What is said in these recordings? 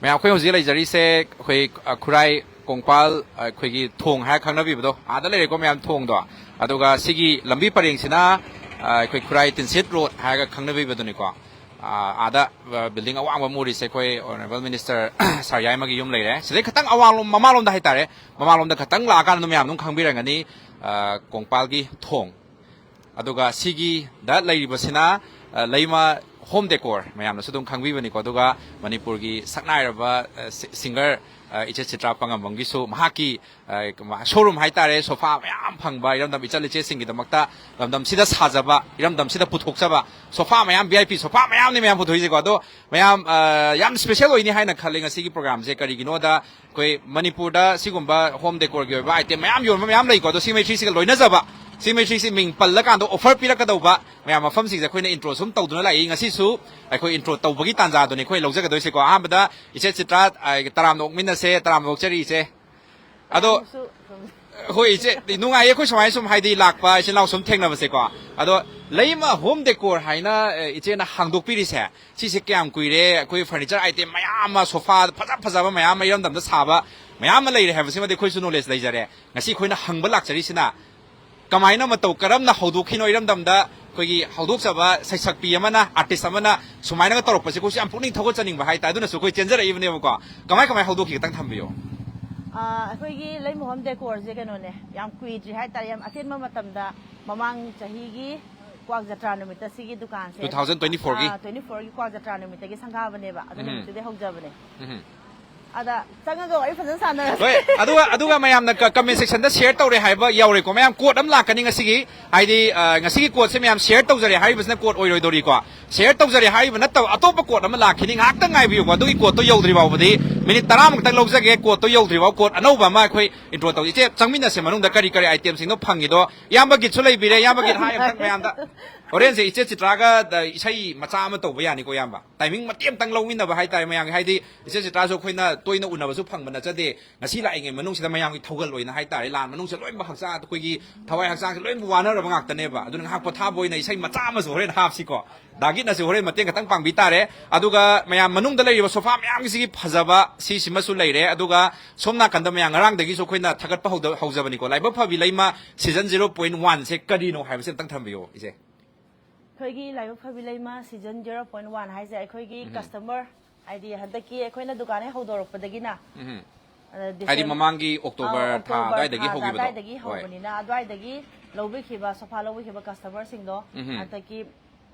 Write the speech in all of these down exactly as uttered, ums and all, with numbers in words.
ꯃꯌꯥꯝ, ꯑꯩꯈꯣꯏ ꯍꯧꯖꯤꯛ ꯂꯩꯖꯔꯤꯁꯦ ꯑꯩꯈꯣꯏ, ꯑ, ꯈꯨꯔꯥꯏ ꯀꯣꯡꯄꯥꯜ, ꯑ, ꯑꯩꯈꯣꯏꯒꯤ ꯊꯣꯡ ꯍꯥꯏꯔ ꯈꯪꯅꯕꯤꯕꯗꯣ, ꯑꯥꯗ ꯂꯩꯔꯦꯀꯣ ꯃꯌꯥꯝ, ꯊꯣꯡꯗꯣ꯫ ꯑꯗꯨꯒ ꯁꯤꯒꯤ ꯂꯝꯕꯤ ꯄꯔꯦꯡꯁꯤꯅ, ꯑ, ꯑꯩꯈꯣꯏ ꯈꯨꯔꯥꯏ ꯇꯤꯟꯁꯤꯠ ꯔꯣꯗ ꯍꯥꯏꯔꯒ ꯈꯪꯅꯕꯤꯕꯗꯨꯅꯤꯀꯣ꯫ ꯑ, ꯑꯥꯗ, ꯑ, ꯕꯤꯜꯗꯤꯡ ꯑꯋꯥꯡꯕ ꯑꯃ ꯎꯔꯤꯁꯦ ꯑꯩꯈꯣꯏ ꯑꯣꯅꯔꯦꯕꯜ ꯃꯤꯅꯤꯁꯇꯔ ꯁꯥꯔ ꯌꯥꯏꯃꯒꯤ ꯌꯨꯝ ꯂꯩꯔꯦ꯫ ꯁꯤꯗꯩ ꯈꯤꯇꯪ ꯑꯋꯥꯡꯂꯣꯝ, ꯃꯃꯥꯡꯂꯣꯝꯗ ꯍꯥꯏꯇꯥꯔꯦ, ꯃꯃꯥꯡꯂꯣꯝꯗ ꯈꯤꯇꯪ ꯂꯥꯛꯑꯀꯥꯟꯗ ꯑꯗꯨꯝ ꯃꯌꯥꯝ ꯑꯗꯨꯝ ꯈꯪꯕꯤꯔꯝꯒꯅꯤ, ꯑ, ꯀꯣꯡꯄꯥꯜꯒꯤ ꯊꯣꯡ꯫ ꯑꯗꯨꯒ ꯁꯤꯒꯤꯗ ꯂꯩꯔꯤꯕꯁꯤꯅ, ꯑ, ꯂꯩꯃ ꯍꯣꯝ ꯗꯦꯀꯣꯔ, ꯃꯌꯥꯝꯅꯁꯨ ꯑꯗꯨꯝ ꯈꯪꯕꯤꯕꯅꯤꯀꯣ꯫ ꯑꯗꯨꯒ ꯃꯅꯤꯄꯨꯔꯒꯤ ꯁꯛꯅꯥꯏꯔꯕ, ꯑ, ꯁꯤ-, ꯁꯤꯡꯒꯔ, ꯑ, ꯏꯆꯦ ꯆꯤꯇ꯭ꯔꯥ ꯄꯥꯉꯝꯕꯝꯒꯤꯁꯨ ꯃꯍꯥꯛꯀꯤ, ꯑ, ꯁꯣꯔꯨꯝ ꯍꯥꯏꯇꯥꯔꯦ, ꯁꯣꯐꯥ ꯃꯌꯥꯝ ꯐꯪꯕ, ꯏꯔꯝꯗꯝ ꯏꯆꯜ ꯏꯆꯦꯁꯤꯡꯒꯤꯗꯃꯛꯇ ꯂꯝꯗꯝꯁꯤꯗ ꯁꯥꯖꯕ, ꯏꯔꯝꯗꯝꯁꯤꯗ ꯄꯨꯊꯣꯛꯆꯕ ꯁꯣꯐꯥ ꯃꯌꯥꯝ, ꯚꯤ ꯑꯥꯏ ꯄꯤ ꯁꯣꯐꯥ ꯃꯌꯥꯝꯅꯤ ꯃꯌꯥꯝ ꯄꯨꯊꯣꯛꯏꯁꯦꯀꯣ꯫ ꯑꯗꯣ ꯃꯌꯥꯝ, ꯑ, ꯌꯥꯝ ꯁ꯭ꯄꯦꯁꯦꯜ ꯑꯣꯏꯅꯤ ꯍꯥꯏꯅ ꯈꯜꯂꯤ ꯉꯁꯤꯒꯤ ꯄ꯭ꯔꯣꯒ꯭ꯔꯥꯝꯁꯦ꯫ ꯀꯔꯤꯒꯤꯅꯣꯗ ꯑꯩꯈꯣꯏ ꯃꯅꯤꯄꯨꯔꯗ ꯁꯤꯒꯨꯝꯕ ꯍꯣꯝ ꯗꯦꯀꯣꯔꯒꯤ ꯑꯣꯏꯕ ꯑꯥꯏꯇꯦꯝ ꯃꯌꯥꯝ ꯌꯣꯟꯕ ꯃꯌꯥꯝ ꯂꯩꯀꯣ꯫ ꯑꯗꯣ ꯁꯤ ꯃꯩꯊ꯭ꯔꯤꯁꯤꯒ ꯂꯣꯏꯅꯖꯕ, ꯁꯤ ꯃꯩꯊ꯭ꯔꯤꯁꯤ ꯃꯤꯡ ꯄꯜꯂꯀꯥꯟꯗ ꯑꯣꯐꯔ ꯄꯤꯔꯛꯀꯗꯧꯕ ꯃꯌꯥꯝ ꯃꯐꯝꯁꯤꯡꯁꯦ ꯑꯩꯈꯣꯏꯅ ꯏꯟꯇ꯭ꯔꯣ ꯁꯨꯝ ꯇꯧꯗꯨꯅ ꯂꯥꯛꯏ꯫ ꯉꯁꯤꯁꯨ ꯑꯩꯈꯣꯏ ꯏꯟꯇ꯭ꯔꯣ ꯇꯧꯕꯒꯤ ꯇꯥꯟꯖꯥꯗꯨꯅꯤ ꯑꯩꯈꯣꯏ ꯂꯧꯖꯒꯗꯣꯏꯁꯦꯀꯣ꯫ ꯑꯍꯥꯟꯕꯗ ꯏꯆꯦ ꯆꯤꯇ꯭ꯔꯥ, ꯑ, ꯇꯔꯥꯝꯅ ꯑꯣꯛꯃꯤꯟꯅꯁꯦ, ꯇꯔꯥꯝꯅ ꯑꯣꯛꯆꯔꯤ ꯏꯆꯦ꯫ ꯑꯗꯣ ꯃꯌꯥꯝꯁꯨ ꯍꯣꯏ ꯏꯆꯦ, ꯅꯨꯡꯉꯥꯏꯌꯦ ꯑꯩꯈꯣꯏ ꯁꯨꯃꯥꯏꯅ ꯁꯨꯝ ꯍꯥꯏꯗꯤ ꯂꯥꯛꯄ ꯏꯆꯤꯟ ꯏꯅꯥꯎ ꯁꯨꯝ ꯊꯦꯡꯅꯕꯁꯦꯀꯣ꯫ ꯑꯗꯣ ꯂꯩꯃ ꯍꯣꯝ ꯗꯦꯀꯣꯔ ꯍꯥꯏꯅ, ꯑ, ꯏꯆꯦꯅ ꯍꯥꯡꯗꯣꯛꯄꯤꯔꯤꯁꯦ, ꯁꯤꯁꯦ ꯀꯌꯥꯝ ꯀꯨꯏꯔꯦ? ꯑꯩꯈꯣꯏ ꯐꯔꯅꯤꯆꯔ ꯑꯥꯏꯇꯦꯝ ꯃꯌꯥꯝ ꯑꯃ, ꯁꯣꯐꯥ ꯐꯖ ꯐꯖꯕ ꯃꯌꯥꯝ ꯑꯃ ꯏꯔꯝꯗꯝꯗ ꯁꯥꯕ ꯃꯌꯥꯝ ꯑꯃ ꯂꯩꯔꯦ ꯍꯥꯏꯕꯁꯤꯃꯗꯤ ꯑꯩꯈꯣꯏꯁꯨ ꯅꯣꯂꯦꯖ ꯂꯩꯖꯔꯦ꯫ ꯉꯁꯤ ꯑꯩꯈꯣꯏꯅ ꯍꯪꯕ ꯂꯥꯛꯆꯔꯤꯁꯤꯅ ꯀꯃꯥꯏꯅ ꯃꯇꯧ ꯀꯔꯝꯅ ꯍꯧꯗꯣꯛꯈꯤꯅꯣ ꯏꯔꯝꯗꯝꯗ? ꯑꯩꯈꯣꯏꯒꯤ ꯍꯧꯗꯣꯛꯆꯕ ꯁꯩꯁꯛꯄꯤ ꯑꯃꯅ, ꯑꯥꯔꯇꯤꯁ ꯑꯃꯅ ꯁꯨꯃꯥꯏꯅꯒ ꯇꯧꯔꯛꯄꯁꯦ ꯑꯩꯈꯣꯏꯁꯨ ꯌꯥꯝ ꯄꯨꯛꯅꯤꯡ ꯊꯧꯒꯠꯆꯅꯤꯡꯕ ꯍꯥꯏꯇꯥꯔꯦ꯫ ꯑꯗꯨꯅꯁꯨ ꯑꯩꯈꯣꯏ ꯆꯦꯟꯖꯔꯛꯏꯕꯅꯦꯕꯀꯣ꯫ ꯀꯃꯥꯏ ꯀꯃꯥꯏ ꯍꯧꯗꯣꯛꯈꯤ ꯈꯤꯇꯪ ꯊꯝꯕꯤꯌꯣ꯫ ꯑꯥ, ꯑꯩꯈꯣꯏꯒꯤ ꯂꯩꯃ ꯍꯣꯝ ꯗꯦꯀꯣꯔꯁꯦ ꯀꯩꯅꯣꯅꯦ, ꯌꯥꯝ ꯀꯨꯏꯗ꯭ꯔꯤ ꯍꯥꯏꯇꯥꯔꯦ, ꯌꯥꯝ ꯑꯇꯦꯟꯕ ꯃꯇꯝꯗ ꯃꯃꯥꯡ ꯆꯍꯤꯒꯤ ꯀ꯭ꯋꯥꯛ ꯖꯇ꯭ꯔꯥ ꯅꯨꯃꯤꯠꯇ ꯁꯤꯒꯤ ꯗꯨꯀꯥꯟꯁꯦ, two thousand twenty-four ꯒꯤ? ꯑꯥ, twenty-four ꯒꯤ ꯀ꯭ꯋꯥꯛ ꯖꯇ꯭ꯔꯥ ꯅꯨꯃꯤꯠꯇꯒꯤ ꯁꯪꯒꯥꯕꯅꯦꯕ꯫ ꯑꯗꯨ ꯎꯝ꯫ ꯅꯨꯃꯤꯠꯇꯨꯗꯩ ꯍꯧꯖꯕꯅꯦ꯫ ꯎꯝ꯫ ꯑꯗ ꯆꯪꯉꯒ ꯋꯥꯔꯤ ꯐꯖꯅ ꯁꯥꯟꯅꯔꯁꯦ꯫ ꯍꯣꯏ, ꯑꯗꯨꯒ, ꯑꯗꯨꯒ ꯃꯌꯥꯝꯅ ꯀ-, comment section ꯗ share ꯇꯧꯔꯦ ꯍꯥꯏꯕ ꯌꯥꯎꯔꯦꯀꯣ꯫ ꯃꯌꯥꯝ quote ꯑꯃ ꯂꯥꯛꯀꯅꯤ ꯉꯁꯤꯒꯤ, ꯍꯥꯏꯗꯤ, ꯑ, ꯉꯁꯤꯒꯤ quote ꯁꯦ ꯃꯌꯥꯝ share ꯇꯧꯖꯔꯦ ꯍꯥꯏꯔꯤꯕꯁꯤꯅ quote ꯑꯣꯏꯔꯣꯏꯗꯧꯔꯤꯀꯣ꯫ Share ꯇꯧꯖꯔꯦ ꯍꯥꯏꯔꯤꯕ ꯅꯠꯇꯕ ꯑꯇꯣꯞꯄ quote ꯑꯃ ꯂꯥꯛꯈꯤꯅꯤ꯫ ꯉꯥꯏꯍꯥꯛꯇꯪ ꯉꯥꯏꯕꯤꯌꯨꯀꯣ꯫ ꯑꯗꯨꯒꯤ quote ꯇꯣ ꯌꯧꯗ꯭ꯔꯤ ꯐꯥꯎꯕꯗꯤ minute ꯇꯔꯥꯃꯨꯛꯇꯪ ꯂꯧꯖꯒꯦ꯫ Quote ꯇꯣ ꯌꯧꯗ꯭ꯔꯤ ꯐꯥꯎ quote ꯑꯅꯧꯕ ꯑꯃ ꯑꯩꯈꯣꯏ intro ꯇꯧꯖꯦ꯫ ꯏꯆꯦ, ꯆꯪꯃꯤꯟꯅꯁꯦ ꯃꯅꯨꯡꯗ ꯀꯔꯤ ꯀꯔꯤ item ꯁꯤꯡꯅꯣ ꯐꯪꯉꯤꯗꯣ꯫ ꯏꯌꯥꯝꯕ ꯒꯤꯠꯁꯨ ꯂꯩꯕꯤꯔꯦ꯫ ꯏꯌꯥꯝꯕ ꯒꯤꯠ hi ꯑꯝꯇꯪ ꯃꯌꯥꯝꯗ꯫ ꯍꯣꯔꯦꯟꯁꯦ ꯏꯆꯦ ꯆꯤꯇ꯭ꯔꯥꯒ, ꯑ, ꯏꯁꯩ ꯃꯆꯥ ꯑꯃ ꯇꯧꯕ ꯌꯥꯅꯤꯀꯣ, ꯏꯌꯥꯝꯕ? ꯇꯥꯏꯃꯤꯡ ꯃꯇꯦꯛ ꯑꯃꯇꯪ ꯂꯧꯃꯤꯟꯅꯕ ꯍꯥꯏꯇꯥꯔꯦ ꯃꯌꯥꯝꯒꯤ, ꯍꯥꯏꯗꯤ ꯏꯆꯦ ꯆꯤꯇ꯭ꯔꯥꯁꯨ ꯑꯩꯈꯣꯏꯅ ꯇꯣꯏꯅ ꯎꯅꯕꯁꯨ ꯐꯪꯕ ꯅꯠꯆꯗꯦ꯫ ꯉꯁꯤ ꯂꯥꯛꯏꯉꯩ ꯃꯅꯨꯡꯁꯤꯗ ꯃꯌꯥꯝꯒꯤ ꯊꯧꯒꯜ ꯑꯣꯏꯅ ꯍꯥꯏꯇꯥꯔꯦ, ꯂꯥꯟ ꯃꯅꯨꯡꯁꯤꯗ ꯂꯣꯏꯅꯃꯛ ꯍꯛꯆꯥꯡ, ꯑꯩꯈꯣꯏꯒꯤ ꯊꯋꯥꯏ ꯍꯛꯆꯥꯡꯁꯦ ꯂꯣꯏꯅꯃꯛ ꯋꯥꯅꯔꯕ ꯉꯥꯛꯇꯅꯦꯕ꯫ ꯑꯗꯨꯅ ꯉꯥꯏꯍꯥꯛ ꯄꯣꯊꯥꯕ ꯑꯣꯏꯅ ꯏꯁꯩ ꯃꯆꯥ ꯑꯃꯁꯨ ꯍꯣꯔꯦꯟ ꯍꯥꯞꯁꯤꯀꯣ꯫ ꯗꯥꯒꯤꯠꯅꯁꯨ ꯍꯣꯔꯦꯟ ꯃꯇꯦꯡ ꯈꯛꯇꯪ ꯄꯥꯡꯕꯤ ꯇꯥꯔꯦ꯫ ꯑꯗꯨꯒ ꯃꯌꯥꯝ ꯃꯅꯨꯡꯗ ꯂꯩꯔꯤꯕ ꯁꯣꯐꯥ ꯃꯌꯥꯝꯒꯤꯁꯤꯒꯤ ꯐꯖꯕ ꯁꯤꯁꯤꯃꯁꯨ ꯂꯩꯔꯦ꯫ ꯑꯗꯨꯒ ꯁꯣꯝ ꯅꯥꯀꯟꯗ ꯃꯌꯥꯝ ꯉꯔꯥꯡꯗꯒꯤꯁꯨ ꯑꯩꯈꯣꯏꯅ ꯊꯥꯒꯠꯄ ꯍꯧꯗ-, ꯍꯧꯖꯕꯅꯤꯀꯣ꯫ ꯂꯥꯏꯕꯛ ꯐꯕꯤ ꯂꯩꯃ season zero point one ꯁꯦ ꯀꯔꯤꯅꯣ ꯍꯥꯏꯕꯁꯤ ꯑꯝꯇꯪ ꯊꯝꯕꯤꯌꯣ, ꯏꯆꯦ꯫ ꯑꯩꯈꯣꯏꯒꯤ ꯂꯥꯏꯕꯛ ꯐꯕꯤ ꯂꯩꯃ season zero point one ꯍꯥꯏꯁꯦ ꯑꯩꯈꯣꯏꯒꯤ ꯎꯝ꯫ Customer, ꯍꯥꯏꯗꯤ ꯍꯟꯗꯛꯀꯤ ꯑꯩꯈꯣꯏꯅ ꯗꯨꯀꯥꯟ ꯍꯦꯛ ꯍꯧꯗꯣꯔꯛꯄꯗꯒꯤꯅ, ꯎꯝ꯫ ꯑꯗ ꯍꯥꯏꯗꯤ ꯗꯤꯁꯦꯝ-, ꯃꯃꯥꯡꯒꯤ ꯑꯣꯛꯇꯣꯕꯔ ꯑꯥ, ꯊꯥ ꯑꯣꯛꯇꯣꯕꯔ ꯑꯗꯨꯋꯥꯏꯗꯒꯤ ꯊꯥ ꯍꯧꯈꯤꯕꯗꯣ꯫ ꯑꯗꯨꯋꯥꯏꯗꯒꯤ ꯍꯣꯏ꯫ ꯍꯧꯕꯅꯤꯅ, ꯑꯗꯨꯋꯥꯏꯗꯒꯤ ꯂꯧꯕꯤꯈꯤꯕ, ꯁꯣꯐꯥ ꯂꯧꯕꯤꯈꯤꯕ customerꯁꯤꯡꯗꯣ ꯎꯝ꯫ ꯍꯟꯗꯛꯀꯤ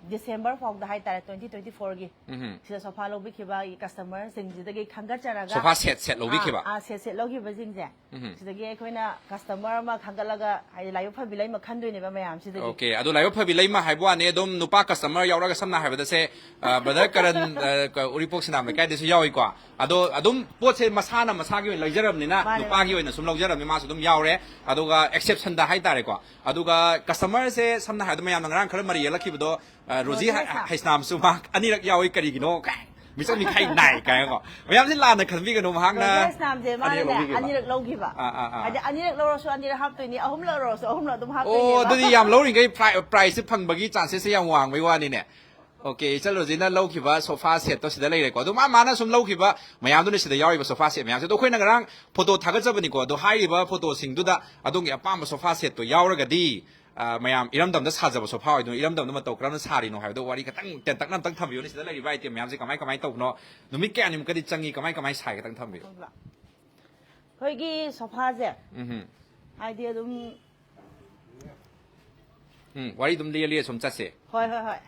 ꯗꯤꯁꯦꯝꯕꯔ ꯐꯥꯎꯗ ꯍꯥꯏꯇꯥꯔꯦ, twenty twenty fourꯒꯤ ꯎꯝ꯫ ꯁꯤꯗ ꯁꯣꯐꯥ ꯂꯧꯕꯤꯈꯤꯕ customerꯁꯤꯡꯁꯤꯗꯒꯤ ꯈꯟꯒꯠꯆꯔꯒ ꯁꯣꯐꯥ set, set ꯂꯧꯕꯤꯈꯤꯕ? ꯑꯥ, ꯑꯥ, set, set ꯂꯧꯈꯤꯕꯁꯤꯡꯁꯦ ꯎꯝ꯫ ꯁꯤꯗꯒꯤ ꯑꯩꯈꯣꯏꯅ customer ꯑꯃ ꯈꯟꯒꯠꯂꯒ, ꯍꯥꯏꯗꯤ ꯂꯥꯏꯕꯛ ꯐꯕꯤ ꯂꯩꯃ ꯈꯟꯗꯣꯏꯅꯦꯕ ꯃꯌꯥꯝꯁꯤꯗꯒꯤ꯫ OK, ꯑꯗꯣ ꯂꯥꯏꯕꯛ ꯐꯕꯤ ꯂꯩꯃ ꯍꯥꯏꯕ ꯋꯥꯅꯦ, ꯑꯗꯨꯝ ꯅꯨꯄꯥ customer ꯌꯥꯎꯔꯒ, ꯁꯝꯅ ꯍꯥꯏꯔꯕꯗ ꯁꯦ, ꯑ, brother ꯀꯔꯟ, ꯑ, ꯀ-, ꯎꯔꯤꯄꯣꯛ ꯁꯤꯅꯥꯝ ꯂꯩꯀꯥꯏꯗꯁꯨ ꯌꯥꯎꯏꯀꯣ꯫ ꯑꯗꯣ ꯑꯗꯨꯝ ꯄꯣꯠꯁꯦ ꯃꯁꯥꯅ ꯃꯁꯥꯒꯤ ꯑꯣꯏꯅ ꯂꯩꯖꯔꯕꯅꯤꯅ, ꯃꯥꯅꯦ, ꯅꯨꯄꯥꯒꯤ ꯃꯥꯅꯦ꯫ ꯑꯣꯏꯅ ꯁꯨꯝ ꯂꯧꯖꯔꯕꯅꯤ, ꯃꯥꯁꯨ ꯑꯗꯨꯝ ꯌꯥꯎꯔꯦ꯫ ꯑꯗꯨꯒ exceptionꯗ ꯍꯥꯏꯇꯥꯔꯦꯀꯣ꯫ ꯑꯗꯨꯒ customerꯁꯦ ꯁꯝꯅ ꯍꯥꯏꯔꯕꯗ ꯃꯌꯥꯝꯅ ꯉꯔꯥꯡ ꯈꯔ ꯃꯔꯩ ꯌꯦꯠꯂꯛꯈꯤꯕꯗꯣ, ꯑ, ꯔꯣꯖꯤ ꯔꯣꯖꯤ ꯍ-, ꯍꯩꯁꯅꯥꯝ꯫ ꯍꯩꯁꯅꯥꯝꯁꯨ ꯃꯥ ꯑꯅꯤꯔꯛ ꯌꯥꯎꯏ, ꯀꯔꯤꯒꯤꯅꯣ? ꯀꯥꯏ, ꯃꯤꯆꯪ ꯃꯤꯈꯥꯏ ꯅꯥꯏ ꯀꯥꯏꯅꯀꯣ꯫ ꯃꯌꯥꯝꯁꯦ ꯂꯥꯟꯅ ꯈꯟꯕꯤꯒꯅꯨ, ꯃꯍꯥꯛꯅ ꯔꯣꯖꯤ ꯍꯩꯁꯅꯥꯝꯁꯦ ꯑꯅꯤꯔꯛ ꯃꯥꯅꯅꯦ ꯂꯧꯕꯤꯈꯤꯕ꯫ ꯑꯅꯤꯔꯛ ꯂꯧꯈꯤꯕ꯫ ꯑꯥ, ꯑꯥ, ꯑꯥ꯫ ꯍꯥꯏꯗꯤ ꯑꯅꯤꯔꯛ ꯂꯧꯔꯁꯨ ꯑꯅꯤꯔꯛ ꯍꯥꯞꯇꯣꯏꯅꯤ, ꯑꯍꯨꯝꯂꯛ ꯂꯧꯔꯁꯨ ꯑꯍꯨꯝꯂꯛ ꯑꯗꯨꯝ ꯑꯣ, ꯍꯥꯞꯇꯣꯏꯅꯦꯕ꯫ ꯑꯗꯨꯗꯤ ꯌꯥꯝ ꯂꯧꯔꯤꯉꯩ pri-, prizeꯁꯦ ꯐꯪꯕꯒꯤ chances ꯁꯦ ꯌꯥꯝ ꯋꯥꯡꯕꯩ ꯋꯥꯅꯤꯅꯦ꯫ OK, ꯏꯆꯜ ꯔꯣꯖꯤꯅ ꯂꯧꯈꯤꯕ sofa setꯇꯣ ꯁꯤꯗ ꯂꯩꯔꯦꯀꯣ꯫ ꯑꯗꯣ ꯃꯥ, ꯃꯥꯅ ꯁꯨꯝ ꯂꯧꯈꯤꯕ ꯃꯌꯥꯝꯗꯨꯅ ꯁꯤꯗ ꯌꯥꯎꯔꯤꯕ sofa set ꯃꯌꯥꯝꯁꯦ꯫ ꯑꯗꯣ ꯑꯩꯈꯣꯏꯅ ꯉꯔꯥꯡ photo ꯊꯥꯒꯠꯆꯕꯅꯤꯀꯣ꯫ ꯑꯗꯣ ꯍꯥꯏꯔꯤꯕ photoꯁꯤꯡꯗꯨꯗ ꯑꯗꯣꯝꯒꯤ ꯑꯄꯥꯝꯕ sofa setꯇꯣ ꯌꯥꯎꯔꯒꯗꯤ, ꯑ, ꯃꯌꯥꯝ ꯏꯔꯝꯗꯝꯗ ꯁꯥꯖꯕ sofa ꯑꯣꯏꯗꯣꯏꯅꯤ꯫ ꯏꯔꯝꯗꯝꯗ ꯃꯇꯧ ꯀꯔꯝꯅ ꯁꯥꯔꯤꯅꯣ ꯍꯥꯏꯕꯗꯣ ꯋꯥꯔꯤ ꯈꯇꯪ ꯇꯦꯟꯇꯛꯅ ꯑꯝꯇꯪ ꯊꯝꯕꯤꯌꯨꯅꯦ꯫ ꯁꯤꯗ ꯂꯩꯔꯤꯕ item ꯃꯌꯥꯝꯁꯦ ꯀꯃꯥꯏ ꯀꯃꯥꯏ ꯇꯧꯕꯅꯣ? ꯅꯨꯃꯤꯠ ꯀꯌꯥꯅꯤꯃꯨꯛꯀꯗꯤ ꯆꯪꯉꯤ? ꯀꯃꯥꯏ ꯀꯃꯥꯏ ꯁꯥꯏ? ꯈꯇꯪ ꯊꯝꯕꯤꯌꯨ꯫ ꯑꯩꯈꯣꯏꯒꯤ sofaꯁꯦ, ꯎꯝꯍꯨꯝ꯫ ꯍꯥꯏꯗꯤ ꯑꯗꯨꯝ ꯎꯝ, ꯋꯥꯔꯤ ꯑꯗꯨꯝ ꯂꯤꯔ ꯂꯤꯔ ꯁꯨꯝ ꯆꯠꯁꯦ꯫ ꯍꯣꯏ, ꯍꯣꯏ, ꯍꯣꯏ꯫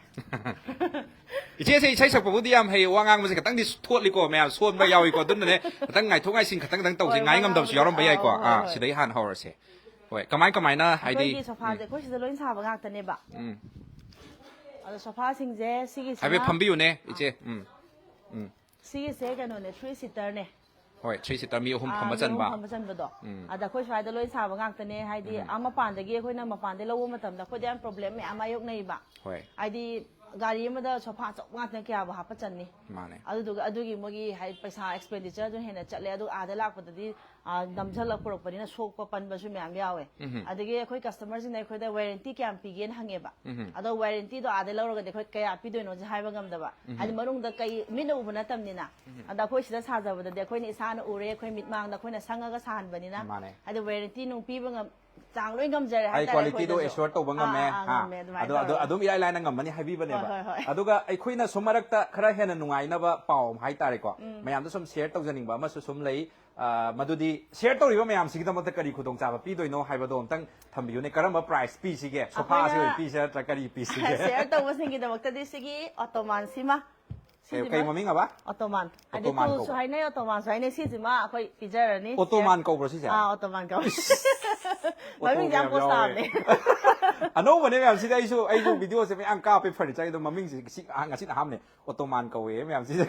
ꯏꯆꯦꯁꯦ ꯏꯁꯩ ꯁꯛꯄꯕꯨꯗꯤ ꯌꯥꯝ ꯍꯩ, ꯋꯥ ꯉꯥꯡꯕꯁꯦ ꯈꯇꯪꯗꯤ ꯊꯣꯠꯂꯤꯀꯣ, ꯃꯌꯥꯝ ꯁꯣꯟꯕ ꯌꯥꯎꯏꯀꯣ, ꯑꯗꯨꯅꯅꯦ ꯈꯇꯪ ꯉꯥꯏꯊꯣꯛ ꯉꯥꯏꯁꯤꯟ ꯈꯇꯪ ꯈꯇꯪ ꯇꯧꯁꯦ, ꯍꯣꯏ, ꯉꯥꯏ ꯋꯥ ꯉꯝꯗꯕꯁꯨ ꯉꯥꯡꯕꯗ, ꯌꯥꯎꯔꯝꯕ ꯑꯥ, ꯌꯥꯏꯀꯣ꯫ ꯍꯣꯏ, ꯑꯥ, ꯍꯣꯏ꯫ ꯁꯤꯗꯩ ꯍꯥꯟꯅ ꯍꯧꯔꯁꯦ꯫ ꯍꯣꯏ, ꯀꯃꯥꯏ ꯀꯃꯥꯏꯅ, ꯍꯥꯏꯗꯤ, ꯑꯩꯈꯣꯏꯒꯤ sofaꯁꯦ ꯎꯝ꯫ ꯑꯩꯈꯣꯏ ꯁꯤꯗ ꯂꯣꯏ ꯁꯥꯕ ꯉꯥꯛꯇꯅꯦꯕ꯫ ꯎꯝ꯫ ꯑꯗꯣ sofaꯁꯤꯡꯁꯦ ꯁꯤꯒꯤꯁꯤꯅ ꯍꯥꯏꯐꯦꯠ ꯐꯝꯕꯤꯌꯨꯅꯦ, ꯏꯆꯦ꯫ ꯎꯝ, ꯎꯝ꯫ ꯁꯤꯒꯤꯁꯦ ꯀꯩꯅꯣꯅꯦ, three seaterꯅꯦ꯫ ꯍꯣꯏ, ꯊ꯭ꯔꯤ ꯁꯤꯇꯔ ꯃꯤ ꯑꯍꯨꯝ ꯑꯥ, ꯐꯝꯕ ꯃꯤ ꯆꯟꯕ꯫ ꯑꯍꯨꯝ ꯐꯝꯕ ꯆꯟꯕꯗꯣ꯫ ꯑꯗ ꯑꯩꯈꯣꯏ ꯁ꯭ꯋꯥꯏꯗ ꯂꯣꯏ ꯁꯥꯕ ꯉꯥꯛꯇꯅꯦ꯫ ꯍꯥꯏꯗꯤ ꯑꯥ, ꯃꯄꯥꯟꯗꯒꯤ ꯑꯩꯈꯣꯏꯅ ꯃꯄꯥꯟꯗꯒꯤ ꯂꯧꯕ ꯃꯇꯝꯗ ꯑꯩꯈꯣꯏꯗ ꯌꯥꯝ ꯄ꯭ꯔꯣꯕ꯭ꯂꯦꯝ ꯃꯌꯥꯝ ꯃꯥꯌꯣꯛꯅꯩꯕ꯫ ꯍꯣꯏ꯫ ꯍꯥꯏꯗꯤ ꯒꯥꯔꯤ ꯑꯃꯗ ꯁꯣꯐꯥ ꯑꯆꯧꯕ ꯉꯥꯛꯇꯅ ꯀꯌꯥꯕꯨ ꯍꯥꯞꯄ ꯆꯟꯅꯤ? ꯃꯥꯅꯦ꯫ ꯑꯗꯨꯗꯨꯒ ꯑꯗꯨꯒꯤ ꯃꯣꯏꯒꯤ ꯍꯥꯏꯗꯤ ꯄꯩꯁꯥ ꯑꯦꯛꯁꯄꯦꯟꯗꯤꯆꯔꯗꯨ ꯍꯦꯟꯅ ꯆꯠꯂꯦ꯫ ꯑꯗꯨ ꯑꯥꯗ ꯂꯥꯛꯄꯗꯗꯤ, ꯑꯥ, ꯅꯝꯁꯤꯜꯂꯒ ꯄꯨꯔꯛꯄꯅꯤꯅ ꯁꯣꯛꯄ ꯄꯟꯕꯁꯨ ꯃꯌꯥꯝ ꯌꯥꯎꯋꯦ꯫ ꯑꯗꯒꯤ ꯑꯩꯈꯣꯏ ꯀꯁꯇꯃꯔꯁꯤꯡꯅ ꯑꯩꯈꯣꯏꯗ ꯋꯥꯔꯦꯟꯇꯤ ꯀꯌꯥꯝ ꯄꯤꯒꯦꯅ ꯍꯪꯉꯦꯕ꯫ ꯑꯗꯣ ꯋꯥꯔꯦꯟꯇꯤꯗꯣ ꯑꯥꯗ ꯂꯧꯔꯒꯗꯤ ꯑꯩꯈꯣꯏ ꯀꯌꯥ ꯄꯤꯗꯣꯏꯅꯣꯁꯦ ꯍꯥꯏꯕ ꯉꯝꯗꯕ꯫ ꯍꯥꯏꯗꯤ ꯃꯅꯨꯡꯗ ꯀꯩ ꯃꯤꯠꯅ ꯎꯕ ꯅꯠꯇꯕꯅꯤꯅ꯫ ꯑꯗ ꯑꯩꯈꯣꯏ ꯁꯤꯗ ꯁꯥꯖꯕꯗꯗꯤ ꯑꯩꯈꯣꯏꯅ ꯏꯁꯥꯅ ꯎꯔꯦ, ꯑꯩꯈꯣꯏ ꯃꯤꯠꯃꯥꯡꯗ ꯑꯩꯈꯣꯏꯅ ꯁꯪꯉꯒ ꯁꯥꯍꯟꯕꯅꯤꯅ꯫ ꯃꯥꯅꯦ꯫ ꯑꯗ ꯋꯥꯔꯦꯟꯇꯤ ꯅꯨꯡ ꯄꯤꯕ ꯉꯝ-, ꯆꯥꯡ ꯂꯣꯏ ꯉꯝꯖꯔꯦ ꯑꯩ ꯍꯥꯏꯇꯥꯔꯦ꯫ ꯀ꯭ꯋꯥꯂꯤꯇꯤꯗꯣ ꯑꯩꯈꯣꯏꯗꯁꯨ꯫ ꯑꯦꯁꯣꯔ ꯇꯧꯕ ꯑꯥ, ꯉꯝꯃꯦ꯫ ꯑꯥ, ꯑꯥ, ꯍꯥ? ꯉꯝꯃꯦ ꯑꯗꯨꯃꯥꯏꯅ ꯑꯗꯣ ꯑꯗꯨ ꯇꯧꯔꯒ꯫ ꯑꯗꯨꯝ ꯏꯔꯥꯏ ꯂꯥꯏꯅ ꯉꯝꯃꯅꯤ ꯍꯥꯏꯕꯤꯕꯅꯦꯕ꯫ ꯍꯣꯏ, ꯍꯣꯏ, ꯍꯣꯏ꯫ ꯑꯗꯨꯒ ꯑꯩꯈꯣꯏꯅ ꯁꯨꯝ ꯃꯔꯛꯇ ꯈꯔ ꯍꯦꯟꯅ ꯅꯨꯡꯉꯥꯏꯅꯕ ꯄꯥꯎ ꯑꯃ ꯍꯥꯏꯇꯥꯔꯦꯀꯣ, ꯃꯌꯥꯝꯗ ꯁꯨꯝ ꯁꯤꯌꯔ ꯇꯧꯖꯅꯤꯡꯕ ꯑꯃꯁꯨ ꯁꯨꯝ ꯂꯩ꯫ ꯑ, ꯃꯗꯨꯗꯤ ꯁꯤꯌꯔ ꯇꯧꯔꯤꯕ ꯃꯌꯥꯝꯁꯤꯒꯤꯗꯃꯛꯇ ꯀꯔꯤ ꯈꯨꯗꯣꯡꯆꯥꯕ ꯄꯤꯗꯣꯏꯅꯣ ꯍꯥꯏꯕꯗꯣ ꯑꯝꯇꯪ ꯊꯝꯕꯤꯌꯨꯅꯦ꯫ ꯀꯔꯝꯕ ꯄ꯭ꯔꯥꯏꯁ ꯄꯤꯁꯤꯒꯦ? ꯁꯣꯐꯥꯁꯤ ꯑꯣꯏꯅ ꯑꯩꯈꯣꯏꯅ ꯄꯤꯁꯤꯔꯥ ꯅꯠꯇ꯭ꯔꯒ ꯀꯔꯤ ꯄꯤꯁꯤꯒꯦ? ꯁꯤꯌꯔ ꯇꯧꯕꯁꯤꯡꯒꯤꯗꯃꯛꯇꯗꯤ ꯁꯤꯒꯤ ꯑꯣꯇꯣꯃꯥꯟꯁꯤꯃ, ꯀꯩ, ꯀꯩ ꯃꯃꯤꯡ ꯑꯕ? ꯑꯣꯇꯣꯃꯥꯟ꯫ ꯍꯥꯏꯗꯤ ꯑꯣꯇꯣꯃꯥꯟ ꯇꯨꯜꯁꯨ ꯀꯧꯕ꯫ ꯍꯥꯏꯅꯩ, ꯑꯣꯇꯣꯃꯥꯟꯁꯨ ꯍꯥꯏꯅꯩ꯫ ꯁꯤꯁꯤꯃ ꯑꯩꯈꯣꯏ ꯄꯤꯖꯔꯅꯤ꯫ ꯑꯣꯇꯣꯃꯥꯟ ꯀꯧꯕ꯭ꯔꯣ ꯁꯤꯁꯦ? ꯑꯥ, ꯑꯣꯇꯣꯃꯥꯟ ꯀꯧꯏ꯫ ꯑꯣꯇꯣ ꯃꯃꯤꯡꯁꯦ ꯌꯥꯝ ꯃꯌꯥꯝ ꯌꯥꯎꯋꯦ꯫ ꯄꯣꯁ ꯇꯥꯕꯅꯦ꯫ ꯑꯅꯧꯕꯅꯦ ꯃꯌꯥꯝꯁꯤꯗ꯫ ꯑꯩꯁꯨ, ꯑꯩꯁꯨ ꯚꯤꯗꯤꯑꯣꯁꯦ ꯃꯌꯥꯝ ꯀꯥꯞꯄꯦ ꯐꯔꯅꯤꯆꯔꯒꯤ꯫ ꯑꯗꯣ ꯃꯃꯤꯡꯁꯦ ꯁꯤ ꯑꯍꯥꯟ-, ꯉꯁꯤꯅ ꯑꯍꯥꯟꯕꯅꯦ꯫ ꯑꯣꯇꯣꯃꯥꯟ ꯀꯧꯋꯦ ꯃꯌꯥꯝꯁꯤꯗ꯫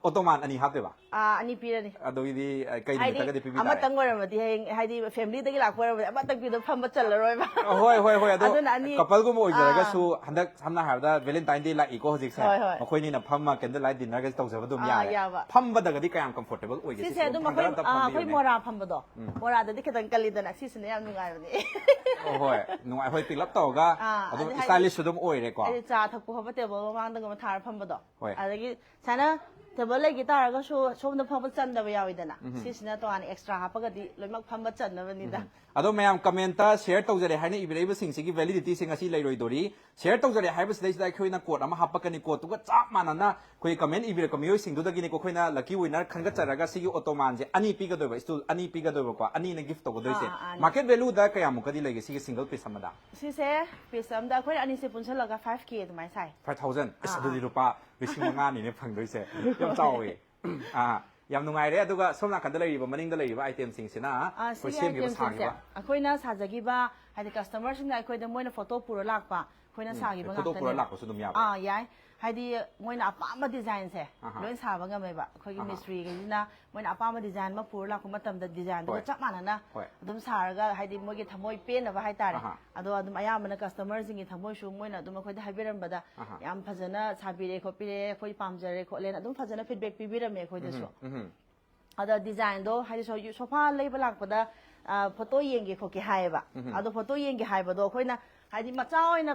ꯑꯣꯇꯣꯃꯥꯟ ꯑꯅꯤ ꯍꯥꯞꯇꯣꯏꯕ? ꯑꯥ, ꯑꯅꯤ ꯄꯤꯔꯅꯤ꯫ ꯑꯗꯨꯒꯤꯗꯤ, ꯑ, ꯀꯩ ꯍꯥꯏꯗꯤ ꯅꯨꯃꯤꯠꯇꯒꯗꯤ ꯄꯤꯕꯤ ꯇꯥꯔꯦ? ꯑꯃꯇꯪ ꯑꯣꯏꯔꯝꯃꯗꯤ, ꯍꯌꯦꯡ ꯍꯥꯏꯗꯤ ꯐꯦꯃꯤꯂꯤꯗꯒꯤ ꯂꯥꯛꯄ ꯑꯣꯏꯔꯝꯃꯗꯤ ꯑꯃꯇꯪ ꯄꯤꯕꯗꯣ ꯐꯝꯕ ꯆꯜꯂꯔꯣꯏꯕ꯫ ꯑ, ꯍꯣꯏ, ꯍꯣꯏ, ꯍꯣꯏ꯫ ꯑꯗꯣ ꯑꯗꯨꯅ ꯑꯅꯤ꯫ ꯀꯄꯜꯒꯨꯝꯕ ꯑꯣꯏꯖꯔꯒꯁꯨ, ꯍꯟꯗꯛ ꯁꯝꯅ ꯍꯥꯏꯔꯕꯗ ꯚꯦꯂꯦꯟꯇꯥꯏꯟ ꯗꯦ ꯂꯥꯛꯏꯀꯣ ꯍꯧꯖꯤꯛꯁꯦ꯫ ꯍꯣꯏ, ꯍꯣꯏ꯫ ꯃꯈꯣꯏꯅꯤꯅ ꯐꯝꯃ ꯀꯦꯟꯗꯜ ꯂꯥꯏꯠ ꯗꯤꯟꯅꯔꯒ ꯇꯧꯖꯕ ꯑꯗꯨꯝ ꯑꯥ, ꯌꯥꯔꯦ꯫ ꯌꯥꯕ꯫ ꯐꯝꯕꯗꯒꯗꯤ ꯀꯌꯥꯝ ꯀꯝꯐꯣꯔꯇꯦꯕꯜ ꯑꯣꯏꯒꯦ? ꯁꯤꯁꯦ ꯁꯤꯕꯨ ꯑꯗꯨꯝ ꯐꯝꯕꯗ ꯑꯩꯈꯣꯏ, ꯑꯝꯇ ꯑꯥ, ꯑꯩꯈꯣꯏ ꯐꯝꯕꯤꯌꯨꯅꯦ꯫ ꯃꯣꯔꯥ ꯐꯝꯕꯗꯣ꯫ ꯃꯣꯔꯥꯗꯗꯤ ꯈꯤꯇꯪ ꯀꯜꯂꯤꯗꯅ, ꯁꯤꯁꯤꯅ ꯌꯥꯝ ꯅꯨꯡꯉꯥꯏꯕꯅꯦ꯫ ꯑꯣ, ꯍꯣꯏ꯫ ꯅꯨꯡꯉꯥꯏ, ꯍꯣꯏ, ꯄꯤꯛꯂꯞ ꯇꯧꯔꯒ ꯑꯥ, ꯑꯗꯨꯝ ꯑꯗꯨ ꯍꯥꯏꯗꯤ ꯁ꯭ꯇꯥꯏꯂꯤꯁꯁꯨ ꯑꯗꯨꯝ ꯑꯣꯏꯔꯦꯀꯣ꯫ ꯍꯥꯏꯗꯤ ꯆꯥ ꯊꯛꯄ ꯈꯣꯠꯄ ꯇꯦꯕꯜ ꯃꯃꯥꯡꯗꯒꯨꯝꯕ ꯊꯥꯔ ꯐꯝꯕꯗꯣ꯫ ꯍꯣꯏ꯫ ꯑꯗꯒꯤ ꯁꯨꯃꯥꯏꯅ ꯇꯦꯕꯜ ꯂꯩꯈꯤ ꯇꯥꯔꯒꯁꯨ ꯁꯣꯝꯗ ꯐꯝꯕ ꯆꯟꯗꯕ ꯌꯥꯎꯋꯤꯗꯅ꯫ ꯁꯤꯁꯤꯅ ꯇꯣꯉꯥꯟꯅ ꯑꯦꯛꯁꯇ꯭ꯔꯥ ꯍꯥꯞꯄꯒꯗꯤ ꯂꯣꯏꯅꯃꯛ ꯐꯝꯕ ꯆꯟꯅꯕꯅꯤꯗ꯫ ꯑꯗꯣ ꯃꯌꯥꯝ ꯀꯃꯦꯟꯇ ꯁꯤꯌꯔ ꯇꯧꯖꯔꯦ ꯍꯥꯏꯅ ꯏꯕꯤꯔꯛꯏꯕꯁꯤꯡꯁꯤꯒꯤ ꯚꯦꯂꯤꯗꯤꯇꯤꯁꯦ ꯉꯁꯤ ꯂꯩꯔꯣꯏꯗꯣꯔꯤ꯫ ꯁꯤꯌꯔ ꯇꯧꯖꯔꯦ ꯍꯥꯏꯕꯁꯤꯗꯩꯁꯤꯗ ꯑꯩꯈꯣꯏꯅ ꯀꯣꯗ ꯑꯃ ꯍꯥꯞꯄꯛꯀꯅꯤ꯫ ꯀꯣꯗꯇꯨꯒ ꯆꯞ ꯃꯥꯟꯅꯅ ꯑꯩꯈꯣꯏ ꯀꯃꯦꯟ ꯏꯕꯤꯔꯛꯄ ꯃꯤꯑꯣꯏꯁꯤꯡꯗꯨꯗꯒꯤꯅꯤꯀꯣ ꯑꯩꯈꯣꯏꯅ ꯂꯛꯀꯤ ꯋꯤꯟꯅꯔ ꯈꯟꯒꯠꯆꯔꯒ ꯁꯤꯒꯤ ꯑꯣꯇꯣꯃꯥꯟꯁꯦ ꯑꯅꯤ ꯄꯤꯒꯗꯣꯏꯕ, ꯁ꯭ꯇꯨꯜ ꯑꯅꯤ ꯄꯤꯒꯗꯣꯏꯕꯀꯣ, ꯑꯅꯤꯅ ꯒꯤꯐ ꯇꯧꯒꯗꯣꯏꯁꯦ꯫ ꯑꯥ, ꯑꯥ, ꯑꯅꯤ꯫ ꯃꯥꯔꯀꯦꯠ ꯚꯦꯂꯨꯗ ꯀꯌꯥꯃꯨꯛꯀꯗꯤ ꯂꯩꯒꯦ ꯁꯤꯒꯤ ꯁꯤꯡꯒꯜ ꯄꯤꯁ ꯑꯃꯗ? ꯁꯤꯁꯦ ꯄꯤꯁ ꯑꯝꯗ ꯑꯩꯈꯣꯏꯅ ꯑꯅꯤꯁꯦ ꯄꯨꯟꯁꯤꯜꯂꯒ ꯐꯥꯏꯚ ꯀꯦ ꯑꯗꯨꯃꯥꯏꯅ ꯁꯥꯏ꯫ Five thousand? ꯑꯁ, ꯑꯥ, ꯑꯗꯨꯗꯤ ꯂꯨꯄꯥ ꯂꯤꯁꯤꯡ ꯃꯉꯥꯅꯤꯅꯦ ꯐꯪꯗꯣꯏꯁꯦ꯫ ꯌꯥꯝ ꯆꯥꯎꯋꯦ꯫ ꯑꯥ, ꯌꯥꯝ ꯅꯨꯡꯉꯥꯏꯔꯦ꯫ ꯑꯗꯨꯒ ꯁꯣꯝ ꯅꯥꯀꯟꯗ ꯂꯩꯔꯤꯕ, ꯃꯅꯤꯡꯗ ꯂꯩꯔꯤꯕ ꯑꯥꯏꯇꯦꯝꯁꯤꯡꯁꯤꯅ ꯑꯥ, ꯑꯩꯈꯣꯏ ꯁꯤꯒꯤ ꯁꯦꯝꯈꯤꯕ, ꯑꯥꯏꯇꯦꯝꯁꯤꯡꯁꯦ ꯁꯥꯈꯤꯕ? ꯑꯩꯈꯣꯏꯅ ꯁꯥꯖꯈꯤꯕ, ꯍꯥꯏꯗꯤ ꯀꯁꯇꯃꯔꯁꯤꯡꯅ ꯑꯩꯈꯣꯏꯗ ꯃꯣꯏꯅ ꯐꯣꯇꯣ ꯄꯨꯔ ꯂꯥꯛꯄ, ꯑꯩꯈꯣꯏꯅ ꯎꯝ, ꯁꯥꯈꯤꯕ ꯐꯣꯇꯣ ꯄꯨꯔ ꯉꯥꯛꯇꯅꯦꯕ꯫ ꯂꯥꯛꯄꯁꯨ ꯑꯗꯨꯝ ꯌꯥꯕ꯭ꯔꯥ? ꯑꯥ, ꯌꯥꯏ꯫ ꯍꯥꯏꯗꯤ ꯃꯣꯏꯅ ꯑꯄꯥꯝꯕ ꯗꯤꯖꯥꯏꯟꯁꯦ ꯑꯍꯥ꯫ ꯂꯣꯏ ꯁꯥꯕ ꯉꯝꯃꯦꯕ꯫ ꯑꯩꯈꯣꯏꯒꯤ ꯑꯍꯥ꯫ ꯃꯤꯁꯇ꯭ꯔꯤꯈꯩꯁꯤꯅ ꯃꯣꯏꯅ ꯑꯄꯥꯝꯕ ꯗꯤꯖꯥꯏꯟ ꯑꯃ ꯄꯨꯔ ꯂꯥꯛꯄ ꯃꯇꯝꯗ ꯗꯤꯖꯥꯏꯟꯗꯨꯒ ꯍꯣꯏ꯫ ꯆꯞ ꯃꯥꯟꯅꯅ ꯍꯣꯏ꯫ ꯑꯗꯨꯝ ꯁꯥꯔꯒ, ꯍꯥꯏꯗꯤ ꯃꯣꯏꯒꯤ ꯊꯃꯣꯏ ꯄꯦꯟꯅꯕ ꯍꯥꯏꯇꯥꯔꯦ꯫ ꯑꯍꯥ꯫ ꯑꯗꯣ ꯑꯗꯨꯝ ꯑꯌꯥꯝꯕꯅ ꯀꯁꯇꯃꯔꯁꯤꯡꯒꯤ ꯊꯃꯣꯏꯁꯨ ꯃꯣꯏꯅ ꯑꯗꯨꯝ ꯑꯩꯈꯣꯏꯗ ꯍꯥꯏꯕꯤꯔꯝꯕꯗ ꯑꯍꯥ꯫ ꯌꯥꯝ ꯐꯖꯅ ꯁꯥꯕꯤꯔꯦ ꯈꯣꯠꯄꯤꯔꯦ, ꯑꯩꯈꯣꯏ ꯄꯥꯝꯖꯔꯦ ꯈꯣꯠꯂꯦꯅ ꯑꯗꯨꯝ ꯐꯖꯅ ꯐꯤꯗꯕꯦꯛ ꯄꯤꯕꯤꯔꯝꯃꯦ ꯑꯩꯈꯣꯏꯗꯁꯨ꯫ ꯎꯝ, ꯎꯝ꯫ ꯑꯗ ꯗꯤꯖꯥꯏꯟꯗꯣ ꯍꯥꯏꯗꯤ ꯁꯣ-, ꯁꯣꯐꯥ ꯂꯩꯕ ꯂꯥꯛꯄꯗ, ꯑ, ꯐꯣꯇꯣ ꯌꯦꯡꯒꯦ ꯈꯣꯠꯀꯦ ꯍꯥꯏꯌꯦꯕ꯫ ꯎꯝ꯫ ꯑꯗꯣ ꯐꯣꯇꯣ ꯌꯦꯡꯒꯦ ꯍꯥꯏꯕꯗꯣ ꯑꯩꯈꯣꯏꯅ ꯍꯥꯏꯗꯤ ꯃꯆꯥ ꯑꯣꯏꯅ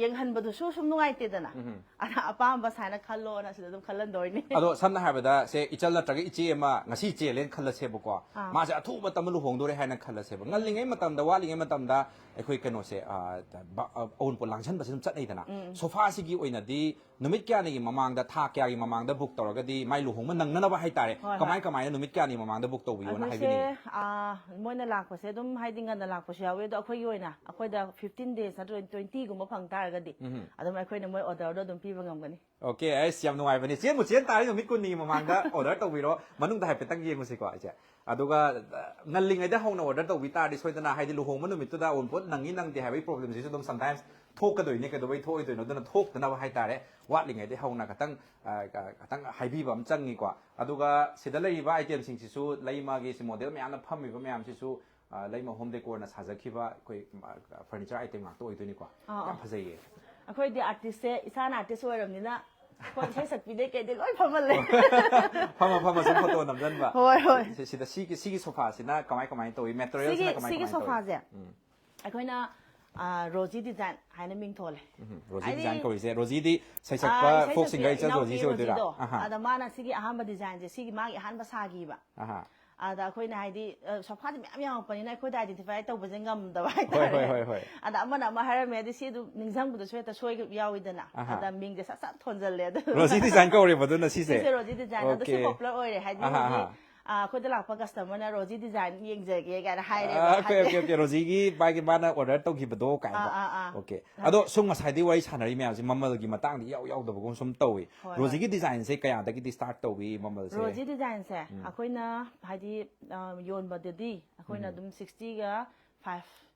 ꯌꯦꯡꯍꯟꯕꯗꯨꯁꯨ ꯁꯨꯝ ꯅꯨꯡꯉꯥꯏꯇꯦꯗꯅ꯫ ꯎꯝ꯫ ꯑꯗ ꯑꯄꯥꯝꯕ ꯁꯨꯃꯥꯏꯅ ꯈꯜꯂꯣꯅ ꯁꯤꯗ ꯑꯗꯨꯝ ꯈꯜꯍꯟꯗꯣꯏꯅꯦ꯫ ꯑꯗꯣ ꯁꯝꯅ ꯍꯥꯏꯔꯕꯗ ꯁꯦ ꯏꯆꯜ ꯅꯠꯇ꯭ꯔꯒ ꯏꯆꯦ ꯑꯃ ꯉꯁꯤ ꯆꯦꯜꯂꯦꯅ ꯈꯜꯂꯁꯦꯕꯀꯣ꯫ ꯑꯥ꯫ ꯃꯥꯁꯦ ꯑꯊꯨꯕ ꯃꯇꯝꯗ ꯂꯨꯍꯣꯡꯗꯣꯔꯦ ꯍꯥꯏꯅ ꯈꯜꯂꯁꯦꯕ꯫ ꯉꯜꯂꯤꯉꯩ ꯃꯇꯝꯗ, ꯋꯥꯠꯂꯤꯉꯩ ꯃꯇꯝꯗ ꯑꯩꯈꯣꯏ ꯀꯩꯅꯣꯁꯦ, ꯑ, ꯕ-, ꯑ, ꯑꯑꯣꯟꯄꯣꯠ ꯂꯥꯡꯁꯟꯕꯁꯦ ꯑꯗꯨꯝ ꯆꯠꯅꯩꯗꯅ꯫ ꯎꯝ꯫ ꯁꯣꯐꯥꯁꯤꯒꯤ ꯑꯣꯏꯅꯗꯤ ꯅꯨꯃꯤꯠ ꯀꯌꯥꯅꯤꯒꯤ ꯃꯃꯥꯡꯗ, ꯊꯥ ꯀꯌꯥꯒꯤ ꯃꯃꯥꯡꯗ ꯕꯨꯛ ꯇꯧꯔꯒꯗꯤ ꯃꯥꯏ ꯂꯨꯍꯣꯡꯕ ꯅꯪꯅꯅꯕ ꯍꯥꯏꯇꯥꯔꯦ, ꯍꯣꯏ, ꯍꯣꯏ꯫ ꯀꯃꯥꯏ ꯀꯃꯥꯏꯅ ꯅꯨꯃꯤꯠ ꯀꯌꯥꯅꯤ ꯃꯃꯥꯡꯗ ꯕꯨꯛ ꯇꯧꯕꯤꯌꯣꯅ ꯑꯩꯈꯣꯏꯁꯦ, ꯍꯥꯏꯕꯤꯅꯤꯡꯉꯤ? ꯑꯥ, ꯃꯣꯏꯅ ꯂꯥꯛꯄꯁꯦ ꯑꯗꯨꯝ ꯍꯥꯏꯗꯤ ꯉꯟꯅ ꯂꯥꯛꯄꯁꯨ ꯌꯥꯎꯋꯤ, ꯑꯗꯣ ꯑꯩꯈꯣꯏꯒꯤ ꯑꯣꯏꯅ ꯑꯩꯈꯣꯏꯗ ꯐꯤꯐꯇꯤꯟ ꯗꯦꯖ ꯅꯠꯇ꯭ꯔꯒ ꯇ꯭ꯋꯦꯟꯇꯤꯒꯨꯝꯕ ꯐꯪ ꯇꯥꯔꯒꯗꯤ ꯎꯝ꯫ ꯑꯗꯨꯝ ꯑꯩꯈꯣꯏꯅ ꯃꯣꯏ ꯑꯣꯔꯗꯔꯗꯣ ꯑꯗꯨꯝ ꯄꯤꯕ ꯉꯝꯒꯅꯤ꯫ ꯑꯣꯀꯦ, ꯑꯩꯁ, ꯌꯥꯝ ꯅꯨꯡꯉꯥꯏꯕꯅꯤ꯫ ꯆꯦꯟꯕꯨ ꯆꯦꯟ ꯇꯥꯔꯗꯤ ꯅꯨꯃꯤꯠ ꯀꯨꯟꯅꯤꯒꯤ ꯃꯃꯥꯡꯗ ꯑꯣꯔꯗꯔ ꯇꯧꯕꯤꯔꯣ꯫ ꯃꯅꯨꯡꯗ ꯍꯥꯏꯐꯦꯠꯇꯪ ꯌꯦꯡꯉꯨꯁꯤꯀꯣ ꯑꯩꯁꯦ꯫ ꯑꯗꯨꯒ, ꯑ, ꯉꯜꯂꯤꯉꯩꯗ ꯍꯧꯅ ꯑꯣꯔꯗꯔ ꯇꯧꯕꯤ ꯇꯥꯔꯗꯤ ꯁꯣꯏꯗꯅ, ꯍꯥꯏꯗꯤ ꯂꯨꯍꯣꯡꯕ ꯅꯨꯃꯤꯠꯇꯨꯗ ꯑꯑꯣꯟꯄꯣꯠ ꯅꯪꯉꯤ ꯅꯪꯗꯦ ꯍꯥꯏꯕꯒꯤ ꯄ꯭ꯔꯣꯕ꯭ꯂꯦꯝꯁꯤꯁꯨ ꯑꯗꯨꯝ ꯁꯝꯇꯥꯏꯝꯁ ꯊꯣꯛꯀꯗꯣꯏꯅꯦ, ꯀꯩꯗꯧꯕꯩ ꯊꯣꯛꯑꯣꯏꯗꯣꯏꯅꯣ? ꯑꯗꯨꯅ ꯊꯣꯛꯇꯅꯕ ꯍꯥꯏꯇꯥꯔꯦ, ꯋꯥꯠꯂꯤꯉꯩꯗꯒꯤ ꯍꯧꯅ ꯈꯇꯪ, ꯑ, ꯈꯇꯪ ꯍꯥꯏꯕꯤꯕ ꯑꯃ ꯆꯪꯉꯤꯀꯣ꯫ ꯑꯗꯨꯒ ꯁꯤꯗ ꯂꯩꯔꯤꯕ ꯑꯥꯏꯇꯦꯝꯁꯤꯡꯁꯤꯁꯨ, ꯂꯩꯃꯒꯤ ꯁꯤ ꯃꯣꯗꯦꯜ ꯃꯌꯥꯝꯅ ꯐꯝꯃꯤꯕ ꯃꯌꯥꯝꯁꯤꯁꯨ, ꯑ, ꯂꯩꯃ ꯍꯣꯝ ꯗꯦꯀꯣꯔꯅ ꯁꯥꯖꯈꯤꯕ ꯑꯩꯈꯣꯏ, ꯑ, ꯐꯔꯅꯤꯆꯔ ꯑꯥꯏꯇꯦꯝ ꯉꯥꯛꯇ ꯑꯣꯏꯗꯣꯏꯅꯤꯀꯣ꯫ ꯑꯥ, ꯌꯥꯝ ꯑꯥ꯫ ꯐꯖꯩꯌꯦ꯫ ꯑꯩꯈꯣꯏꯗꯤ ꯑꯥꯔꯇꯤꯁꯁꯦ, ꯏꯁꯥꯅ ꯑꯥꯔꯇꯤꯁ ꯑꯣꯏꯔꯕꯅꯤꯅ, ꯍꯣꯏ, ꯏꯁꯩ ꯁꯛꯄꯤꯗꯩ ꯀꯩꯗꯩ ꯂꯣꯏ ꯐꯝꯍꯜꯂꯦ꯫ ꯐꯝꯃ ꯐꯝꯃ ꯁꯨꯝ ꯐꯣꯇꯣ ꯅꯝꯖꯟꯕ꯫ ꯍꯣꯏ, ꯍꯣꯏ꯫ ꯁꯤ-, ꯁꯤꯗ ꯁꯤꯒꯤ, ꯁꯤꯒꯤ ꯁꯣꯐꯥꯁꯤꯅ ꯀꯃꯥꯏ ꯀꯃꯥꯏꯅ ꯇꯧꯏ? ꯃꯦꯇꯔꯤꯌꯦꯜꯁꯤꯅ ꯁꯤꯒꯤ, ꯀꯃꯥꯏ ꯁꯤꯒꯤ ꯀꯃꯥꯏꯅ ꯇꯧꯏ? ꯁꯣꯐꯥꯁꯦ ꯎꯝ꯫ ꯑꯩꯈꯣꯏꯅ, ꯑ, ꯔꯣꯖꯤ ꯗꯤꯖꯥꯏꯟ ꯍꯥꯏꯅ ꯃꯤꯡ ꯊꯣꯜꯂꯦ꯫ ꯎꯝ, ꯔꯣꯖꯤ ꯍꯥꯏꯗꯤ, ꯗꯤꯖꯥꯏꯟ ꯀꯧꯔꯤꯁꯦ, ꯔꯣꯖꯤꯗꯤ ꯁꯩꯁꯛꯄ, ꯑ, ꯏꯁꯩ ꯐꯣꯛ ꯁꯛꯄꯤ ꯁꯤꯡꯒꯔ ꯏꯆꯜ ꯏꯅꯥꯎꯄꯤ ꯔꯣꯖꯤꯁꯦ ꯑꯣꯏꯗꯣꯏꯔꯥ? ꯔꯣꯖꯤꯗꯣ꯫ ꯑꯍꯥ꯫ ꯑꯗ ꯃꯥꯅ ꯁꯤꯒꯤ ꯑꯍꯥꯟꯕ ꯗꯤꯖꯥꯏꯟꯁꯦ, ꯁꯤꯒꯤ ꯃꯥꯒꯤ ꯑꯍꯥꯟꯕ ꯁꯥꯈꯤꯕ꯫ ꯑꯍꯥ꯫ ꯑꯗ ꯑꯩꯈꯣꯏꯅ ꯍꯥꯏꯗꯤ, ꯑ, ꯁꯣꯐꯥꯗꯤ ꯃꯌꯥꯝ ꯌꯥꯝꯃꯛꯄꯅꯤꯅ ꯑꯩꯈꯣꯏꯗ ꯑꯥꯏꯗꯦꯟꯇꯤꯐꯥꯏ ꯇꯧꯕꯁꯦ ꯉꯝꯗꯕ ꯍꯣꯏ, ꯍꯥꯏꯇꯥꯔꯦ꯫ ꯍꯣꯏ, ꯍꯣꯏ, ꯍꯣꯏ꯫ ꯑꯗ ꯑꯃꯅ ꯑꯃ ꯍꯥꯏꯔꯝꯃꯦ, ꯑꯗꯩ ꯁꯤ ꯑꯗꯨꯝ ꯅꯤꯡꯁꯤꯡꯕꯗꯁꯨ ꯍꯦꯛꯇ ꯁꯣꯏꯕ ꯌꯥꯎꯋꯤꯗꯅ꯫ ꯑꯍꯥ꯫ ꯑꯗ ꯃꯤꯡꯁꯦ ꯁꯠ ꯁꯠ ꯊꯣꯟꯖꯜꯂꯦ ꯑꯗꯨ꯫ ꯔꯣꯖꯤ ꯗꯤꯖꯥꯏꯟ ꯀꯧꯔꯦꯕ ꯑꯗꯨꯅ ꯁꯤꯁꯦ? ꯁꯤꯁꯦ ꯔꯣꯖꯤ ꯗꯤꯖꯥꯏꯟ꯫ ꯑꯗꯣ ꯁꯤ ꯑꯣꯀꯦ꯫ ꯄꯣꯄꯨꯂꯔ ꯑꯣꯏꯔꯦ, ꯍꯥꯏꯗꯤ ꯑꯍꯥ, ꯃꯤꯒꯤ, ꯑꯍꯥ꯫ ꯑ, ꯑꯩꯈꯣꯏꯗ ꯂꯥꯛꯄ ꯀꯁꯇꯃꯔꯅ ꯔꯣꯖꯤ ꯗꯤꯖꯥꯏꯟ ꯌꯦꯡꯖꯒꯦ ꯀꯥꯏꯅ ꯍꯥꯏꯔꯦꯕ, ꯑ, ꯑꯣꯀꯦ, ꯍꯥꯏꯗꯤ꯫ Okay, okay. ꯔꯣꯖꯤꯒꯤ ꯃꯥꯒꯤ, ꯃꯥꯅ ꯑꯣꯔꯗꯔ ꯇꯧꯈꯤꯕꯗꯣ ꯀꯥꯏꯅ꯫ ꯑꯥ, ꯑꯥ, ꯑꯥ꯫ ꯑꯣꯀꯦ꯫ ꯑꯗꯣ ꯁꯨꯝ ꯉꯁꯥꯏꯗꯤ ꯋꯥꯔꯤ ꯁꯥꯟꯅꯔꯤ ꯃꯌꯥꯝꯁꯦ ꯃꯃꯜꯒꯤ ꯃꯇꯥꯡꯗ ꯏꯌꯥꯎ ꯌꯥꯎꯗꯕꯒꯨꯝ ꯁꯨꯝ ꯇꯧꯏ꯫ ꯍꯣꯏ, ꯍꯣꯏ꯫ ꯔꯣꯖꯤꯒꯤ ꯗꯤꯖꯥꯏꯟꯁꯦ ꯀꯌꯥꯗꯒꯤꯗꯤ ꯁ꯭ꯇꯥꯔꯠ ꯇꯧꯏ ꯃꯃꯜꯁꯦ? ꯔꯣꯖꯤ ꯗꯤꯖꯥꯏꯟꯁꯦ ꯎꯝ꯫ ꯑꯩꯈꯣꯏꯅ ꯍꯥꯏꯗꯤ, ꯑ, ꯌꯣꯟꯕꯗꯗꯤ ꯑꯩꯈꯣꯏꯅ ꯎꯝ꯫ ꯑꯗꯨꯝ ꯁꯤꯛꯁꯇꯤꯒ ꯐꯥꯏꯚ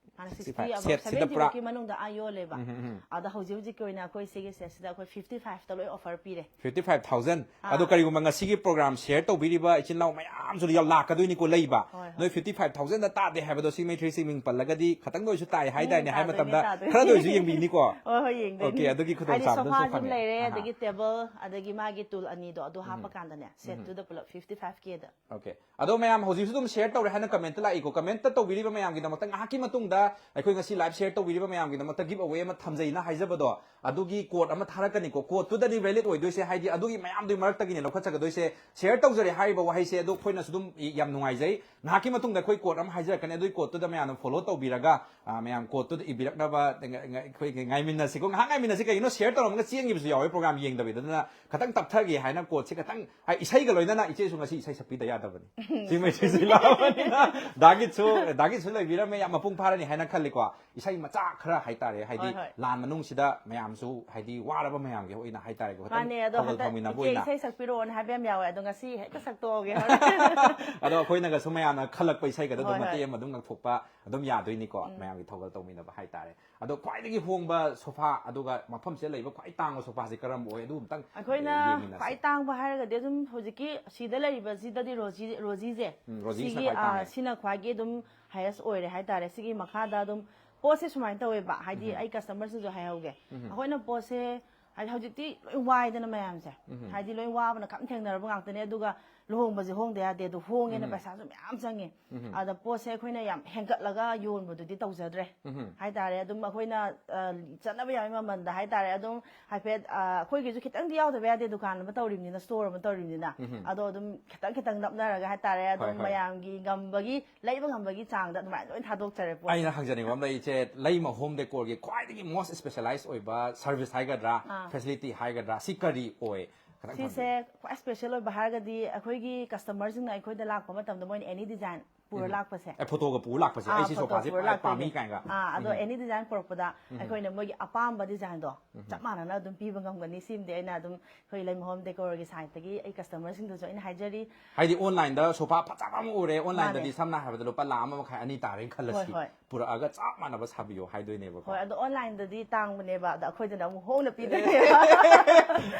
ꯁꯤꯛꯁꯇꯤ ꯁꯤꯛꯁꯇꯤ ꯐꯥꯏꯚ, ꯑꯕꯞ, ꯁꯦꯠꯁꯤꯗ ꯁꯚꯦꯟꯇꯤ ꯄꯨꯔꯥ꯫ ꯐꯥꯎꯕꯒꯤ ꯃꯅꯨꯡꯗ ꯑꯥ ꯌꯣꯜꯂꯦꯕ꯫ ꯎꯝ, ꯎꯝ, ꯎꯝ꯫ ꯑꯗ ꯍꯧꯖꯤꯛ ꯍꯧꯖꯤꯛꯀꯤ ꯑꯣꯏꯅ ꯑꯩꯈꯣꯏ ꯁꯤꯒꯤ ꯁꯦꯠꯁꯤꯗ ꯑꯩꯈꯣꯏ ꯐꯤꯐꯇꯤ ꯐꯥꯏꯚꯇ ꯂꯣꯏ ꯑꯣꯐꯔ ꯄꯤꯔꯦ꯫ Fifty five thousand. ꯑꯥ꯫ ꯑꯗꯣ ꯀꯔꯤꯒꯨꯝꯕ ꯉꯁꯤꯒꯤ ꯄ꯭ꯔꯣꯒ꯭ꯔꯥꯝ ꯁꯤꯌꯔ ꯇꯧꯕꯤꯔꯤꯕ ꯏꯆꯤꯟ ꯏꯅꯥꯎ ꯃꯌꯥꯝꯁꯨ ꯌꯥꯝ ꯂꯥꯛꯀꯗꯣꯏꯅꯤꯀꯣ ꯂꯩꯕ꯫ ꯍꯣꯏ, ꯍꯣꯏ꯫ ꯅꯣꯏ ꯐꯤꯐꯇꯤ ꯐꯥꯏꯚ ꯊꯥꯎꯖꯟꯗ ꯇꯥꯗꯦ ꯍꯥꯏꯕꯗꯣ ꯁꯤ ꯃꯩꯇ꯭ꯔꯤ ꯁꯤ ꯃꯤꯡ ꯄꯜꯂꯒꯗꯤ ꯈꯇꯪꯗ ꯑꯣꯏꯁꯨ ꯇꯥꯏ ꯍꯥꯏꯗꯥꯏꯅꯦ ꯎꯝ, ꯍꯥꯏꯕ ꯇꯥꯗꯣꯏꯅꯦ, ꯃꯇꯝꯗ ꯇꯥꯗꯣꯏꯅꯦ꯫ ꯈꯔꯗ ꯑꯣꯏꯁꯨ ꯌꯦꯡꯕꯤꯅꯤꯀꯣ꯫ ꯍꯣꯏ, ꯍꯣꯏ, ꯌꯦꯡꯗꯣꯏꯅꯦ꯫ ꯑꯣꯀꯦ, ꯑꯗꯨꯒꯤ ꯍꯥꯏꯗꯤ ꯈꯨꯗꯣꯡꯆꯥꯕꯗꯨꯁꯨ ꯁꯣꯐꯥꯁꯨ ꯐꯪꯉꯦ꯫ ꯂꯩꯔꯦ, ꯑꯍꯥ꯫ ꯑꯗꯒꯤ ꯇꯦꯕꯜ, ꯑꯗꯒꯤ ꯃꯥꯒꯤ ꯇꯨꯜ ꯑꯅꯤꯗꯣ ꯑꯗꯨ ꯎꯝ꯫ ꯍꯥꯞꯄꯀꯥꯟꯗꯅꯦ, ꯎꯝ꯫ ꯁꯦꯠꯇꯨꯗ ꯄꯨꯂꯞ ꯐꯤꯐꯇꯤ ꯐꯥꯏꯚ ꯀꯦꯗ꯫ ꯑꯣꯀꯦ꯫ ꯑꯗꯣ ꯃꯌꯥꯝ ꯍꯧꯖꯤꯛꯁꯨ ꯑꯗꯨꯝ ꯁꯤꯌꯔ ꯇꯧꯔꯦ ꯍꯥꯏꯅ ꯀꯃꯦꯟꯇ ꯂꯥꯛꯏꯀꯣ꯫ ꯀꯃꯦꯟꯇ ꯇꯧꯕꯤꯔꯤꯕ ꯃꯌꯥꯝꯒꯤꯗꯃꯛꯇ ꯉꯥꯏꯍꯥꯛꯀꯤ ꯃꯇꯨꯡꯗ ꯑꯩꯈꯣꯏ ꯉꯁꯤ ꯂꯥꯏꯚ ꯁꯤꯌꯔ ꯇꯧꯕꯤꯔꯤꯕ ꯃꯌꯥꯝꯒꯤꯗꯃꯛꯇ ꯒꯤꯐ ꯑꯋꯦ ꯑꯃ ꯊꯝꯖꯩꯅ ꯍꯥꯏꯖꯕꯗꯣ, ꯑꯗꯨꯒꯤ ꯀꯣꯗ ꯑꯃ ꯊꯥꯔꯛꯀꯅꯤꯀꯣ꯫ ꯀꯣꯗꯇꯨꯗꯅꯤ ꯚꯦꯂꯤꯗ ꯑꯣꯏꯗꯣꯏꯁꯦ, ꯍꯥꯏꯗꯤ ꯑꯗꯨꯒꯤ ꯃꯌꯥꯝꯗꯨꯒꯤ ꯃꯔꯛꯇꯒꯤꯅꯦ ꯂꯧꯈꯠꯆꯒꯗꯣꯏꯁꯦ꯫ ꯁꯤꯌꯔ ꯇꯧꯖꯔꯦ ꯍꯥꯏꯔꯤꯕ ꯋꯥꯍꯩꯁꯦ ꯑꯗꯨ ꯑꯩꯈꯣꯏꯅꯁꯨ ꯑꯗꯨꯝ ꯌꯥꯝ ꯅꯨꯡꯉꯥꯏꯖꯩ꯫ ꯉꯥꯏꯍꯥꯛꯀꯤ ꯃꯇꯨꯡꯗ ꯑꯩꯈꯣꯏ ꯀꯣꯗ ꯑꯃ ꯍꯥꯏꯖꯔꯛꯀꯅꯤ, ꯑꯗꯨꯒꯤ ꯀꯣꯗꯇꯨꯗ ꯃꯌꯥꯝꯅ ꯐꯣꯂꯣ ꯇꯧꯕꯤꯔꯒ, ꯑ, ꯃꯌꯥꯝ ꯀꯣꯗꯇꯨꯗ ꯏꯕꯤꯔꯛꯅꯕ ꯉ-, ꯉ-, ꯑꯩꯈꯣꯏꯒꯤ ꯉꯥꯏꯃꯤꯟꯅꯁꯤꯀꯣ꯫ ꯉꯥꯏꯍꯥꯛ ꯉꯥꯏꯃꯤꯟꯅꯁꯤ꯫ ꯀꯩꯒꯤꯅꯣ, ꯁꯤꯌꯔ ꯇꯧꯔꯝꯃꯒ ꯆꯦꯟꯈꯤꯕꯁꯨ ꯌꯥꯎꯋꯦ ꯄ꯭ꯔꯣꯒ꯭ꯔꯥꯝ ꯌꯦꯡꯗꯕꯤꯗ꯫ ꯑꯗꯨꯅ ꯈꯤꯇꯪ ꯇꯞꯊꯒꯦ ꯍꯥꯏꯅ ꯀꯣꯗꯁꯦ ꯈꯤꯇꯪ, ꯑ, ꯏꯁꯩꯒ ꯂꯣꯏꯅꯅ ꯏꯆꯦꯁꯨ ꯉꯁꯤ ꯏꯁꯩ ꯁꯛꯄꯤꯗ ꯌꯥꯗꯕꯅꯤ꯫ ꯁꯤ ꯃꯩꯇ꯭ꯔꯤꯁꯤ ꯂꯥꯛꯑꯕꯅꯤꯅ ꯗꯥꯒꯤꯠꯁꯨ, ꯗꯥꯒꯤꯠꯁꯨ ꯂꯩꯕꯤꯔꯝꯃꯦ꯫ ꯌꯥꯝ ꯃꯄꯨꯡ ꯐꯥꯔꯅꯤ ꯍꯥꯏꯅ ꯈꯜꯂꯤꯀꯣ꯫ ꯏꯁꯩ ꯃꯆꯥ ꯈꯔ ꯍꯥꯏꯇꯥꯔꯦ, ꯍꯥꯏꯗꯤ ꯍꯣꯏ, ꯍꯣꯏ꯫ ꯂꯥꯟ ꯃꯅꯨꯡꯁꯤꯗ ꯃꯌꯥꯝꯁꯨ, ꯍꯥꯏꯗꯤ ꯋꯥꯔꯕ ꯃꯌꯥꯝꯒꯤ ꯑꯣꯏꯅ ꯍꯥꯏꯇꯥꯔꯦꯀꯣ, ꯈꯤꯇꯪ ꯃꯥꯅꯦ, ꯑꯗꯣ ꯊꯧꯒꯜ ꯍꯟꯗꯛ ꯐꯥꯎꯃꯤꯟꯅꯕ ꯏꯆꯦ ꯑꯣꯏꯅ꯫ ꯏꯁꯩ ꯁꯛꯄꯤꯔꯛꯑꯣꯅ ꯍꯥꯏꯕ ꯌꯥꯝ ꯌꯥꯎꯋꯦ, ꯑꯗꯣ ꯉꯁꯤ ꯍꯦꯛꯇ ꯁꯛꯇꯣꯛꯑꯒꯦ꯫ ꯑꯗꯣ ꯑꯩꯈꯣꯏꯅꯒꯁꯨ ꯃꯌꯥꯝꯅ ꯈꯜꯂꯛꯄ ꯏꯁꯩꯒꯗꯣ ꯑꯗꯨꯝ ꯍꯣꯏ, ꯃꯇꯦꯛ ꯍꯣꯏ꯫ ꯑꯃ ꯑꯗꯨꯝ ꯉꯥꯛꯊꯣꯛꯄ ꯑꯗꯨꯝ ꯌꯥꯗꯣꯏꯅꯤꯀꯣ, ꯎꯝ꯫ ꯃꯌꯥꯝꯒꯤ ꯊꯧꯒꯜ ꯇꯧꯃꯤꯟꯅꯕ ꯍꯥꯏꯇꯥꯔꯦ꯫ ꯑꯗꯣ ꯈ꯭ꯋꯥꯏꯗꯒꯤ ꯍꯣꯡꯕ ꯁꯣꯐꯥ, ꯑꯗꯨꯒ ꯃꯐꯝꯁꯤꯗ ꯂꯩꯕ ꯈ꯭ꯋꯥꯏ ꯇꯥꯡꯕ ꯁꯣꯐꯥꯁꯦ ꯀꯔꯝꯕ ꯑꯣꯏ? ꯑꯗꯨ ꯑꯝꯇꯪ, ꯑꯩꯈꯣꯏꯅ ꯑꯦ, ꯌꯦꯡꯃꯤꯟꯅꯁꯦ꯫ ꯈ꯭ꯋꯥꯏ ꯇꯥꯡꯕ ꯍꯥꯏꯔꯒꯗꯤ ꯑꯗꯨꯝ ꯍꯧꯖꯤꯛꯀꯤ ꯁꯤꯗ ꯂꯩꯔꯤꯕ ꯁꯤꯗꯗꯤ ꯔꯣꯖꯤ, ꯔꯣꯖꯤꯁꯦ꯫ ꯎꯝ, ꯔꯣꯖꯤꯁꯤꯅ ꯁꯤꯒꯤ, ꯈ꯭ꯋꯥꯏ ꯑꯥ, ꯇꯥꯡꯉꯦ꯫ ꯁꯤꯅ ꯈ꯭ꯋꯥꯏꯒꯤ ꯑꯗꯨꯝ ꯍꯥꯏꯌꯦꯁ ꯑꯣꯏꯔꯦ ꯍꯥꯏꯇꯥꯔꯦ꯫ ꯁꯤꯒꯤ ꯃꯈꯥꯗ ꯑꯗꯨꯝ ꯄꯣꯠꯁꯦ ꯁꯨꯃꯥꯏꯅ ꯇꯧꯋꯦꯕ, ꯍꯥꯏꯗꯤ ꯎꯝ꯫ ꯑꯩ ꯀꯁꯇꯃꯔꯁꯤꯡꯁꯨ ꯍꯥꯏꯍꯧꯒꯦ꯫ ꯎꯝ꯫ ꯑꯩꯈꯣꯏꯅ ꯄꯣꯠꯁꯦ, ꯍꯥꯏꯗꯤ ꯍꯧꯖꯤꯛꯇꯤ ꯂꯣꯏ ꯋꯥꯏꯗꯅ ꯃꯌꯥꯝꯁꯦ, ꯎꯝ꯫ ꯍꯥꯏꯗꯤ ꯂꯣꯏ ꯋꯥꯕꯅ ꯀꯝ ꯊꯦꯡꯅꯔꯕ ꯉꯥꯛꯇꯅꯦ꯫ ꯑꯗꯨꯒ ꯂꯨꯍꯣꯡꯕꯁꯦ ꯍꯣꯡꯗ ꯌꯥꯗꯦ, ꯑꯗꯣ ꯍꯣꯡꯉꯦꯅ ꯎꯝ꯫ ꯄꯩꯁꯥꯁꯨ ꯃꯌꯥꯝ ꯆꯪꯉꯦ꯫ ꯎꯝ꯫ ꯑꯗ ꯄꯣꯠꯁꯦ ꯑꯩꯈꯣꯏꯅ ꯌꯥꯝ ꯍꯦꯟꯒꯠꯂꯒ ꯌꯣꯟꯕꯗꯨꯗꯤ ꯇꯧꯖꯗ꯭ꯔꯦ ꯎꯝ꯫ ꯍꯥꯏꯇꯥꯔꯦ꯫ ꯑꯗꯨꯝ ꯑꯩꯈꯣꯏꯅ, ꯑ, ꯆꯠꯅꯕ ꯌꯥꯕꯒꯤ ꯃꯃꯜꯗ ꯍꯥꯏꯇꯥꯔꯦ, ꯑꯗꯨꯝ ꯍꯥꯏꯐꯦꯠ, ꯑ, ꯑꯩꯈꯣꯏꯒꯤꯁꯨ ꯈꯤꯇꯪꯗꯤ ꯌꯥꯎꯗꯕ ꯌꯥꯗꯦ, ꯗꯨꯀꯥꯟ ꯑꯃ ꯇꯧꯔꯤꯕꯅꯤꯅ, ꯁ꯭ꯇꯣꯔ ꯑꯃ ꯇꯧꯔꯤꯕꯅꯤꯅ꯫ ꯎꯝ꯫ ꯑꯗꯣ ꯑꯗꯨꯝ ꯈꯤꯇꯪ ꯈꯤꯇꯪ ꯅꯞꯅꯔꯒ ꯍꯥꯏꯇꯥꯔꯦ, ꯑꯗꯨꯝ ꯍꯣꯏ, ꯍꯣꯏ꯫ ꯃꯌꯥꯝꯒꯤ ꯉꯝꯕꯒꯤ, ꯂꯩꯕ ꯉꯝꯕꯒꯤ ꯆꯥꯡꯗ ꯑꯗꯨꯃꯥꯏꯅ ꯂꯣꯏ ꯊꯥꯗꯣꯛꯆꯔꯦ ꯄꯣꯠꯁꯦ꯫ ꯑꯩꯅ ꯍꯪꯖꯅꯤꯡꯕ ꯑꯃ ꯂꯩ, ꯏꯆꯦ, ꯂꯩꯃ ꯍꯣꯝ ꯗꯦꯀꯣꯔꯒꯤ ꯈ꯭ꯋꯥꯏꯗꯒꯤ most specialized ꯑꯣꯏꯕ ꯁꯔꯚꯤꯁ ꯍꯥꯏꯒꯗ꯭ꯔꯥ, ꯑꯥ꯫ ꯐꯦꯁꯤꯂꯤꯇꯤ ꯍꯥꯏꯒꯗ꯭ꯔꯥ, ꯁꯤ ꯀꯔꯤ ꯑꯣꯏ? ꯈꯤꯇꯪ ꯁꯤꯁꯦ ꯊꯝꯕꯤꯌꯨ꯫ ꯈ꯭ꯋꯥꯏ ꯁ꯭ꯄꯦꯁꯦꯜ ꯑꯣꯏꯕ ꯍꯥꯏꯔꯒꯗꯤ ꯑꯩꯈꯣꯏꯒꯤ ꯀꯁꯇꯃꯔꯁꯤꯡꯅ ꯑꯩꯈꯣꯏꯗ ꯂꯥꯛꯄ ꯃꯇꯝꯗ ꯃꯣꯏꯅ ꯑꯦꯅꯤ ꯗꯤꯖꯥꯏꯟ ꯄꯨꯔ ꯂꯥꯛꯄꯁꯦ꯫ ꯑꯦ, ꯐꯣꯇꯣꯒ ꯄꯨꯔ ꯂꯥꯛꯄꯁꯦ, ꯑꯥ, ꯑꯩ ꯁꯤ ꯐꯣꯇꯣ ꯁꯣꯐꯥꯁꯦ ꯄꯨꯔ ꯈ꯭ꯋꯥꯏ ꯂꯥꯛꯄꯒꯤ꯫ ꯄꯥꯝꯃꯤ ꯀꯥꯏꯅꯒ꯫ ꯑꯥ, ꯑꯗꯣ ꯑꯦꯅꯤ ꯗꯤꯖꯥꯏꯟ ꯄꯨꯔꯛꯄꯗ ꯑꯩꯈꯣꯏꯅ ꯃꯣꯏꯒꯤ ꯑꯄꯥꯝꯕ ꯗꯤꯖꯥꯏꯟꯗꯣ ꯆꯞ ꯃꯥꯟꯅꯅ ꯑꯗꯨꯝ ꯄꯤꯕ ꯉꯝꯒꯅꯤ꯫ ꯁꯤꯃꯗꯤ ꯑꯩꯅ ꯑꯗꯨꯝ ꯑꯩꯈꯣꯏ ꯂꯩꯃꯍꯣꯝ ꯗꯦꯀꯣꯔꯒꯤ ꯁꯥꯏꯠꯇꯒꯤ ꯑꯩ ꯀꯁꯇꯃꯔꯁꯤꯡꯗꯁꯨ ꯑꯩꯅ ꯍꯥꯏꯖꯔꯤ꯫ ꯍꯥꯏꯗꯤ ꯑꯣꯟꯂꯥꯏꯟꯗ ꯁꯣꯐꯥ ꯐꯖꯕ ꯑꯃ ꯎꯔꯦ, ꯑꯣꯟꯂꯥꯏꯟꯗꯗꯤ ꯃꯥꯅꯦ꯫ ꯁꯝꯅ ꯍꯥꯏꯔꯕꯗ ꯂꯨꯄꯥ ꯂꯥꯈ ꯑꯃ ꯃꯈꯥꯏ ꯑꯅꯤ ꯇꯥꯔꯦꯅ ꯈꯜꯂꯁꯤ, ꯍꯣꯏ, ꯍꯣꯏ꯫ ꯄꯨꯔꯛꯑꯒ ꯆꯞ ꯃꯥꯟꯅꯕ ꯁꯥꯕꯤꯌꯣ ꯍꯥꯏꯗꯣꯏꯅꯦꯕꯀꯣ꯫ ꯍꯣꯏ, ꯑꯗꯣ ꯑꯣꯟꯂꯥꯏꯟꯗꯗꯤ ꯇꯥꯡꯕꯅꯦꯕ, ꯑꯗ ꯑꯩꯈꯣꯏꯗꯅ ꯑꯃꯨꯛ ꯍꯣꯡꯅ ꯄꯤꯗꯣꯏꯅꯦꯕ꯫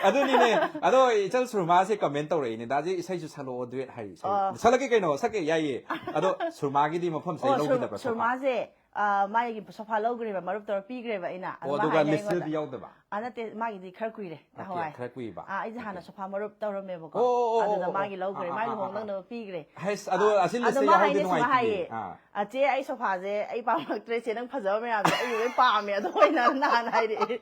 ꯑꯗꯨꯅꯤꯅꯦ꯫ ꯑꯗꯣ ꯏꯆꯜ ꯁꯨꯔꯃꯥꯁꯦ ꯀꯃꯦꯟ ꯇꯧꯔꯛꯏꯅꯦ, "ꯗꯥꯖꯤ ꯏꯁꯩꯁꯨ ꯁꯛꯂꯛꯑꯣ, ꯗꯨꯋꯦꯠ ꯍꯥꯏ ꯏꯁꯩ"꯫ ꯑꯣ꯫ ꯁꯛꯂꯛꯀꯦ ꯀꯩꯅꯣ, ꯁꯛꯀꯦ, ꯌꯥꯏꯌꯦ꯫ ꯑꯗꯣ ꯁꯨꯔꯃꯥꯒꯤꯗꯤ ꯃꯐꯝꯁꯦ ꯑꯣ, ꯁꯨꯔ- ꯂꯧꯈꯤꯗꯕ꯭ꯔꯥ ꯁꯣꯐꯥ? ꯁꯨꯔꯃꯥꯁꯦ, ꯑ, ꯃꯥꯒꯤ ꯁꯣꯐꯥ ꯂꯧꯈ꯭ꯔꯦꯕ, ꯃꯔꯨꯞ ꯇꯧꯔ ꯄꯤꯈ꯭ꯔꯦꯕ ꯑꯩꯅ꯫ ꯑꯗꯣ ꯑꯣ, ꯃꯥ ꯑꯗꯨꯒ ꯍꯥꯏꯅ ꯂꯤꯁꯇꯗꯤ ꯑꯩꯉꯣꯟꯗ ꯌꯥꯎꯗꯕ? ꯑ, ꯅꯠꯇꯦ, ꯃꯥꯒꯤꯗꯤ ꯈꯔ ꯀꯨꯏꯔꯦ, ꯑꯣꯀꯦ, ꯅꯍꯥꯟꯋꯥꯏ꯫ ꯈꯔ ꯀꯨꯏꯕ꯫ ꯑ, ꯑꯩꯁꯦ ꯑꯣꯀꯦ꯫ ꯍꯥꯟꯅ ꯁꯣꯐꯥ ꯃꯔꯨꯞ ꯇꯧꯔꯝꯃꯦꯕꯀꯣ꯫ ꯑꯣ, ꯑꯣ, ꯑꯣ, ꯑꯗꯨꯗ ꯑꯣ, ꯃꯥꯒꯤ ꯑꯣ꯫ ꯂꯧꯈ꯭ꯔꯦ, ꯑꯥ, ꯃꯥꯒꯤ ꯑꯥ, ꯑꯥ, ꯂꯨꯍꯣꯡꯗꯧꯅꯕ ꯄꯤꯈ꯭ꯔꯦ꯫ ꯍꯩꯁ, ꯑꯗꯣ ꯑꯁꯤ ꯑꯗꯣ ꯂꯤꯁꯇ ꯃꯥ ꯌꯥꯎꯍꯧꯗꯦ, ꯍꯥꯏꯅꯦ ꯁꯨꯃꯥꯏ ꯅꯨꯡꯉꯥꯏꯇꯦ꯫ ꯍꯥꯏꯌꯦ, ꯑꯥ꯫ "ꯑ, ꯆꯦ, ꯑꯩ ꯁꯣꯐꯥꯁꯦ ꯑꯩ ꯄꯥꯝꯃꯛꯇ꯭ꯔꯦ, ꯆꯦ ꯅꯪ ꯐꯖꯕ ꯃꯌꯥꯝꯗꯣ ꯑꯩ ꯂꯣꯏ ꯄꯥꯝꯃꯦ, ꯑꯗꯣ ꯑꯣꯏꯅ" ꯅꯍꯥꯟ ꯍꯥꯏꯔꯛꯑꯦ꯫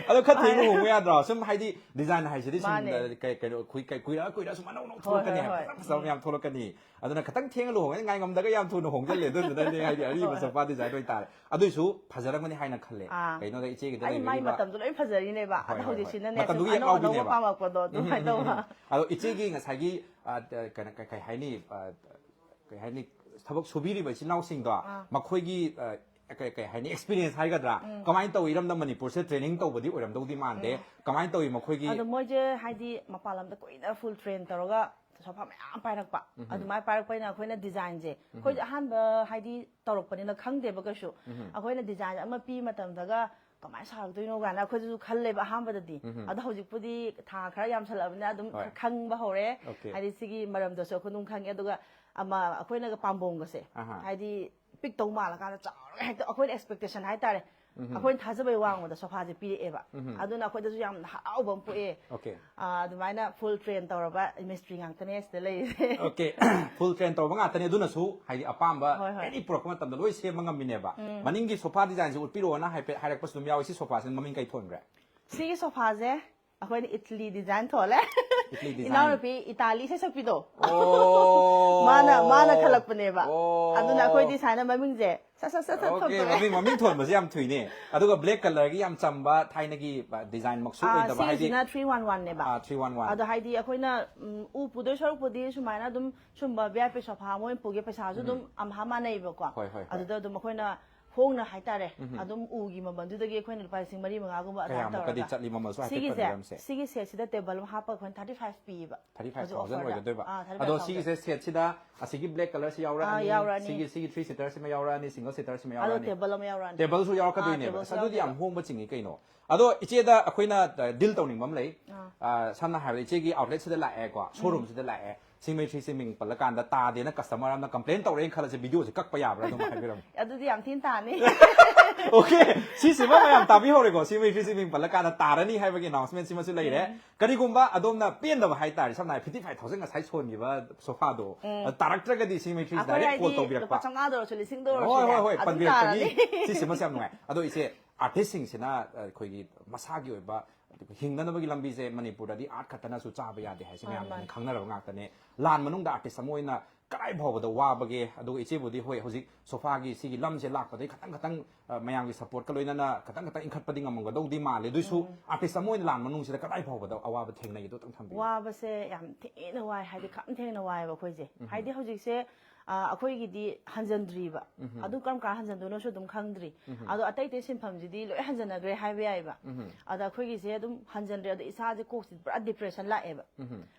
ꯑꯗꯣ ꯈꯔ ꯊꯦꯡꯅ ꯍꯥꯏ- ꯂꯨꯍꯣꯡꯕ ꯌꯥꯗ꯭ꯔꯣ? ꯁꯨꯝ ꯍꯥꯏꯗꯤ ꯗꯤꯖꯥꯏꯟ ꯍꯥꯏꯁꯤꯗꯤ ꯁꯨꯝ, ꯃꯥꯅꯦ꯫ ꯑ, ꯀꯩ-, ꯀꯩꯅꯣ, ꯀꯨꯏ-, ꯀꯩ-, ꯀꯨꯏꯔ ꯀꯨꯏꯔ ꯁꯨꯝ ꯑꯅꯧ ꯑꯅꯧ ꯍꯣꯏ, ꯊꯣꯛꯂꯛꯀꯅꯤ, ꯍꯣꯏ, ꯍꯣꯏ꯫ ꯐꯖ ꯐꯖꯕ ꯎꯝ꯫ ꯃꯌꯥꯝ ꯊꯣꯛꯂꯛꯀꯅꯤ꯫ ꯑꯗꯨꯅ ꯈꯤꯇꯪ ꯊꯦꯡꯅ ꯂꯨꯍꯣꯡꯉꯗꯤ ꯉꯥꯏꯉꯝꯗꯒ ꯌꯥꯝ ꯊꯨꯅ ꯍꯣꯡꯖꯜꯂꯦ꯫ ꯑꯗꯨꯗꯨꯅꯗꯤ ꯍꯥꯏꯗꯤ ꯑꯔꯤꯕ ꯍꯣꯏ꯫ ꯁꯣꯐꯥ ꯗꯤꯖꯥꯏꯟ ꯑꯣꯏꯇꯥꯔꯦ꯫ ꯑꯗꯨꯏꯁꯨ ꯐꯖꯔꯝꯒꯅꯤ ꯍꯥꯏꯅ ꯈꯜꯂꯦ꯫ ꯑꯥ꯫ ꯀꯩꯅꯣꯗ ꯏꯆꯦꯒꯤꯗ ꯑꯩ ꯃꯥꯏ ꯂꯩꯕꯤꯔꯤꯕ ꯃꯇꯝꯗꯣ ꯂꯣꯏ ꯐꯖꯔꯤꯅꯦꯕ꯫ ꯍꯣꯏ, ꯑꯗꯣ ꯍꯣꯏ, ꯍꯧꯖꯤꯛꯁꯤꯅꯅꯦ ꯃꯇꯝꯗꯨꯒꯤ ꯁꯨꯝ ꯌꯥꯝ ꯑꯅꯧ ꯑꯅꯧꯕ ꯉꯥꯎꯕꯤꯅꯦꯕ꯫ ꯄꯥꯝꯃꯛꯄꯗꯣ ꯑꯗꯨꯃꯥꯏꯅ ꯇꯧꯕ꯫ ꯑꯗꯣ ꯏꯆꯦꯒꯤ ꯉꯁꯥꯏꯒꯤ, ꯑ, ꯀꯩꯅꯣ, ꯀꯩ, ꯀꯩ ꯍꯥꯏꯅꯤ, ꯑ, ꯀꯩ ꯍꯥꯏꯅꯤ, ꯊꯕꯛ ꯁꯨꯕꯤꯔꯤꯕ ꯏꯆꯤꯜ ꯏꯅꯥꯎꯁꯤꯡꯗꯣ, ꯑꯥ꯫ ꯃꯈꯣꯏꯒꯤ, ꯑ, ꯀꯩ, ꯀꯩ ꯍꯥꯏꯅꯤ, ꯑꯦꯛꯁꯄꯤꯔꯤꯌꯦꯟꯁ ꯍꯥꯏꯒꯗ꯭ꯔꯥ, ꯎꯝ꯫ ꯀꯃꯥꯏꯅ ꯇꯧꯋꯤ? ꯏꯔꯝꯗꯝ ꯃꯅꯤꯄꯨꯔꯁꯦ ꯇ꯭ꯔꯦꯅꯤꯡ ꯇꯧꯕꯗꯤ ꯑꯣꯏꯔꯝꯗꯧꯗꯤ ꯃꯥꯟꯗꯦ꯫ ꯎꯝ꯫ ꯀꯃꯥꯏꯅ ꯇꯧꯋꯤ ꯃꯈꯣꯏꯒꯤ? ꯑꯗꯣ ꯃꯣꯏꯁꯦ ꯍꯥꯏꯗꯤ ꯃꯄꯥꯟ ꯂꯝꯗ ꯀꯨꯏꯅ ꯐꯨꯜ ꯇ꯭ꯔꯦꯟ ꯇꯧꯔꯒ ꯁꯣꯐꯥ ꯃꯌꯥꯝ ꯄꯥꯏꯔꯛꯄ꯫ ꯎꯝ꯫ ꯑꯗꯨꯃꯥꯏꯅ ꯄꯥꯏꯔꯛꯄꯅꯤꯅ ꯑꯩꯈꯣꯏꯅ ꯗꯤꯖꯥꯏꯟꯁꯦ, ꯎꯝ꯫ ꯑꯩꯈꯣꯏꯁꯦ ꯑꯍꯥꯟꯕ ꯍꯥꯏꯗꯤ ꯇꯧꯔꯛꯄꯅꯤꯅ ꯈꯪꯗꯦꯕ ꯀꯩꯁꯨ꯫ ꯎꯝ꯫ ꯑꯩꯈꯣꯏꯅ ꯗꯤꯖꯥꯏꯟ ꯑꯃ ꯄꯤ ꯃꯇꯝꯗꯒ ꯀꯃꯥꯏꯅ ꯁꯥꯔꯛꯇꯣꯏꯅꯣ ꯀꯥꯏꯅ ꯑꯩꯈꯣꯏꯗꯁꯨ ꯈꯜꯂꯦꯕ ꯑꯍꯥꯟꯕꯗꯗꯤ꯫ ꯎꯝ꯫ ꯑꯗꯣ ꯍꯧꯖꯤꯛꯄꯨꯗꯤ ꯊꯥ ꯈꯔ ꯌꯥꯝꯁꯜꯂꯛꯑꯕꯅꯤꯅ ꯑꯗꯨꯝ ꯍꯣꯏ꯫ ꯈꯔ ꯈꯪꯕ ꯍꯧꯔꯦ꯫ ꯑꯣꯀꯦ꯫ ꯍꯥꯏꯗꯤ ꯁꯤꯒꯤ ꯃꯔꯝꯗꯁꯨ ꯑꯩꯈꯣꯏ ꯑꯗꯨꯝ ꯈꯪꯉꯦ꯫ ꯑꯗꯨꯒ ꯑꯃ ꯑꯩꯈꯣꯏꯅꯒ ꯄꯥꯝꯕꯣꯝꯒꯁꯦ, ꯑꯍꯥ꯫ ꯍꯥꯏꯗꯤ ꯄꯤꯛꯇꯧ ꯃꯥꯜꯂꯀꯥꯟꯗ ꯆꯥꯎꯔꯒ ꯍꯦꯛꯇ ꯑꯩꯈꯣꯏꯅ ꯑꯦꯛꯁꯄꯦꯛꯇꯦꯁꯟ ꯍꯥꯏꯇꯥꯔꯦ, ꯎꯝ꯫ ꯑꯩꯈꯣꯏꯅ ꯊꯥꯖꯕꯩ ꯋꯥꯡꯃꯗ ꯁꯣꯐꯥꯁꯦ ꯄꯤꯔꯛꯑꯦꯕ꯫ ꯎꯝ꯫ ꯑꯗꯨꯅ ꯑꯩꯈꯣꯏꯗꯁꯨ ꯌꯥꯝ ꯍꯔꯥꯎꯕ ꯑꯃ ꯄꯣꯛꯑꯦ꯫ ꯑꯣꯀꯦ꯫ ꯑꯥ, ꯑꯗꯨꯃꯥꯏꯅ ꯐꯨꯜ ꯇ꯭ꯔꯦꯟ ꯇꯧꯔꯕ ꯃꯤꯁꯇ꯭ꯔꯤ ꯉꯥꯛꯇꯅꯦ ꯁꯤꯗ ꯂꯩꯔꯤꯁꯦ꯫ ꯑꯣꯀꯦ꯫ ꯐꯨꯜ ꯇ꯭ꯔꯦꯟ ꯇꯧꯕ ꯉꯥꯛꯇꯅꯦ꯫ ꯑꯗꯨꯅꯁꯨ ꯍꯥꯏꯗꯤ ꯑꯄꯥꯝꯕ ꯍꯣꯏ, ꯍꯣꯏ꯫ ꯑꯦꯅꯤ ꯄꯨꯔꯛꯄ ꯃꯇꯝꯗ ꯂꯣꯏ ꯁꯦꯝꯕ ꯉꯝꯃꯤꯅꯦꯕ꯫ ꯎꯝ꯫ ꯃꯅꯤꯡꯒꯤ ꯁꯣꯐꯥ ꯗꯤꯖꯥꯏꯟꯁꯦ ꯎꯠꯄꯤꯔꯛꯑꯣꯅ ꯍꯥꯏꯐꯦꯠ ꯍꯥꯏꯔꯛꯄꯁꯨ ꯑꯗꯨꯝ ꯌꯥꯎꯋꯤ꯫ ꯁꯤ ꯁꯣꯐꯥꯁꯤꯅ ꯃꯃꯤꯡ ꯀꯩ ꯊꯣꯟꯈ꯭ꯔꯦ? ꯁꯤꯒꯤ ꯁꯣꯐꯥꯁꯦ ꯑꯩꯈꯣꯏꯅ ꯏꯠꯂꯤ ꯗꯤꯖꯥꯏꯟ ꯊꯣꯜꯂꯦ꯫ ꯏꯠꯂꯤ ꯗꯤꯖꯥꯏꯟ꯫ ꯏꯅꯥꯎꯅꯨꯄꯤ ꯏꯇꯥꯂꯤ ꯏꯁꯩ ꯁꯛꯄꯤꯗꯣ꯫ ꯑꯣ꯫ ꯃꯥꯅ ꯃꯥꯅ ꯈꯜꯂꯛꯄꯅꯦꯕ꯫ ꯑꯣ꯫ ꯑꯗꯨꯅ ꯑꯩꯈꯣꯏꯗꯤ ꯁꯨꯃꯥꯏꯅ ꯃꯃꯤꯡꯁꯦ ꯁꯠ ꯁꯠ ꯁꯠ ꯁꯠ Okay, ꯊꯣꯟꯊꯣꯛꯑꯦ꯫ ꯃꯃꯤꯡ ꯃꯃꯤꯡ ꯊꯣꯟꯕꯁꯦ ꯌꯥꯝ ꯊꯨꯏꯅꯦ꯫ ꯑꯗꯨꯒ black colourꯒꯤ ꯌꯥꯝ ꯆꯝꯕ ꯊꯥꯏꯅꯒꯤ ꯗꯤꯖꯥꯏꯟ ꯃꯛꯁꯨ ꯑꯥ, ꯑꯣꯏꯗꯕ, ꯍꯥꯏꯗꯤ ꯁꯤꯒꯤꯁꯤꯅ three one one ꯅꯦꯕ꯫ ꯑꯥ, three one one꯫ ꯑꯗꯣ ꯍꯥꯏꯗꯤ ꯑꯩꯈꯣꯏꯅ ꯎꯝ, ꯎ ꯄꯨꯗꯣꯏ ꯁꯔꯨꯛꯄꯨꯗꯤ ꯁꯨꯃꯥꯏꯅ ꯑꯗꯨꯝ ꯁꯨꯝꯕ V I P sofa ꯑꯃ ꯑꯣꯏꯅ ꯄꯨꯒꯦ, ꯄꯩꯁꯥꯁꯨ ꯑꯗꯨꯝ ꯑꯝꯍꯥ ꯃꯥꯟꯅꯩꯕꯀꯣ꯫ ꯍꯣꯏ, ꯍꯣꯏ, ꯍꯣꯏ꯫ ꯑꯗꯨꯗ ꯑꯗꯨꯝ ꯑꯩꯈꯣꯏꯅ ꯍꯣꯡꯅ ꯍꯥꯏꯇꯥꯔꯦ, ꯑꯗꯨꯝ ꯎꯒꯤ ꯃꯃꯜꯗꯨꯗꯒꯤ ꯑꯩꯈꯣꯏꯅ ꯂꯨꯄꯥ ꯂꯤꯁꯤꯡ ꯃꯔꯤ ꯃꯉꯥꯒꯨꯝꯕ ꯑꯗꯨꯃꯥꯏꯅ ꯀꯌꯥꯃꯨꯛꯀꯗꯤ ꯇꯧꯔꯒ꯫ ꯆꯠꯂꯤ ꯃꯃꯜꯁꯨ ꯍꯥꯏꯐꯦꯠ ꯁꯤꯒꯤꯁꯦ ꯄꯟꯕꯤꯔꯝꯁꯦ꯫ ꯁꯤꯒꯤ ꯁꯦꯠꯁꯤꯗ ꯇꯦꯕꯜ ꯑꯃ ꯍꯥꯞꯄ ꯑꯩꯈꯣꯏꯅ thirty five ꯄꯤꯌꯦꯕ꯫ Thirty five ꯍꯧꯖꯤꯛ thousand offerꯗ꯫ ꯑꯣꯏꯒꯗꯣꯏꯕ꯫ ꯑꯥ, thirty five ꯑꯗꯣ thousand꯫ ꯁꯤꯒꯤꯁꯦ ꯁꯦꯠꯁꯤꯗ ꯑꯁꯤꯒꯤ black colourꯁꯤ ꯌꯥꯎꯔꯛꯑꯅꯤ, ꯑꯥ, ꯌꯥꯎꯔꯛꯑꯅꯤ꯫ ꯁꯤꯒꯤ ꯁꯤꯒꯤ three seaterꯁꯤꯃ ꯌꯥꯎꯔꯛꯑꯅꯤ, single seaterꯁꯤꯃ ꯑꯗꯣ ꯌꯥꯎꯔꯛꯑꯅꯤ꯫ ꯇꯦꯕꯜ ꯑꯃ ꯌꯥꯎꯔꯛꯑꯅꯤ꯫ ꯇꯦꯕꯜꯁꯨ ꯌꯥꯎꯔꯛꯀꯗꯣꯏꯅꯦꯕ꯫ ꯑꯥ, ꯑꯁ, ꯇꯦꯕꯜꯁꯨ ꯑꯗꯨꯗꯤ ꯌꯥꯝ ꯌꯥꯎꯔꯛꯀꯗꯣꯏꯕ꯫ ꯍꯣꯡꯕ ꯆꯤꯡꯉꯤ ꯀꯩꯅꯣ꯫ ꯑꯗꯣ ꯏꯆꯦꯗ ꯑꯩꯈꯣꯏꯅ ꯗꯤꯜ ꯇꯧꯅꯤꯡꯕ ꯑꯃ ꯂꯩ꯫ ꯑꯥ, ꯁꯝꯅ ꯍꯥꯏꯔꯕꯗ ꯏꯆꯦꯒꯤ ꯑꯥꯎꯠꯂꯦꯠꯁꯤꯗ ꯂꯥꯛꯑꯦꯀꯣ, ꯁꯣꯔꯨꯝꯁꯤꯗ ꯂꯥꯛꯑꯦ, ꯁꯤꯡꯃꯩ ꯊ꯭ꯔꯤ ꯁꯤꯃꯤꯡ ꯄꯜꯂꯀꯥꯟꯗ ꯇꯥꯗꯦꯅ ꯀꯁꯇꯃꯔ ꯑꯃꯅ ꯀꯝꯄ꯭ꯂꯦꯟ ꯇꯧꯔꯦꯅ ꯈꯜꯂꯁꯦ, ꯚꯤꯗꯤꯑꯣꯁꯦ ꯀꯛꯄ ꯌꯥꯕ꯭ꯔꯥ? ꯑꯗꯨꯝ ꯍꯥꯏꯕꯤꯔꯝꯃꯣ꯫ ꯑꯗꯨꯗꯤ ꯌꯥꯝ ꯊꯤꯅ ꯇꯥꯅꯤ꯫ Okay, ꯁꯤꯁꯤꯃ ꯃꯌꯥꯝ ꯇꯥꯕꯤꯍꯧꯔꯦꯀꯣ, ꯁꯤꯡꯃꯩ ꯊ꯭ꯔꯤ ꯁꯤꯃꯤꯡ ꯄꯜꯂꯀꯥꯟꯗ ꯇꯥꯔꯅꯤ ꯍꯥꯏꯕꯒꯤ ꯑꯅꯥꯎꯟꯁꯃꯦꯟꯁꯤꯃꯁꯨ ꯂꯩꯔꯦ꯫ ꯀꯔꯤꯒꯨꯝꯕ ꯑꯗꯣꯝꯅ ꯄꯦꯟꯗꯕ ꯍꯥꯏꯇꯥꯔꯦ, ꯁꯝꯅ ꯍꯥꯏ fifty five thousand ꯉꯁꯥꯏ ꯁꯣꯟꯈꯤꯕ ꯁꯣꯐꯥꯗꯣ, ꯑꯗꯨ ꯇꯥꯔꯛꯇ꯭ꯔꯒꯗꯤ ꯁꯤꯡꯃꯩ ꯊ꯭ꯔꯤꯁꯤ ꯑꯩꯈꯣꯏ direct call ꯍꯥꯏꯗꯤ ꯇꯧꯕꯤꯔꯛꯄ꯫ ꯂꯨꯄꯥ ꯆꯥꯝꯃꯉꯥꯗ ꯑꯣꯏꯔꯁꯨ, ꯂꯤꯁꯤꯡꯗ ꯍꯣꯏ, ꯑꯣꯏꯔꯁꯨꯅꯦ, ꯍꯣꯏ, ꯍꯣꯏ, ꯑꯗꯨꯝ ꯄꯟꯕꯤꯔꯛꯄꯒꯤ ꯇꯥꯔꯅꯤ꯫ ꯁꯤꯁꯤꯃꯁꯨ ꯌꯥꯝ ꯅꯨꯡꯉꯥꯏ꯫ ꯑꯗꯣ ꯏꯆꯦ, ꯑꯥꯔꯇꯤꯁꯁꯤꯡꯁꯤꯅ ꯑꯩꯈꯣꯏꯒꯤ ꯃꯁꯥꯒꯤ ꯑꯣꯏꯕ ꯍꯤꯡꯅꯅꯕꯒꯤ ꯂꯝꯕꯤꯁꯦ ꯃꯅꯤꯄꯨꯔꯗꯗꯤ ꯑꯥꯔꯠ ꯈꯛꯇꯅꯁꯨ ꯆꯥꯕ ꯌꯥꯗꯦ ꯍꯥꯏꯁꯦ ꯃꯌꯥꯝꯅ ꯃꯥꯅꯤ꯫ ꯈꯪꯅꯔꯕ ꯉꯥꯛꯇꯅꯦ꯫ ꯂꯥꯟ ꯃꯅꯨꯡꯗ ꯑꯥꯔꯇꯤꯁ ꯑꯃ ꯑꯣꯏꯅ ꯀꯗꯥꯏ ꯐꯥꯎꯕꯗ ꯋꯥꯕꯒꯦ? ꯑꯗꯨꯒ ꯏꯆꯦꯕꯨꯗꯤ ꯍꯣꯏ, ꯍꯧꯖꯤꯛ ꯁꯣꯐꯥꯒꯤ ꯁꯤꯒꯤ ꯂꯝꯁꯦ ꯂꯥꯛꯄꯗꯒꯤ ꯈꯇꯪ ꯈꯇꯪ, ꯑ, ꯃꯌꯥꯝꯒꯤ ꯁꯄꯣꯔꯠꯀ ꯂꯣꯏꯅꯅ ꯈꯇꯪ ꯈꯇꯪ ꯏꯟꯈꯠꯄꯗꯤ ꯉꯝꯃꯝꯒꯗꯧꯗꯤ ꯃꯥꯜꯂꯦ꯫ ꯑꯗꯨꯏꯁꯨ ꯑꯥꯔꯇꯤꯁ ꯑꯃ ꯑꯣꯏꯅ ꯂꯥꯟ ꯃꯅꯨꯡꯁꯤꯗ ꯀꯗꯥꯏ ꯐꯥꯎꯕꯗ ꯑꯋꯥꯕ ꯊꯦꯡꯅꯩ? ꯑꯗꯨ ꯈꯇꯪ ꯊꯝꯕꯤꯌꯨ꯫ ꯋꯥꯕꯁꯦ ꯌꯥꯝ ꯊꯤꯅ ꯋꯥꯏ, ꯍꯥꯏꯗꯤ ꯈꯝ ꯊꯦꯡꯅ ꯋꯥꯏꯑꯦꯕ ꯑꯩꯈꯣꯏꯁꯦ꯫ ꯍꯥꯏꯗꯤ ꯍꯧꯖꯤꯛꯁꯦ, ꯑ, ꯑꯩꯈꯣꯏꯒꯤꯗꯤ ꯍꯟꯖꯟꯗ꯭ꯔꯤꯕ꯫ ꯑꯗꯨ ꯀꯔꯝ ꯀꯥꯟꯗ ꯍꯟꯖꯟꯗꯣꯏꯅꯣꯁꯨ ꯑꯗꯨꯝ ꯈꯪꯗ꯭ꯔꯤ꯫ ꯑꯗꯣ ꯑꯇꯩ ꯑꯇꯩ ꯁꯤꯟꯐꯝꯁꯤꯗꯤ ꯂꯣꯏ ꯍꯟꯖꯟꯅꯈ꯭ꯔꯦ ꯍꯥꯏꯕ ꯌꯥꯏꯑꯕ꯫ ꯑꯗ ꯑꯩꯈꯣꯏꯒꯤꯁꯦ ꯑꯗꯨꯝ ꯍꯟꯖꯟꯗ꯭ꯔꯦ꯫ ꯑꯗꯣ ꯏꯁꯥꯁꯦ ꯀꯣꯛꯁꯤꯗ ꯄꯨꯔꯥ ꯗꯤꯄ꯭ꯔꯦꯁꯟ ꯂꯥꯛꯑꯦꯕ꯫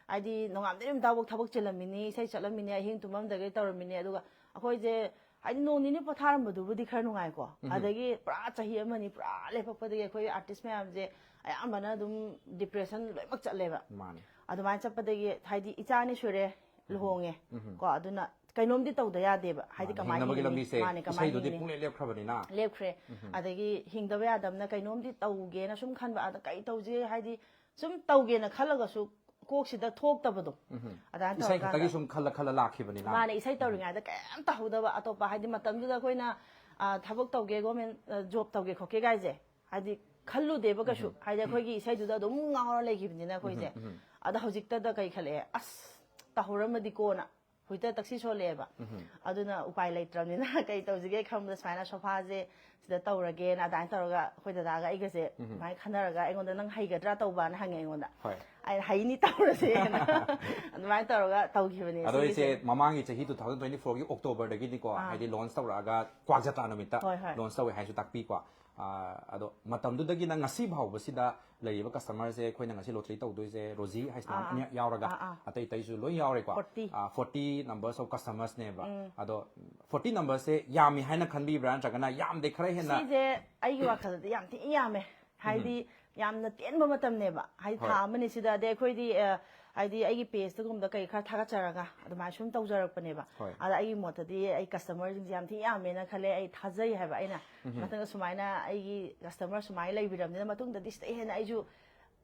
ꯍꯥꯏꯗꯤ ꯅꯣꯡꯉꯥꯟꯕꯗꯩ ꯅꯨꯃꯤꯠ ꯇꯥꯐꯥꯎ ꯊꯕꯛ ꯆꯤꯜꯂꯝꯃꯤꯅꯤ, ꯏꯁꯩ ꯆꯠꯂꯝꯃꯤꯅꯤ, ꯑꯍꯤꯡ ꯇꯨꯝꯃꯝꯗꯒꯩ ꯇꯧꯔꯝꯃꯤꯅꯤ꯫ ꯑꯗꯨꯒ ꯑꯩꯈꯣꯏꯁꯦ ꯍꯥꯏꯗꯤ ꯅꯣꯡ ꯅꯤꯅꯤ ꯄꯣꯊꯥꯔꯝꯕꯗꯨꯕꯨꯗꯤ ꯈꯔ ꯅꯨꯡꯉꯥꯏꯀꯣ꯫ ꯑꯗꯒꯤ ꯄꯨꯔꯥ ꯆꯍꯤ ꯑꯃꯅꯤ ꯄꯨꯔꯥ ꯂꯦꯞꯄꯛꯄꯗꯒꯤ ꯑꯩꯈꯣꯏ ꯑꯥꯔꯇꯤꯁ ꯃꯌꯥꯝꯁꯦ ꯑꯌꯥꯝꯕꯅ ꯑꯗꯨꯝ ꯗꯤꯄ꯭ꯔꯦꯁꯟ ꯂꯣꯏꯅꯃꯛ ꯆꯠꯂꯦꯕ꯫ ꯃꯥꯅꯦ꯫ ꯑꯗꯨꯃꯥꯏꯅ ꯆꯠꯄꯗꯒꯤ ꯍꯥꯏꯗꯤ ꯏꯆꯥ ꯑꯅꯤ ꯁꯨꯔꯦ ꯂꯨꯍꯣꯡꯉꯦ ꯀꯣ, ꯑꯗꯨꯅ ꯀꯩꯅꯣꯝꯗꯤ ꯇꯧꯗ ꯌꯥꯗꯦꯕ꯫ ꯍꯥꯏꯗꯤ ꯃꯥꯅꯦ, ꯀꯃꯥꯏꯅ ꯍꯤꯡꯅꯕꯒꯤ ꯍꯤꯡꯅꯤ? ꯂꯝꯕꯤꯁꯦ ꯃꯥꯅꯦ, ꯀꯃꯥꯏꯅ ꯏꯁꯩꯗꯨꯗꯤ ꯍꯤꯡꯅꯤ? ꯄꯨꯡꯂꯦꯞ ꯂꯦꯞꯈ꯭ꯔꯕꯅꯤꯅ꯫ ꯂꯦꯞꯈ꯭ꯔꯦ꯫ ꯑꯗꯒꯤ ꯍꯤꯡꯗꯕ ꯌꯥꯗꯕꯅ ꯀꯩꯅꯣꯝꯗꯤ ꯇꯧꯒꯦꯅ ꯁꯨꯝ ꯈꯟꯕ, ꯑꯗ ꯀꯩ ꯇꯧꯁꯤꯒꯦ ꯍꯥꯏꯗꯤ ꯁꯨꯝ ꯇꯧꯒꯦꯅ ꯈꯜꯂꯒꯁꯨ ꯀꯣꯛꯁꯤꯗ ꯊꯣꯛꯇꯕꯗꯣ꯫ ꯑꯗꯨꯃꯥꯏꯅ ꯏꯁꯩ ꯇꯧꯔꯀꯥꯟꯗ ꯈꯛꯇꯒꯤ ꯁꯨꯝ ꯈꯜꯂ ꯈꯜꯂ ꯂꯥꯛꯈꯤꯕꯅꯤꯅ꯫ ꯃꯥꯅꯦ, ꯏꯁꯩ ꯇꯧꯔꯤꯉꯩꯗ ꯀꯩꯝ ꯇꯧꯍꯧꯗꯕ ꯑꯇꯣꯞꯄ, ꯍꯥꯏꯗꯤ ꯃꯇꯝꯗꯨꯗ ꯑꯩꯈꯣꯏꯅ, ꯑ, ꯊꯕꯛ ꯇꯧꯒꯦ, ꯒꯣꯔꯃꯦꯟ ꯖꯣꯕ ꯇꯧꯒꯦ ꯈꯣꯠꯀꯦ ꯀꯥꯏꯁꯦ, ꯍꯥꯏꯗꯤ ꯈꯜꯂꯨꯗꯦꯕ ꯀꯩꯁꯨ꯫ ꯍꯥꯏꯗꯤ ꯑꯩꯈꯣꯏꯒꯤ ꯏꯁꯩꯗꯨꯗ ꯑꯗꯨꯝ ꯉꯥꯎꯔ ꯂꯩꯈꯤꯕꯅꯤꯅ ꯑꯩꯈꯣꯏꯁꯦ꯫ ꯑꯗꯣ ꯍꯧꯖꯤꯛꯇꯗ ꯀꯩ ꯈꯜꯂꯛꯑꯦ, ꯑꯁ, ꯇꯧꯍꯧꯔꯝꯃꯗꯤꯀꯣꯅ ꯍꯧꯖꯤꯛꯇ ꯇꯛꯁꯤ ꯁꯣꯜꯂꯛꯑꯦꯕ꯫ ꯑꯗꯨꯅ ꯎꯄꯥꯏ ꯂꯩꯇ꯭ꯔꯕꯅꯤꯅ ꯀꯩ ꯇꯧꯁꯤꯒꯦ ꯈꯟꯕꯗ ꯁꯨꯃꯥꯏꯅ ꯁꯣꯐꯥꯁꯦ ꯁꯤꯗ ꯇꯧꯔꯒꯦꯅ ꯑꯗꯨꯃꯥꯏꯅ ꯇꯧꯔꯒ ꯑꯩꯈꯣꯏ ꯗꯗꯥꯒ ꯑꯩꯒꯁꯦ ꯑꯗꯨꯃꯥꯏꯅ ꯈꯟꯅꯔꯒ ꯑꯩꯉꯣꯟꯗ "ꯅꯪ ꯍꯩꯒꯗ꯭ꯔꯥ ꯇꯧꯕꯅ?" ꯍꯪꯉꯦ ꯑꯩꯉꯣꯟꯗ꯫ ꯍꯣꯏ꯫ ꯑꯩꯅ "ꯍꯩꯅꯤ, ꯇꯧꯔꯁꯦꯅ" ꯑꯗꯨꯃꯥꯏꯅ ꯇꯧꯔꯒ ꯇꯧꯈꯤꯕꯅꯦ ꯑꯗꯣ ꯏꯆꯦ, ꯁꯤꯒꯤꯁꯦ꯫ ꯃꯃꯥꯡꯒꯤ ꯆꯍꯤ two thousand twenty fourꯒꯤ Octoberꯗꯒꯤꯅꯤꯀꯣ, ꯍꯥꯏꯗꯤ launch ꯇꯧꯔꯛꯑꯒ ꯀ꯭ꯋꯥꯛ ꯖꯇ꯭ꯔꯥ ꯅꯨꯃꯤꯠꯇ ꯍꯣꯏ, ꯍꯣꯏ꯫ Launch ꯇꯧꯋꯦ ꯍꯥꯏꯁꯨ ꯇꯥꯛꯄꯤꯀꯣ꯫ ꯑꯥ, ꯑꯗꯣ ꯃꯇꯝꯗꯨꯗꯒꯤꯅ ꯉꯁꯤ ꯐꯥꯎꯕꯁꯤꯗ ꯂꯩꯔꯤꯕ customerꯁꯦ, ꯑꯩꯈꯣꯏꯅ ꯉꯁꯤ lottery ꯇꯧꯗꯣꯏꯁꯦ, ꯔꯣꯖꯤ ꯍꯥꯏꯁꯤꯅ ꯑꯥ, ꯑꯥ꯫ ꯑꯅꯤꯔꯛ ꯌꯥꯎꯔꯒ, ꯑꯥ, ꯑꯥ꯫ ꯑꯇꯩ ꯑꯇꯩꯁꯨ ꯂꯣꯏ ꯌꯥꯎꯔꯦꯀꯣ꯫ Forty. Ah, forty numbers of customersꯅꯦꯕ꯫ ꯑꯗꯣ forty numberꯁꯦ ꯌꯥꯝꯃꯤ ꯍꯥꯏꯅ ꯈꯟꯕꯤꯕ꯭ꯔꯥ, ꯅꯠꯇ꯭ꯔꯒꯅ ꯌꯥꯝꯗꯦ, ꯈꯔ ꯍꯦꯟꯅ? ꯁꯤꯁꯦ ꯑꯩꯒꯤ ꯋꯥꯈꯜꯗꯗꯤ ꯌꯥꯝ ꯊꯤꯅ ꯌꯥꯝꯃꯦ꯫ ꯍꯥꯏꯗꯤ ꯌꯥꯝꯅ ꯇꯦꯟꯕ ꯃꯇꯝꯅꯦꯕ꯫ ꯍꯥꯏꯗꯤ ꯊꯥ ꯍꯣꯏ꯫ ꯑꯃꯅꯤ ꯁꯤꯗ꯫ ꯑꯗꯩ ꯑꯩꯈꯣꯏꯗꯤ, ꯑ, ꯍꯥꯏꯗꯤ ꯑꯩꯒꯤ pageꯇꯒꯨꯝꯕꯗ ꯀꯩ ꯈꯔ ꯊꯥꯒꯠꯆꯔꯒ ꯑꯗꯨꯃꯥꯏꯅ ꯁꯨꯝ ꯇꯧꯖꯔꯛꯄꯅꯦꯕ꯫ ꯍꯣꯏ꯫ ꯑꯗ ꯑꯩꯒꯤ ꯃꯣꯠꯇꯗꯤ ꯑꯩ customerꯁꯤꯡꯁꯦ ꯌꯥꯝ ꯊꯤꯅ ꯌꯥꯝꯃꯦꯅ ꯈꯜꯂꯦ꯫ ꯑꯩ ꯊꯥꯖꯩ ꯍꯥꯏꯕ ꯑꯩꯅ꯫ ꯃꯊꯪꯗ ꯁꯨꯃꯥꯏꯅ ꯑꯩꯒꯤ customer ꯁꯨꯃꯥꯏꯅ ꯂꯩꯕꯤꯔꯕꯅꯤꯅ ꯃꯇꯨꯡꯗꯗꯤ ꯁꯤꯗꯩ ꯍꯦꯟꯅ ꯑꯩꯁꯨ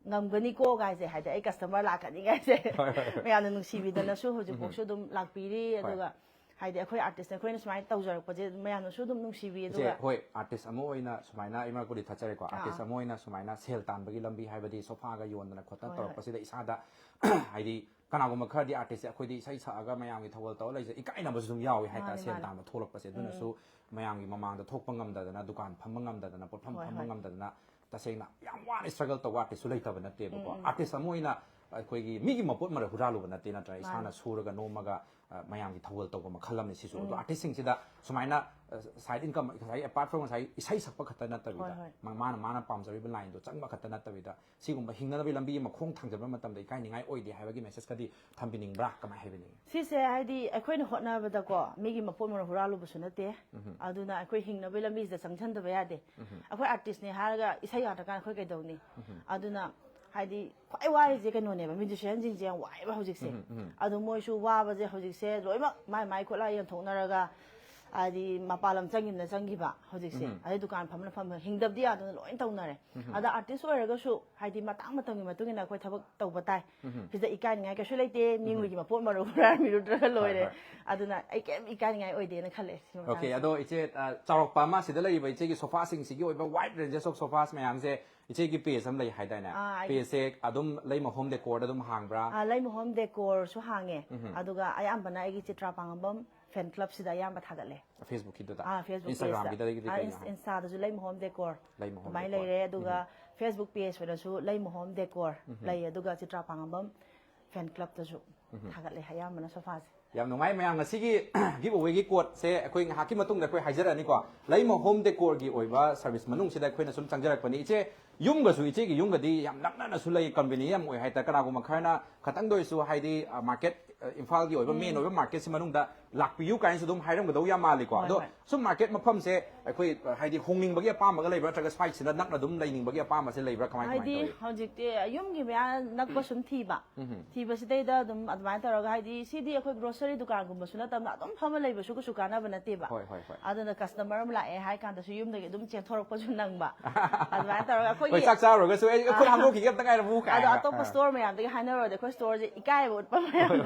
ꯉꯝꯒꯅꯤꯀꯣ ꯒꯥꯏꯁꯦ, ꯍꯥꯏꯗꯤ ꯑꯩ customer ꯂꯥꯛꯀꯅꯤ ꯒꯥꯏꯁꯦ꯫ ꯍꯣꯏ, ꯍꯣꯏ, ꯍꯣꯏ꯫ ꯃꯌꯥꯝꯅ ꯅꯨꯡꯁꯤꯕꯤꯗꯅꯁꯨ ꯍꯧꯖꯤꯛꯐꯥꯎꯁꯨ ꯑꯗꯨꯝ ꯂꯥꯛꯄꯤꯔꯤ꯫ ꯍꯣꯏ꯫ ꯑꯗꯨꯒ ꯍꯥꯏꯗꯤ ꯑꯩꯈꯣꯏ artistꯅ ꯑꯩꯈꯣꯏꯅ ꯁꯨꯃꯥꯏꯅ ꯇꯧꯖꯔꯛꯄꯁꯦ ꯃꯌꯥꯝꯅꯁꯨ ꯑꯗꯨꯝ ꯅꯨꯡꯁꯤꯕꯤ꯫ ꯏꯆꯦ, ꯑꯗꯨꯒ ꯍꯣꯏ, artist ꯑꯃ ꯑꯣꯏꯅ ꯁꯨꯃꯥꯏꯅ, ꯑꯩ ꯃꯔꯛꯄꯨꯗꯤ ꯊꯠꯆꯔꯦꯀꯣ, ꯑꯥ꯫ artist ꯑꯃ ꯑꯣꯏꯅ ꯁꯨꯃꯥꯏꯅ ꯁꯦꯜ ꯇꯥꯟꯕꯒꯤ ꯂꯝꯕꯤ, ꯍꯥꯏꯕꯗꯤ ꯁꯣꯐꯥꯒ ꯌꯣꯟꯗꯅ ꯈꯣꯠꯇꯅ ꯍꯣꯏ, ꯍꯣꯏ꯫ ꯇꯧꯔꯛꯄꯁꯤꯗ ꯏꯁꯥꯗ ꯍꯥꯏꯗꯤ ꯀꯅꯥꯒꯨꯝꯕ ꯈꯔꯗꯤ artistꯁꯦ ꯑꯩꯈꯣꯏꯗꯤ ꯏꯁꯩ ꯁꯛꯑꯒ ꯃꯌꯥꯝꯒꯤ ꯊꯧꯒꯜ ꯇꯧꯔ ꯂꯩꯖꯩ, ꯏꯀꯥꯏꯅꯕꯁꯨ ꯑꯗꯨꯝ ꯌꯥꯎꯏ ꯍꯥꯏꯇꯥꯔꯦ꯫ ꯃꯥꯅꯦ, ꯁꯦꯜ ꯃꯥꯅꯦ꯫ ꯇꯥꯟꯕ ꯊꯣꯛꯂꯛꯄꯁꯦ, ꯑꯗꯨꯅꯁꯨ ꯃꯌꯥꯝꯒꯤ ꯃꯃꯥꯡꯗ ꯊꯣꯛꯄ ꯉꯝꯗꯗꯅ, ꯗꯨꯀꯥꯟ ꯐꯝꯕ ꯉꯝꯗꯗꯅ, ꯄꯣꯠꯐꯝ ꯍꯣꯏ, ꯐꯝꯕ ꯍꯣꯏ꯫ ꯉꯝꯗꯗꯅ, ꯇꯁꯦꯡꯅ ꯌꯥꯝ ꯋꯥꯅ struggle ꯇꯧꯕ artistꯁꯨ ꯂꯩꯇꯕ ꯅꯠꯇꯦꯕꯀꯣ꯫ Artist ꯑꯃ ꯑꯣꯏꯅ ꯑꯩꯈꯣꯏꯒꯤ ꯃꯤꯒꯤ ꯃꯄꯣꯠ ꯃꯔꯩ ꯍꯨꯔꯥꯜꯂꯨꯕ ꯅꯠꯇꯦ, ꯅꯠꯇ꯭ꯔꯥ? ꯏꯁꯥꯅ ꯃꯥꯅꯦ꯫ ꯁꯨꯔꯒ ꯅꯣꯝꯃꯒ, ꯑ, ꯃꯌꯥꯝꯒꯤ ꯊꯧꯒꯜ ꯇꯧꯕ ꯃꯈꯜ ꯑꯃꯅꯤ ꯁꯤꯁꯨ꯫ ꯑꯗꯣ artistꯁꯤꯡꯁꯤꯗ ꯁꯨꯃꯥꯏꯅ, ꯑ, side income, ꯉꯁꯥꯏ apart from ꯉꯁꯥꯏ ꯏꯁꯩ ꯁꯛꯄ ꯈꯛꯇ ꯅꯠꯇꯕꯤꯗ, ꯍꯣꯏ, ꯍꯣꯏ꯫ ꯃꯥ-, ꯃꯥꯅ, ꯃꯥꯅ ꯄꯥꯝꯖꯔꯤꯕ lineꯗꯣ ꯆꯪꯕ ꯈꯛꯇ ꯅꯠꯇꯕꯤꯗ, ꯁꯤꯒꯨꯝꯕ ꯍꯤꯡꯅꯅꯕꯒꯤ ꯂꯝꯕꯤ ꯑꯃ ꯈꯣꯡ ꯊꯥꯡꯖꯤꯟꯕ ꯃꯇꯝꯗ ꯏꯀꯥꯏꯅꯤꯡꯉꯥꯏ ꯑꯣꯏꯗꯦ ꯍꯥꯏꯕꯒꯤ messageꯀꯗꯤ ꯊꯝꯕꯤꯅꯤꯡꯕ꯭ꯔꯥ? ꯀꯃꯥꯏꯅ ꯍꯥꯏꯕꯤꯅꯤꯡꯉꯤ? ꯁꯤꯁꯦ ꯍꯥꯏꯗꯤ ꯑꯩꯈꯣꯏꯅ ꯍꯣꯠꯅꯕꯗꯀꯣ ꯃꯤꯒꯤ ꯃꯄꯣꯠ ꯃꯔꯩ ꯍꯨꯔꯥꯜꯂꯨꯕꯁꯨ ꯅꯠꯇꯦ꯫ ꯑꯗꯨꯅ ꯑꯩꯈꯣꯏ ꯍꯤꯡꯅꯕꯒꯤ ꯂꯝꯕꯤꯁꯤꯗ ꯆꯪꯁꯟꯗꯕ ꯌꯥꯗꯦ꯫ ꯑꯩꯈꯣꯏ artistꯅꯦ ꯍꯥꯏꯔꯒ ꯏꯁꯩ ꯌꯥꯗ꯭ꯔꯀꯥꯟꯗ ꯑꯩꯈꯣꯏ ꯀꯩꯗꯧꯅꯤ? ꯑꯗꯨꯅ ꯍꯥꯏꯗꯤ ꯈ꯭ꯋꯥꯏ ꯋꯥꯔꯤꯁꯦ ꯀꯩꯅꯣꯅꯦꯕ, musicianꯁꯤꯡꯁꯦ ꯌꯥꯝ ꯋꯥꯏꯑꯦꯕ ꯍꯧꯖꯤꯛꯁꯦ꯫ ꯑꯗꯣ ꯃꯣꯏꯁꯨ ꯋꯥꯕꯁꯦ ꯍꯧꯖꯤꯛꯁꯦ ꯂꯣꯏꯅꯃꯛ ꯃꯥꯏ ꯃꯥꯏ ꯈꯨꯠꯂꯥꯏ ꯌꯦꯟꯊꯣꯛꯅꯔꯒ ꯍꯥꯏꯗꯤ ꯃꯄꯥꯟ ꯂꯝ ꯆꯪꯈꯤꯕꯅ ꯆꯪꯈꯤꯕ ꯍꯧꯖꯤꯛꯁꯦ꯫ ꯑꯗꯩ ꯗꯨꯀꯥꯟ ꯐꯝꯅ ꯐꯝꯕ, ꯍꯤꯡꯗꯕꯗꯤ ꯌꯥꯗꯅ ꯂꯣꯏ ꯇꯧꯅꯔꯦ꯫ ꯑꯗ ꯑꯥꯔꯇꯤꯁ ꯑꯣꯏꯔꯒꯁꯨ ꯍꯥꯏꯗꯤ ꯃꯇꯥꯡ ꯃꯇꯝꯒꯤ ꯃꯇꯨꯡ ꯏꯟꯅ ꯑꯩꯈꯣꯏ ꯊꯕꯛ ꯇꯧꯕ ꯇꯥꯏ꯫ ꯁꯤꯗ ꯏꯀꯥꯏꯅꯤꯡꯉꯥꯏ ꯀꯩꯁꯨ ꯂꯩꯇꯦ꯫ ꯃꯤꯉꯣꯏꯒꯤ ꯃꯄꯣꯠ ꯃꯔꯨ ꯍꯨꯔꯥꯟꯕꯤꯔꯨꯗ꯭ꯔꯒ ꯂꯣꯏꯔꯦ꯫ ꯑꯗꯨꯅ ꯑꯩ ꯀꯩꯝ ꯏꯀꯥꯏꯅꯤꯡꯉꯥꯏ ꯑꯣꯏꯗꯦꯅ ꯈꯜꯂꯦ ꯁꯤ ꯃꯇꯥꯡꯁꯤꯗ꯫ ꯑꯗꯣ ꯏꯆꯦ, ꯆꯥꯎꯔꯛꯄ ꯑꯃ, ꯁꯤꯗ ꯂꯩꯔꯤꯕ ꯏꯆꯦꯒꯤ ꯁꯣꯐꯥꯁꯤꯡꯁꯤꯒꯤ ꯑꯣꯏꯕ wide ranges of sofas ꯃꯌꯥꯝꯁꯦ ꯏꯆꯦꯒꯤ page ꯑꯃ ꯂꯩ ꯍꯥꯏꯗꯥꯏꯅꯦ? Pageꯁꯦ ꯑꯗꯨꯝ ꯂꯩꯃ Home Decorꯗ ꯑꯗꯨꯝ ꯍꯥꯡꯕ꯭ꯔꯥ? ꯑꯥ, ꯂꯩꯃ Home Decorꯁꯨ ꯍꯥꯡꯉꯦ꯫ ꯑꯗꯨꯒ ꯑꯌꯥꯝꯕꯅ ꯑꯩꯒꯤ ꯆꯤꯇ꯭ꯔꯥ ꯄꯥꯡꯉꯝꯕꯝ fan clubꯁꯤꯗ ꯑꯌꯥꯝꯕ ꯊꯥꯒꯠꯂꯦ꯫ Facebookꯀꯤꯗꯨꯗ? ꯑꯥ, Facebookꯀꯤꯗ꯫ Instagramꯒꯤꯗꯗꯤ ꯑꯥ, ꯀꯩꯅꯣ? Inst- Instaꯗꯁꯨ ꯂꯩꯃ Home Decor ꯂꯩꯃ Home ꯑꯗꯨꯃꯥꯏꯅ Decor꯫ ꯂꯩꯔꯦ꯫ ꯑꯗꯨꯒ Facebook page ꯑꯣꯏꯅꯁꯨ ꯂꯩꯃ Home Decor ꯂꯩ꯫ ꯑꯗꯨꯒ ꯆꯤꯇ꯭ꯔꯥ ꯄꯥꯡꯉꯝꯕꯝ fan clubꯇꯁꯨ ꯊꯥꯒꯠꯂꯦ ꯑꯌꯥꯝꯕꯅ ꯁꯣꯐꯥꯁꯦ꯫ ꯌꯥꯝ ꯅꯨꯡꯉꯥꯏ ꯃꯌꯥꯝ꯫ ꯉꯁꯤꯒꯤ giveawayꯒꯤ codeꯁꯦ ꯑꯩꯈꯣꯏ ꯉꯥꯏꯍꯥꯛꯀꯤ ꯃꯇꯨꯡꯗ ꯑꯩꯈꯣꯏ ꯍꯥꯏꯖꯔꯛꯑꯅꯤꯀꯣ꯫ ꯂꯩꯃ Home Decorꯒꯤ ꯑꯣꯏꯕ service ꯃꯅꯨꯡꯁꯤꯗ ꯑꯩꯈꯣꯏꯅ ꯁꯨꯝ ꯆꯪꯖꯔꯛꯄꯅꯤ꯫ ꯏꯆꯦ, ꯌꯨꯝꯒꯁꯨ, ꯏꯆꯦꯒꯤ ꯌꯨꯝꯒꯗꯤ ꯌꯥꯝ ꯅꯛꯅꯅꯁꯨ ꯂꯩ, convenient ꯌꯥꯝ ꯑꯣꯏ ꯍꯥꯏꯇꯥꯔꯦ꯫ ꯀꯅꯥꯒꯨꯝꯕ ꯈꯔꯅ ꯈꯇꯪꯗ ꯑꯣꯏꯔꯁꯨ, ꯍꯥꯏꯗꯤ, ꯑ, market, ꯑ, ꯏꯝꯐꯥꯜꯒꯤ ꯑꯣꯏꯕ main ꯑꯣꯏꯕ marketꯁꯤ ꯃꯅꯨꯡꯗ ꯂꯥꯛꯄꯤꯌꯨ ꯀꯥꯏꯅꯁꯨ ꯑꯗꯨꯝ ꯍꯥꯏꯔꯝꯒꯗꯧ ꯌꯥꯝ ꯃꯥꯜꯂꯤꯀꯣ꯫ ꯍꯣꯏ, ꯑꯗꯣ ꯍꯣꯏ꯫ ꯁꯨꯝ market ꯃꯐꯝꯁꯦ ꯑꯩꯈꯣꯏ, ꯑ, ꯍꯥꯏꯗꯤ ꯍꯣꯡꯅꯤꯡꯕꯒꯤ ꯑꯄꯥꯝꯕꯒ ꯂꯩꯕ꯭ꯔꯥ, ꯅꯠꯇ꯭ꯔꯒ ꯁ꯭ꯋꯥꯏꯁꯤꯗ ꯅꯛꯅ ꯑꯗꯨꯝ ꯂꯩꯅꯤꯡꯕꯒꯤ ꯑꯄꯥꯝꯕꯁꯦ ꯂꯩꯕ꯭ꯔꯥ, ꯀꯃꯥꯏ ꯀꯃꯥꯏꯅ ꯍꯥꯏꯗꯤ ꯇꯧꯋꯤ? ꯍꯧꯖꯤꯛꯇꯤ ꯌꯨꯝꯒꯤ ꯃꯌꯥ ꯅꯛꯄ ꯁꯨꯝ ꯊꯤꯕ꯫ ꯊꯤꯕꯁꯤꯗꯩꯗ ꯑꯗꯨꯝ ꯑꯗꯨꯃꯥꯏꯅ ꯇꯧꯔꯒ, ꯍꯥꯏꯗꯤ ꯁꯤꯗꯤ ꯑꯩꯈꯣꯏ grocery ꯗꯨꯀꯥꯟꯒꯨꯝꯕꯁꯨ ꯅꯠꯇꯕꯅ ꯑꯗꯨꯝ ꯐꯝꯃ ꯂꯩꯕꯁꯨ ꯀꯩꯁꯨ ꯀꯥꯟꯅꯕ ꯅꯠꯇꯦꯕ꯫ ꯍꯣꯏ, ꯍꯣꯏ, ꯍꯣꯏ꯫ ꯑꯗꯨꯅ customer ꯑꯃ ꯂꯥꯛꯑꯦ ꯍꯥꯏ ꯀꯥꯟꯗꯁꯨ ꯌꯨꯝꯗꯒꯤ ꯑꯗꯨꯝ ꯆꯦꯟꯊꯣꯔꯛꯄꯁꯨ ꯅꯪꯕ꯫ ꯑꯗꯨꯃꯥꯏꯅ ꯇꯧꯔꯒ ꯍꯣꯏ, ꯑꯩꯈꯣꯏꯒꯤ ꯆꯥꯛ ꯆꯥꯔꯨꯔꯒꯁꯨ, "ꯑꯩ, ꯑꯩꯈꯣꯏ ꯍꯥꯡꯗꯣꯛꯈꯤꯒꯦ, ꯑꯝꯇ ꯉꯥꯏꯔꯝꯃꯨ" ꯑꯗꯣ ꯀꯥꯏꯅ꯫ ꯑꯇꯣꯞꯄ ꯑꯥ꯫ store ꯃꯌꯥꯝꯗꯒꯤ ꯍꯥꯏꯅꯔꯨꯔꯗꯤ ꯑꯩꯈꯣꯏ storeꯁꯦ ꯏꯀꯥꯏꯕ ꯎꯠꯄ ꯃꯌꯥꯝꯗꯣ꯫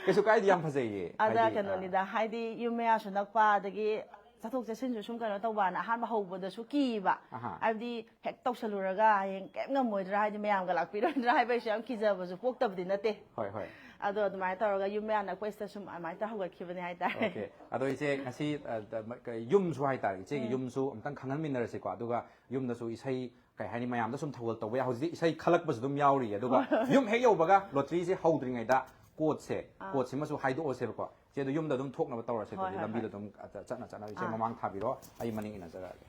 ꯀꯩꯁꯨ ꯀꯥꯏꯗꯦ, ꯌꯥꯝ ꯐꯖꯩꯌꯦ꯫ ꯑꯗ ꯍꯥꯏꯗꯤ, ꯀꯩꯅꯣꯅꯤꯗ, ꯑꯥ꯫ ꯍꯥꯏꯗꯤ ꯌꯨꯝ ꯃꯌꯥꯁꯨ ꯅꯛꯄ, ꯑꯗꯒꯤ ꯆꯠꯊꯣꯛ ꯆꯠꯁꯤꯟꯁꯨ ꯁꯨꯝ ꯀꯩꯅꯣ ꯇꯧꯕꯅ ꯑꯍꯥꯟꯕ ꯍꯧꯕꯗꯁꯨ ꯀꯤꯕ꯫ ꯑꯍꯥ꯫ ꯍꯥꯏꯕꯗꯤ ꯍꯦꯛ ꯇꯧꯁꯜꯂꯨꯔꯒ ꯍꯌꯦꯡ ꯀꯩꯝ ꯉꯝꯃꯣꯏꯗ꯭ꯔꯥ, ꯍꯥꯏꯗꯤ ꯃꯌꯥꯝꯒ ꯂꯥꯛꯄꯤꯔꯣꯏꯗ꯭ꯔꯥ ꯍꯥꯏꯕꯒꯤꯁꯨ ꯌꯥꯝ ꯀꯤꯖꯕꯁꯨ ꯄꯣꯛꯇꯕꯗꯤ ꯅꯠꯇꯦ꯫ ꯍꯣꯏ, ꯍꯣꯏ꯫ ꯑꯗꯣ ꯑꯗꯨꯃꯥꯏꯅ ꯇꯧꯔꯒ ꯌꯨꯝ ꯃꯌꯥ ꯅꯛꯄꯁꯤꯗ ꯁꯨꯝ ꯑꯗꯨꯃꯥꯏꯅ ꯇꯧꯔ ꯍꯧꯒꯠꯈꯤꯕꯅꯦ ꯍꯥꯏꯇꯥꯔꯦ꯫ Okay꯫ ꯑꯗꯣ ꯏꯆꯦ, ꯉꯁꯤ, ꯑ, ꯗ-, ꯃ-, ꯀ-, ꯌꯨꯝꯁꯨ ꯍꯥꯏꯇꯥꯔꯦ, ꯏꯆꯦꯒꯤ ꯌꯨꯝꯁꯨ ꯑꯝꯇꯪ ꯈꯪꯍꯟꯃꯤꯟꯅꯔꯁꯤꯀꯣ꯫ ꯑꯗꯨꯒ ꯌꯨꯝꯗꯁꯨ ꯏꯁꯩ, ꯀꯩ ꯍꯥꯏꯅꯤ, ꯃꯌꯥꯝꯗ ꯁꯨꯝ ꯊꯧꯒꯜ ꯇꯧꯕ ꯌꯥꯏ꯫ ꯍꯧꯖꯤꯛꯇꯤ ꯏꯁꯩ ꯈꯜꯂꯛꯄꯁꯨ ꯑꯗꯨꯝ ꯌꯥꯎꯔꯤꯌꯦ꯫ ꯑꯗꯨꯒ ꯌꯨꯝ ꯍꯦꯛ ꯌꯧꯕꯒ lotteryꯁꯦ ꯍꯧꯗ꯭ꯔꯤꯉꯩꯗ codeꯁꯦ, codeꯁꯤꯃꯁꯨ ꯍꯥꯏꯗꯣꯛꯑꯁꯦꯕꯀꯣ꯫ ꯏꯆꯦ, ꯑꯗꯨ ꯌꯨꯝꯗ ꯑꯗꯨꯝ ꯊꯣꯛꯅꯕ ꯇꯧꯔꯁꯦ꯫ ꯍꯣꯏ, ꯑꯗꯨꯗꯤ ꯍꯣꯏ, ꯂꯝꯕꯤꯗ ꯑꯗꯨꯝ, ꯑ, ꯆꯠꯅ ꯆꯠꯅ ꯏꯆꯦ ꯑꯥ꯫ ꯃꯃꯥꯡ ꯊꯥꯕꯤꯔꯣ, ꯑꯩ ꯃꯅꯤꯡ ꯏꯟꯅꯖꯔꯛꯑꯒꯦ꯫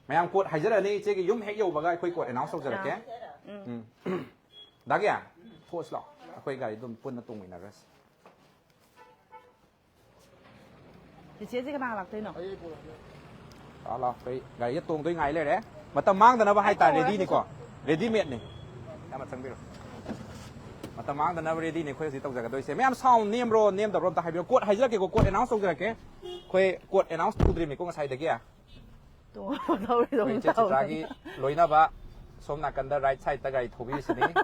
ꯃꯌꯥꯝ code ꯍꯥꯏꯖꯔꯛꯑꯅꯤ, ꯏꯆꯦꯒꯤ ꯌꯨꯝ ꯍꯦꯛ ꯌꯧꯕꯒ ꯑꯩꯈꯣꯏ code announce ꯇꯧꯖꯔꯛꯀꯦ꯫ ꯑꯥ꯫ ꯎꯝ꯫ ꯗꯥꯒꯤ, ꯊꯣꯛꯑꯁꯤ ꯂꯥꯛꯑꯣ, ꯑꯩꯈꯣꯏ ꯒꯥꯔꯤ ꯑꯗꯨꯝ ꯄꯨꯟꯅ ꯇꯣꯡꯃꯤꯟꯅꯈ꯭ꯔꯁꯤ꯫ ꯆꯤꯆꯦꯁꯦ ꯀꯅꯥ ꯂꯥꯛꯇꯣꯏꯅꯣ? ꯂꯥꯛꯑꯣ, ꯂꯥꯛꯑꯣ, ꯑꯩꯈꯣꯏ ꯒꯥꯔꯤꯗ ꯇꯣꯡꯗꯣꯏ ꯉꯥꯏ ꯂꯩꯔꯦ꯫ ꯃꯇꯝ ꯃꯥꯡꯗꯅꯕ ꯍꯥꯏꯇꯥꯔꯦ, ꯑꯩ readyꯅꯤꯀꯣ, readymadeꯅꯤ꯫ ꯌꯥꯝꯅ ꯆꯪꯕꯤꯔꯣ꯫ ꯃꯇꯝ ꯃꯥꯡꯗꯅꯕ ꯔꯦꯗꯤꯅꯦ ꯑꯩꯈꯣꯏ ꯍꯧꯖꯤꯛ ꯇꯧꯖꯒꯗꯣꯏꯁꯦ꯫ ꯃꯌꯥꯝ ꯁꯥꯎꯟ ꯅꯦꯝꯕ꯭ꯔꯣ ꯅꯦꯝꯗꯕ꯭ꯔꯣ ꯑꯝꯇ ꯍꯥꯏꯕꯤꯔꯣ꯫ ꯀꯣꯗ ꯍꯥꯏꯖꯔꯛꯀꯦꯀꯣ, ꯀꯣꯗ ꯑꯦꯅꯥꯎꯟꯁ ꯇꯧꯖꯔꯛꯀꯦ꯫ ꯑꯩꯈꯣꯏ ꯀꯣꯗ ꯑꯦꯅꯥꯎꯟꯁ ꯇꯧꯗ꯭ꯔꯤꯕꯅꯤꯀꯣ ꯉꯁꯥꯏꯗꯒꯤ꯫ ꯇꯣꯡ ꯇꯧꯔꯤ ꯑꯩꯈꯣꯏ ꯇꯣꯡ ꯏꯆꯦ ꯆꯤꯇ꯭ꯔꯥꯒꯤ ꯂꯣꯏꯅꯕ ꯁꯣꯝ ꯅꯥꯀꯟꯗ ꯔꯥꯏꯠ ꯁꯥꯏꯗꯇ ꯒꯥꯔꯤ ꯊꯧꯕꯤꯔꯤꯁꯤꯅꯤ꯫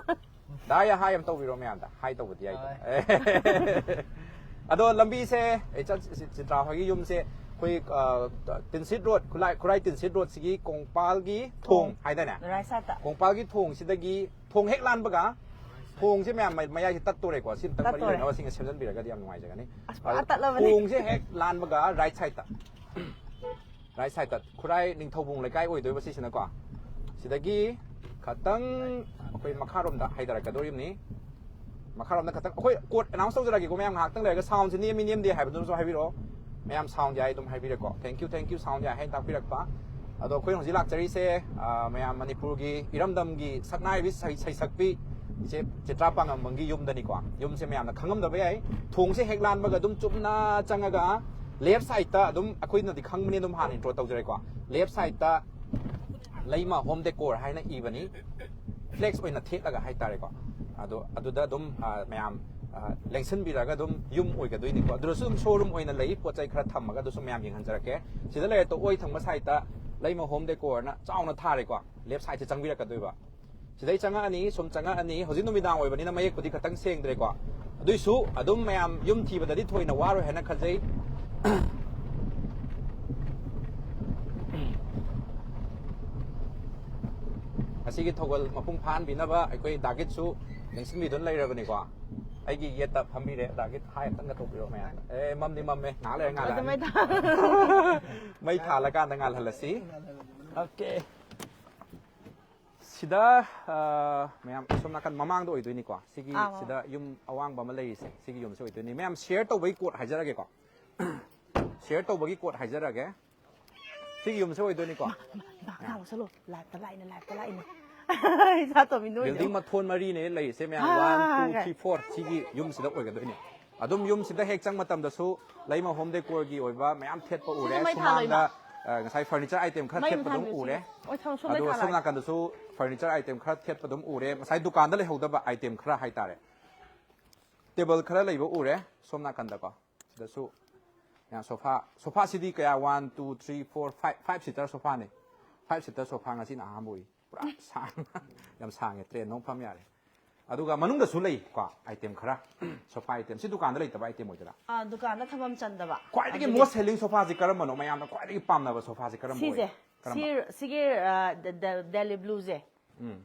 ꯗꯥꯏ ꯍꯥꯏ ꯑꯃ ꯇꯧꯕꯤꯔꯣ ꯃꯌꯥꯝꯗ꯫ ꯍꯥꯏ ꯇꯧꯕꯗꯤ ꯌꯥꯏ꯫ ꯑꯗꯣ ꯂꯝꯕꯤꯁꯦ ꯑꯩ ꯆꯠ-, ꯆꯤꯇ꯭ꯔꯥ ꯍꯣꯏꯒꯤ ꯌꯨꯝꯁꯦ ꯑꯩꯈꯣꯏ, ꯑ, ꯇꯤꯟꯁꯤꯠ ꯔꯣꯗ, ꯈꯨꯔꯥꯏ, ꯈꯨꯔꯥꯏ ꯇꯤꯟꯁꯤꯠ ꯔꯣꯗꯁꯤꯒꯤ ꯀꯣꯡꯄꯥꯜꯒꯤ ꯊꯣꯡ ꯍꯥꯏꯗꯥꯏꯅꯦ? ꯔꯥꯏꯠ ꯁꯥꯏꯗꯇ꯫ ꯀꯣꯡꯄꯥꯜꯒꯤ ꯊꯣꯡꯁꯤꯗꯒꯤ ꯊꯣꯡ ꯍꯦꯛ ꯂꯥꯟꯕꯒ ꯊꯣꯡꯁꯦ ꯃꯌꯥꯝ ꯃ-, ꯃꯌꯥꯏꯁꯦ ꯇꯠꯇꯣꯔꯦꯀꯣ꯫ ꯁꯤ ꯑꯝꯇꯪ ꯃꯔꯤ ꯇꯠꯇꯣꯔꯦ꯫ ꯂꯩꯅꯕꯁꯤꯡꯅ ꯁꯦꯝꯖꯤꯟꯕꯤꯔꯒꯗꯤ ꯌꯥꯝ ꯅꯨꯡꯉꯥꯏꯖꯒꯅꯤ꯫ ꯑꯁ, ꯄꯨꯔꯥ ꯑꯗꯣ ꯇꯠꯂꯕꯅꯤ꯫ ꯊꯣꯡꯁꯦ ꯍꯦꯛ ꯂꯥꯟꯕꯒ ꯔꯥꯏꯠ ꯁꯥꯏꯗꯇ, ꯔꯥꯏꯠ ꯁꯥꯏꯗꯇ ꯈꯨꯔꯥꯏ ꯅꯤꯡꯊꯧꯕꯨꯡ ꯂꯩꯀꯥꯏ ꯑꯣꯏꯗꯣꯏꯕ ꯁꯤꯁꯤꯅꯀꯣ꯫ ꯁꯤꯗꯒꯤ ꯈꯇꯪ ꯑꯩꯈꯣꯏ ꯃꯈꯥꯔꯣꯝꯗ ꯍꯥꯏꯊꯔꯛꯀꯗꯧꯔꯤꯕꯅꯤ꯫ ꯃꯈꯥꯔꯣꯝꯗ ꯈꯇꯪ ꯑꯩꯈꯣꯏ ꯀꯣꯗ ꯑꯦꯅꯥꯎꯟꯁ ꯇꯧꯖꯔꯛꯑꯒꯦꯀꯣ꯫ ꯃꯌꯥꯝ ꯉꯥꯏꯍꯥꯛꯇꯪ ꯂꯩꯔꯒ ꯁꯥꯎꯟꯁꯦ ꯅꯦꯝꯃꯤ ꯅꯦꯝꯗꯦ ꯍꯥꯏꯕꯗꯨꯁꯨ ꯍꯥꯏꯕꯤꯔꯛꯑꯣ꯫ ꯃꯌꯥꯝ ꯁꯥꯎꯟ ꯌꯥꯏ ꯑꯗꯨꯝ ꯍꯥꯏꯕꯤꯔꯛꯀꯣ꯫ Thank you, thank you, sound ꯌꯥꯏ ꯍꯥꯏꯅ ꯇꯥꯛꯄꯤꯔꯛꯄ꯫ ꯑꯗꯣ ꯑꯩꯈꯣꯏ ꯍꯧꯖꯤꯛ ꯂꯥꯛꯆꯔꯤꯁꯦ, ꯑ, ꯃꯌꯥꯝ ꯃꯅꯤꯄꯨꯔꯒꯤ ꯏꯔꯝꯗꯝꯒꯤ ꯁꯛꯅꯥꯏꯕꯤ ꯁꯩ-, ꯁꯩꯁꯛꯄꯤ ꯏꯆꯦ ꯆꯤꯇ꯭ꯔꯥ ꯄꯥꯉꯝꯕꯝꯒꯤ ꯌꯨꯝꯗꯅꯤꯀꯣ꯫ ꯌꯨꯝꯁꯦ ꯃꯌꯥꯝꯅ ꯈꯪꯉꯝꯗꯕ ꯌꯥꯏ꯫ ꯊꯣꯡꯁꯦ ꯍꯦꯛ ꯂꯥꯟꯕꯒ ꯑꯗꯨꯝ ꯆꯨꯝꯅ ꯆꯪꯉꯒ ꯂꯦꯐ ꯁꯥꯏꯗꯇ ꯑꯗꯨꯝ, ꯑꯩꯈꯣꯏꯅꯗꯤ ꯈꯪꯕꯅꯤ, ꯑꯗꯨꯝ ꯍꯥꯟꯅ ꯏꯟꯇ꯭ꯔꯣ ꯇꯧꯖꯔꯦꯀꯣ꯫ ꯂꯦꯐ ꯁꯥꯏꯗꯇ ꯂꯩꯃ ꯍꯣꯝ ꯗꯦꯀꯣꯔ ꯍꯥꯏꯅ ꯏꯕꯅꯤ꯫ ꯐ꯭ꯂꯦꯛꯁ ꯑꯣꯏꯅ ꯊꯦꯠꯂꯒ ꯍꯥꯏꯇꯥꯔꯦꯀꯣ꯫ ꯑꯗꯣ ꯑꯗꯨꯗ ꯑꯗꯨꯝ, ꯑ, ꯃꯌꯥꯝ, ꯑ, ꯂꯦꯡꯁꯤꯟꯕꯤꯔꯒ ꯑꯗꯨꯝ ꯌꯨꯝ ꯑꯣꯏꯒꯗꯣꯏꯅꯤꯀꯣ꯫ ꯑꯗꯨꯗꯁꯨ ꯑꯗꯨꯝ ꯁꯣꯔꯨꯝ ꯑꯣꯏꯅ ꯂꯩ, ꯄꯣꯠ ꯆꯩ ꯈꯔ ꯊꯝꯃꯒ ꯑꯗꯨꯁꯨ ꯃꯌꯥꯝ ꯌꯦꯡꯍꯟꯖꯔꯛꯀꯦ꯫ ꯁꯤꯗ ꯂꯩꯔꯦ, ꯑꯣꯏ ꯊꯪꯕ ꯁꯥꯏꯗꯇ ꯂꯩꯃ ꯍꯣꯝ ꯗꯦꯀꯣꯔꯅ ꯆꯥꯎꯅ ꯊꯥꯔꯦꯀꯣ꯫ ꯂꯦꯐ ꯁꯥꯏꯗꯁꯦ ꯆꯪꯕꯤꯔꯛꯀꯗꯣꯏꯕ꯫ ꯁꯤꯗꯩ ꯆꯪꯉꯛꯑꯅꯤ, ꯁꯨꯝ ꯆꯪꯉꯛꯑꯅꯤ꯫ ꯍꯧꯖꯤꯛ ꯅꯨꯃꯤꯗꯥꯡ ꯑꯣꯏꯕꯅꯤꯅ ꯃꯌꯦꯛꯄꯨꯗꯤ ꯈꯇꯪ ꯁꯦꯡꯗ꯭ꯔꯦꯀꯣ꯫ ꯑꯗꯨꯏꯁꯨ ꯑꯗꯨꯝ ꯃꯌꯥꯝ ꯌꯨꯝ ꯊꯤꯕꯗꯗꯤ ꯊꯣꯏꯅ ꯋꯥꯔꯣꯏ ꯍꯥꯏꯅ ꯈꯟꯖꯩ꯫ ꯑꯁꯤꯒꯤ ꯊꯧꯒꯜ ꯃꯄꯨꯡ ꯐꯥꯍꯟꯕꯤꯅꯕ ꯑꯩꯈꯣꯏ ꯗꯥꯒꯤꯠꯁꯨ ꯂꯦꯡꯁꯤꯟꯕꯤꯗꯨꯅ ꯂꯩꯔꯕꯅꯤꯀꯣ꯫ ꯑꯩꯒꯤ ꯌꯦꯠꯇ ꯐꯝꯕꯤꯔꯦ ꯗꯥꯒꯤꯠ꯫ ꯍꯥꯏ ꯑꯝꯇꯪꯒ ꯇꯧꯕꯤꯔꯣ ꯃꯌꯥꯝꯗ꯫ ꯑꯦ, ꯃꯝꯗꯤ ꯃꯝꯃꯦ, ꯉꯥꯏꯍꯥꯛ ꯂꯩꯔ ꯉꯥꯜꯂꯛꯑꯅꯤ꯫ ꯑꯗꯨꯃꯥꯏ ꯇꯧ- ꯃꯩ ꯊꯥꯜꯂꯀꯥꯟꯗ ꯉꯥꯜꯍꯜꯂꯁꯤ꯫ ꯑꯣꯀꯦ꯫ ꯁꯤꯗ, ꯑ, ꯃꯌꯥꯝ ꯁꯣꯝ ꯅꯥꯀꯟ ꯃꯃꯥꯡꯗ ꯑꯣꯏꯗꯣꯏꯅꯤꯀꯣ꯫ ꯁꯤꯒꯤ, ꯑꯥ, ꯑꯥ꯫ ꯁꯤꯗ ꯌꯨꯝ ꯑꯋꯥꯡꯕ ꯑꯃ ꯂꯩꯔꯤꯁꯦ, ꯁꯤꯒꯤ ꯌꯨꯝꯁꯦ ꯑꯣꯏꯗꯣꯏꯅꯤ꯫ ꯃꯌꯥꯝ ꯁꯤꯌꯔ ꯇꯧꯕꯒꯤ ꯀꯣꯗ ꯍꯥꯏꯖꯔꯛꯑꯒꯦꯀꯣ꯫ ꯁꯤꯌꯔ ꯇꯧꯕꯒꯤ ꯀꯣꯗ ꯍꯥꯏꯖꯔꯛꯑꯒꯦ꯫ ꯁꯤꯒꯤ ꯌꯨꯝꯁꯦ ꯑꯣꯏꯗꯣꯏꯅꯤꯀꯣ꯫ ꯏꯃꯥ, ꯉꯥꯛꯇꯪ ꯁꯠꯂꯣ, ꯂꯥꯏꯞꯇ ꯂꯥꯛꯏꯅꯦ, ꯂꯥꯏꯞꯇ ꯂꯥꯛꯏꯅꯦ꯫ ꯏꯆꯥ ꯇꯣꯝꯕꯤ ꯅꯣꯏꯗꯣ꯫ ꯕꯤꯜꯗꯤꯡ ꯃꯊꯣꯟ ꯃꯔꯤꯅꯦ ꯂꯩꯔꯤꯁꯦ ꯃꯌꯥꯝ꯫ ꯍꯥ, ꯋꯥꯟ, ꯇꯨ, ꯀꯥꯏ꯫ Three, four. ꯁꯤꯒꯤ ꯌꯨꯝꯁꯤꯗ ꯑꯣꯏꯒꯗꯣꯏꯅꯦ꯫ ꯑꯗꯨꯝ ꯌꯨꯝꯁꯤꯗ ꯍꯦꯛ ꯆꯪ ꯃꯇꯝꯗꯁꯨ ꯂꯩꯃ ꯍꯣꯝ ꯗꯦꯀꯣꯔꯒꯤ ꯑꯣꯏꯕ ꯃꯌꯥꯝ ꯊꯦꯠꯄ ꯎꯔꯦ꯫ ꯁꯤꯗꯤ ꯃꯩ ꯊꯥꯜꯂꯣ, ꯏꯃꯥ꯫ ꯁꯨꯃꯥꯡꯗ ꯑ, ꯉꯁꯥꯏ furniture item ꯈꯔ ꯃꯩ ꯑꯃ ꯊꯦꯠꯄ ꯑꯗꯨꯝ ꯊꯥꯟꯕꯤꯌꯨ, ꯎꯔꯦ꯫ ꯁꯤꯒꯤ꯫ ꯑꯣꯏ, ꯊꯝ-, ꯁꯣꯝꯗ ꯑꯗꯨꯒ ꯁꯣꯝ ꯊꯥꯔꯛꯑꯒꯦ꯫ ꯅꯥꯀꯟꯗꯁꯨ furniture item ꯈꯔ ꯊꯦꯠꯄ ꯑꯗꯨꯝ ꯎꯔꯦ꯫ ꯉꯁꯥꯏ ꯗꯨꯀꯥꯟꯗ ꯂꯩꯍꯧꯗꯕ item ꯈꯔ ꯍꯥꯏꯇꯥꯔꯦ꯫ Table ꯈꯔ ꯂꯩꯕ ꯎꯔꯦ ꯁꯣꯝ ꯅꯥꯀꯟꯗꯀꯣ꯫ ꯁꯤꯗꯁꯨ ꯌꯥꯝ sofa, sofa ꯁꯤꯗꯤ ꯀꯌꯥ? One, two, three, four, five, five seater sofa ꯅꯦ꯫ Five seater sofa ꯉꯁꯤꯅ ꯑꯍꯥꯟꯕ ꯎꯏ꯫ ꯄꯨꯔꯥ ꯁꯥꯡ-, ꯌꯥꯝ ꯁꯥꯡꯉꯦ, train ꯅꯨꯡ ꯐꯝ ꯌꯥꯔꯦ꯫ ꯑꯗꯨꯒ ꯃꯅꯨꯡꯗꯁꯨ ꯂꯩ ꯀꯣ, item ꯈꯔ꯫ Sofa item꯫ ꯁꯤ ꯗꯨꯀꯥꯟꯗ ꯂꯩꯇꯕ item ꯑꯣꯏꯗꯣꯏꯔꯥ? ꯑꯥ, ꯗꯨꯀꯥꯟꯗ ꯊꯝꯐꯝ ꯆꯟꯗꯕ꯫ ꯈ꯭ꯋꯥꯏꯗꯒꯤ ꯑꯗꯨꯒꯤ most selling sofa ꯁꯤ ꯀꯔꯝꯕꯅꯣ? ꯃꯌꯥꯝꯅ ꯈ꯭ꯋꯥꯏꯗꯒꯤ ꯄꯥꯝꯅꯕ sofa ꯁꯤ ꯀꯔꯝꯕ ꯁꯤꯁꯦ, ꯑꯣꯏ? ꯀꯔꯝꯕ? ꯁꯤ, ꯁꯤꯒꯤ, ꯑ, the, the, Delhi Blue ꯁꯦ꯫ ꯎꯝ꯫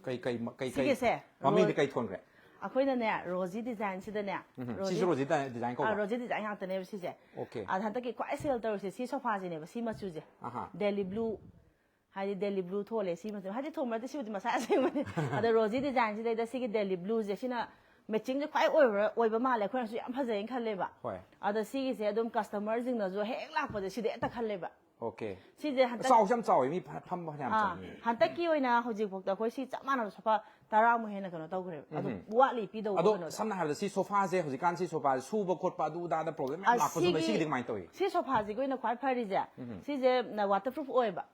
ꯀꯩ, ꯀꯩ, ꯃ-, ꯀꯩ, ꯀꯩ ꯁꯤꯒꯤꯁꯦ, ꯃꯃꯤꯡꯗꯤ ꯔꯣ-, ꯀꯩ ꯊꯣꯟꯈ꯭ꯔꯦ? ꯑꯩꯈꯣꯏꯅꯅꯦ, Rosy Design ꯁꯤꯗꯅꯦ, ꯎꯝ, ꯔꯣꯖꯤ ꯁꯤꯁꯨ Rosy ꯗꯤ-, Design ꯑꯥ, ꯀꯧꯕ? Rosy Design ꯉꯥꯛꯇꯅꯦꯕ ꯁꯤꯁꯦ꯫ Okay꯫ ꯑꯗ ꯍꯟꯗꯛꯀꯤ ꯈ꯭ꯋꯥꯏ sale ꯇꯧꯔꯤꯁꯦ ꯁꯤ sofa ꯁꯤꯅꯦꯕ, ꯁꯤ ꯃꯆꯨꯁꯦ꯫ ꯑꯍꯥ꯫ Delhi Blue, ꯍꯥꯏꯗꯤ Delhi Blue ꯊꯣꯜꯂꯦ ꯁꯤ ꯃꯆꯨ꯫ ꯍꯥꯏꯗꯤ ꯊꯣꯟꯕ ꯅꯠꯇꯦ, ꯁꯤꯕꯨꯗꯤ ꯃꯁꯥ ꯑꯁꯦꯡꯕꯅꯦ꯫ ꯑꯗ Rosy Design ꯁꯤꯗꯩꯗ ꯁꯤꯒꯤ Delhi Blue ꯁꯦ ꯁꯤꯅ matching ꯁꯦ ꯈ꯭ꯋꯥꯏ ꯑꯣꯏꯕ, ꯑꯣꯏꯕ ꯃꯥꯜꯂꯦ, ꯑꯩꯈꯣꯏꯅꯁꯨ ꯌꯥꯝ ꯐꯖꯩꯅ ꯈꯜꯂꯦꯕ꯫ ꯍꯣꯏ꯫ ꯑꯗ ꯁꯤꯒꯤꯁꯦ ꯑꯗꯨꯝ customer ꯁꯤꯡꯅꯁꯨ ꯍꯦꯛ ꯂꯥꯛꯄꯗ ꯁꯤꯗ ꯍꯦꯛꯇ ꯈꯜꯂꯦꯕ꯫ Okay꯫ ꯁꯤꯁꯦ ꯍꯟꯗꯛ ꯆꯥꯎꯁꯨ ꯌꯥꯝ ꯆꯥꯎꯋꯦ, ꯃꯤ ꯐ-, ꯐꯝꯕ ꯐꯅꯌꯥꯝ ꯑꯥ, ꯆꯪꯉꯤ꯫ ꯍꯟꯗꯛꯀꯤ ꯑꯣꯏꯅ ꯍꯧꯖꯤꯛꯐꯥꯎꯗ ꯑꯩꯈꯣꯏ ꯁꯤ ꯆꯞ ꯃꯥꯟꯅꯕ sofa ꯇꯔꯥꯃꯨꯛ ꯍꯦꯟꯅ ꯀꯩꯅꯣ ꯇꯧꯈ꯭ꯔꯦꯕ꯫ ꯑꯗꯨ ꯎꯝ꯫ ꯋꯥꯠꯂꯤ ꯄꯤꯗꯧꯕ ꯑꯗꯣ ꯀꯩꯅꯣꯗꯣ꯫ ꯁꯝꯅ ꯍꯥꯏꯔꯕꯗ ꯁꯤ sofa ꯁꯦ, ꯍꯧꯖꯤꯛꯀꯥꯟ ꯁꯤ sofa ꯁꯦ ꯁꯨꯕ ꯈꯣꯠꯄ ꯑꯗꯨ ꯑꯗꯥꯗ problem ꯌꯥꯝ ꯑ, ꯂꯥꯛꯄꯁꯨ ꯂꯩ꯫ ꯁꯤꯒꯤ, ꯁꯤꯒꯤꯗꯤ ꯀꯃꯥꯏꯅ ꯇꯧꯏ? ꯁꯤ sofa ꯁꯤꯒꯤ ꯑꯣꯏꯅ ꯈ꯭ꯋꯥꯏ ꯐꯔꯤꯁꯦ, ꯎꯝ꯫ ꯁꯤꯁꯦ ꯅ waterproof ꯑꯣꯏꯌꯦꯕ꯫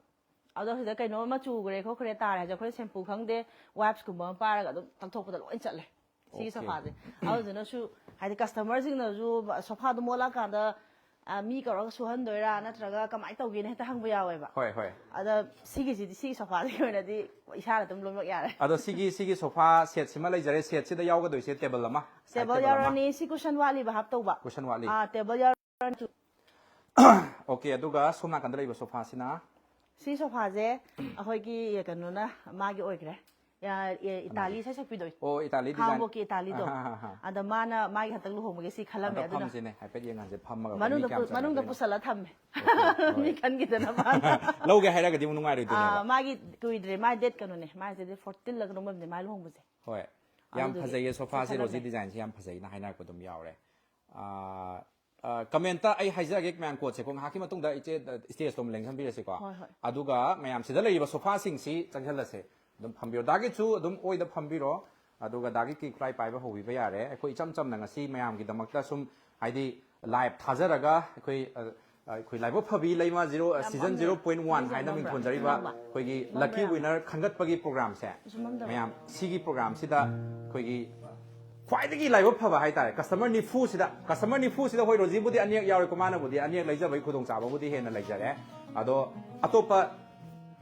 ꯑꯗꯣ ꯁꯤꯗ ꯀꯩꯅꯣꯝꯃ ꯆꯨꯈ꯭ꯔꯦ ꯈꯣꯠꯈ꯭ꯔꯦ ꯇꯥꯔꯦ ꯍꯥꯏꯁꯦ, ꯑꯩꯈꯣꯏ shampoo ꯈꯪꯗꯦ, wipes ꯀꯨꯝꯕ ꯑꯃ ꯄꯥꯏꯔꯒ ꯑꯗꯨꯝ ꯇꯛꯊꯣꯛꯄꯗ ꯂꯣꯏ ꯆꯠꯂꯦ꯫ ꯁꯤꯒꯤ Okay꯫ Sofa ꯁꯦ꯫ ꯑꯗꯨꯗꯨꯅꯁꯨ ꯍꯥꯏꯗꯤ customer ꯁꯤꯡꯅꯁꯨ sofa ꯗꯣ ꯃꯣꯠꯂꯛꯑꯀꯥꯟꯗ, ꯑ, ꯃꯤ ꯀꯧꯔꯒ ꯁꯨꯍꯟꯗꯣꯏꯔꯥ ꯅꯠꯇ꯭ꯔꯒ ꯀꯃꯥꯏꯅ ꯇꯧꯒꯦꯅ ꯍꯦꯛꯇ ꯍꯪꯕ ꯌꯥꯎꯋꯦꯕ꯫ ꯍꯣꯏ, ꯍꯣꯏ꯫ ꯑꯗ ꯁꯤꯒꯤꯁꯤꯗꯤ, ꯁꯤꯒꯤ sofa ꯁꯤꯒꯤ ꯑꯣꯏꯅꯗꯤ ꯏꯁꯥꯅ ꯑꯗꯨꯝ ꯂꯣꯏꯅꯃꯛ ꯌꯥꯔꯦ꯫ ꯑꯗꯣ ꯁꯤꯒꯤ, ꯁꯤꯒꯤ sofa set ꯁꯤꯃ ꯂꯩꯖꯔꯦ꯫ Set ꯁꯤꯗ ꯌꯥꯎꯒꯗꯣꯏꯁꯦ table ꯑꯃ, side table table ꯑꯃ꯫ ꯌꯥꯎꯔꯅꯤ꯫ ꯁꯤ cushion ꯋꯥꯠꯂꯤꯕ ꯍꯥꯞꯇꯧꯕ꯫ Cushion ꯋꯥꯠꯂꯤ꯫ ꯑꯥ, table ꯌꯥꯎꯔꯅꯤ꯫ Okay, ꯑꯗꯨꯒ ꯁꯣꯝ ꯅꯥꯀꯟꯗ ꯂꯩꯕ sofa ꯁꯤꯅ? ꯁꯤ sofa ꯁꯦ ꯑꯩꯈꯣꯏꯒꯤ ꯀꯩꯅꯣꯅ ꯃꯥꯒꯤ ꯑꯣꯏꯈ꯭ꯔꯦ꯫ ꯌꯥ-, ꯑꯦ, ꯏꯇꯥꯂꯤ ꯀꯅꯥꯒꯤ? ꯏꯁꯩ ꯁꯛꯄꯤꯗꯣ꯫ ꯑꯣ, ꯏꯇꯥꯂꯤ design꯫ ꯍꯥꯡꯕꯣꯛꯀꯤ ꯏꯇꯥꯂꯤꯗꯣ꯫ ꯑꯍꯥ, ꯑꯍꯥ, ꯑꯍꯥ꯫ ꯑꯗ ꯃꯥꯅ ꯃꯥꯒꯤ ꯍꯟꯇꯛ ꯂꯨꯍꯣꯡꯕꯒꯤ ꯁꯤ ꯈꯜꯂꯝꯃꯦ, ꯑꯝꯇ ꯑꯗꯨꯅ ꯐꯝꯁꯤꯅꯦ, ꯍꯥꯏꯐꯦꯠ ꯌꯦꯡꯍꯟꯁꯦ, ꯐꯝꯃꯒ ꯃꯅꯨꯡꯗ ꯃꯤ ꯀꯌꯥꯝ ꯄꯨ-, ꯃꯅꯨꯡꯗ ꯆꯟꯅꯗꯣꯏꯅꯣ? ꯄꯨꯁꯜꯂ ꯊꯝꯃꯦ꯫ Okay, ꯍꯣꯏ꯫ ꯃꯤ ꯈꯟꯈꯤꯗꯅꯕ꯫ ꯂꯧꯒꯦ ꯍꯥꯏꯔꯒꯗꯤ ꯑꯃꯨꯛ ꯅꯨꯡꯉꯥꯏꯔꯣꯏꯗꯣꯏꯅꯦꯕ꯫ ꯑꯥ, ꯃꯥꯒꯤ ꯀꯨꯏꯗ꯭ꯔꯦ, ꯃꯥ date ꯀꯩꯅꯣꯅꯦ, ꯃꯥꯁꯤꯗꯤ fourteen ꯂ ꯀꯩꯅꯣꯝ ꯑꯣꯏꯕꯅꯦ ꯃꯥ ꯂꯨꯍꯣꯡꯕꯁꯦ꯫ ꯍꯣꯏ꯫ ꯌꯥꯝ ꯑꯗꯨꯗꯨꯒꯤ ꯐꯖꯩꯌꯦ sofa ꯁꯤ, ꯈꯜꯂꯝꯃꯦ꯫ Rosy design ꯁꯤ ꯌꯥꯝ ꯐꯖꯩꯅ ꯍꯥꯏꯅꯔꯛꯄ ꯑꯗꯨꯝ ꯌꯥꯎꯔꯦ꯫ ꯑꯥ, ꯑꯥ, comment ꯇ ꯑꯩ ꯍꯥꯏꯖꯔꯒꯦ ꯃꯌꯥꯝ ꯀꯣꯠꯁꯦꯀꯣ, ꯉꯥꯏꯍꯥꯛꯀꯤ ꯃꯇꯨꯡꯗ ꯏꯆꯦ, stage ꯇꯣ ꯑꯃꯨꯛ ꯂꯦꯡꯁꯤꯟꯕꯤꯔꯁꯤꯀꯣ꯫ ꯍꯣꯏ, ꯍꯣꯏ꯫ ꯑꯗꯨꯒ ꯃꯌꯥꯝ ꯁꯤꯗ ꯂꯩꯔꯤꯕ sofa ꯁꯤꯡꯁꯤ ꯆꯪꯁꯤꯜꯂꯁꯦ꯫ ꯑꯗꯨꯝ ꯐꯝꯕꯤꯔꯣ꯫ ꯗꯥꯒꯤꯠꯁꯨ ꯑꯗꯨꯝ ꯑꯣꯏꯗ ꯐꯝꯕꯤꯔꯣ꯫ ꯑꯗꯨꯒ ꯗꯥꯒꯤꯠꯀꯤ ꯈꯨꯠꯂꯥꯏ ꯄꯥꯏꯕ ꯍꯧꯕꯤꯕ ꯌꯥꯔꯦ꯫ ꯑꯩꯈꯣꯏ ꯏꯆꯝ ꯆꯝꯅ ꯉꯁꯤ ꯃꯌꯥꯝꯒꯤꯗꯃꯛꯇ ꯁꯨꯝ, ꯍꯥꯏꯗꯤ, live ꯊꯥꯖꯔꯒ ꯑꯩꯈꯣꯏ, ꯑ, ꯑꯩꯈꯣꯏ ꯂꯥꯏꯕꯛ ꯐꯕꯤ ꯂꯩꯃ zero season zero point one ꯍꯥꯏꯅ ꯃꯤꯡꯊꯣꯟꯖꯔꯤꯕ ꯑꯩꯈꯣꯏꯒꯤ ꯂꯛꯀꯤ ꯋꯤꯅꯔ ꯈꯟꯒꯠꯄꯒꯤ ꯄ꯭ꯔꯣꯒ꯭ꯔꯥꯝꯁꯦ, ꯃꯌꯥꯝ ꯁꯤꯒꯤ ꯄ꯭ꯔꯣꯒ꯭ꯔꯥꯝꯁꯤꯗ ꯑꯩꯈꯣꯏꯒꯤ ꯈ꯭ꯋꯥꯏꯗꯒꯤ ꯂꯥꯏꯕꯛ ꯐꯕ ꯍꯥꯏꯇꯥꯔꯦ, ꯀꯁꯇꯃꯔ ꯅꯤꯐꯨꯁꯤꯗ, ꯀꯁꯇꯃꯔ ꯅꯤꯐꯨꯁꯤꯗ ꯍꯣꯏ, ꯔꯣꯖꯤꯕꯨꯗꯤ ꯑꯅꯤꯔꯛ ꯌꯥꯎꯔꯦꯀꯣ, ꯃꯥꯅꯕꯨꯗꯤ ꯑꯅꯤꯔꯛ ꯂꯩꯖꯕꯒꯤ ꯈꯨꯗꯣꯡꯆꯥꯕꯕꯨꯗꯤ ꯍꯦꯟꯅ ꯂꯩꯖꯔꯦ꯫ ꯑꯗꯣ ꯑꯇꯣꯞꯄ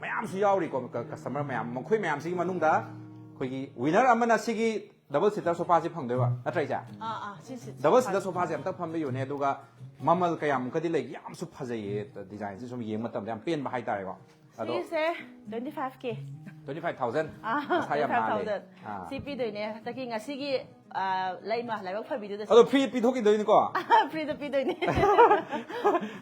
ꯃꯌꯥꯝꯁꯨ ꯌꯥꯎꯔꯤꯀꯣ, ꯀ-, ꯀꯁꯇꯃꯔ ꯃꯌꯥꯝ, ꯃꯈꯣꯏ ꯃꯌꯥꯝꯁꯤꯒꯤ ꯃꯅꯨꯡꯗ ꯑꯩꯈꯣꯏꯒꯤ ꯋꯤꯅꯔ ꯑꯃꯅ ꯁꯤꯒꯤ ꯗꯕꯜ ꯁꯤꯇꯔ ꯁꯣꯐꯥꯁꯤ ꯐꯪꯗꯣꯏꯕ, ꯅꯠꯇ꯭ꯔꯥ ꯏꯆꯦ? ꯑꯥ ꯑꯥ ꯁꯤꯁꯤ ꯗꯕꯜ ꯁꯤꯇꯔ ꯁꯣꯐꯥꯁꯦ ꯑꯝꯇ ꯐꯝꯕꯤꯌꯨꯅꯦ, ꯑꯗꯨꯒ ꯃꯃꯜ ꯀꯌꯥꯃꯨꯛꯀꯗꯤ ꯂꯩꯒꯦ? ꯌꯥꯝꯁꯨ ꯐꯖꯩꯌꯦ, ꯗꯤꯖꯥꯏꯟꯁꯦ ꯁꯨꯝ ꯌꯦꯡꯕ ꯃꯇꯝꯗ ꯌꯥꯝ ꯄꯦꯟꯕ ꯍꯥꯏꯇꯥꯔꯦꯀꯣ꯫ ꯑꯗꯣ ꯁꯤꯁꯦ twenty five K. twenty five thousand, ꯑꯥ ꯃꯁꯥ ꯌꯥꯝ ꯅꯥꯜꯂꯦ꯫ twenty five thousand. ꯑꯥ. ꯁꯤ ꯄꯤꯗꯣꯏꯅꯦ ꯍꯟꯗꯛꯀꯤ ꯉꯁꯤꯒꯤ ꯑꯥ, ꯂꯩꯃ ꯂꯥꯏꯕꯛ ꯐꯕꯤꯗꯨꯗ ꯑꯗꯣ ꯐ꯭ꯔꯤ ꯄꯤꯊꯣꯛꯈꯤꯗꯣꯏꯅꯤꯀꯣ? ꯐ꯭ꯔꯤꯗ ꯄꯤꯗꯣꯏꯅꯦ꯫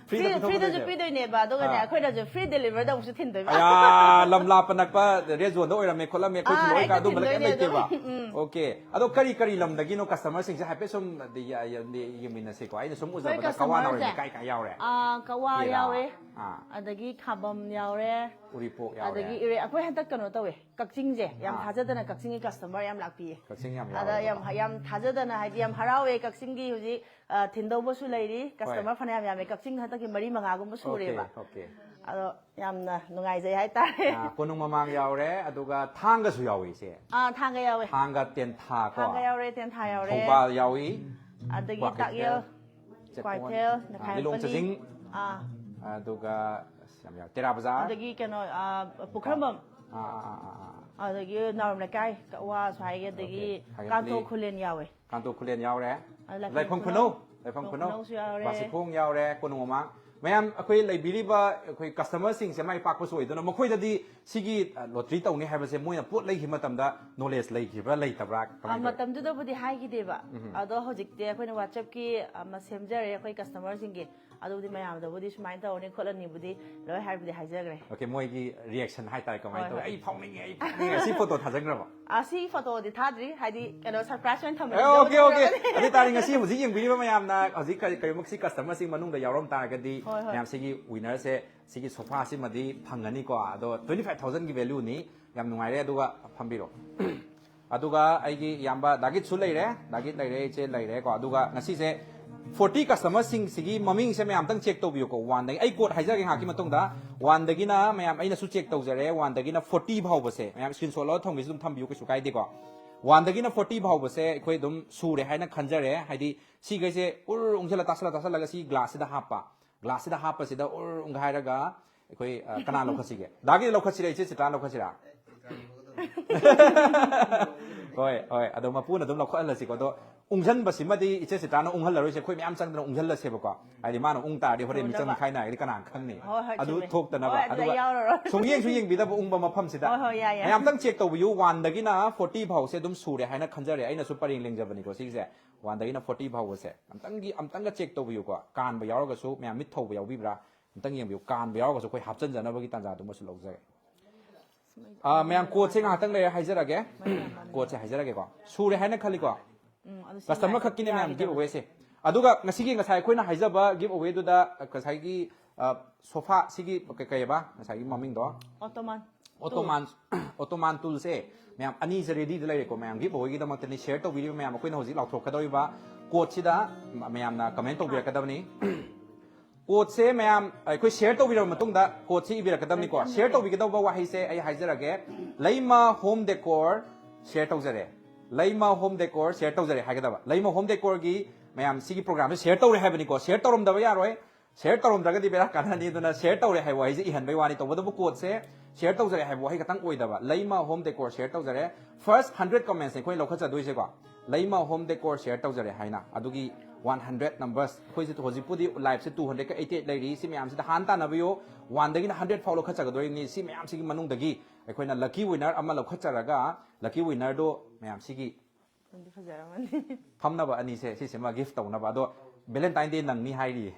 ꯐ꯭ꯔꯤꯗ ꯐ꯭ꯔꯤꯗꯁꯨ ꯄꯤꯊꯣꯛꯈꯤꯗꯣꯏꯅꯦ꯫ ꯄꯤꯗꯣꯏꯅꯦꯕ ꯑꯗꯨꯒꯅꯦ ꯑꯥ. ꯑꯩꯈꯣꯏꯅꯁꯨ ꯐ꯭ꯔꯤ ꯗꯦꯂꯤꯚꯔꯗ ꯑꯃꯨꯛꯁꯨ ꯊꯤꯟꯗꯣꯏꯕ꯫ ꯑꯌꯥ, ꯂꯝ ꯂꯥꯞꯄ ꯅꯛꯄ ꯔꯦꯗ ꯖꯣꯟꯗ ꯑꯣꯏꯔꯝꯃꯦ ꯈꯣꯠꯂꯝꯃꯦ, ꯑꯩꯈꯣꯏ ꯑꯥ, ꯊꯤꯜꯂꯛꯑꯣꯏ ꯀꯥꯏ ꯍꯦꯛꯇ ꯑꯗꯨꯝꯕ ꯀꯩꯝ ꯊꯤꯟꯗꯣꯏꯅꯦ ꯑꯗꯨꯝ꯫ ꯂꯩꯇꯦꯕ꯫ ꯎꯝ. ꯑꯣꯀꯦ꯫ ꯑꯗꯣ ꯀꯔꯤ ꯀꯔꯤ ꯂꯝꯗꯒꯤꯅꯣ ꯀꯁꯇꯃꯔꯁꯤꯡꯁꯦ ꯍꯥꯏꯐꯦꯠ ꯁꯨꯝ ꯌꯦꯡꯃꯤꯟꯅꯁꯦꯀꯣ꯫ ꯑꯩꯅ ꯁꯨꯝ ꯎꯖꯕꯗ ꯑꯩꯈꯣꯏ ꯀꯋꯥꯅ ꯑꯣꯏꯔꯝꯃꯦ꯫ ꯀꯁꯇꯃꯔꯁꯦ ꯀꯥꯏ ꯀꯥꯏ ꯌꯥꯎꯔꯦ? ꯑꯥ, ꯀꯋꯥ ꯇꯦꯔꯥ꯫ ꯌꯥꯎꯋꯦ꯫ ꯑꯥ. ꯑꯗꯒꯤ ꯈꯥꯕꯝ ꯌꯥꯎꯔꯦ꯫ ꯎꯔꯤꯄꯣꯛ ꯌꯥꯎꯔꯦ꯫ ꯑꯗꯒꯤ ꯏꯔꯦ-, ꯑꯩꯈꯣꯏ ꯍꯟꯗꯛ ꯀꯩꯅꯣ ꯇꯧꯋꯦ, ꯀꯛꯆꯤꯡꯁꯦ ꯌꯥꯝ ꯑꯥ. ꯊꯥꯖꯗꯅ ꯀꯛꯆꯤꯡꯒꯤ ꯀꯁꯇꯃꯔ ꯌꯥꯝ ꯂꯥꯛꯄꯤꯌꯦ꯫ ꯀꯛꯆꯤꯡ ꯌꯥꯝ ꯑꯗ ꯌꯥꯎꯔꯦ꯫ ꯌꯥꯝ ꯌꯥꯝ ꯊꯥꯖꯗꯅ ꯍꯥꯏꯗꯤ ꯌꯥꯝ ꯍꯔꯥꯎꯋꯦ꯫ ꯀꯛꯆꯤꯡꯒꯤ ꯍꯧꯖꯤꯛ ꯑ, ꯊꯤꯟꯗꯧꯕꯁꯨ ꯂꯩꯔꯤ, ꯀꯁꯇꯃꯔ ꯐꯅꯌꯥꯝ ꯌꯥꯝꯃꯦ꯫ ꯀꯛꯆꯤꯡ ꯍꯟꯗꯛꯀꯤ ꯃꯔꯤ ꯃꯉꯥꯒꯨꯝꯕ ꯁꯨꯔꯦꯕ꯫ ꯑꯣꯀꯦ꯫ ꯑꯗꯣ ꯌꯥꯝꯅ ꯅꯨꯡꯉꯥꯏꯖꯩ ꯍꯥꯏꯇꯥꯔꯦ꯫ ꯑꯥ, ꯀꯣꯅꯨꯡ ꯃꯃꯥꯡ ꯌꯥꯎꯔꯦ, ꯑꯗꯨꯒ ꯊꯥꯡꯒꯁꯨ ꯌꯥꯎꯏ ꯏꯆꯦ꯫ ꯑꯥ, ꯊꯥꯡꯒ ꯌꯥꯎꯋꯦ꯫ ꯊꯥꯡꯒ, ꯇꯦꯟꯊꯥ ꯀꯣ꯫ ꯊꯥꯡꯒ ꯌꯥꯎꯔꯦ, ꯇꯦꯟꯊꯥ ꯌꯥꯎꯔꯦ꯫ ꯊꯧꯕꯥꯜ ꯌꯥꯎꯏ꯫ ꯑꯗꯒꯤ ꯀ꯭ꯋꯥꯀꯩꯊꯦꯜ, ꯇꯥꯛꯌꯦꯜ, ꯆꯦꯛꯀꯣꯟ, ꯀ꯭ꯋꯥꯀꯩꯊꯦꯜ, ꯑꯥ, ꯂꯤꯂꯣꯡ ꯅꯦꯈꯥꯏꯔꯛꯄꯅꯤ꯫ ꯆꯖꯤꯡ꯫ ꯑꯥ꯫ ꯑꯗꯨꯒ ꯑꯁ, ꯌꯥꯝ ꯌꯥꯎꯔꯦ꯫ ꯇꯦꯔꯥ ꯕꯖꯥꯔ꯫ ꯑꯗꯒꯤ ꯀꯩꯅꯣ ꯑꯥ, ꯄꯨꯈ꯭ꯔꯝꯕꯝ꯫ ꯑꯥ, ꯑꯥ, ꯑꯥ, ꯑꯥ, ꯑꯥ꯫ ꯑꯗꯒꯤ ꯅꯥꯎꯔꯦꯝ ꯂꯩꯀꯥꯏ, ꯀꯛꯋꯥ ꯁ꯭ꯋꯥꯏꯒꯤ, ꯑꯗꯒꯤ ꯑꯣꯀꯦ꯫ ꯍꯥꯏꯒꯠꯂꯤ꯫ ꯀꯥꯡꯊꯣꯛ ꯈꯨꯂꯦꯟ ꯌꯥꯎꯋꯦ꯫ ꯀꯥꯡꯊꯣꯛ ꯈꯨꯂꯦꯟ ꯌꯥꯎꯔꯦ꯫ ꯑ, ꯂꯥꯏꯐꯝ ꯂꯥꯏꯐꯝ ꯈꯨꯅꯧ꯫ ꯈꯨꯅꯧ, ꯂꯥꯏꯐꯝ ꯂꯥꯏꯐꯝ ꯈꯨꯅꯧ꯫ ꯈꯨꯅꯧꯁꯨ ꯌꯥꯎꯔꯦ꯫ ꯋꯥꯁꯤꯈꯣꯡ ꯌꯥꯎꯔꯦ, ꯀꯣꯅꯨꯡ ꯃꯃꯥꯡ꯫ ꯃꯌꯥꯝ ꯑꯩꯈꯣꯏ ꯂꯩꯕꯤꯔꯤꯕ ꯑꯩꯈꯣꯏ ꯀꯁꯇꯃꯔꯁꯤꯡꯁꯦ ꯃꯥꯏ ꯄꯥꯛꯄꯁꯨ ꯑꯣꯏꯗꯨꯅ ꯃꯈꯣꯏꯗꯗꯤ ꯁꯤꯒꯤ, ꯑ, ꯂꯣꯇ꯭ꯔꯤ ꯇꯧꯅꯤ ꯍꯥꯏꯕꯁꯦ ꯃꯣꯏꯅ ꯄꯣꯠ ꯂꯩꯈꯤꯕ ꯃꯇꯝꯗ ꯅꯣꯂꯦꯖ ꯂꯩꯈꯤꯕ꯭ꯔꯥ ꯂꯩꯇꯕ꯭ꯔꯥ? ꯑ, ꯀꯃꯥꯏꯅ ꯇꯧꯏ? ꯃꯇꯝꯗꯨꯗꯕꯨꯗꯤ ꯍꯥꯏꯈꯤꯗꯦꯕ꯫ ꯎꯝ꯫ ꯑꯗꯣ ꯍꯧꯖꯤꯛꯇꯤ ꯑꯩꯈꯣꯏꯅ WhatsApp-ꯀꯤ ꯑꯃ ꯁꯦꯝꯖꯔꯦ ꯑꯩꯈꯣꯏ ꯀꯁꯇꯃꯔꯁꯤꯡꯒꯤ꯫ ꯑꯗꯨꯕꯨꯗꯤ ꯃꯌꯥꯝꯗꯕꯨꯗꯤ ꯁꯨꯃꯥꯏꯅ ꯇꯧꯔꯅꯤ ꯈꯣꯠꯂꯅꯤꯕꯨꯗꯤ ꯂꯣꯏ ꯍꯥꯏꯕꯨꯗꯤ ꯍꯥꯏꯖꯈ꯭ꯔꯦ꯫ ꯑꯣꯀꯦ, ꯃꯣꯏꯒꯤ ꯔꯤꯌꯦꯛꯁꯟ ꯍꯥꯏꯇꯥꯔꯦ, ꯀꯃꯥꯏꯅ ꯍꯣꯏ, ꯇꯧꯏ? ꯍꯣꯏ꯫ "ꯑꯩ ꯐꯥꯎꯅꯤꯡꯉꯦ, ꯑꯩ ꯐꯥꯎꯅꯤꯡꯉꯦ", ꯁꯤ ꯐꯣꯇꯣ ꯊꯥꯖꯟꯈ꯭ꯔꯕꯣ? ꯑ, ꯁꯤ ꯐꯣꯇꯣꯗꯤ ꯊꯥꯗ꯭ꯔꯤ, ꯍꯥꯏꯗꯤ ꯀꯩꯅꯣ ꯁꯔꯄ꯭ꯔꯥꯏꯁ ꯑꯣꯏꯅ ꯑꯦ, ꯊꯝꯃꯅꯤ꯫ Okay, okay. ꯑꯗꯨ ꯇꯥꯔꯗꯤ ꯉꯁꯤ ꯍꯧꯖꯤꯛ ꯌꯦꯡꯕꯤꯔꯤꯕ ꯃꯌꯥꯝꯅ ꯍꯧꯖꯤꯛ ꯀꯔꯤ, ꯀꯔꯤꯒꯨꯝꯕ ꯁꯤ ꯀꯁꯇꯃꯔꯁꯤꯡ ꯃꯅꯨꯡꯗ ꯌꯥꯎꯔꯝ ꯇꯥꯔꯒꯗꯤ ꯍꯣꯏ, ꯍꯣꯏ꯫ ꯃꯌꯥꯝ ꯁꯤꯒꯤ ꯋꯤꯅꯔꯁꯦ, ꯁꯤꯒꯤ ꯁꯣꯐꯥꯁꯤꯃꯗꯤ ꯐꯪꯒꯅꯤꯀꯣ꯫ ꯑꯗꯣ twenty five thousand-ꯒꯤ ꯚꯦꯂ꯭ꯌꯨꯅꯤ꯫ ꯌꯥꯝ ꯅꯨꯡꯉꯥꯏꯔꯦ꯫ ꯑꯗꯨꯒ ꯐꯝꯕꯤꯔꯣ꯫ ꯑꯗꯨꯒ ꯑꯩꯒꯤ ꯏꯌꯥꯝꯕ ꯗꯥꯒꯤꯠꯁꯨ ꯂꯩꯔꯦ, ꯗꯥꯒꯤꯠ ꯂꯩꯔꯦ, ꯏꯆꯦ ꯂꯩꯔꯦꯀꯣ꯫ ꯑꯗꯨꯒ ꯉꯁꯤꯁꯦ ꯐꯣꯔꯇꯤ ꯀꯁꯇꯃꯔꯁꯤꯡꯁꯤꯒꯤ ꯃꯃꯤꯡꯁꯦ ꯃꯌꯥꯝꯇꯪ ꯆꯦꯛ ꯇꯧꯕꯤꯌꯨꯀꯣ꯫ ꯋꯥꯟꯗꯒꯤ ꯑꯩ ꯀꯣꯠ ꯍꯥꯏꯖꯔꯒꯦ ꯉꯥꯏꯍꯥꯛꯀꯤ ꯃꯇꯨꯡꯗ꯫ ꯋꯥꯟꯗꯒꯤꯅ ꯃꯌꯥꯝ ꯑꯩꯅꯁꯨ ꯆꯦꯛ ꯇꯧꯖꯔꯦ, ꯋꯥꯟꯗꯒꯤꯅ ꯐꯣꯔꯇꯤ ꯐꯥꯎꯕꯁꯦ ꯃꯌꯥꯝ ꯁ꯭ꯀ꯭ꯔꯤꯟ ꯁꯣꯠ ꯂꯧꯔ ꯊꯝꯒꯦꯁꯨ ꯑꯗꯨꯝ ꯊꯝꯕꯤꯌꯨ, ꯀꯩꯁꯨ ꯀꯥꯏꯗꯦꯀꯣ꯫ ꯋꯥꯟꯗꯒꯤꯅ ꯐꯣꯔꯇꯤ ꯐꯥꯎꯕꯁꯦ ꯑꯩꯈꯣꯏ ꯑꯗꯨꯝ ꯁꯨꯔꯦ ꯍꯥꯏꯅ ꯈꯟꯖꯔꯦ꯫ ꯍꯥꯏꯗꯤ ꯁꯤꯈꯩꯁꯦ ꯎꯔ ꯎꯪꯁꯤꯜꯂ ꯇꯥꯁꯜꯂ ꯇꯥꯁꯜꯂꯒ ꯁꯤ ꯒ꯭ꯂꯥꯁꯁꯤꯗ ꯍꯥꯞꯄ, ꯒ꯭ꯂꯥꯁꯁꯤꯗ ꯍꯥꯞꯄꯁꯤꯗ ꯎꯔ ꯎꯪ ꯍꯥꯏꯔꯒ ꯑꯩꯈꯣꯏ ꯑ, ꯀꯅꯥ ꯂꯧꯈꯠꯁꯤꯒꯦ? ꯗꯥꯒꯤꯗꯤ ꯂꯧꯈꯠꯁꯤꯔꯥ, ꯏꯆꯦ ꯆꯤꯇ꯭ꯔꯥ ꯂꯧꯈꯠꯁꯤꯔꯥ? ꯍꯣꯏ ꯍꯣꯏ, ꯑꯗꯣ ꯃꯄꯨꯅ ꯑꯗꯨꯝ ꯂꯧꯈꯠꯍꯜꯂꯁꯤꯀꯣ꯫ ꯑꯗꯣ ꯎꯪꯁꯟꯕꯁꯤꯃꯗꯤ ꯏꯆꯦ ꯆꯤꯇ꯭ꯔꯥꯅ ꯎꯪꯍꯜꯂꯔꯣꯏꯁꯦ, ꯑꯩꯈꯣꯏ ꯃꯌꯥꯝ ꯆꯪꯗꯅ ꯎꯪꯍꯜꯂꯁꯦꯕ꯫ ꯍꯥꯏꯗꯤ ꯃꯥꯅ ꯎꯪ ꯇꯥꯔꯗꯤ ꯍꯣꯔꯦꯟ ꯃꯤꯆꯪ ꯊꯣꯛꯅꯕ꯫ ꯃꯤꯈꯥꯏ ꯅꯥꯏꯔꯗꯤ ꯀꯅꯥꯅ ꯈꯪꯅꯤ? ꯍꯣꯏ, ꯍꯣꯏ, ꯑꯗꯨ ꯆꯨꯝꯃꯦ꯫ ꯊꯣꯛꯇꯅꯕ꯫ ꯍꯣꯏ, ꯑꯗꯨꯗ ꯑꯗꯨꯒ ꯌꯥꯎꯔꯔꯣꯏ꯫ ꯁꯨꯡꯌꯦꯡꯁꯨ ꯌꯦꯡꯕꯤꯗꯕ ꯎꯪꯕ ꯃꯐꯝꯁꯤꯗ꯫ ꯍꯣꯏ, ꯍꯣꯏ, ꯌꯥꯏ, ꯌꯥꯏ꯫ ꯃꯌꯥꯝꯇꯪ ꯆꯦꯛ ꯇꯧꯕꯤꯌꯨ, ꯋꯥꯟꯗꯒꯤꯅ ꯐꯣꯔꯇꯤ ꯐꯥꯎꯁꯦ ꯑꯗꯨꯝ ꯁꯨꯔꯦ ꯍꯥꯏꯅ ꯈꯟꯖꯔꯦ꯫ ꯑꯩꯅꯁꯨ ꯄꯔꯦꯡ ꯂꯦꯡꯖꯕꯅꯤꯀꯣ ꯁꯤꯒꯤꯁꯦ꯫ ꯋꯥꯟꯗꯒꯤꯅ ꯐꯣꯔꯇꯤ ꯐꯥꯎꯕꯁꯦ ꯑꯝꯇꯪꯒꯤ, ꯑꯝꯇꯪꯒ ꯆꯦꯛ ꯇꯧꯕꯤꯌꯨꯀꯣ꯫ ꯀꯥꯟꯕ ꯌꯥꯎꯔꯒꯁꯨ, ꯃꯌꯥꯝ ꯃꯤꯠ ꯊꯧꯕ ꯌꯥꯎꯕꯤꯕ꯭ꯔꯥ? ꯑꯝꯇꯪ ꯌꯦꯡꯕꯤꯌꯨ꯫ ꯀꯥꯟꯕ ꯌꯥꯎꯔꯒꯁꯨ ꯑꯩꯈꯣꯏ ꯍꯥꯞꯆꯤꯟꯖꯅꯕꯒꯤ ꯇꯥꯟꯖꯥꯗꯨꯃꯁꯨ ꯂꯧꯖꯒꯦ꯫ ꯑꯥ, ꯃꯌꯥꯝ ꯀꯣꯠꯁꯦ ꯉꯥꯏꯍꯥꯛꯇꯪ ꯂꯩꯔ ꯍꯥꯏꯖꯔꯛꯑꯒꯦ꯫ ꯀꯣꯠꯁꯦ ꯍꯥꯏꯖꯔꯛꯑꯦꯀꯣ꯫ ꯁꯨꯔꯦ ꯍꯥꯏꯅ ꯈꯜꯂꯤꯀꯣ꯫ ꯎꯝ, ꯑꯗꯨ ꯁꯤ ꯀꯁꯇꯃꯔ ꯌꯥꯔꯦ, ꯈꯛꯀꯤꯅꯦ ꯃꯌꯥꯝ ꯌꯥꯔꯦ ꯒꯤꯐ ꯇꯧꯔꯦ꯫ ꯑꯋꯦꯁꯦ꯫ ꯑꯗꯨꯒ ꯉꯁꯤꯒꯤ, ꯉꯁꯥꯏ ꯑꯩꯈꯣꯏꯅ ꯍꯥꯏꯖꯕ ꯒꯤꯐ ꯑꯋꯦꯗꯨꯗ ꯉꯁꯥꯏꯒꯤ, ꯑ, ꯁꯣꯐꯥ ꯁꯤꯒꯤ ꯀꯩ-, ꯀꯩꯑꯕ ꯉꯁꯥꯏꯒꯤ ꯃꯃꯤꯡꯗꯣ? ꯑꯣꯇꯣꯃꯥꯟ꯫ ꯑꯣꯇꯣꯃꯥꯟ, ꯑꯣꯇꯣꯃꯥꯟ ꯇꯨꯜꯁꯦ ꯃꯌꯥꯝ ꯑꯅꯤꯁꯦ ꯔꯦꯗꯤꯗ ꯂꯩꯔꯦꯀꯣ꯫ ꯃꯌꯥꯝ ꯒꯤꯐ ꯑꯋꯦꯒꯤꯗꯃꯛꯇꯅꯤ ꯁꯤꯌꯔ ꯇꯧꯕꯤꯔꯤꯕ ꯃꯌꯥꯝ꯫ ꯑꯩꯈꯣꯏꯅ ꯍꯧꯖꯤꯛ ꯂꯥꯎꯊꯣꯛꯀꯗꯧꯔꯤꯕ ꯀꯣꯠꯁꯤꯗ ꯃꯌꯥꯝꯅ ꯀꯃꯦꯟ ꯇꯧꯕꯤꯔꯛꯀꯗꯕꯅꯤ꯫ ꯀꯣꯠꯁꯦ ꯃꯌꯥꯝ ꯑꯩꯈꯣꯏ ꯁꯤꯌꯔ ꯇꯧꯕꯤꯔꯕ ꯃꯇꯨꯡꯗ ꯀꯣꯠꯁꯤ ꯏꯕꯤꯔꯛꯀꯗꯕꯅꯤꯀꯣ꯫ ꯁꯤꯌꯔ ꯇꯧꯕꯤꯒꯗꯧꯕ ꯋꯥꯍꯩꯁꯦ ꯑꯩ ꯍꯥꯏꯖꯔꯒꯦ, "ꯂꯩꯃ ꯍꯣꯝ ꯗꯦꯀꯣꯔ ꯁꯤꯌꯔ ꯇꯧꯖꯔꯦ"꯫ "ꯂꯩꯃ ꯍꯣꯝ ꯗꯦꯀꯣꯔ ꯁꯤꯌꯔ ꯇꯧꯖꯔꯦ" ꯍꯥꯏꯒꯗꯕ꯫ ꯂꯩꯃ ꯍꯣꯝ ꯗꯦꯀꯣꯔꯒꯤ ꯃꯌꯥꯝ ꯁꯤꯒꯤ ꯄ꯭ꯔꯣꯒ꯭ꯔꯥꯝꯁꯦ ꯁꯤꯌꯔ ꯇꯧꯔꯦ ꯍꯥꯏꯕꯅꯤꯀꯣ꯫ ꯁꯤꯌꯔ ꯇꯧꯔꯝꯗꯕ ꯌꯥꯔꯣꯏ꯫ ꯁꯤꯌꯔ ꯇꯧꯔꯝꯗ꯭ꯔꯒꯗꯤ ꯕꯦꯔꯥ ꯀꯥꯟꯅꯅꯤ꯫ ꯑꯗꯨꯅ ꯁꯤꯌꯔ ꯇꯧꯔꯦ ꯍꯥꯏꯕ ꯋꯥꯍꯩꯁꯦ ꯏꯍꯟꯕꯩ ꯋꯥꯅꯤ꯫ ꯇꯧꯕꯇꯕꯨ ꯀꯣꯠꯁꯦ ꯁꯤꯌꯔ ꯇꯧꯖꯔꯦ ꯍꯥꯏꯕ ꯋꯥꯍꯩ ꯈꯛꯇꯪ ꯑꯣꯏꯗꯕ꯫ "ꯂꯩꯃ ꯍꯣꯝ ꯗꯦꯀꯣꯔ ꯁꯤꯌꯔ ꯇꯧꯖꯔꯦ"꯫ ꯐꯥꯔꯁ ꯍꯟꯗ꯭ꯔꯦꯠ ꯀꯃꯦꯟꯁꯅꯦ ꯑꯩꯈꯣꯏꯅ ꯂꯧꯈꯠꯆꯗꯣꯏꯁꯦꯀꯣ꯫ "ꯂꯩꯃ ꯍꯣꯝ ꯗꯦꯀꯣꯔ ꯁꯤꯌꯔ ꯇꯧꯖꯔꯦ" ꯍꯥꯏꯅ꯫ ꯑꯗꯨꯒꯤ ꯋꯥꯟ ꯍꯟꯗ꯭ꯔꯦꯠ ꯅꯝꯕꯔꯁ ꯑꯩꯈꯣꯏꯁꯦ ꯍꯧꯖꯤꯛꯄꯨꯗꯤ ꯂꯥꯏꯐꯁꯦ ꯇꯨ ꯍꯟꯗ꯭ꯔꯦꯠꯀ ꯑꯩꯠꯇꯤ ꯑꯩꯠ ꯂꯩꯔꯤ꯫ ꯁꯤ ꯃꯌꯥꯝꯁꯤꯗ ꯍꯥꯟꯅ ꯇꯥꯟꯅꯕꯤꯌꯨ꯫ ꯋꯥꯟꯗꯒꯤꯅ ꯍꯟꯗ꯭ꯔꯦꯠ ꯐꯥꯎ ꯂꯧꯈꯠꯆꯒꯗꯣꯏꯅꯤ꯫ ꯁꯤ ꯃꯌꯥꯝꯁꯤꯒꯤ ꯃꯅꯨꯡꯗꯒꯤ ꯑꯩꯈꯣꯏꯅ ꯂꯛꯀꯤ ꯋꯤꯅꯔ ꯑꯃ ꯂꯧꯈꯠꯆꯔꯒ, ꯂꯛꯀꯤ ꯋꯤꯅꯔꯗꯣ ꯃꯌꯥꯝ ꯁꯤꯒꯤ ꯅꯪꯗꯤ ꯐꯖꯔꯝꯃꯅꯤ꯫ ꯐꯝꯅꯕ ꯑꯅꯤꯁꯦ ꯁꯤꯁꯤꯃ ꯒꯤꯐ ꯇꯧꯅꯕ꯫ ꯑꯗꯣ ꯚꯦꯂꯦꯟꯇꯥꯏꯟ ꯗꯦ ꯅꯪꯅꯤ ꯍꯥꯏꯔꯤꯌꯦ꯫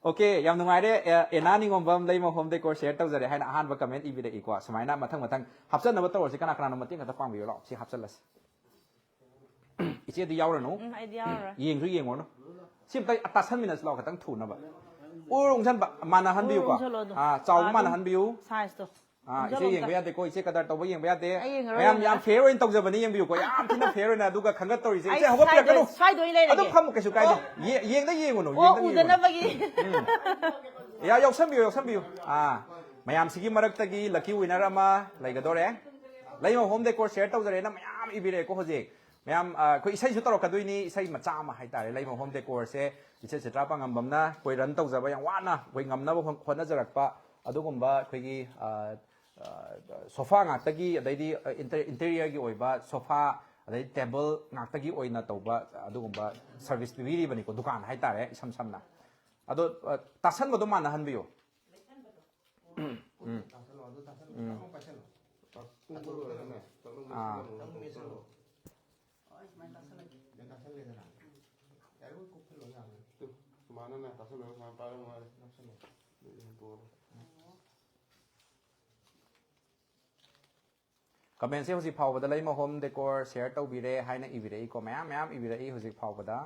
ꯑꯣꯀꯦ, ꯌꯥꯝ ꯅꯨꯡꯉꯥꯏꯔꯦ꯫ ꯑꯦ, ꯑꯦꯅꯥ ꯅꯤꯉꯣꯝꯕꯝ "ꯂꯩꯃ ꯍꯣꯝ ꯗꯦꯀꯣꯔ ꯁꯤꯌꯔ ꯇꯧꯖꯔꯦ" ꯍꯥꯏꯅ ꯑꯍꯥꯟꯕ ꯀꯃꯦꯟ ꯏꯕꯤꯔꯛꯏꯀꯣ꯫ ꯁꯨꯃꯥꯏꯅ ꯃꯊꯪ ꯃꯊꯪ ꯍꯥꯞꯆꯟꯅꯕ ꯇꯧꯔꯁꯤ꯫ ꯀꯅꯥ ꯀꯅꯥꯅꯣ ꯃꯇꯦꯡ ꯈꯛꯇ ꯄꯥꯡꯕꯤꯌꯨ ꯂꯥꯛꯑꯣ꯫ ꯁꯤ ꯍꯥꯞꯆꯜꯂꯁꯤ꯫ ꯏꯆꯦꯗꯤ ꯌꯥꯎꯔꯅꯨ꯫ ꯎꯝ, ꯑꯩꯗꯤ ꯌꯥꯎꯔꯔꯣꯏ꯫ ꯌꯦꯡꯁꯨ ꯌꯦꯡꯉꯨꯔꯅꯨ꯫ ꯁꯤ ꯑꯝꯇ ꯇꯥꯁꯟꯃꯤꯟꯅꯁꯤ ꯂꯥꯛꯑꯣ, ꯈꯤꯇꯪ ꯊꯨꯅꯕ꯫ ꯎꯔ ꯎꯪꯁꯟꯕ ꯃꯥꯟꯅꯍꯟꯕꯤꯌꯨꯀꯣ꯫ ꯎꯔ ꯎꯪꯁꯜꯂꯣ ꯑꯗꯨꯝ꯫ ꯑꯥ, ꯆꯥꯎꯕ ꯑꯥ, ꯑꯗꯨꯝ ꯃꯥꯟꯅꯍꯟꯕꯤꯌꯨ꯫ ꯁꯥꯏꯖꯇꯣ꯫ ꯑꯥ, ꯏꯆꯦ ꯅꯝꯖꯜꯂꯣ ꯌꯦꯡꯕ ꯑꯝꯇ꯫ ꯌꯥꯗꯦꯀꯣ, ꯏꯆꯦ ꯀꯗꯔ ꯇꯧꯕ ꯌꯦꯡꯕ ꯌꯥꯗꯦ꯫ ꯑꯩ ꯌꯦꯡꯉꯔꯣꯏ, ꯃꯌꯥꯝ ꯌꯥꯝ ꯌꯦꯡꯉꯔꯣꯏ꯫ ꯐꯤꯌꯔ ꯑꯣꯏꯅ ꯇꯧꯖꯕꯅꯤ, ꯌꯦꯡꯕꯤꯌꯨꯀꯣ, ꯌꯥꯝ ꯊꯤꯅ ꯐꯤꯌꯔ ꯑꯣꯏꯅ꯫ ꯑꯗꯨꯒ ꯈꯪꯒꯠꯇꯧꯔꯤꯁꯦ, ꯑꯩ ꯏꯆꯦ ꯍꯧꯒꯠꯄꯤꯔꯛꯀꯅꯨ꯫ ꯁ꯭ꯋꯥꯏꯗ-, ꯁ꯭ꯋꯥꯏꯗ ꯑꯣꯏ ꯂꯩꯔꯒꯦ꯫ ꯑꯗꯨꯝ ꯐꯝꯃꯨ, ꯀꯩꯁꯨ ꯀꯥꯏꯗꯦ꯫ ꯑꯣ, ꯌꯦ- ꯌꯦꯡꯗ ꯌꯦꯡꯉꯨꯅꯨ, ꯌꯦꯡꯗ- ꯎꯗꯅꯕꯒꯤ꯫ ꯎꯝ꯫ ꯌꯥ, ꯌꯥꯎꯁꯟꯕꯤꯌꯨ, ꯌꯥꯎꯁꯟꯕꯤꯌꯨ꯫ ꯑꯥ, ꯃꯌꯥꯝꯁꯤꯒꯤ ꯃꯔꯛꯇꯒꯤ ꯂꯛꯀꯤ ꯋꯤꯅꯔ ꯑꯃ ꯂꯩꯒꯗꯧꯔꯦ꯫ ꯂꯩꯃ ꯍꯣꯝ ꯗꯦꯀꯣꯔ ꯁꯤꯌꯔ ꯇꯧꯖꯔꯦꯅ ꯃꯌꯥꯝ ꯏꯕꯤꯔꯛꯑꯦꯀꯣ ꯍꯧꯖꯤꯛ꯫ ꯃꯌꯥꯝ, ꯑ, ꯑꯩꯈꯣꯏ ꯏꯁꯩꯁꯨ ꯇꯧꯔꯛꯀꯗꯣꯏꯅꯤ, ꯏꯁꯩ ꯃꯆꯥ ꯑꯃ ꯍꯥꯏꯇꯥꯔꯦ꯫ ꯂꯩꯃ ꯍꯣꯝ ꯗꯦꯀꯣꯔꯁꯦ ꯏꯆꯦ ꯆꯤꯇ꯭ꯔꯥ ꯄꯥꯉꯝꯕꯝꯅ ꯑꯩꯈꯣꯏ ꯔꯟ ꯇꯧꯖꯕ, ꯌꯥꯝ ꯋꯥꯅ ꯑꯩꯈꯣꯏ ꯉꯝꯅꯕ ꯍꯣꯠ-, ꯍꯣꯠꯅꯖꯔꯛꯄ ꯑꯗꯨꯒꯨꯝꯕ ꯑꯩꯈꯣꯏꯒꯤ, ꯑ, ꯑ, ꯁꯣꯐꯥ ꯉꯥꯛꯇꯒꯤ, ꯑꯗꯩꯗꯤ, ꯑ, ꯏꯟꯇꯦ-, ꯏꯟꯇꯦꯔꯤꯌꯔꯒꯤ ꯑꯣꯏꯕ ꯁꯣꯐꯥ, ꯑꯗꯩ ꯇꯦꯕꯜ ꯉꯥꯛꯇꯒꯤ ꯑꯣꯏꯅ ꯇꯧꯕ ꯑꯗꯨꯒꯨꯝꯕ ꯁꯔꯚꯤꯁ ꯄꯤꯕꯤꯔꯤꯕꯅꯤꯀꯣ, ꯗꯨꯀꯥꯟ ꯍꯥꯏꯇꯥꯔꯦ, ꯏꯁꯝ ꯁꯝꯅ꯫ ꯑꯗꯣ, ꯑ, ꯇꯥꯁꯟꯕꯗꯣ ꯃꯥꯟꯅꯍꯟꯕꯤꯌꯨ꯫ ꯎꯝ꯫ ꯎꯝ꯫ ꯑꯥ꯫ ꯁꯨꯃꯥꯏꯅꯅꯦ ꯇꯥꯁꯜꯂꯒ ꯁꯨꯃꯥꯏꯅ ꯄꯥꯏꯔꯝꯃꯣ ꯍꯥꯏꯔꯦ꯫ ꯑꯗꯨꯗꯤ ꯍꯦꯟꯇꯣꯛꯑꯣ꯫ ꯀꯃꯦꯟꯁꯦ ꯍꯧꯖꯤꯛ ꯐꯥꯎꯕꯗ ꯂꯩꯃ ꯍꯣꯝ ꯗꯦꯀꯣꯔ ꯁꯤꯌꯔ ꯇꯧꯕꯤꯔꯦ ꯍꯥꯏꯅ ꯏꯕꯤꯔꯛꯏꯀꯣ, ꯃꯌꯥꯝ ꯃꯌꯥꯝ ꯏꯕꯤꯔꯛꯏ ꯍꯧꯖꯤꯛ ꯐꯥꯎꯕꯗ꯫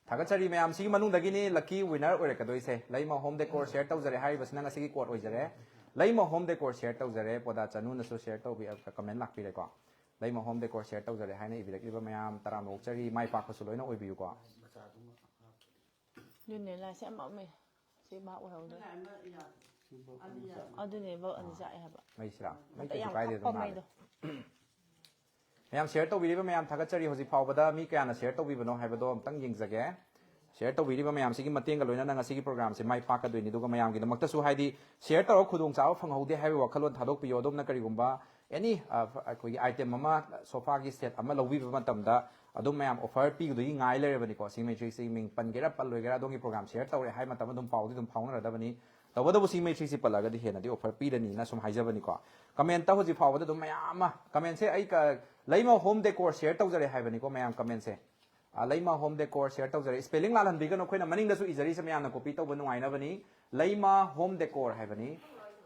ꯊꯥꯒꯠꯆꯔꯤ ꯃꯌꯥꯝꯁꯤꯒꯤ ꯃꯅꯨꯡꯗꯒꯤꯅꯤ ꯂꯛꯀꯤ ꯋꯤꯅꯔ ꯑꯣꯏꯔꯛꯀꯗꯣꯏꯁꯦ꯫ ꯂꯩꯃ ꯍꯣꯝ ꯗꯦꯀꯣꯔ ꯁꯤꯌꯔ ꯇꯧꯖꯔꯦ ꯍꯥꯏꯔꯤꯕꯁꯤꯅ ꯉꯁꯤꯒꯤ ꯀꯣꯠ ꯑꯣꯏꯖꯔꯦ꯫ ꯂꯩꯃ ꯍꯣꯝ ꯗꯦꯀꯣꯔ ꯁꯤꯌꯔ ꯇꯧꯖꯔꯦ, ꯄꯣꯗꯥ ꯆꯅꯨꯅꯁꯨ ꯁꯤꯌꯔ ꯇꯧꯕꯤ, ꯀꯃꯦꯟ ꯂꯥꯛꯄꯤꯔꯦꯀꯣ꯫ ꯂꯩꯃ ꯍꯣꯝ ꯗꯦꯀꯣꯔ ꯁꯤꯌꯔ ꯇꯧꯖꯔꯦ ꯍꯥꯏꯅ ꯏꯕꯤꯔꯛꯂꯤꯕ ꯃꯌꯥꯝ ꯇꯔꯥꯝꯅ ꯑꯣꯛꯆꯔꯤ, ꯃꯥꯏ ꯄꯥꯛꯄꯁꯨ ꯂꯣꯏꯅ ꯑꯣꯏꯕꯤꯌꯨꯀꯣ꯫ ꯑꯗꯨꯅꯦ ꯂꯥꯏꯁꯦ ꯑꯃ ꯑꯃ ꯁꯤ ꯚꯥꯞ ꯑꯣꯏꯍꯧꯗ꯭ꯔꯦ꯫ ꯑꯗꯨꯅꯦ ꯚꯥꯞ ꯑꯅꯤ ꯆꯥꯛꯑꯦ ꯍꯥꯏꯕ꯫ ꯃꯩꯁꯤꯔꯥ? ꯃꯩ ꯑꯝꯇ ꯀꯩꯁꯨ ꯌꯥꯝ ꯀꯥꯏꯗꯦ, ꯀꯞꯄ ꯑꯗꯨꯝ ꯉꯥꯜꯂꯦ꯫ ꯃꯩꯗꯣ꯫ ꯃꯌꯥꯝ ꯁꯤꯌꯔ ꯇꯧꯕꯤꯔꯤꯕ ꯃꯌꯥꯝ ꯊꯥꯒꯠꯆꯔꯤ꯫ ꯍꯧꯖꯤꯛ ꯐꯥꯎꯕꯗ ꯃꯤ ꯀꯌꯥꯅ ꯁꯤꯌꯔ ꯇꯧꯕꯤꯕꯅꯣ ꯍꯥꯏꯕꯗꯣ ꯑꯝꯇꯪ ꯌꯦꯡꯖꯒꯦ꯫ ꯁꯤꯌꯔ ꯇꯧꯕꯤꯔꯤꯕ ꯃꯌꯥꯝꯁꯤꯒꯤ ꯃꯇꯦꯡꯒ ꯂꯣꯏꯅꯅ ꯉꯁꯤꯒꯤ ꯄ꯭ꯔꯣꯒ꯭ꯔꯥꯝꯁꯦ ꯃꯥꯏ ꯄꯥꯛꯀꯗꯣꯏꯅꯤ꯫ ꯑꯗꯨꯒ ꯃꯌꯥꯝꯒꯤꯗꯃꯛꯇꯁꯨ, ꯍꯥꯏꯗꯤ, ꯁꯤꯌꯔ ꯇꯧꯔꯒ ꯈꯨꯗꯣꯡꯆꯥꯕ ꯐꯪꯍꯧꯗꯦ ꯍꯥꯏꯕꯒꯤ ꯋꯥꯈꯜꯂꯣꯟ ꯊꯥꯗꯣꯛꯄꯤꯌꯣ꯫ ꯑꯗꯣꯝꯅ ꯀꯔꯤꯒꯨꯝꯕ ꯑꯦꯅꯤ, ꯑ, ꯑꯩꯈꯣꯏꯒꯤ ꯑꯥꯏꯇꯦꯝ ꯑꯃ, ꯁꯣꯐꯥꯒꯤ ꯁꯦꯠ ꯑꯃ ꯂꯧꯕꯤꯕ ꯃꯇꯝꯗ ꯑꯗꯨꯝ ꯃꯌꯥꯝ ꯑꯣꯐꯔ ꯄꯤꯒꯗꯣꯏꯒꯤ ꯉꯥꯏ ꯂꯩꯔꯕꯅꯤꯀꯣ꯫ ꯁꯤ ꯃꯦꯇ꯭ꯔꯤꯛꯁꯤ ꯃꯤꯡ ꯄꯟꯒꯦꯔꯥ ꯄꯜꯂꯣꯏꯒꯦꯔꯥ, ꯑꯗꯣꯝꯒꯤ ꯄ꯭ꯔꯣꯒ꯭ꯔꯥꯝ ꯁꯤꯌꯔ ꯇꯧꯔꯦ ꯍꯥꯏꯕ ꯃꯇꯝꯗ ꯑꯗꯨꯝ ꯄꯥꯎꯗꯤ ꯑꯗꯨꯝ ꯐꯥꯎꯅꯔꯗꯕꯅꯤ꯫ ꯇꯧꯕꯇꯕꯨ ꯁꯤ ꯃꯦꯇ꯭ꯔꯤꯛꯁꯤ ꯄꯜꯂꯒꯗꯤ ꯍꯦꯟꯅꯗꯤ ꯑꯣꯐꯔ ꯄꯤꯔꯅꯤꯅ ꯁꯨꯝ ꯍꯥꯏꯖꯕꯅꯤꯀꯣ꯫ ꯀꯃꯦꯟꯇ ꯍꯧꯖꯤꯛ ꯐꯥꯎꯕꯗ ꯑꯗꯨꯝ ꯃꯌꯥꯝ ꯑꯃ, ꯀꯃꯦꯟꯁꯦ ꯑꯩ ꯀ-, ꯂꯩꯃ ꯍꯣꯝ ꯗꯦꯀꯣꯔ ꯁꯤꯌꯔ ꯇꯧꯖꯔꯦ ꯍꯥꯏꯕꯅꯤꯀꯣ ꯃꯌꯥꯝ ꯀꯃꯦꯟꯁꯦ꯫ ꯑ, ꯂꯩꯃ ꯍꯣꯝ ꯗꯦꯀꯣꯔ ꯁꯤꯌꯔ ꯇꯧꯖꯔꯦ꯫ ꯁ꯭ꯄꯦꯂꯤꯡ ꯂꯥꯜꯍꯟꯕꯤꯒꯅꯨ, ꯑꯩꯈꯣꯏꯅ ꯃꯅꯤꯡꯗꯁꯨ ꯏꯖꯔꯤꯁꯦ ꯃꯌꯥꯝꯅ ꯀꯣꯄꯤ ꯇꯧꯕ ꯅꯨꯡꯉꯥꯏꯅꯕꯅꯤ꯫ ꯂꯩꯃ ꯍꯣꯝ ꯗꯦꯀꯣꯔ ꯍꯥꯏꯕꯅꯤ꯫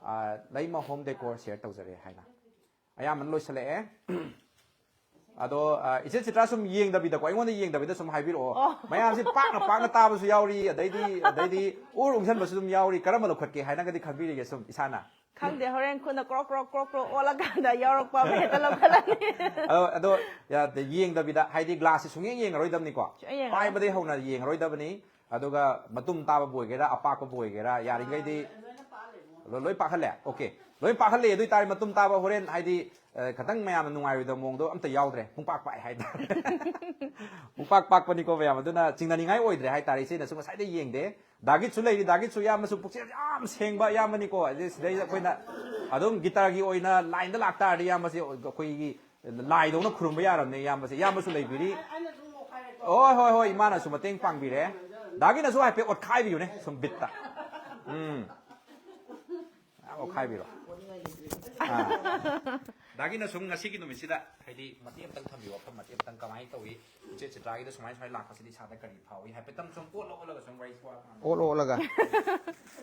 ꯑ, ꯂꯩꯃ ꯍꯣꯝ ꯗꯦꯀꯣꯔ ꯁꯤꯌꯔ ꯇꯧꯖꯔꯦ ꯍꯥꯏꯅ꯫ ꯑꯌꯥꯝꯕꯅ ꯂꯣꯏꯁꯤꯜꯂꯛꯑꯦ꯫ ꯑꯗꯣ ꯑ, ꯏꯆꯦ ꯆꯤꯇ꯭ꯔꯥ ꯁꯨꯝ ꯌꯦꯡꯗꯕꯤꯗꯀꯣ, ꯑꯩꯉꯣꯟꯗ ꯌꯦꯡꯗꯕꯤꯗ ꯁꯨꯝ ꯍꯥꯏꯕꯤꯔꯛꯑꯣ꯫ ꯑꯣ꯫ ꯃꯌꯥꯝꯁꯦ ꯄꯥꯛꯅ ꯄꯥꯛꯅ ꯇꯥꯕꯁꯨ ꯌꯥꯎꯔꯤ, ꯑꯗꯩꯗꯤ ꯑꯗꯩꯗꯤ ꯎꯔ ꯎꯪꯁꯟꯕꯁꯨ ꯑꯗꯨꯝ ꯌꯥꯎꯔꯤ꯫ ꯀꯔꯝꯕ ꯂꯧꯈꯠꯀꯦ ꯍꯥꯏꯅꯒꯗꯤ ꯈꯟꯕꯤꯔꯤꯒꯦ ꯁꯨꯝ ꯏꯁꯥꯅ? ꯈꯪꯗꯦ, ꯍꯣꯔꯦꯟ ꯈꯨꯠꯅ ꯀ꯭ꯔꯣꯛ ꯀ꯭ꯔꯣꯛ ꯀ꯭ꯔꯣꯛ ꯀ꯭ꯔꯣꯛ ꯑꯣꯜꯂꯀꯥꯟꯗ ꯌꯥꯎꯔꯛꯄ ꯑꯃ ꯍꯦꯛꯇ ꯂꯧꯈꯠꯂꯅꯤ꯫ ꯑꯗꯣ ꯑꯗꯣ ꯌꯥꯗꯦ, ꯌꯦꯡꯗꯕꯤꯗ, ꯍꯥꯏꯗꯤ ꯒ꯭ꯂꯥꯁꯁꯦ ꯁꯨꯡꯌꯦꯡ ꯌꯦꯡꯉꯔꯣꯏꯗꯕꯅꯤꯀꯣ꯫ ꯁꯨꯡꯌꯦꯡ ꯌꯦꯡꯉꯔꯣꯏ꯫ ꯄꯥꯏꯕꯗꯩ ꯍꯧꯅ ꯌꯦꯡꯉꯔꯣꯏꯗꯕꯅꯤ꯫ ꯑꯗꯨꯒ ꯃꯇꯨꯝ ꯇꯥꯕꯕꯨ ꯑꯣꯏꯒꯦꯔꯥ, ꯑꯄꯥꯛꯄꯕꯨ ꯑꯣꯏꯒꯦꯔꯥ, ꯌꯥꯔꯤꯈꯩꯗꯤ ꯂꯣ- ꯂꯣꯏ ꯄꯥꯛꯍꯜꯂꯦ꯫ ꯑꯣꯀꯦ, ꯂꯣꯏ ꯄꯥꯛꯍꯜꯂꯦ꯫ ꯑꯗꯨ ꯑꯣꯏꯇꯥꯔꯗꯤ ꯃꯇꯨꯝ ꯇꯥꯕ ꯍꯣꯔꯦꯟ ꯍꯥꯏꯗꯤ ꯑ, ꯈꯤꯇꯪ ꯃꯌꯥꯝꯅ ꯅꯨꯡꯉꯥꯏꯔꯣꯏꯗꯕ ꯃꯑꯣꯡꯗꯣ ꯑꯝꯇ ꯌꯥꯎꯗ꯭ꯔꯦ꯫ ꯄꯨꯡꯄꯥꯛ ꯄꯥꯛꯑꯦ ꯍꯥꯏꯇꯥꯔꯦ꯫ ꯄꯨꯡꯄꯥꯛ ꯄꯥꯛꯄꯅꯤꯀꯣ ꯃꯌꯥꯝ꯫ ꯑꯗꯨꯅ ꯆꯤꯡꯅꯅꯤꯡꯉꯥꯏ ꯑꯣꯏꯗ꯭ꯔꯦ ꯍꯥꯏꯇꯥꯔꯦ꯫ ꯏꯆꯦꯅꯁꯨ ꯉꯁꯥꯏꯗꯩ ꯌꯦꯡꯗꯦ꯫ ꯗꯥꯒꯤꯠꯁꯨ ꯂꯩꯔꯤ꯫ ꯗꯥꯒꯤꯠꯁꯨ ꯏꯌꯥꯝꯕꯁꯨ ꯄꯨꯛꯆꯦꯜ ꯌꯥꯝ ꯁꯦꯡꯕ ꯏꯌꯥꯝꯕꯅꯤꯀꯣ꯫ ꯑꯗꯩ ꯁꯤꯗꯩꯗ ꯑꯩꯈꯣꯏꯅ ꯑꯗꯨꯝ ꯒꯤꯇꯥꯔꯒꯤ ꯑꯣꯏꯅ ꯂꯥꯏꯟꯗ ꯂꯥꯛꯇꯥꯔꯗꯤ ꯏꯌꯥꯝꯕꯁꯦ ꯑꯩꯈꯣꯏꯒꯤ ꯂꯥꯏꯗꯧꯅ ꯈꯨꯔꯨꯝꯕ ꯌꯥꯔꯕꯅꯦ ꯏꯌꯥꯝꯕꯁꯦ꯫ ꯏꯌꯥꯝꯕꯁꯨ ꯂꯩꯕꯤꯔꯤ꯫ ꯍꯣꯏ, ꯍꯣꯏ, ꯍꯣꯏ, ꯏꯃꯥꯅꯁꯨ ꯃꯇꯦꯡ ꯄꯥꯡꯕꯤꯔꯦ꯫ ꯗꯥꯒꯤꯅꯁꯨ ꯍꯥꯏꯐꯦꯠ ꯑꯣꯠꯈꯥꯏꯕꯤꯌꯨꯅꯦ ꯁꯨꯝ ꯕꯤꯠꯇ꯫ ꯎꯝ꯫ ꯃꯌꯥꯝ ꯑꯣꯠꯈꯥꯏꯕꯤꯔꯣ꯫ ꯑꯥ꯫ ꯗꯥꯒꯤꯅ ꯁꯨꯝ ꯉꯁꯤꯒꯤ ꯅꯨꯃꯤꯠꯁꯤꯗ ꯍꯥꯏꯗꯤ ꯃꯇꯦꯛ ꯑꯃꯇꯪ ꯊꯝꯕꯤꯌꯨ, ꯋꯥꯐꯝ ꯃꯇꯦꯛ ꯑꯃꯇꯪ ꯀꯃꯥꯏꯅ ꯇꯧꯏ? ꯏꯆꯦ ꯆꯤꯇ꯭ꯔꯥꯒꯤꯗ ꯁꯨꯃꯥꯏ ꯁꯨꯃꯥꯏꯅ ꯂꯥꯛꯄꯁꯤꯗꯤ ꯏꯁꯥꯗ ꯀꯔꯤ ꯐꯥꯎꯏ? ꯍꯥꯏꯐꯦꯠꯇꯪ ꯁꯨꯝ ꯑꯣꯠꯂ ꯑꯣꯠꯂꯒ ꯁꯨꯝ ꯋꯥꯔꯤ ꯁꯥꯟꯅꯕ꯫ ꯑꯣꯠꯂ ꯑꯣꯠꯂꯒ꯫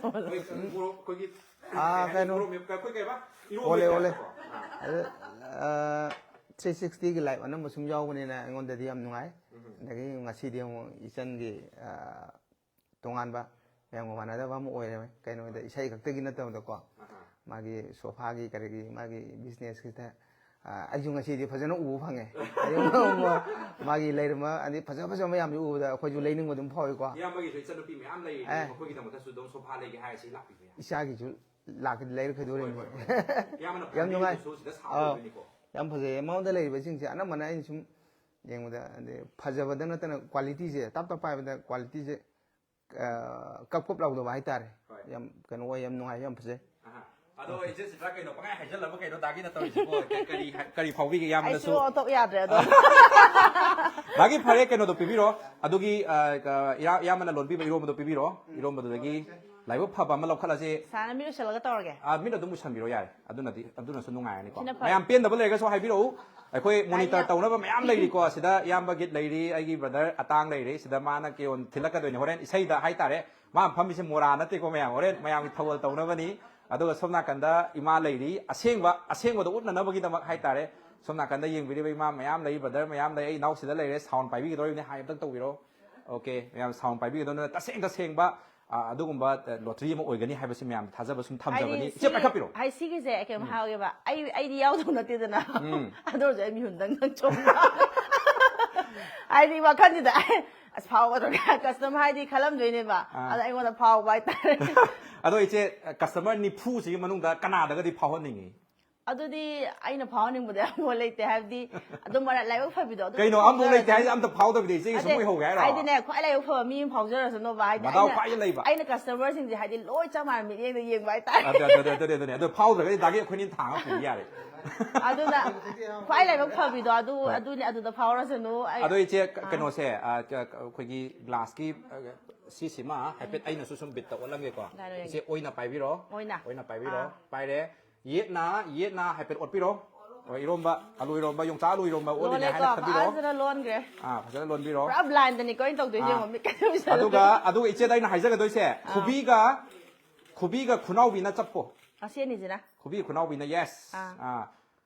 ꯑꯩꯈꯣꯏ ꯃꯣꯔꯣꯛ ꯑꯩꯈꯣꯏꯒꯤ ꯑꯥ, ꯀꯩ ꯍꯥꯏꯅꯤ? ꯀꯩꯅꯣ? ꯃꯣꯔꯣꯛ ꯃꯦꯠꯄ ꯑꯩꯈꯣꯏ ꯀꯩ ꯍꯥꯏꯕ? ꯏꯔꯣꯟꯕꯒꯤ ꯑꯣꯜꯂꯦ, ꯑꯣꯜꯂꯦ꯫ ꯇꯥꯏꯞꯇꯀꯣ꯫ ꯑꯥ꯫ ꯑꯗ, ꯑꯥ, three sixty ꯒꯤ live ꯑꯅꯝꯕ ꯁꯨꯝ ꯌꯥꯎꯕꯅꯤꯅ ꯑꯩꯉꯣꯟꯗꯗꯤ ꯌꯥꯝ ꯅꯨꯡꯉꯥꯏ꯫ ꯎꯝ꯫ ꯑꯗꯒꯤ ꯉꯁꯤꯗꯤ ꯑꯃꯨꯛ ꯏꯆꯟꯒꯤ, ꯑꯥ, ꯇꯣꯉꯥꯟꯕ ꯃꯌꯥꯝꯒ ꯃꯥꯟꯅꯗꯕ ꯑꯃ ꯑꯣꯏꯔꯦ꯫ ꯀꯩꯅꯣꯗ ꯏꯁꯩ ꯈꯛꯇꯒꯤ ꯅꯠꯇꯕꯗꯀꯣ, ꯑꯍꯥ꯫ ꯃꯥꯒꯤ ꯁꯣꯐꯥꯒꯤ ꯀꯔꯤꯒꯤ ꯃꯥꯒꯤ business ꯀꯤꯗ, ꯑ, ꯑꯩꯁꯨ ꯉꯁꯤꯗꯤ ꯐꯖꯅ ꯎꯕ ꯐꯪꯉꯦ꯫ ꯑꯌꯨꯛ ꯃꯥꯒꯤ ꯂꯩꯔꯝꯕ ꯑꯗꯩ ꯐꯖ ꯐꯖꯕ ꯃꯌꯥꯝꯁꯨ ꯎꯕꯗ ꯑꯩꯈꯣꯏꯁꯨ ꯂꯩꯅꯤꯡꯕ ꯑꯗꯨꯝ ꯐꯥꯎꯏꯀꯣ꯫ ꯏꯌꯥꯝꯕꯒꯤꯁꯨ ꯏꯆꯟꯅꯨꯄꯤ ꯃꯌꯥꯝ ꯂꯩꯔꯤꯅꯦ, ꯑꯦ꯫ ꯃꯈꯣꯏꯒꯤꯗꯃꯛꯇꯁꯨ ꯑꯗꯨꯝ ꯁꯣꯐꯥ ꯂꯩꯒꯦ ꯍꯥꯏꯔꯁꯤ ꯂꯥꯛꯄꯤꯕ ꯌꯥꯏ꯫ ꯏꯆꯥꯒꯤꯁꯨ ꯂꯥꯛꯀꯗꯤ ꯂꯩꯔꯛꯀꯗꯣꯔꯤꯕꯅꯤ꯫ ꯍꯣꯏ, ꯍꯣꯏ, ꯍꯣꯏ꯫ ꯏꯌꯥꯝꯕꯅ ꯌꯥꯝ ꯅꯨꯡꯉꯥꯏ꯫ ꯐꯅꯦꯛꯇꯨꯁꯨ ꯁꯤꯗ ꯑꯥ, ꯁꯥꯍꯧꯗꯣꯏꯅꯤꯀꯣ꯫ ꯌꯥꯝ ꯐꯖꯩꯌꯦ꯫ ꯃꯉꯣꯟꯗ ꯂꯩꯔꯤꯕꯁꯤꯡꯁꯦ ꯑꯅꯝꯕꯅ ꯑꯩꯅ ꯁꯨꯝ ꯌꯦꯡꯕꯗ ꯑꯗꯩ ꯐꯖꯕꯗ ꯅꯠꯇꯅ quality ꯁꯦ ꯇꯞ ꯇꯞ ꯄꯥꯏꯕꯗ quality ꯁꯦ ꯑ, ꯀꯞ ꯀꯞ ꯂꯥꯎꯗꯕ ꯍꯥꯏꯇꯥꯔꯦ꯫ ꯍꯣꯏ꯫ ꯌꯥꯝ ꯀꯩꯅꯣ ꯑꯣꯏ, ꯌꯥꯝ ꯅꯨꯡꯉꯥꯏ, ꯌꯥꯝ ꯐꯖꯩ꯫ ꯑꯍꯥ꯫ ꯑꯗꯣ ꯏꯆꯦ ꯁꯤꯗ꯭ꯔꯥ ꯀꯩꯅꯣ ꯄꯪꯍꯥꯏ ꯍꯥꯏꯖꯜꯂꯕ ꯀꯩꯅꯣ ꯗꯥꯒꯤꯅ ꯇꯧꯔꯤꯁꯤꯕꯣ? ꯀ-, ꯀꯔꯤ ꯍꯥꯏ-, ꯀꯔꯤ ꯐꯥꯎꯕꯤꯒꯦ ꯑꯩꯁꯨ ꯏꯌꯥꯝꯕꯅꯁꯨ? ꯑꯣꯟꯊꯣꯛ ꯌꯥꯗ꯭ꯔꯦ ꯑꯗꯣ꯫ ꯗꯥꯒꯤ ꯐꯔꯦ ꯀꯩꯅꯣꯗꯣ ꯄꯤꯕꯤꯔꯣ꯫ ꯑꯗꯨꯒꯤ, ꯑ, ꯀ-, ꯏꯌꯥ-, ꯏꯌꯥꯝꯕꯅ ꯂꯣꯟꯕꯤꯕ ꯏꯔꯣꯝꯕꯗꯣ ꯄꯤꯕꯤꯔꯣ꯫ ꯏꯔꯣꯝꯕꯗꯨꯗꯒꯤ ꯂꯥꯏꯕꯛ ꯐꯕ ꯑꯃ ꯂꯧꯈꯠꯂꯁꯤ꯫ ꯁꯥꯔꯅ ꯃꯤꯠ ꯎꯏꯁꯜꯂꯒ ꯇꯧꯔꯒꯦ꯫ ꯑ, ꯃꯤꯠ ꯑꯗꯨꯝ ꯎꯏꯁꯟꯕꯤꯔꯣ ꯌꯥꯔꯦ꯫ ꯑꯗꯨꯅꯗꯤ, ꯑꯗꯨꯅꯁꯨ ꯅꯨꯡꯉꯥꯏꯔꯅꯤꯀꯣ꯫ ꯁꯤꯅ ꯐꯔꯦ꯫ ꯃꯌꯥꯝ ꯄꯦꯟꯗꯕ ꯂꯩꯔꯒꯁꯨ ꯍꯥꯏꯕꯤꯔꯛꯎ꯫ ꯑꯩꯈꯣꯏ monitor ꯑꯩꯅ ꯇꯧꯅꯕ ꯃꯌꯥꯝ ꯂꯩꯔꯤꯀꯣ꯫ ꯁꯤꯗ ꯏꯌꯥꯝꯕ ꯒꯤꯠ ꯂꯩꯔꯤ, ꯑꯩꯒꯤ brother ꯑꯇꯥꯡ ꯂꯩꯔꯤ꯫ ꯁꯤꯗ ꯃꯥꯅ ꯀꯦꯌꯣꯟ ꯊꯤꯜꯂꯛꯀꯗꯣꯏꯅꯤ꯫ ꯍꯣꯔꯦꯟ ꯏꯁꯩꯗ ꯍꯥꯏꯇꯥꯔꯦ꯫ ꯃꯥ ꯐꯝꯃꯤꯁꯦ ꯃꯣꯔꯥ ꯅꯠꯇꯦꯀꯣ ꯃꯌꯥꯝ꯫ ꯍꯣꯔꯦꯟ ꯃꯌꯥꯝꯒꯤ ꯊꯧꯒꯜ ꯇꯧꯅꯕꯅꯤ꯫ ꯑꯗꯨꯒ ꯁꯣꯝ ꯅꯥꯀꯟꯗ ꯏꯃꯥ ꯂꯩꯔꯤ꯫ ꯑꯁꯦꯡꯕ, ꯑꯁꯦꯡꯕꯗꯣ ꯎꯠꯅꯅꯕꯒꯤꯗꯃꯛ ꯍꯥꯏꯇꯥꯔꯦ꯫ ꯁꯣꯝ ꯅꯥꯀꯟꯗ ꯌꯦꯡꯕꯤꯔꯤꯕ ꯏꯃꯥ ꯃꯌꯥꯝ ꯂꯩ, ꯕ꯭ꯔꯗꯔ ꯃꯌꯥꯝ ꯂꯩ, ꯑꯩ ꯏꯅꯥꯎꯁꯤꯗ ꯂꯩꯔꯦ, ꯁꯥꯎꯟ ꯄꯥꯏꯕꯤꯒꯗꯧꯔꯤꯕꯅꯤ, ꯍꯥꯏ ꯑꯝꯇꯪ ꯇꯧꯕꯤꯔꯣ꯫ ꯑꯣꯀꯦ, ꯃꯌꯥꯝ ꯁꯥꯎꯟ ꯄꯥꯏꯕꯤꯒꯗꯧꯅꯤꯅ ꯇꯁꯦꯡ ꯇꯁꯦꯡꯕ, ꯑ, ꯑꯗꯨꯒꯨꯝꯕ, ꯑ, ꯂꯣꯇ꯭ꯔꯤ ꯑꯃ ꯑꯣꯏꯒꯅꯤ ꯍꯥꯏꯕꯁꯤ ꯃꯌꯥꯝ ꯊꯥꯖꯕ ꯁꯨꯝ ꯊꯝꯖꯕꯅꯤ꯫ ꯍꯥꯏꯗꯤ ꯏꯆꯦ, ꯁꯤꯒꯤ- ꯄꯥꯏꯈꯠꯄꯤꯔꯣ꯫ ꯍꯥꯏ, ꯁꯤꯒꯤꯁꯦ ꯀꯩꯅꯣ ꯎꯝ꯫ ꯍꯥꯏꯍꯧꯒꯦꯕ, ꯑꯩ ꯑꯩꯗꯤ ꯌꯥꯎꯗꯧ ꯅꯠꯇꯦꯗꯅ꯫ ꯎꯝ꯫ ꯑꯗꯨ ꯑꯣꯏꯔꯁꯨ ꯑꯩ ꯃꯤꯍꯨꯟꯗꯪ ꯆꯣꯡꯕ꯫ ꯍꯥꯏꯗꯤ ꯋꯥꯈꯜꯁꯤꯗ, "ꯑꯦ, ꯑꯁ, ꯐꯥꯎꯒꯗ꯭ꯔꯥ?" ꯀꯁꯇꯃꯔ ꯍꯥꯏꯗꯤ ꯈꯜꯂꯝꯗꯣꯏꯅꯦꯕ꯫ ꯑꯥ꯫ ꯑꯗ ꯑꯩꯉꯣꯟꯗ ꯐꯥꯎꯕ ꯍꯥꯏꯇꯥꯔꯦ꯫ ꯑꯗꯣ ꯏꯆꯦ, ꯀꯁꯇꯃꯔ ꯅꯤꯐꯨꯁꯤꯒꯤ ꯃꯅꯨꯡꯗ ꯀꯅꯥꯗꯒꯗꯤ ꯐꯥꯎꯍꯟꯅꯤꯡꯉꯤ? ꯑꯗꯨꯗꯤ ꯑꯩꯅ ꯐꯥꯎꯍꯟꯅꯤꯡꯕꯗꯤ ꯑꯃꯐꯥꯎ ꯂꯩꯇꯦ, ꯍꯥꯏꯕꯗꯤ ꯑꯗꯨꯝ ꯃꯔꯥ-, ꯂꯥꯏꯕꯛ ꯐꯕꯤꯗꯣ ꯑꯗꯨꯝ ꯀꯩꯅꯣ, ꯑꯝꯐꯥꯎ ꯂꯩꯇꯦ ꯐꯥꯎꯖꯔꯁꯅꯨ꯫ ꯍꯥꯏꯁꯦ? ꯑꯝꯇ ꯐꯥꯎꯗꯕꯤꯗ ꯏꯆꯦꯒꯤ ꯁꯨꯝ ꯅꯠꯇꯦ, ꯑꯣꯏꯍꯧꯒꯦ ꯍꯥꯏꯔꯣ? ꯍꯥꯏꯗꯤꯅꯦ, ꯈ꯭ꯋꯥꯏ ꯂꯥꯏꯕꯛ ꯐꯕ ꯃꯤ ꯑꯃ ꯐꯥꯎꯖꯔꯁꯅꯣꯕ, ꯍꯥꯏꯗꯤ ꯃꯗꯥꯎ ꯑꯩꯅ, ꯈ꯭ꯋꯥꯏꯗꯩ ꯂꯩꯕ꯫ ꯑꯩꯅ ꯀꯁꯇꯃꯔꯁꯤꯡꯁꯦ ꯍꯥꯏꯗꯤ ꯂꯣꯏ ꯆꯞ ꯃꯥꯟꯅ ꯃꯤꯠꯌꯦꯡꯗ ꯌꯦꯡꯕ ꯍꯥꯏꯇꯥꯔꯦ꯫ ꯑꯗꯨ, ꯑꯗꯨ, ꯑꯗꯨ, ꯑꯗꯨꯅꯦ, ꯑꯗꯨꯅꯦ꯫ ꯑꯗꯨ ꯐꯥꯎꯗ꯭ꯔꯒꯗꯤ ꯗꯥꯒꯤ ꯑꯩꯈꯣꯏꯅ ꯊꯥꯡꯉ ꯄꯨꯕ ꯌꯥꯔꯦ꯫ ꯑꯗꯨꯅ ꯈ꯭ꯋꯥꯏ ꯂꯥꯏꯕꯛ ꯐꯕꯤꯗꯣ ꯑꯗꯨ, ꯍꯣꯏ꯫ ꯑꯗꯨꯅꯦ, ꯑꯗꯨꯗ ꯐꯥꯎꯔꯁꯅꯨ꯫ ꯑꯩ ꯑꯗꯣ ꯏꯆꯦ, ꯀ-, ꯑꯥ꯫ ꯀꯩꯅꯣꯁꯦ, ꯑ, ꯀ-, ꯀ-, ꯑꯩꯈꯣꯏꯒꯤ ꯒ꯭ꯂꯥꯁꯀꯤ, ꯑ, ꯁꯤꯁꯤꯃ ꯍꯥꯏꯐꯦꯠ ꯎꯝ꯫ ꯑꯩꯅꯁꯨ ꯁꯨꯝ ꯕꯤꯠꯇ ꯑꯣꯠꯂꯝꯒꯦꯀꯣ꯫ ꯌꯥꯔꯣꯏ, ꯌꯥꯔꯣꯏ꯫ ꯏꯆꯦ, ꯑꯣꯏꯅ ꯄꯥꯏꯕꯤꯔꯣ꯫ ꯑꯣꯏꯅ꯫ ꯑꯣꯏꯅ ꯄꯥꯏꯕꯤꯔꯣ꯫ ꯑꯥ꯫ ꯄꯥꯏꯔꯦ꯫ ꯌꯦꯠꯅ, ꯌꯦꯠꯅ ꯍꯥꯏꯐꯦꯠ ꯑꯣꯠꯄꯤꯔꯣ꯫ ꯍꯣꯏ, ꯏꯔꯣꯝꯕ, ꯑꯂꯨ ꯏꯔꯣꯝꯕ, ꯌꯣꯡꯆꯥꯛ ꯑꯂꯨ ꯏꯔꯣꯝꯕ ꯑꯣꯠꯂꯤꯅꯦ ꯂꯣꯜꯂꯦꯀꯣ, ꯍꯥꯏꯅ ꯈꯟꯕꯤꯔꯣ꯫ ꯐꯖꯅ ꯂꯣꯟꯈ꯭ꯔꯦ꯫ ꯑꯥ, ꯐꯖꯅ ꯂꯣꯟꯕꯤꯔꯣ꯫ ꯄꯨꯔꯥ ꯕ꯭ꯂꯥꯏꯟꯗꯅꯤꯀꯣ ꯑꯩꯅ ꯇꯧꯗꯣꯏꯁꯦ, ꯑꯥ꯫ ꯌꯦꯡꯉꯣ, ꯃꯤꯠ ꯀꯩꯁꯨ ꯎꯏꯁꯜꯂꯨꯗꯦ꯫ ꯑꯗꯨꯒ, ꯑꯗꯨꯒ ꯏꯆꯦꯗ ꯑꯩꯅ ꯍꯥꯏꯖꯒꯗꯣꯏꯁꯦ, ꯑꯥ꯫ ꯈꯨꯕꯤꯒ, ꯈꯨꯕꯤꯒ ꯈꯨꯅꯥꯎꯕꯤꯅ ꯆꯞꯄꯣ꯫ ꯑꯁꯤ ꯑꯅꯤꯁꯤꯅ? ꯈꯨꯕꯤ ꯈꯨꯅꯥꯎꯕꯤꯅ, ꯌꯦꯁ꯫ ꯑꯥ꯫ ꯑꯥ꯫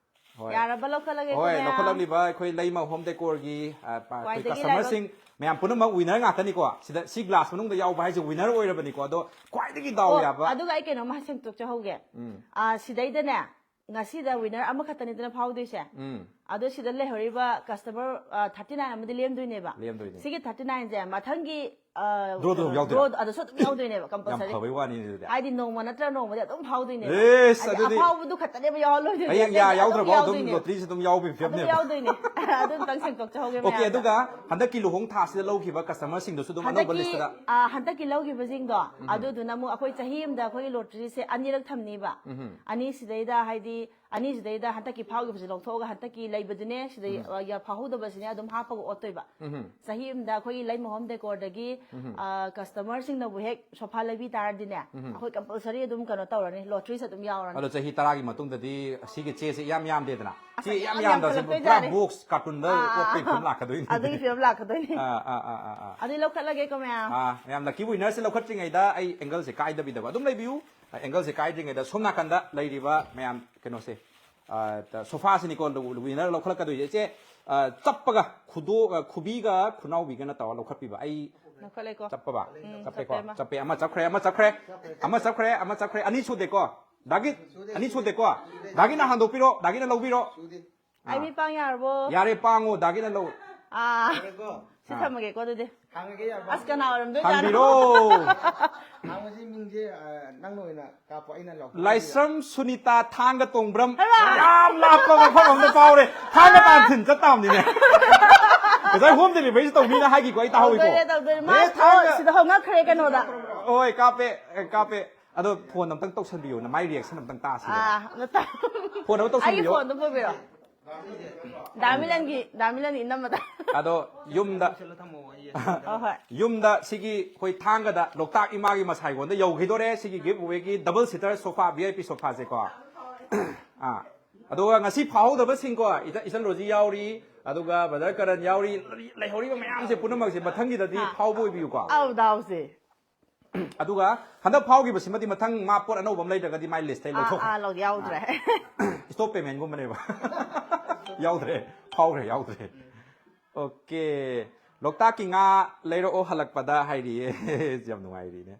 ꯍꯣꯏ꯫ ꯌꯥꯔꯕ ꯂꯧꯈꯠꯂꯒꯦꯀꯣ, ꯍꯣꯏ, ꯃꯌꯥꯝ? ꯂꯧꯈꯠꯂꯛꯂꯤꯕ ꯑꯩꯈꯣꯏ ꯂꯩꯃ ꯍꯣꯝ ꯗꯦꯀꯣꯔꯒꯤ, ꯑ, ꯄ-, ꯑꯩꯈꯣꯏ ꯈ꯭ꯋꯥꯏꯗꯒꯤ ꯀꯁꯇꯃꯔꯁꯤꯡ ꯂꯥꯏꯕꯛ ꯃꯌꯥꯝ ꯄꯨꯝꯅꯃꯛ ꯋꯤꯅꯔ ꯉꯥꯛꯇꯅꯤꯀꯣ꯫ ꯁꯤꯗ, ꯁꯤ ꯒ꯭ꯂꯥꯁ ꯃꯅꯨꯡꯗ ꯌꯥꯎꯕ ꯍꯥꯏꯁꯦ ꯋꯤꯅꯔ ꯑꯣꯏꯔꯕꯅꯤꯀꯣ꯫ ꯑꯗꯣ ꯈ꯭ꯋꯥꯏꯗꯒꯤ ꯗꯥꯎ ꯑꯣ, ꯌꯥꯕ ꯑꯗꯨꯒ ꯑꯩ ꯀꯩꯅꯣꯝꯃ ꯁꯦꯡꯗꯣꯛꯆꯍꯧꯒꯦ꯫ ꯎꯝ꯫ ꯑ, ꯁꯤꯗꯩꯗꯅꯦ, ꯉꯁꯤꯗ ꯋꯤꯅꯔ ꯑꯃꯈꯛꯇꯅꯤꯗꯅ ꯐꯥꯎꯗꯣꯏꯁꯦ꯫ ꯎꯝ꯫ ꯑꯗꯣ ꯁꯤꯗ ꯂꯩꯍꯧꯔꯤꯕ ꯀꯁꯇꯃꯔ, ꯑ, ꯊꯥꯔꯇꯤ ꯅꯥꯏꯟ ꯑꯃꯗꯤ ꯂꯦꯝꯗꯣꯏꯅꯦꯕ꯫ ꯂꯦꯝꯗꯣꯏꯅꯦ꯫ ꯁꯤꯒꯤ ꯊꯥꯔꯇꯤ ꯅꯥꯏꯟꯁꯦ ꯃꯊꯪꯒꯤ, ꯑ, ꯗ꯭ꯔꯣꯗ ꯑꯗꯨꯝ ꯀꯩꯅꯣ, ꯌꯥꯎꯗꯣꯏꯔꯣ? ꯗ꯭ꯔꯣꯗ ꯑꯗꯨꯁꯨ ꯑꯗꯨꯝ ꯌꯥꯎꯗꯣꯏꯅꯦꯕ, ꯌꯥꯝ ꯀꯝꯄꯜꯁꯔꯤ꯫ ꯐꯕꯩ ꯋꯥꯅꯤꯅꯦ ꯑꯗꯨꯗꯤ꯫ ꯍꯥꯏꯗꯤ ꯅꯣꯡꯃ ꯅꯠꯇ꯭ꯔ ꯅꯣꯡꯃꯗꯤ ꯑꯗꯨꯝ ꯐꯥꯎꯗꯣꯏꯅꯦꯕ꯫ ꯑꯦꯁ, ꯍꯥꯏꯗꯤ ꯑꯗꯨꯗꯤ ꯑꯐꯥꯎꯕꯗꯨ ꯈꯛꯇꯅꯦꯕ ꯌꯥꯎꯍꯜꯂꯣꯏꯗꯣꯏꯁꯦ꯫ ꯍꯌꯦꯡ ꯑꯇꯩ ꯌꯥ ꯑꯇꯩ ꯑꯗꯨꯝ ꯌꯥꯎꯗ꯭ꯔꯕ ꯑꯗꯨꯝ ꯌꯥꯎꯗꯣꯏꯅꯦ꯫ ꯂꯣꯇ꯭ꯔꯤꯁꯨ ꯑꯗꯨꯝ ꯌꯥꯎꯕꯒꯤ ꯑꯗꯨꯝ ꯐꯤꯕꯝꯅꯦꯕ꯫ ꯌꯥꯎꯗꯣꯏꯅꯦ꯫ ꯑꯗꯨ ꯑꯝꯇꯪ ꯁꯦꯡꯗꯣꯛꯆꯍꯧꯒꯦ ꯑꯣꯀꯦ, ꯃꯌꯥꯝꯗ꯫ ꯑꯗꯨꯒ ꯍꯟꯗꯛꯀꯤ ꯂꯨꯍꯣꯡ ꯊꯥꯁꯤꯗ ꯂꯧꯈꯤꯕ ꯀꯁꯇꯃꯔꯁꯤꯡꯗꯨꯁꯨ ꯑꯗꯨꯝ ꯑꯅꯧꯕ ꯍꯟꯗꯛꯀꯤ, ꯂꯤꯁꯇꯗ꯫ ꯑ, ꯍꯟꯗꯛꯀꯤ ꯂꯧꯈꯤꯕꯁꯤꯡꯗꯣ, ꯎꯝ꯫ ꯑꯗꯨꯗꯨꯅ ꯑꯃꯨꯛ ꯑꯩꯈꯣꯏ ꯆꯍꯤ ꯑꯃꯗ ꯑꯩꯈꯣꯏꯒꯤ ꯂꯣꯇ꯭ꯔꯤꯁꯦ ꯑꯅꯤꯔꯛ ꯊꯝꯅꯤꯕ꯫ ꯎꯝ꯫ ꯑꯅꯤꯁꯤꯗꯩꯗ ꯍꯥꯏꯗꯤ ꯑꯅꯤꯁꯤꯗꯩꯗ ꯍꯟꯗꯛꯀꯤ ꯐꯥꯎꯈꯤꯕꯁꯦ ꯂꯧꯊꯣꯛꯑꯒ ꯍꯟꯗꯛꯀꯤ ꯂꯩꯕꯗꯨꯅꯦ, ꯁꯤꯗꯩ, ꯎꯝ꯫ ꯑ, ꯌꯥ-, ꯐꯥꯎꯍꯧꯗꯕꯁꯤꯅꯦ ꯑꯗꯨꯝ ꯍꯥꯞꯄꯒ ꯑꯣꯠꯇꯣꯏꯕ꯫ ꯎꯝ꯫ ꯆꯍꯤ ꯑꯃꯗ ꯑꯩꯈꯣꯏꯒꯤ ꯂꯩꯃ ꯍꯣꯝ ꯗꯦꯀꯣꯔꯗꯒꯤ, ꯎꯝ꯫ ꯑ, ꯀꯁꯇꯃꯔꯁꯤꯡꯅꯕꯨ ꯍꯦꯛ ꯁꯣꯐꯥ ꯂꯩꯕꯤ ꯇꯥꯔꯗꯤꯅꯦ, ꯎꯝ꯫ ꯑꯩꯈꯣꯏ ꯀꯝꯄꯜꯁꯔꯤ ꯑꯗꯨꯝ ꯀꯩꯅꯣ ꯇꯧꯔꯅꯤ, ꯂꯣꯇ꯭ꯔꯤꯁꯦ ꯑꯗꯨꯝ ꯌꯥꯎꯔꯅꯤ꯫ ꯑꯗꯣ ꯆꯍꯤ ꯇꯔꯥꯒꯤ ꯃꯇꯨꯡꯗꯗꯤ ꯁꯤꯒꯤ ꯆꯦꯁꯦ ꯏꯌꯥꯝ ꯌꯥꯝꯗꯦꯗꯅ꯫ ꯑꯁ, ꯆꯦ ꯏꯌꯥꯝ ꯌꯥꯝ ꯌꯥꯝꯗꯕꯁꯦ ꯌꯥꯝꯈꯠꯂꯛꯇꯣꯏ ꯄꯨꯔꯥ ꯖꯥꯠꯅꯤ꯫ ꯕꯣꯛꯁ ꯀꯥꯔꯇꯨꯟꯗ ꯑꯥ, ꯑꯥ, ꯑꯣꯠꯄꯒꯤ ꯑꯥ, ꯐꯤꯕꯝ ꯂꯥꯛꯀꯗꯣꯏꯅꯤ꯫ ꯑꯗꯨꯒꯤ ꯐꯤꯕꯝ ꯂꯥꯛꯀꯗꯣꯏꯅꯤ꯫ ꯑꯥ, ꯑꯥ, ꯑꯥ, ꯑꯥ, ꯑꯥ꯫ ꯑꯗꯨꯗꯤ ꯂꯧꯈꯠꯂꯒꯦꯀꯣ, ꯃꯌꯥꯝ꯫ ꯑꯥ, ꯃꯌꯥꯝ ꯂꯛꯀꯤ ꯋꯤꯅꯔꯁꯦ ꯂꯧꯈꯠꯇ꯭ꯔꯤꯉꯩꯗ ꯑꯩ ꯑꯦꯡꯒꯜꯁꯦ ꯀꯥꯏꯗꯕꯤꯗꯕ ꯑꯗꯨꯝ ꯂꯩꯕꯤꯌꯨ꯫ ꯑ, ꯑꯦꯡꯒꯜꯁꯦ ꯀꯥꯏꯗ꯭ꯔꯤꯉꯩꯗ ꯁꯣꯝ ꯅꯥꯀꯟꯗ ꯂꯩꯔꯤꯕ ꯃꯌꯥꯝ ꯀꯩꯅꯣꯁꯦ, ꯁꯣꯐꯥꯁꯤꯅꯤꯀꯣ ꯋꯤꯅꯔ ꯂꯧꯈꯠꯂꯛꯀꯗꯣꯏꯁꯦ꯫ ꯏꯆꯦ, ꯑ, ꯆꯞꯄꯒ ꯈꯨꯗꯣ ꯑ, ꯈꯨꯕꯤꯒ ꯈꯨꯅꯥꯎꯕꯤꯒꯅ ꯇꯧꯔ ꯂꯧꯈꯠꯄꯤꯕ꯫ ꯑꯩ ꯂꯧꯈꯠꯂꯦꯀꯣ꯫ ꯆꯞꯄꯕ? ꯎꯝ, ꯆꯞꯄꯦꯀꯣ꯫ ꯆꯞꯄꯦ ꯑꯃ꯫ ꯆꯞꯄꯦ, ꯑꯃ ꯆꯞꯈ꯭ꯔꯦ, ꯑꯃ ꯆꯞꯈ꯭ꯔꯦ꯫ ꯑꯃ ꯆꯞꯈ꯭ꯔꯦ, ꯑꯃ ꯆꯞꯈ꯭ꯔꯦ꯫ ꯑꯅꯤ ꯁꯨꯗꯦꯀꯣ? ꯗꯥꯒꯤ, ꯑꯅꯤ ꯁꯨꯗꯦꯀꯣ? ꯗꯥꯒꯤꯅ ꯍꯟꯗꯣꯛꯄꯤꯔꯣ, ꯗꯥꯒꯤꯅ ꯂꯧꯕꯤꯔꯣ꯫ ꯑꯩ ꯑꯥ꯫ ꯃꯤ ꯄꯥꯡ ꯌꯥꯔꯕꯣ? ꯌꯥꯔꯦ, ꯄꯥꯡꯉꯣ, ꯗꯥꯒꯤꯅ ꯂꯧ꯫ ꯑꯥ꯫ ꯌꯥꯔꯦꯀꯣ? ꯁꯤ ꯑꯥ꯫ ꯊꯝꯃꯒꯦꯀꯣ ꯑꯗꯨꯗꯤ꯫ ꯍꯥꯡꯉꯒꯦ ꯌꯥꯔꯕꯣ? ꯑꯁ, ꯀꯅꯥ ꯑꯣꯏꯔꯝꯗꯣꯏꯖꯥꯠꯅꯣ? ꯍꯥꯡꯕꯤꯔꯣ꯫ ꯍꯥꯡꯕꯁꯤ ꯃꯤꯡꯁꯦ, ꯑ, ꯅꯪꯅ ꯑꯣꯏꯅ ꯀꯥꯞꯄꯣ, ꯑꯩꯅ ꯂꯧ-, ꯂꯥꯏꯁ꯭ꯔꯝ ꯁꯨꯅꯤꯇꯥ ꯊꯥꯡꯒ ꯇꯣꯡꯕ꯭ꯔꯝ꯫ ꯍꯩꯃꯥ! ꯌꯥꯝ ꯂꯥꯞꯄ ꯃꯐꯝ ꯑꯃꯗ ꯐꯥꯎꯔꯦ꯫ ꯊꯥꯡꯒ ꯇꯥꯟ ꯊꯤꯟ ꯆꯠ ꯇꯥꯕꯅꯤꯅꯦ꯫ ꯉꯁꯥꯏ home deliveryꯁꯨ ꯇꯧꯅꯤꯅ ꯍꯥꯏꯈꯤꯀꯣ, ꯑꯩ ꯇꯥꯍꯧꯋꯤꯀꯣ꯫ ꯇꯧꯗꯣꯏꯅꯦ, ꯇꯧꯗꯣꯏꯅꯦ꯫ ꯃꯥ ꯑꯦ, ꯊꯥꯡꯒ꯫ ꯁꯤꯗ ꯍꯧ ꯉꯛꯈ꯭ꯔꯦ ꯀꯩꯅꯣꯗ꯫ ꯍꯣꯏ, ꯀꯥꯞꯄꯦ, ꯑꯦ, ꯀꯥꯞꯄꯦ꯫ ꯑꯗꯣ phone ꯑꯝꯇꯪ ꯇꯧꯁꯟꯕꯤꯌꯣ, ꯅꯃꯥꯏ reaction ꯑꯝꯇꯪ ꯇꯥꯁꯤꯗꯅ꯫ ꯑꯥ, ꯅꯠꯇ-, phone ꯑꯃ ꯑꯩꯒꯤ ꯇꯧꯁꯟꯕꯤꯌꯣ꯫ Phoneꯗꯣ ꯄꯨꯕꯤꯔꯣ꯫ ꯗꯥ ꯃꯤꯂꯟꯒꯤ, ꯗꯥ ꯃꯤꯂꯟꯒꯤ ꯏꯅꯝꯃꯗ꯫ ꯑꯗꯣ ꯌꯨꯝꯗ, ꯍꯣꯏ, ꯍꯣꯏ꯫ ꯌꯨꯝꯗ ꯁꯤꯒꯤ ꯑꯩꯈꯣꯏ ꯊꯥꯡꯒꯗ ꯂꯣꯛꯇꯥꯛ ꯏꯃꯥꯒꯤ ꯃꯁꯥꯏꯒꯣꯟꯗ ꯌꯧꯈꯤꯗꯣꯔꯦ꯫ ꯁꯤꯒꯤ giveawayꯒꯤ double seater sofa, V I P sofaꯁꯦꯀꯣ꯫ ꯑꯥ꯫ ꯑꯗꯨꯒ ꯉꯁꯤ ꯐꯥꯍꯧꯗꯕꯁꯤꯡꯀꯣ, ꯏꯆ-, ꯏꯆꯟ ꯔꯣꯖꯤ ꯌꯥꯎꯔꯤ, ꯑꯗꯨꯒ brother ꯀꯔꯟ ꯌꯥꯎꯔꯤ, ꯂꯩꯍꯧꯔꯤꯕ ꯃꯌꯥꯝꯁꯦ ꯄꯨꯝꯅꯃꯛꯁꯦ ꯃꯊꯪꯒꯤꯗꯗꯤ ꯑꯥ꯫ ꯐꯥꯎꯕ ꯑꯣꯏꯕꯤꯌꯨꯀꯣ꯫ ꯑꯧ, ꯗꯥꯎꯁꯦ꯫ ꯑꯗꯨꯒ ꯍꯟꯗꯛ ꯐꯥꯎꯈꯤꯕꯁꯤꯃꯗꯤ ꯃꯊꯪ ꯃꯥ ꯄꯣꯠ ꯑꯅꯧꯕ ꯑꯃ ꯂꯩꯇ꯭ꯔꯒꯗꯤ ꯃꯥꯏ listꯇꯩ ꯑꯥ, ꯂꯧꯊꯣꯛꯈ꯭ꯔꯦ꯫ ꯑꯥ, ꯂꯧ-, ꯌꯥꯎꯗ꯭ꯔꯦ꯫ ꯑꯥ꯫ Stop paymentꯒꯨꯝꯕꯅꯦꯕ꯫ ꯌꯥꯎꯗ꯭ꯔꯦ꯫ ꯐꯥꯎꯈ꯭ꯔꯦ, ꯌꯥꯎꯗ꯭ꯔꯦ꯫ Okay꯫ ꯂꯣꯛꯇꯥꯛꯀꯤ ꯉꯥ ꯂꯩꯔꯛꯑꯣ ꯍꯜꯂꯛꯄꯗ ꯍꯥꯏꯔꯤꯌꯦ꯫ ꯌꯥꯝ ꯅꯨꯡꯉꯥꯏꯔꯤꯅꯦ꯫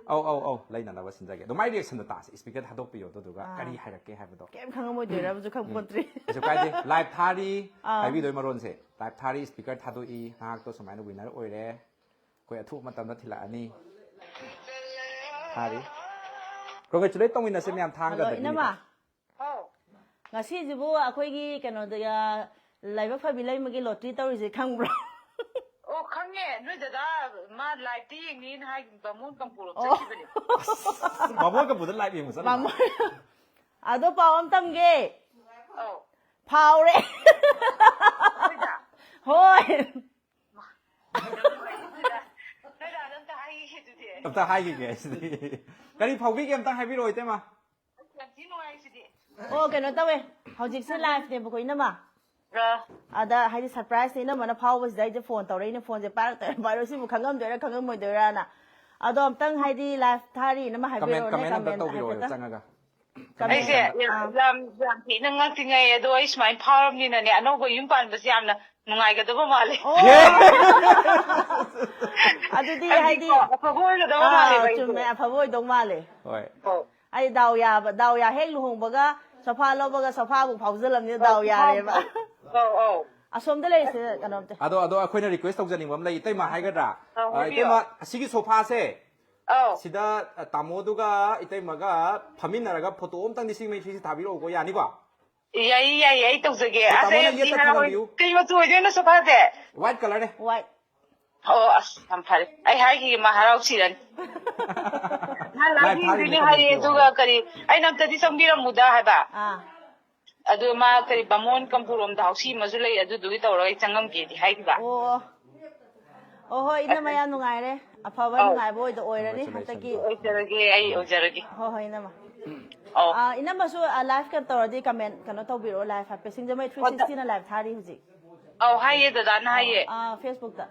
ꯑꯧ, ꯑꯧ, ꯑꯧ, ꯂꯩꯅꯅꯕ ꯁꯤꯟꯖꯒꯦ꯫ ꯑꯗꯣ ꯃꯥꯏ reactionꯗꯣ ꯇꯥꯁꯦ꯫ Speaker ꯊꯥꯗꯣꯛꯄꯤꯌꯣ, ꯑꯗꯨꯗꯨꯒ ꯑꯥ꯫ ꯀꯔꯤ ꯍꯥꯏꯔꯛꯀꯦ ꯍꯥꯏꯕꯗꯣ꯫ ꯀꯩꯝ ꯈꯪꯉꯝꯃꯣꯏꯗꯣꯏꯔꯕꯁꯨ ꯎꯝ꯫ ꯈꯪꯄꯣꯟꯇ꯭ꯔꯤ꯫ ꯀꯩꯁꯨ ꯀꯥꯏꯗꯦ꯫ Live ꯊꯥꯔꯤ꯫ ꯑꯥ꯫ ꯍꯥꯏꯕꯤꯗꯣꯏ ꯃꯔꯣꯟꯁꯦ꯫ Live ꯊꯥꯔꯤ, speaker ꯊꯥꯗꯣꯛꯏ꯫ ꯉꯥꯏꯍꯥꯛꯇꯣ ꯁꯨꯃꯥꯏꯅ winner ꯑꯣꯏꯔꯦ꯫ ꯑꯩꯈꯣꯏ ꯑꯊꯨꯕ ꯃꯇꯝꯗ ꯊꯤꯜꯂꯛꯑꯅꯤ꯫ ꯊꯥꯔꯤ꯫ Congratulate ꯇꯧꯃꯤꯟꯅꯁꯦ ꯃꯌꯥꯝ ꯊꯥꯡꯒꯗꯒꯤꯅꯤꯀꯣ꯫ ꯍꯜꯂꯣ, ꯏꯅꯝꯃ꯫ ꯍꯥꯎ꯫ ꯉꯁꯤꯁꯤꯕꯨ ꯑꯩꯈꯣꯏꯒꯤ ꯀꯩꯅꯣꯗ, ꯑ, ꯂꯥꯏꯕꯛ ꯐꯕꯤ ꯂꯩꯃꯒꯤ lottery ꯇꯧꯔꯤꯁꯦ ꯈꯪꯕ꯭ꯔꯣ? ꯑꯣ, ꯈꯪꯉꯦ꯫ ꯅꯣꯏ ꯗꯗꯥ ꯃꯥ liveꯇ ꯌꯦꯡꯅꯤꯅ ꯍꯥꯏ, ꯕꯥꯃꯣꯟ ꯀꯝꯄꯨꯔ ꯑꯣ꯫ ꯆꯠꯈꯤꯕꯅꯦ꯫ ꯑꯁ, ꯕꯥꯃꯣꯟ ꯀꯝꯄꯨꯔꯗ live ꯌꯦꯡꯕ ꯆꯠꯂꯤꯕ? ꯕꯥꯃꯣꯟ꯫ ꯑꯗꯣ ꯄꯥꯎ ꯑꯃ ꯇꯝꯒꯦ꯫ ꯑꯧ꯫ ꯐꯥꯎꯔꯦ꯫ ꯍꯣꯏꯗ? ꯍꯣꯏ꯫ ꯅꯣꯏ ꯗꯥꯗ ꯑꯝꯇ ꯍꯥꯏꯈꯤꯒꯦ ꯑꯗꯨꯗꯤ꯫ ꯑꯝꯇ ꯍꯥꯏꯈꯤꯒꯦ ꯑꯩꯁꯤꯗꯤ꯫ ꯀꯔꯤ ꯐꯥꯎꯕꯤꯒꯦ ꯑꯝꯇ ꯍꯥꯏꯕꯤꯔꯛꯑꯣ, ꯏꯇꯩꯃ꯫ ꯌꯥꯝ ꯊꯤ ꯅꯨꯡꯉꯥꯏꯁꯤꯗꯤ꯫ ꯑꯣ, ꯀꯩꯅꯣ ꯇꯧꯋꯦ, ꯍꯧꯖꯤꯛꯁꯦ liveꯅꯦꯕꯀꯣ, ꯏꯅꯝꯃ꯫ ꯑꯥ꯫ ꯑꯗ ꯍꯥꯏꯗꯤ surpriseꯅꯦ, ꯏꯅꯝꯃꯅ ꯐꯥꯎꯕꯁꯤꯗ ꯑꯩꯁꯦ phone ꯇꯧꯔꯛꯏꯅꯦ, phoneꯁꯦ ꯄꯥꯏꯔꯛꯇꯣꯏꯔꯥ ꯄꯥꯏꯔꯛꯑꯣꯏ, ꯁꯤꯕꯨ ꯈꯪꯉꯝꯗꯣꯏꯔꯥ ꯈꯪꯉꯝꯃꯣꯏꯗꯣꯏꯔꯥꯅ꯫ ꯑꯗꯣ ꯑꯝꯇꯪ ꯍꯥꯏꯗꯤ live ꯊꯥꯔꯤ, ꯏꯅꯝꯃ, comment, ꯍꯥꯏꯕꯤꯔꯛꯑꯣꯅꯦ, comment ꯑꯝꯇ comment ꯇꯧꯕꯤꯔꯛꯑꯣ, ꯍꯥꯏꯐꯦꯠꯇ꯫ ꯆꯪꯉꯒ꯫ ꯑꯩꯁꯦ ꯌꯥꯝ ꯌꯥꯝ ꯌꯥꯝ ꯊꯤꯅ ꯉꯛꯇꯤ ꯉꯛꯑꯦ, ꯑꯗꯣ ꯑꯩ ꯁꯨꯃꯥꯏꯅ ꯐꯥꯎꯔꯕꯅꯤꯅꯅꯦ, ꯑꯅꯧꯕ ꯌꯨꯝ ꯄꯥꯟꯕꯁꯦ ꯌꯥꯝꯅ ꯅꯨꯡꯉꯥꯏꯒꯗꯕ ꯃꯥꯜꯂꯦ꯫ ꯑꯗꯨꯗꯤ ꯍꯥꯏꯗꯤ ꯑꯐꯕ ꯑꯣꯏꯒꯗꯕ ꯃꯥꯜꯂꯦꯕ ꯑꯩꯁꯦ꯫ ꯆꯨꯝꯃꯦ, ꯑꯐꯕ ꯑꯣꯏꯗꯧ ꯃꯥꯜꯂꯦ꯫ ꯍꯣꯏ꯫ ꯑꯧ꯫ ꯑꯩ ꯗꯥꯎ ꯌꯥꯕ, ꯗꯥꯎ ꯌꯥ ꯍꯦꯛ ꯂꯨꯍꯣꯡꯕꯒ ꯁꯣꯐꯥ ꯂꯧꯕꯒ ꯁꯣꯐꯥꯕꯨ ꯐꯥꯎꯖꯜꯂꯝꯅꯤꯅ ꯗꯥꯎ ꯌꯥꯔꯦꯕ꯫ ꯑꯧ ꯑꯧ꯫ ꯑꯁꯣꯝꯗ ꯂꯩꯔꯤꯁꯦ ꯀꯩꯅꯣꯝꯇ꯫ ꯑꯗꯣ ꯑꯗꯣ ꯑꯩꯈꯣꯏꯅ ꯔꯤꯀ꯭ꯋꯦꯁ ꯇꯧꯖꯅꯤꯡꯕ ꯑꯃ ꯂꯩ, ꯏꯇꯩꯃ ꯍꯥꯏꯒꯗ꯭ꯔꯥ? ꯑꯧ, ꯑ, ꯍꯥꯏꯕꯤꯌꯣ꯫ ꯏꯇꯩꯃ, ꯑꯁꯤꯒꯤ ꯁꯣꯐꯥꯁꯦ ꯑꯧ꯫ ꯁꯤꯗ, ꯑ, ꯇꯥꯃꯣꯗꯨꯒ ꯏꯇꯩꯃꯒ ꯐꯝꯃꯤꯟꯅꯔꯒ ꯐꯣꯇꯣ ꯑꯝꯇꯪꯗꯤ ꯁꯤ ꯃꯩ ꯊ꯭ꯔꯤꯁꯤ ꯊꯥꯕꯤꯔꯛꯎꯀꯣ, ꯌꯥꯅꯤꯀꯣ? ꯌꯥꯏꯌꯦ ꯌꯥꯏꯌꯦ, ꯑꯩ ꯇꯧꯖꯒꯦ꯫ ꯑꯦ, ꯑꯁ, ꯑꯩ ꯇꯥꯃꯣꯅ ꯌꯥꯝ ꯌꯦꯠꯇ ꯊꯤꯅ ꯍꯔꯥꯎꯋꯦ꯫ ꯊꯝꯂꯝꯕꯤꯌꯨ꯫ ꯀꯩ ꯃꯆꯨ ꯑꯣꯏꯗꯣꯏꯅꯣ ꯁꯣꯐꯥꯁꯦ? ꯋꯥꯏꯠ ꯀꯂꯔꯅꯦ꯫ ꯋꯥꯏꯠ꯫ ꯑꯣ, ꯑꯁ, ꯌꯥꯝ ꯐꯔꯦ꯫ ꯑꯩ ꯍꯥꯏꯈꯤꯒꯦ, ꯃꯥ ꯍꯔꯥꯎ ꯁꯤꯔꯅꯤ꯫ ꯃꯥ ꯂꯥꯏꯚ ꯂꯥꯏꯚ ꯌꯦꯡꯗꯣꯏꯅꯦ ꯌꯦꯡꯗꯣꯏꯅꯦ ꯍꯥꯏꯔꯛꯑꯦ, ꯍꯥꯏꯕꯤꯌꯨ, ꯑꯗꯨꯒ ꯍꯥꯏꯕꯤꯌꯨ꯫ ꯀꯔꯤ, ꯑꯩꯅ ꯑꯝꯇꯗꯤ ꯆꯪꯕꯤꯔꯝꯃꯨꯗ ꯍꯥꯏꯕ꯫ ꯑꯥ꯫ ꯑꯗꯨ ꯃꯥ ꯀꯔꯤ, ꯕꯥꯃꯣꯟ ꯀꯝꯄꯨꯔꯣꯝꯗ ꯍꯥꯎꯁꯤ ꯑꯃꯁꯨ ꯂꯩ, ꯑꯗꯨꯗꯨꯒꯤ ꯇꯧꯔꯒ ꯑꯩ ꯆꯪꯉꯝꯒꯦꯗꯤ ꯍꯥꯏꯈꯤꯕ꯫ ꯑꯣ꯫ ꯑꯣ, ꯍꯣꯏ, ꯏꯅꯝꯃ, ꯑꯗꯨ ꯌꯥꯝ ꯅꯨꯡꯉꯥꯏꯔꯦ꯫ ꯑꯐꯕ ꯑꯧ꯫ ꯅꯨꯡꯉꯥꯏꯕ ꯑꯣꯏꯗ ꯑꯣꯏꯔꯅꯤ ꯍꯟꯗꯛꯀꯤ꯫ Congratulations. ꯑꯣꯏꯖꯔꯒꯦ, ꯑꯩ ꯑꯣꯏꯖꯔꯒꯦ꯫ ꯍꯣꯏ, ꯍꯣꯏ, ꯏꯅꯝꯃ꯫ ꯑꯧ꯫ ꯑꯥ, ꯏꯅꯝꯃꯁꯨ, ꯑꯥ, ꯂꯥꯏꯚ ꯀꯩꯅꯣ ꯇꯧꯔꯗꯤ ꯀꯃꯦꯟ ꯀꯩꯅꯣ ꯇꯧꯕꯤꯔꯛꯑꯣ, ꯂꯥꯏꯚ ꯍꯥꯏꯐꯦꯠ, ꯁꯤꯡꯖꯃꯩ ꯊ꯭ꯔꯤ ꯁꯤꯛꯁꯇꯤꯅ ꯂꯥꯏꯚ ꯊꯥꯔꯤ ꯍꯧꯖꯤꯛ꯫ ꯑꯧ, ꯍꯥꯏꯌꯦ, ꯗꯗꯥꯅ ꯍꯥꯏꯌꯦ꯫ ꯑꯥ, ꯐꯦꯁꯕꯨꯛꯇ꯫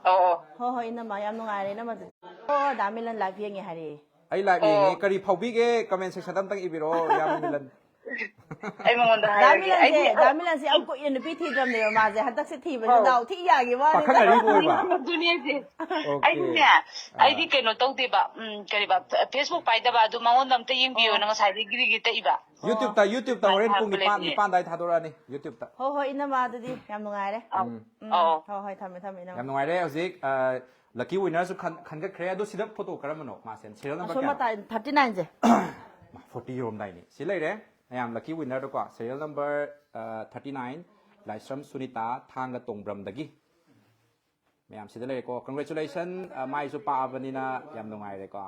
ꯑꯧ, ꯑꯧ꯫ ꯍꯣꯏ, ꯍꯣꯏ, ꯏꯅꯝꯃ, ꯌꯥꯝ ꯅꯨꯡꯉꯥꯏꯔꯦ, ꯏꯅꯝꯃ, ꯑꯗꯨꯗꯤ꯫ ꯑꯣ, ꯗꯥ ꯃꯤꯂꯟ ꯂꯥꯏꯚ ꯌꯦꯡꯉꯦ ꯍꯥꯏꯔꯛꯑꯦ꯫ ꯑꯩ ꯂꯥꯏꯚ ꯑꯣ꯫ ꯌꯦꯡꯉꯦ, ꯀꯔꯤ ꯐꯥꯎꯕꯤꯒꯦ? ꯀꯃꯦꯟ ꯁꯦꯛꯁꯟꯗ ꯑꯝꯇꯪ ꯏꯕꯤꯔꯛꯑꯣ, ꯌꯥꯝ ꯃꯤꯂꯟ꯫ ꯑꯩ ꯃꯉꯣꯟꯗ ꯗꯥ ꯍꯥꯏꯔꯒꯦ꯫ ꯃꯤꯂꯟꯁꯦ, ꯑꯩꯗꯤ ꯗꯥ ꯃꯤꯂꯟꯁꯦ ꯌꯥꯝ ꯀꯨꯏꯅ ꯅꯨꯄꯤ ꯊꯤꯗ꯭ꯔꯕꯅꯦꯕ ꯃꯥꯁꯦ, ꯍꯟꯗꯛꯁꯦ ꯊꯤꯕꯁꯦ ꯑꯧ꯫ ꯗꯥꯎ ꯊꯤ ꯌꯥꯈꯤꯕ ꯋꯥꯅꯤꯗ꯫ ꯄꯥꯈꯪ ꯑꯔꯤꯕ ꯑꯣꯏꯕ꯫ ꯑꯗꯨꯅꯦ ꯍꯥꯏꯁꯦ꯫ ꯑꯣꯀꯦ꯫ ꯑꯩꯗꯤꯅꯦ, ꯑꯥ꯫ ꯑꯩꯗꯤ ꯀꯩꯅꯣ ꯇꯧꯗꯦꯕ, ꯎꯝ, ꯀꯔꯤꯕ, ꯐꯦꯁꯕꯨꯛ ꯄꯥꯏꯗꯕ, ꯑꯗꯨ ꯃꯉꯣꯟꯗ ꯑꯝꯇ ꯌꯦꯡꯕꯤꯌꯣꯅ ꯑꯣ꯫ ꯉꯁꯥꯏꯗꯒꯤ ꯒꯤꯔꯤꯒꯤ ꯇꯛꯏꯕ꯫ ꯌꯨꯇ꯭ꯌꯨꯕꯇ, ꯌꯨꯇ꯭ꯌꯨꯕꯇ ꯃꯥꯅ ꯍꯣꯔꯦꯟ ꯄꯨꯡ ꯊꯥꯔꯛꯄ ꯅꯤꯄꯥꯟ, ꯂꯩꯕꯅꯦ꯫ ꯅꯤꯄꯥꯟ ꯑꯗꯥꯏ ꯊꯥꯗꯣꯔꯛꯑꯅꯤ ꯌꯨꯇ꯭ꯌꯨꯕꯇ꯫ ꯍꯣꯏ, ꯍꯣꯏ, ꯏꯅꯝꯃ, ꯑꯗꯨꯗꯤ ꯌꯥꯝ ꯅꯨꯡꯉꯥꯏꯔꯦ꯫ ꯑꯧ꯫ ꯎꯝ, ꯎꯝ꯫ ꯑꯧ꯫ ꯍꯣꯏ, ꯍꯣꯏ, ꯊꯝꯃꯦ, ꯊꯝꯃꯦ, ꯏꯅꯝꯃ꯫ ꯌꯥꯝ ꯅꯨꯡꯉꯥꯏꯔꯦ꯫ ꯍꯧꯖꯤꯛ, ꯑ, ꯂꯛꯀꯤ ꯋꯤꯟꯅꯔꯁꯨ ꯈꯟ-, ꯈꯟꯒꯠꯈ꯭ꯔꯦ꯫ ꯑꯗꯣ ꯁꯤꯗ ꯐꯣꯇꯣ ꯀꯔꯝꯕꯅꯣ? ꯃꯥꯁꯦ ꯁꯤꯔꯤꯌꯦꯜ ꯅꯝꯕꯔ ꯑꯁꯣꯝ ꯀꯌꯥꯅꯣ? ꯃꯇꯥꯏ, ꯊꯥꯔꯇꯤ ꯅꯥꯏꯟꯁꯦ꯫ ꯐꯣꯔꯇꯤ ꯌꯧꯔꯝꯗꯥꯏꯅꯦ꯫ ꯁꯤ ꯂꯩꯔꯦ꯫ ꯃꯌꯥꯝ ꯂꯛꯀꯤ ꯋꯤꯟꯅꯔꯗꯀꯣ, ꯁꯤꯔꯤꯌꯦꯜ ꯅꯝꯕꯔ, ꯑ, ꯊꯥꯔꯇꯤ ꯅꯥꯏꯟ, ꯂꯥꯏꯁ꯭ꯔꯝ ꯁꯨꯅꯤꯇꯥ, ꯊꯥꯡꯒ ꯇꯣꯡꯕ꯭ꯔꯝꯗꯒꯤ꯫ ꯃꯌꯥꯝ ꯁꯤꯗ ꯂꯩꯔꯦꯀꯣ꯫ Congratulation, ꯑ, ꯃꯥꯏꯁꯨ ꯄꯥꯛꯑꯕꯅꯤꯅ ꯌꯥꯝ ꯅꯨꯡꯉꯥꯏꯔꯦꯀꯣ꯫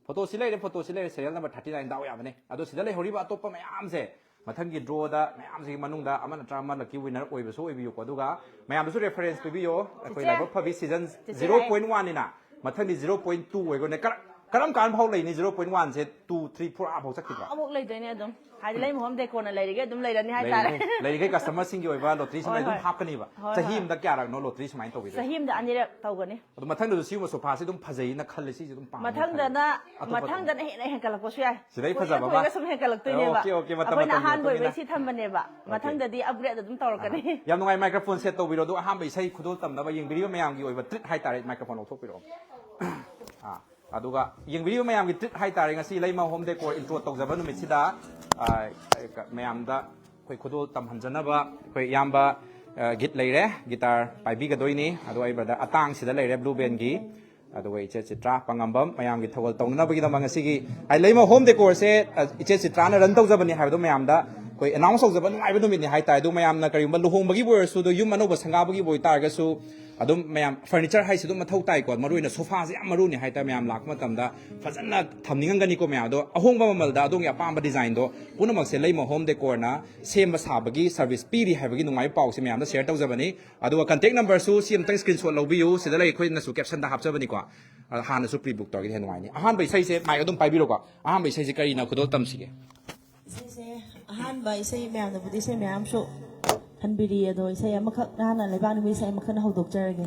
ꯐꯣꯇꯣ ꯁꯤ ꯂꯩꯔꯦ, ꯐꯣꯇꯣ ꯁꯤ ꯂꯩꯔꯦ, ꯁꯤꯔꯤꯌꯦꯜ ꯅꯝꯕꯔ ꯊꯥꯔꯇꯤ ꯅꯥꯏꯟ, ꯗꯥꯎ ꯌꯥꯕꯅꯦ꯫ ꯑꯗꯣ ꯁꯤꯗ ꯂꯩꯍꯧꯔꯤꯕ ꯑꯇꯣꯞꯄ ꯃꯌꯥꯝꯁꯦ ꯃꯊꯪꯒꯤ ꯗ꯭ꯔꯣꯗ ꯃꯌꯥꯝꯁꯤꯒꯤ ꯃꯅꯨꯡꯗ ꯑꯃ ꯅꯠꯇ꯭ꯔ ꯑꯃ ꯂꯛꯀꯤ ꯋꯤꯟꯅꯔ ꯑꯣꯏꯕꯁꯨ ꯑꯣꯏꯕꯤꯌꯨꯀꯣ꯫ ꯑꯗꯨꯒ ꯃꯌꯥꯝꯗꯁꯨ ꯔꯦꯐꯔꯦꯟꯁ ꯄꯤꯕꯤꯌꯣ꯫ ꯑꯩꯈꯣꯏ ꯆꯤꯆꯦ꯫ ꯂꯥꯏꯕꯛ ꯐꯕꯤ ꯁꯤꯖꯟ ꯆꯤꯆꯦ, ꯖꯤꯔꯣ ꯄꯣꯏꯟꯠ ꯋꯥꯟꯅꯤꯅ, ꯃꯊꯪꯗꯤ ꯖꯤꯔꯣ ꯄꯣꯏꯟꯠ ꯇꯨ ꯑꯣꯏꯒꯅꯦ꯫ ꯀꯔ-, ꯀꯔꯝ ꯀꯥꯟ ꯐꯥꯎ ꯂꯩꯅꯤ? Zero point one ꯁꯦ two, three, four ꯑꯥ ꯐꯥꯎ ꯆꯠꯈꯤꯗ꯭ꯔꯣ? ꯑꯃꯨꯛ ꯂꯩꯗꯣꯏꯅꯦ ꯑꯗꯨꯝ, ꯍꯥꯏꯗꯤ ꯂꯩꯃ ꯍꯣꯝ ꯗꯦꯀꯣꯔꯅ ꯂꯩꯔꯤꯈꯩ ꯑꯗꯨꯝ ꯂꯩꯔꯅꯤ ꯍꯥꯏꯇꯥꯔꯦ꯫ ꯂꯩꯔꯤꯈꯩ ꯂꯩꯔꯤꯈꯩ customer ꯁꯤꯡꯒꯤ ꯑꯣꯏꯕ lottery ꯁꯤꯃ ꯍꯣꯏ, ꯑꯗꯨꯝ ꯍꯣꯏ꯫ ꯍꯥꯞꯀꯅꯤꯕ꯫ ꯍꯣꯏ, ꯆꯍꯤ ꯍꯣꯏ꯫ ꯑꯃꯗ ꯀꯌꯥꯔꯛꯅꯣ lottery ꯁꯨꯃꯥꯏꯅ ꯇꯧꯕꯤꯗꯣꯏꯁꯦ? ꯆꯍꯤ ꯑꯃꯗ ꯑꯅꯤꯔꯛ ꯇꯧꯒꯅꯤ꯫ ꯑꯗꯣ ꯃꯊꯪꯗꯁꯨ ꯁꯤꯒꯨꯝꯕ sofa ꯁꯦ ꯑꯗꯨꯝ ꯐꯖꯩꯅ ꯈꯜꯂꯦ, ꯁꯤꯁꯦ ꯑꯗꯨꯝ ꯄꯥꯝꯃꯦ ꯃꯊꯪꯗꯅ ꯈꯜꯂꯦ꯫ ꯑꯇꯣꯞꯄ ꯃꯊꯪꯗꯅ ꯍꯦꯟꯅ ꯍꯦꯟꯒꯠꯂꯛꯄꯁꯨ ꯌꯥꯏ꯫ ꯁꯤꯗꯩ ꯀꯨꯏꯔ ꯐꯖꯕ ꯀꯨꯏꯔꯒ ꯑꯇꯣꯞꯄ? ꯁꯨꯝ ꯍꯦꯟꯒꯠꯂꯛꯇꯣꯏꯅꯦꯕ꯫ Okay, okay, ꯃꯇꯝ ꯑꯩꯈꯣꯏꯅ ꯃꯇꯝꯒꯤ ꯑꯍꯥꯟꯕ ꯃꯇꯨꯡ ꯏꯟꯅ꯫ ꯑꯣꯏꯕꯩ ꯁꯤ ꯊꯝꯕꯅꯦꯕ꯫ ꯃꯊꯪꯗꯗꯤ upgrade ꯑꯗꯨꯝ ꯇꯧꯔꯛꯀꯅꯤ꯫ ꯌꯥꯝ ꯅꯨꯡꯉꯥꯏ, microphone set ꯇꯧꯕꯤꯔꯣ, ꯑꯗꯨꯒ ꯑꯍꯥꯟꯕ ꯏꯁꯩ ꯈꯨꯗꯣꯜ ꯇꯝꯅꯕ ꯌꯦꯡꯕꯤꯔꯤꯕ ꯃꯌꯥꯝꯒꯤ ꯑꯣꯏꯕ treat ꯍꯥꯏꯇꯥꯔꯦ꯫ Microphone ꯂꯧꯊꯣꯛꯄꯤꯔꯛꯑꯣ꯫ ꯑꯥ, ꯑꯗꯨꯒ ꯌꯦꯡꯕꯤꯔꯤꯕ ꯃꯌꯥꯝꯒꯤ treat ꯍꯥꯏꯇꯥꯔꯦ, ꯉꯁꯤ ꯂꯩꯃ ꯍꯣꯝ ꯗꯦꯀꯣꯔ intro ꯇꯧꯖꯕ ꯅꯨꯃꯤꯠꯁꯤꯗ, ꯑꯥ, ꯃꯌꯥꯝꯗ ꯑꯩꯈꯣꯏ ꯈꯨꯗꯣꯜ ꯇꯝꯍꯟꯖꯅꯕ ꯑꯩꯈꯣꯏ ꯏꯌꯥꯝꯕ, ꯑꯥ, ꯒꯤꯠ ꯂꯩꯔꯦ, guitar ꯄꯥꯏꯕꯤꯒꯗꯣꯏꯅꯤ꯫ ꯑꯗꯨꯒ ꯑꯩ brother ꯑꯇꯥꯡꯁꯤꯗ ꯂꯩꯔꯦ, blue band ꯒꯤ꯫ ꯑꯗꯨꯒ ꯏꯆꯦ ꯆꯤꯇ꯭ꯔꯥ ꯄꯥꯉꯝꯕꯝ, ꯃꯌꯥꯝꯒꯤ ꯊꯧꯒꯜ ꯇꯧꯅꯅꯕꯒꯤꯗꯃꯛ ꯉꯁꯤꯒꯤ ꯍꯥꯏ ꯂꯩꯃ ꯍꯣꯝ ꯗꯦꯀꯣꯔꯁꯦ, ꯑ, ꯏꯆꯦ ꯆꯤꯇ꯭ꯔꯥꯅ run ꯇꯧꯖꯕꯅꯤ ꯍꯥꯏꯕꯗꯣ ꯃꯌꯥꯝꯗ ꯑꯩꯈꯣꯏ announce ꯇꯧꯖꯕ ꯅꯨꯡꯉꯥꯏꯕ ꯅꯨꯃꯤꯠꯅꯤ ꯍꯥꯏꯇꯥꯔꯦ꯫ ꯑꯗꯨ ꯃꯌꯥꯝꯅ ꯀꯔꯤꯒꯨꯝꯕ ꯂꯨꯍꯣꯡꯕꯒꯤꯕꯨ ꯑꯣꯏꯔꯁꯨ, ꯑꯗꯨ ꯌꯨꯝ ꯑꯅꯧꯕ ꯁꯪꯒꯥꯕꯒꯤꯕꯨ ꯑꯣꯏꯇꯥꯔꯒꯁꯨ, ꯑꯗꯨꯝ ꯃꯌꯥꯝ furniture ꯍꯥꯏꯁꯤ ꯑꯗꯨꯝ ꯃꯊꯧ ꯇꯥꯏꯀꯣ, ꯃꯔꯨꯑꯣꯏꯅ sofa ꯁꯦ ꯌꯥꯝ ꯃꯔꯨꯅꯤ ꯍꯥꯏꯇꯥꯔꯦ꯫ ꯃꯌꯥꯝ ꯂꯥꯛꯄ ꯃꯇꯝꯗ ꯐꯖꯅ ꯊꯝꯅꯤꯡꯉꯝꯒꯅꯤꯀꯣ ꯃꯌꯥꯝ꯫ ꯑꯗꯣ ꯑꯍꯣꯡꯕ ꯃꯃꯜꯗ ꯑꯗꯣꯝꯒꯤ ꯑꯄꯥꯝꯕ design ꯗꯣ ꯄꯨꯝꯅꯃꯛꯁꯦ ꯂꯩꯃ ꯍꯣꯝ ꯗꯦꯀꯣꯔꯅ ꯁꯦꯝꯕ ꯁꯥꯕꯒꯤ service ꯄꯤꯔꯤ ꯍꯥꯏꯕꯒꯤ ꯅꯨꯡꯉꯥꯏꯕ ꯄꯥꯎꯁꯦ ꯃꯌꯥꯝꯗ share ꯇꯧꯖꯕꯅꯤ꯫ ꯑꯗꯨꯒ contact number ꯁꯨ ꯁꯤ ꯑꯝꯇꯪ screenshot ꯂꯧꯕꯤꯌꯨ꯫ ꯁꯤꯗ ꯂꯩ, ꯑꯩꯈꯣꯏꯅꯁꯨ caption ꯗ ꯍꯥꯞꯆꯕꯅꯤꯀꯣ꯫ ꯑꯗ ꯍꯥꯟꯅꯁꯨ pre book ꯇꯧꯔꯒꯗꯤ ꯍꯦꯟꯅ ꯅꯨꯡꯉꯥꯏꯅꯤ꯫ ꯑꯍꯥꯟꯕ ꯏꯁꯩꯁꯦ mic ꯑꯗꯨꯝ ꯄꯥꯏꯕꯤꯔꯣꯀꯣ꯫ ꯑꯍꯥꯟꯕ ꯏꯁꯩꯁꯦ ꯀꯔꯤꯅ ꯈꯨꯗꯣꯜ ꯇꯝꯁꯤꯒꯦ? ꯏꯁꯩꯁꯦ ꯑꯍꯥꯟꯕ ꯏꯁꯩ ꯃꯌꯥꯝꯅꯕꯨꯗꯤ ꯏꯁꯩ ꯃꯌꯥꯝꯁꯨ ꯈꯟꯕꯤꯔꯤ, ꯑꯗꯣ ꯏꯁꯩ ꯑꯃꯈꯛ ꯅꯍꯥꯟꯅ ꯂꯩꯕꯥꯛ ꯅꯨꯃꯤꯠ ꯏꯁꯩ ꯑꯃꯈꯛꯅ ꯍꯧꯗꯣꯛꯆꯔꯒꯦ꯫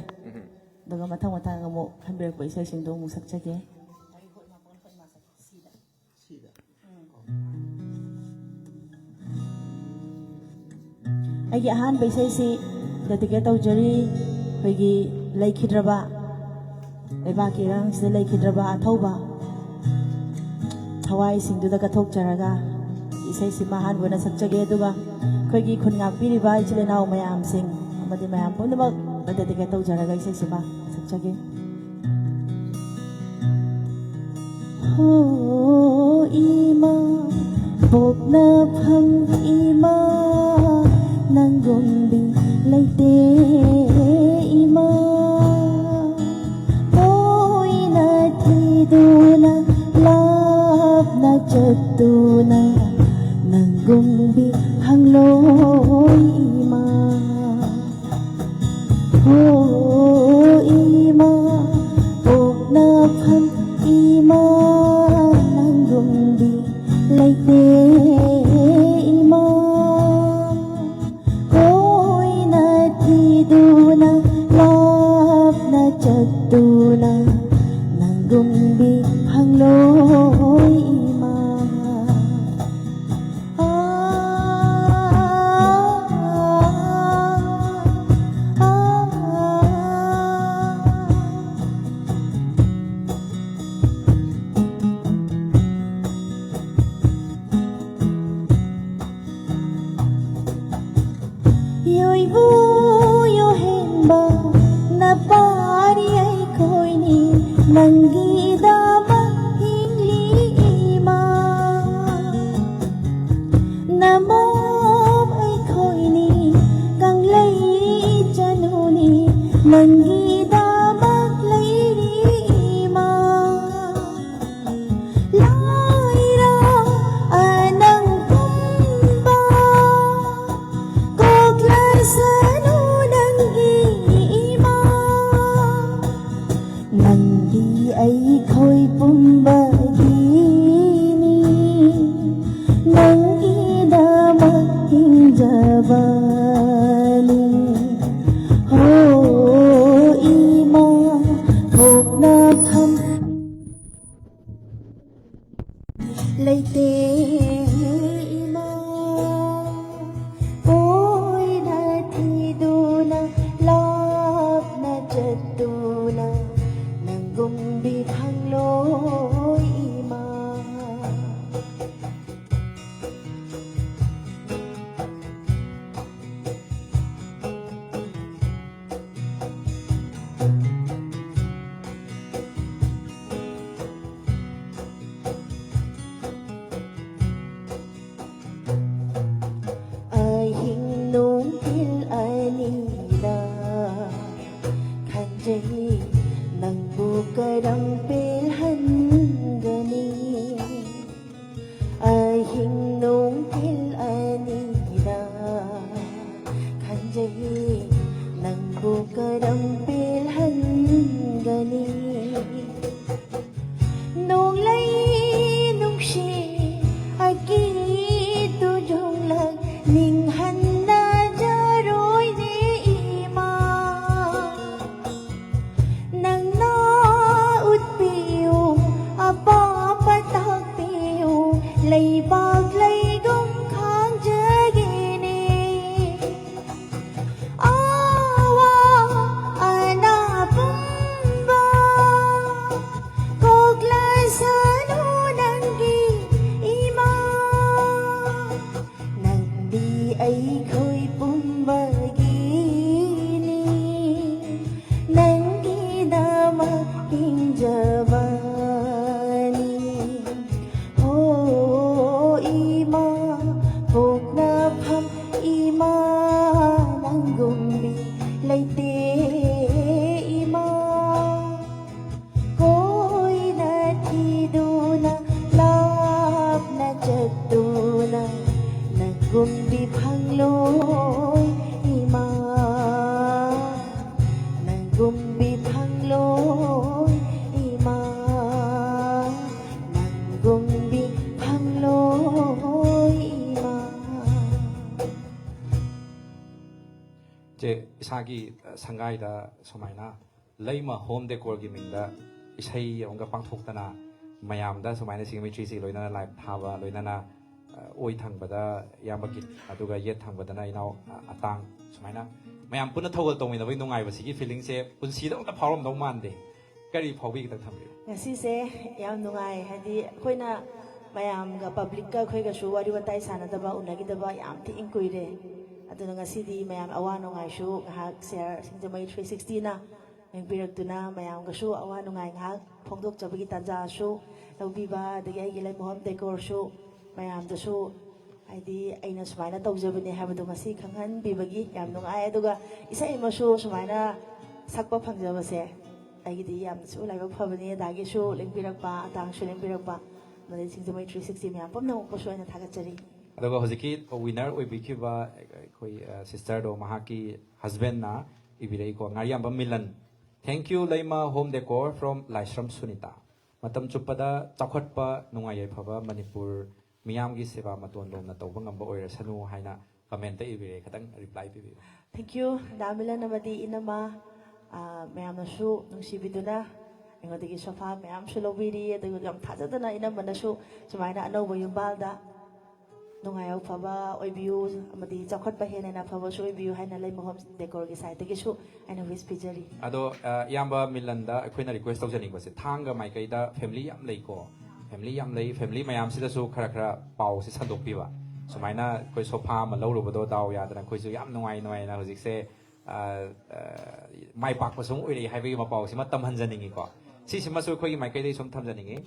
ꯑꯗꯨꯒ ꯃꯊꯪ ꯃꯊꯪ ꯑꯃꯨꯛ ꯈꯟꯕꯤꯔꯛꯄ ꯏꯁꯩꯁꯤꯡꯗꯣ ꯑꯃꯨꯛ ꯁꯛꯆꯒꯦ꯫ ꯑꯩꯒꯤ ꯑꯍꯥꯟꯕ ꯏꯁꯩꯁꯤ dedicate ꯇꯧꯖꯔꯤ ꯑꯩꯈꯣꯏꯒꯤ ꯂꯩꯈꯤꯗ꯭ꯔꯕ, ꯂꯩꯕꯥꯛꯀꯤ ꯏꯔꯥꯡꯁꯤꯗ ꯂꯩꯈꯤꯗ꯭ꯔꯕ ꯑꯊꯧꯕ ꯊꯋꯥꯏꯁꯤꯡꯗꯨꯗ ꯀꯠꯊꯣꯛꯆꯔꯒ ꯏꯁꯩꯁꯤꯃ ꯑꯍꯥꯟꯕ ꯑꯣꯏꯅ ꯁꯛꯆꯒꯦ꯫ ꯑꯗꯨꯒ ꯑꯩꯈꯣꯏꯒꯤ ꯈꯨꯟ ꯉꯥꯛꯄꯤꯔꯤꯕ ꯏꯆꯤꯜ ꯏꯅꯥꯎ ꯃꯌꯥꯝꯁꯤꯡ ꯑꯃꯗꯤ ꯃꯌꯥꯝ ꯄꯨꯝꯅꯃꯛ dedicate ꯇꯧꯖꯔꯒ ꯏꯁꯩꯁꯤꯃ ꯁꯛꯆꯒꯦ꯫ ꯍꯣ ꯏꯃꯥ, ꯄꯣꯛꯅꯐꯝ ꯏꯃꯥ, ꯅꯪꯒꯨꯝꯕꯤ ꯂꯩꯇꯦ ꯏꯃꯥ꯫ ꯇꯣꯏꯅ ꯊꯤꯗꯨꯅ, ꯂꯥꯞꯅ ꯆꯠꯇꯨꯅ, ꯅꯪꯒꯨꯝꯕꯤ ꯐꯪꯂꯣꯏ ꯏꯃꯥ꯫ ꯍꯣ ꯏꯃꯥ, ꯄꯣꯛꯅꯐꯝ ꯏꯃꯥ, ꯆꯠꯇꯨꯅ ꯅꯪꯒꯨꯝꯕꯤ ꯐꯪꯂꯣꯏ ꯏꯃꯥ꯫ ꯌꯣꯏꯕꯨ ꯌꯣꯍꯦꯟꯕ ꯅꯄꯥꯔꯤ ꯑꯩꯈꯣꯏꯅꯤ ꯅꯪꯒꯤꯗꯃꯛ ꯍꯤꯡꯂꯤ ꯏꯃꯥ꯫ ꯅꯃꯣꯝ ꯑꯩꯈꯣꯏꯅꯤ ꯀꯪꯂꯩ ꯏꯆꯅꯨꯅꯤ ꯅꯪꯒꯤꯗꯃꯛ ꯂꯩꯔꯤ ꯏꯃꯥ꯫ ꯂꯥꯏꯔ ꯑꯅꯪ ꯀꯨꯝꯕ ꯀꯣꯛꯂꯁꯅꯨ ꯅꯪꯒꯤ ꯏꯃꯥ꯫ ꯅꯪꯗꯤ ꯑꯩꯈꯣꯏ ꯄꯨꯝꯕꯒꯤꯅꯤ ꯅꯪꯒꯤꯗꯃꯛ ꯍꯤꯡꯖꯕꯅꯤ꯫ ꯍꯣ ꯏꯃꯥ ꯄꯣꯛꯅꯐꯝ ꯂꯩꯇꯦ ꯏꯃꯥ꯫ ꯀꯣꯏꯅ ꯊꯤꯗꯨꯅ ꯂꯥꯞꯅ ꯆꯠꯇꯨꯅ ꯅꯪꯒꯨꯝꯕꯤ ꯐꯪꯂꯣꯏ ꯏꯃꯥ꯫ ꯑꯍꯤꯡ ꯅꯨꯡꯊꯤꯜ ꯑꯅꯤꯗ ꯈꯟꯖꯩ ꯅꯪꯕꯨ ꯀꯔꯝ ꯄꯦꯜꯍꯟꯒꯅꯤ꯫ ꯑꯍꯤꯡ ꯅꯨꯡꯊꯤꯜ ꯑꯅꯤꯗ ꯈꯟꯖꯩ ꯅꯪꯕꯨ ꯀꯔꯝ ꯄꯦꯜꯍꯟꯒꯅꯤ꯫ ꯅꯣꯡꯂꯩ ꯅꯨꯡꯁꯤꯠ ꯑꯀꯤꯇꯨ ꯌꯣꯡꯂꯛ ꯅꯤꯡꯍꯟꯅꯖꯔꯣꯏꯅꯦ ꯏꯃꯥ꯫ ꯅꯤꯡꯖꯕꯅꯤ꯫ ꯍꯣ ꯏꯃꯥ, ꯄꯣꯛꯅꯐꯝ ꯏꯃꯥ, ꯅꯪꯒꯨꯝꯕꯤ ꯂꯩꯇꯦ ꯏꯃꯥ꯫ ꯀꯣꯏꯅ ꯊꯤꯗꯨꯅ ꯂꯥꯞꯅ ꯆꯠꯇꯨꯅ ꯅꯪꯒꯨꯝꯕꯤ ꯐꯪꯂꯣꯏ ꯏꯃꯥ꯫ ꯅꯪꯒꯨꯝꯕꯤ ꯐꯪꯂꯣꯏ ꯏꯃꯥ꯫ ꯅꯪꯒꯨꯝꯕꯤ ꯐꯪꯂꯣꯏ ꯏꯃꯥ꯫ ꯆꯦ, ꯏꯁꯥꯒꯤ, ꯑ, ꯁꯪꯒꯥꯏꯗ ꯁꯨꯃꯥꯏꯅ ꯂꯩꯃ ꯍꯣꯝ ꯗꯦꯀꯣꯔꯒꯤ ꯃꯤꯡꯗ ꯏꯁꯩ ꯑꯃꯒ ꯄꯥꯡꯊꯣꯛꯇꯅ ꯃꯌꯥꯝꯗ ꯁꯨꯃꯥꯏꯅ ꯁꯤꯡꯖꯃꯩ ꯊ꯭ꯔꯤ ꯁꯤꯛꯁꯇꯤ ꯂꯣꯏꯅꯅ ꯂꯥꯏꯚ ꯊꯥꯕ, ꯂꯣꯏꯅꯅ, ꯑ, ꯑꯣꯏ ꯊꯪꯕꯗ ꯏꯌꯥꯝꯕ ꯒꯤꯠ, ꯑꯗꯨꯒ ꯌꯦꯠ ꯊꯪꯕꯗꯅ ꯏꯅꯥꯎ, ꯑ, ꯑꯇꯥꯡ, ꯁꯨꯃꯥꯏꯅ ꯃꯌꯥꯝ ꯄꯨꯟꯅ ꯊꯧꯒꯜ ꯇꯧꯃꯤꯟꯅꯕꯒꯤ ꯅꯨꯡꯉꯥꯏꯕꯁꯤꯒꯤ ꯐꯤꯂꯤꯡꯁꯦ ꯄꯨꯟꯁꯤꯗ ꯑꯃꯨꯛꯇ ꯐꯥꯎꯔꯝꯗꯧ ꯃꯥꯟꯗꯦ꯫ ꯀꯔꯤ ꯐꯥꯎꯕꯤ, ꯈꯤꯇꯪ ꯊꯝꯕꯤꯌꯨ꯫ ꯉꯁꯤꯁꯦ ꯌꯥꯝ ꯅꯨꯡꯉꯥꯏ, ꯍꯥꯏꯗꯤ ꯑꯩꯈꯣꯏꯅ ꯃꯌꯥꯝꯒ, ꯄꯕ꯭ꯂꯤꯛꯀ ꯑꯩꯈꯣꯏꯒꯁꯨ ꯋꯥꯔꯤ ꯋꯥꯇꯥꯏ ꯁꯥꯟꯅꯗꯕ, ꯎꯅꯈꯤꯗꯕ ꯌꯥꯝ ꯊꯤꯅ ꯀꯨꯏꯔꯦ꯫ ꯑꯗꯨꯅ ꯉꯁꯤꯗꯤ ꯃꯌꯥꯝ ꯑꯋꯥ ꯅꯨꯡꯉꯥꯏꯁꯨ ꯉꯥꯏꯍꯥꯛ ꯁꯤꯌꯥꯔ, ꯁꯤꯡꯖꯃꯩ ꯊ꯭ꯔꯤ ꯁꯤꯛꯁꯇꯤꯅ ꯂꯦꯡꯕꯤꯔꯛꯇꯨꯅ ꯃꯌꯥꯝꯒꯁꯨ ꯑꯋꯥ ꯅꯨꯡꯉꯥꯏ ꯉꯥꯏꯍꯥꯛ ꯐꯣꯡꯗꯣꯛꯆꯕꯒꯤ ꯇꯥꯟꯖꯥꯁꯨ ꯂꯧꯕꯤꯕ, ꯑꯗꯒꯤ ꯑꯩꯒꯤ ꯂꯩꯃꯍꯣꯝ ꯗꯦꯀꯣꯔꯁꯨ ꯃꯌꯥꯝꯗꯁꯨ, ꯍꯥꯏꯗꯤ ꯑꯩꯅ ꯁꯨꯃꯥꯏꯅ ꯇꯧꯖꯕꯅꯦ ꯍꯥꯏꯕꯗꯣ ꯉꯁꯤ ꯈꯪꯍꯟꯕꯤꯕꯒꯤ ꯌꯥꯝ ꯅꯨꯡꯉꯥꯏ꯫ ꯑꯗꯨꯒ ꯏꯁꯩ ꯑꯃꯁꯨ ꯁꯨꯃꯥꯏꯅ ꯁꯛꯄ ꯐꯪꯖꯕꯁꯦ ꯑꯩꯒꯤꯗꯤ ꯌꯥꯝꯅꯁꯨ ꯂꯥꯏꯕꯛ ꯐꯕꯅꯤ꯫ ꯑꯗꯥꯒꯤꯁꯨ ꯂꯦꯡꯕꯤꯔꯛꯄ, ꯑꯇꯥꯡꯁꯨ ꯂꯦꯡꯕꯤꯔꯛꯄ, ꯑꯃꯗꯤ ꯁꯤꯡꯖꯃꯩ ꯊ꯭ꯔꯤ ꯁꯤꯛꯁꯇꯤ ꯃꯌꯥꯝ ꯄꯨꯝꯅꯃꯛꯄꯨꯁꯨ ꯑꯩꯅ ꯊꯥꯒꯠꯆꯔꯤ꯫ ꯑꯗꯨꯒ ꯍꯧꯖꯤꯛꯀꯤ ꯋꯤꯅꯔ ꯑꯣꯏꯕꯤꯈꯤꯕ ꯑꯩꯈꯣꯏ, ꯑ, ꯁꯤꯁꯇꯔꯗꯣ, ꯃꯍꯥꯛꯀꯤ ꯍꯁꯕꯦꯟꯅ ꯏꯕꯤꯔꯛꯏꯀꯣ, ꯉꯥꯔꯤꯌꯥꯝꯕꯝ Milan, "Thank you Leima home decor from ꯂꯥꯏꯁ꯭ꯔꯝ ꯁꯨꯅꯤꯇꯥ꯫ ꯃꯇꯝ ꯆꯨꯞꯄꯗ ꯆꯥꯎꯈꯠꯄ, ꯅꯨꯡꯉꯥꯏ ꯌꯥꯏꯐꯕ ꯃꯅꯤꯄꯨꯔ ꯃꯤꯌꯥꯝꯒꯤ ꯁꯦꯕꯥ ꯃꯇꯣꯟ ꯂꯣꯝꯅ ꯇꯧꯕ ꯉꯝꯕ ꯑꯣꯏꯔꯁꯅꯨ" ꯍꯥꯏꯅ ꯀꯃꯦꯟꯇ ꯏꯕꯤꯔꯛꯑꯦ꯫ ꯈꯤꯇꯪ ꯔꯤꯄ꯭ꯂꯥꯏ ꯄꯤꯕꯤꯌꯨ꯫ Thank you, ꯗꯥ ꯃꯤꯂꯟ ꯑꯃꯗꯤ ꯏꯅꯝꯃ, ꯑ, ꯃꯌꯥꯝꯅꯁꯨ ꯅꯨꯡꯁꯤꯕꯤꯗꯨꯅ ꯑꯩꯉꯣꯟꯗꯒꯤ ꯁꯣꯐꯥ ꯃꯌꯥꯝꯁꯨ ꯂꯧꯕꯤꯔꯤ꯫ ꯑꯗꯨꯒ ꯌꯥꯝ ꯊꯥꯖꯗꯅ ꯏꯅꯝꯃꯅꯁꯨ ꯁꯨꯃꯥꯏꯅ ꯑꯅꯧꯕ ꯌꯨꯝꯕꯥꯜꯗ ꯅꯨꯡꯉꯥꯏ ꯌꯥꯏꯐꯕ ꯑꯣꯏꯕꯤꯌꯨ ꯑꯃꯗꯤ ꯆꯥꯎꯈꯠꯄ ꯍꯦꯟꯅ ꯍꯦꯟꯅ ꯑꯐꯕꯁꯨ ꯑꯣꯏꯕꯤꯌꯨ ꯍꯥꯏꯅ ꯂꯩꯃꯍꯣꯝ ꯗꯦꯀꯣꯔꯒꯤ ꯁꯥꯏꯠꯇꯒꯤꯁꯨ ꯑꯩꯅ ꯋꯤꯁ ꯄꯤꯖꯔꯤ꯫ ꯑꯗꯣ, ꯑ, ꯏꯌꯥꯝꯕ ꯃꯤꯂꯟꯗ ꯑꯩꯈꯣꯏꯅ ꯔꯤꯀ꯭ꯋꯦꯁ ꯇꯧꯖꯅꯤꯡꯕꯁꯦ, ꯊꯥꯡꯒ ꯃꯥꯏꯀꯩꯗ ꯐꯦꯃꯤꯂꯤ ꯌꯥꯝ ꯂꯩꯀꯣ, ꯐꯦꯃꯤꯂꯤ ꯌꯥꯝ ꯂꯩ, ꯐꯦꯃꯤꯂꯤ ꯃꯌꯥꯝꯁꯤꯗꯁꯨ ꯈꯔ ꯈꯔ ꯄꯥꯎꯁꯦ ꯁꯟꯗꯣꯛꯄꯤꯕ꯫ ꯁꯨꯃꯥꯏꯅ ꯑꯩꯈꯣꯏ ꯁꯣꯐꯥ ꯑꯃ ꯂꯧꯔꯨꯕꯗꯣ ꯗꯥꯎ ꯌꯥꯗꯅ ꯑꯩꯈꯣꯏꯁꯨ ꯌꯥꯝ ꯅꯨꯡꯉꯥꯏ ꯅꯨꯡꯉꯥꯏꯅ ꯍꯧꯖꯤꯛꯁꯦ ꯑ, ꯑ, ꯃꯥꯏ ꯄꯥꯛꯄꯁꯨ ꯑꯃ ꯑꯣꯏꯔꯛꯏ ꯍꯥꯏꯕꯒꯤ ꯃꯄꯥꯎꯁꯤꯃ ꯇꯝꯍꯟꯖꯅꯤꯡꯉꯤꯀꯣ꯫ ꯁꯤꯁꯤꯃꯁꯨ ꯑꯩꯈꯣꯏꯒꯤ ꯃꯥꯏꯀꯩꯗꯒꯤ ꯁꯨꯝ ꯊꯝꯖꯅꯤꯡꯉꯤ꯫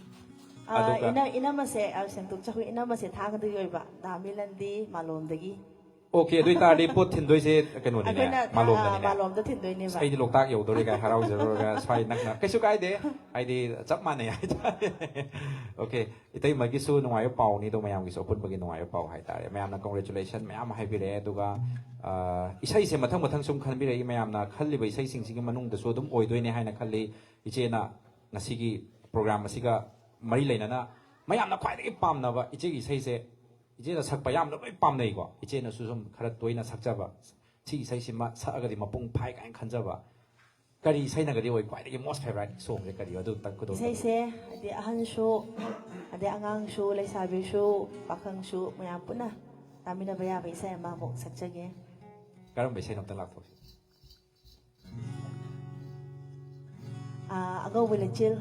ꯑꯥ, ꯑꯗꯨꯒ ꯏꯅꯝ-, ꯏꯅꯝꯃꯁꯦ, ꯑꯥ, ꯁꯦꯡꯗꯣꯛꯆꯍꯧ, ꯏꯅꯝꯃꯁꯦ ꯊꯥꯡꯒꯗꯒꯤ ꯑꯣꯏꯕ, ꯗꯥ ꯃꯤꯂꯟꯗꯤ ꯃꯥꯂꯣꯝꯗꯒꯤ꯫ ꯑꯣꯀꯦ, ꯑꯗꯨ ꯑꯣꯏꯇꯥꯔꯗꯤ ꯄꯣꯠ ꯊꯤꯟꯗꯣꯏꯁꯦ ꯀꯩꯅꯣꯅꯤꯅꯦ, ꯑꯩꯈꯣꯏꯅ ꯊꯥ-, ꯃꯥꯂꯣꯝꯗꯅꯤꯅꯦ꯫ ꯃꯥꯂꯣꯝꯗ ꯊꯤꯟꯗꯣꯏꯅꯦꯕ꯫ ꯑꯁ, ꯑꯩꯗꯤ ꯂꯣꯛꯇꯥꯛ ꯌꯧꯗꯣꯔꯦ ꯀꯥꯏ ꯍꯔꯥꯎꯖꯔꯨꯔꯒ ꯁ꯭ꯋꯥꯏ ꯅꯛꯅ꯫ ꯀꯩꯁꯨ ꯀꯥꯏꯗꯦ, ꯍꯥꯏꯗꯤ ꯆꯞ ꯃꯥꯟꯅꯩ ꯍꯥꯏꯇꯥꯔꯦ꯫ ꯑꯣꯀꯦ, ꯏꯇꯩꯃꯒꯤꯁꯨ ꯅꯨꯡꯉꯥꯏꯕ ꯄꯥꯎꯅꯤ, ꯑꯗꯣ ꯃꯌꯥꯝꯒꯤꯁꯨ ꯑꯄꯨꯟꯕꯒꯤ ꯅꯨꯡꯉꯥꯏꯕ ꯄꯥꯎ ꯍꯥꯏꯇꯥꯔꯦ꯫ ꯃꯌꯥꯝꯅ congratulation ꯃꯌꯥꯝ ꯍꯥꯏꯕꯤꯔꯛꯑꯦ, ꯑꯗꯨꯒ, ꯑ, ꯏꯁꯩꯁꯦ ꯃꯊꯪ ꯃꯊꯪ ꯁꯨꯝ ꯈꯟꯕꯤꯔꯛꯏ, ꯃꯌꯥꯝꯅ ꯈꯜꯂꯤꯕ ꯏꯁꯩꯁꯤꯡꯁꯤꯒꯤ ꯃꯅꯨꯡꯗꯁꯨ ꯑꯗꯨꯝ ꯑꯣꯏꯗꯣꯏꯅꯦ ꯍꯥꯏꯅ ꯈꯜꯂꯤ꯫ ꯏꯆꯦꯅ ꯉꯁꯤꯒꯤ program ꯑꯁꯤꯒ ꯃꯔꯤ ꯂꯩꯅꯅ ꯃꯌꯥꯝꯅ ꯈ꯭ꯋꯥꯏꯗꯒꯤ ꯄꯥꯝꯅꯕ ꯏꯆꯦꯒꯤ ꯏꯁꯩꯁꯦ, ꯏꯆꯦꯅ ꯁꯛꯄ ꯌꯥꯝꯅ ꯂꯣꯏ ꯄꯥꯝꯅꯩꯀꯣ, ꯏꯆꯦꯅꯁꯨ ꯁꯨꯝ ꯈꯔ ꯇꯣꯏꯅ ꯁꯛꯆꯕ, ꯁꯤ ꯏꯁꯩꯁꯤꯃ ꯁꯛꯑꯒꯗꯤ ꯃꯄꯨꯡ ꯐꯥꯏ ꯀꯥꯏꯅ ꯈꯟꯖꯕ, ꯀꯔꯤ ꯏꯁꯩꯅꯒꯗꯤ ꯑꯣꯏ ꯈ꯭ꯋꯥꯏꯗꯒꯤ most favourite songꯁꯦ ꯀꯔꯤ, ꯑꯗꯨ ꯑꯝꯇꯪ ꯈꯨꯗꯣꯜ ꯇꯧꯕꯤꯌꯨ꯫ ꯏꯁꯩꯁꯦ ꯍꯥꯏꯗꯤ ꯑꯍꯟꯁꯨ, ꯑꯗꯩ ꯑꯉꯥꯡꯁꯨ, ꯂꯩꯁꯥꯕꯤꯁꯨ, ꯄꯥꯈꯪꯁꯨ ꯃꯌꯥꯝ ꯄꯨꯟꯅ ꯇꯥꯃꯤꯟꯅꯕ ꯌꯥꯕ ꯏꯁꯩ ꯑꯃꯃꯨꯛ ꯁꯛꯆꯒꯦ꯫ ꯀꯔꯝꯕ ꯏꯁꯩꯅꯣ ꯑꯝꯇ ꯂꯥꯛꯊꯣꯛꯁꯤ꯫ ꯑꯥ, ꯑꯉꯧꯕ ꯂꯩꯆꯤꯜ꯫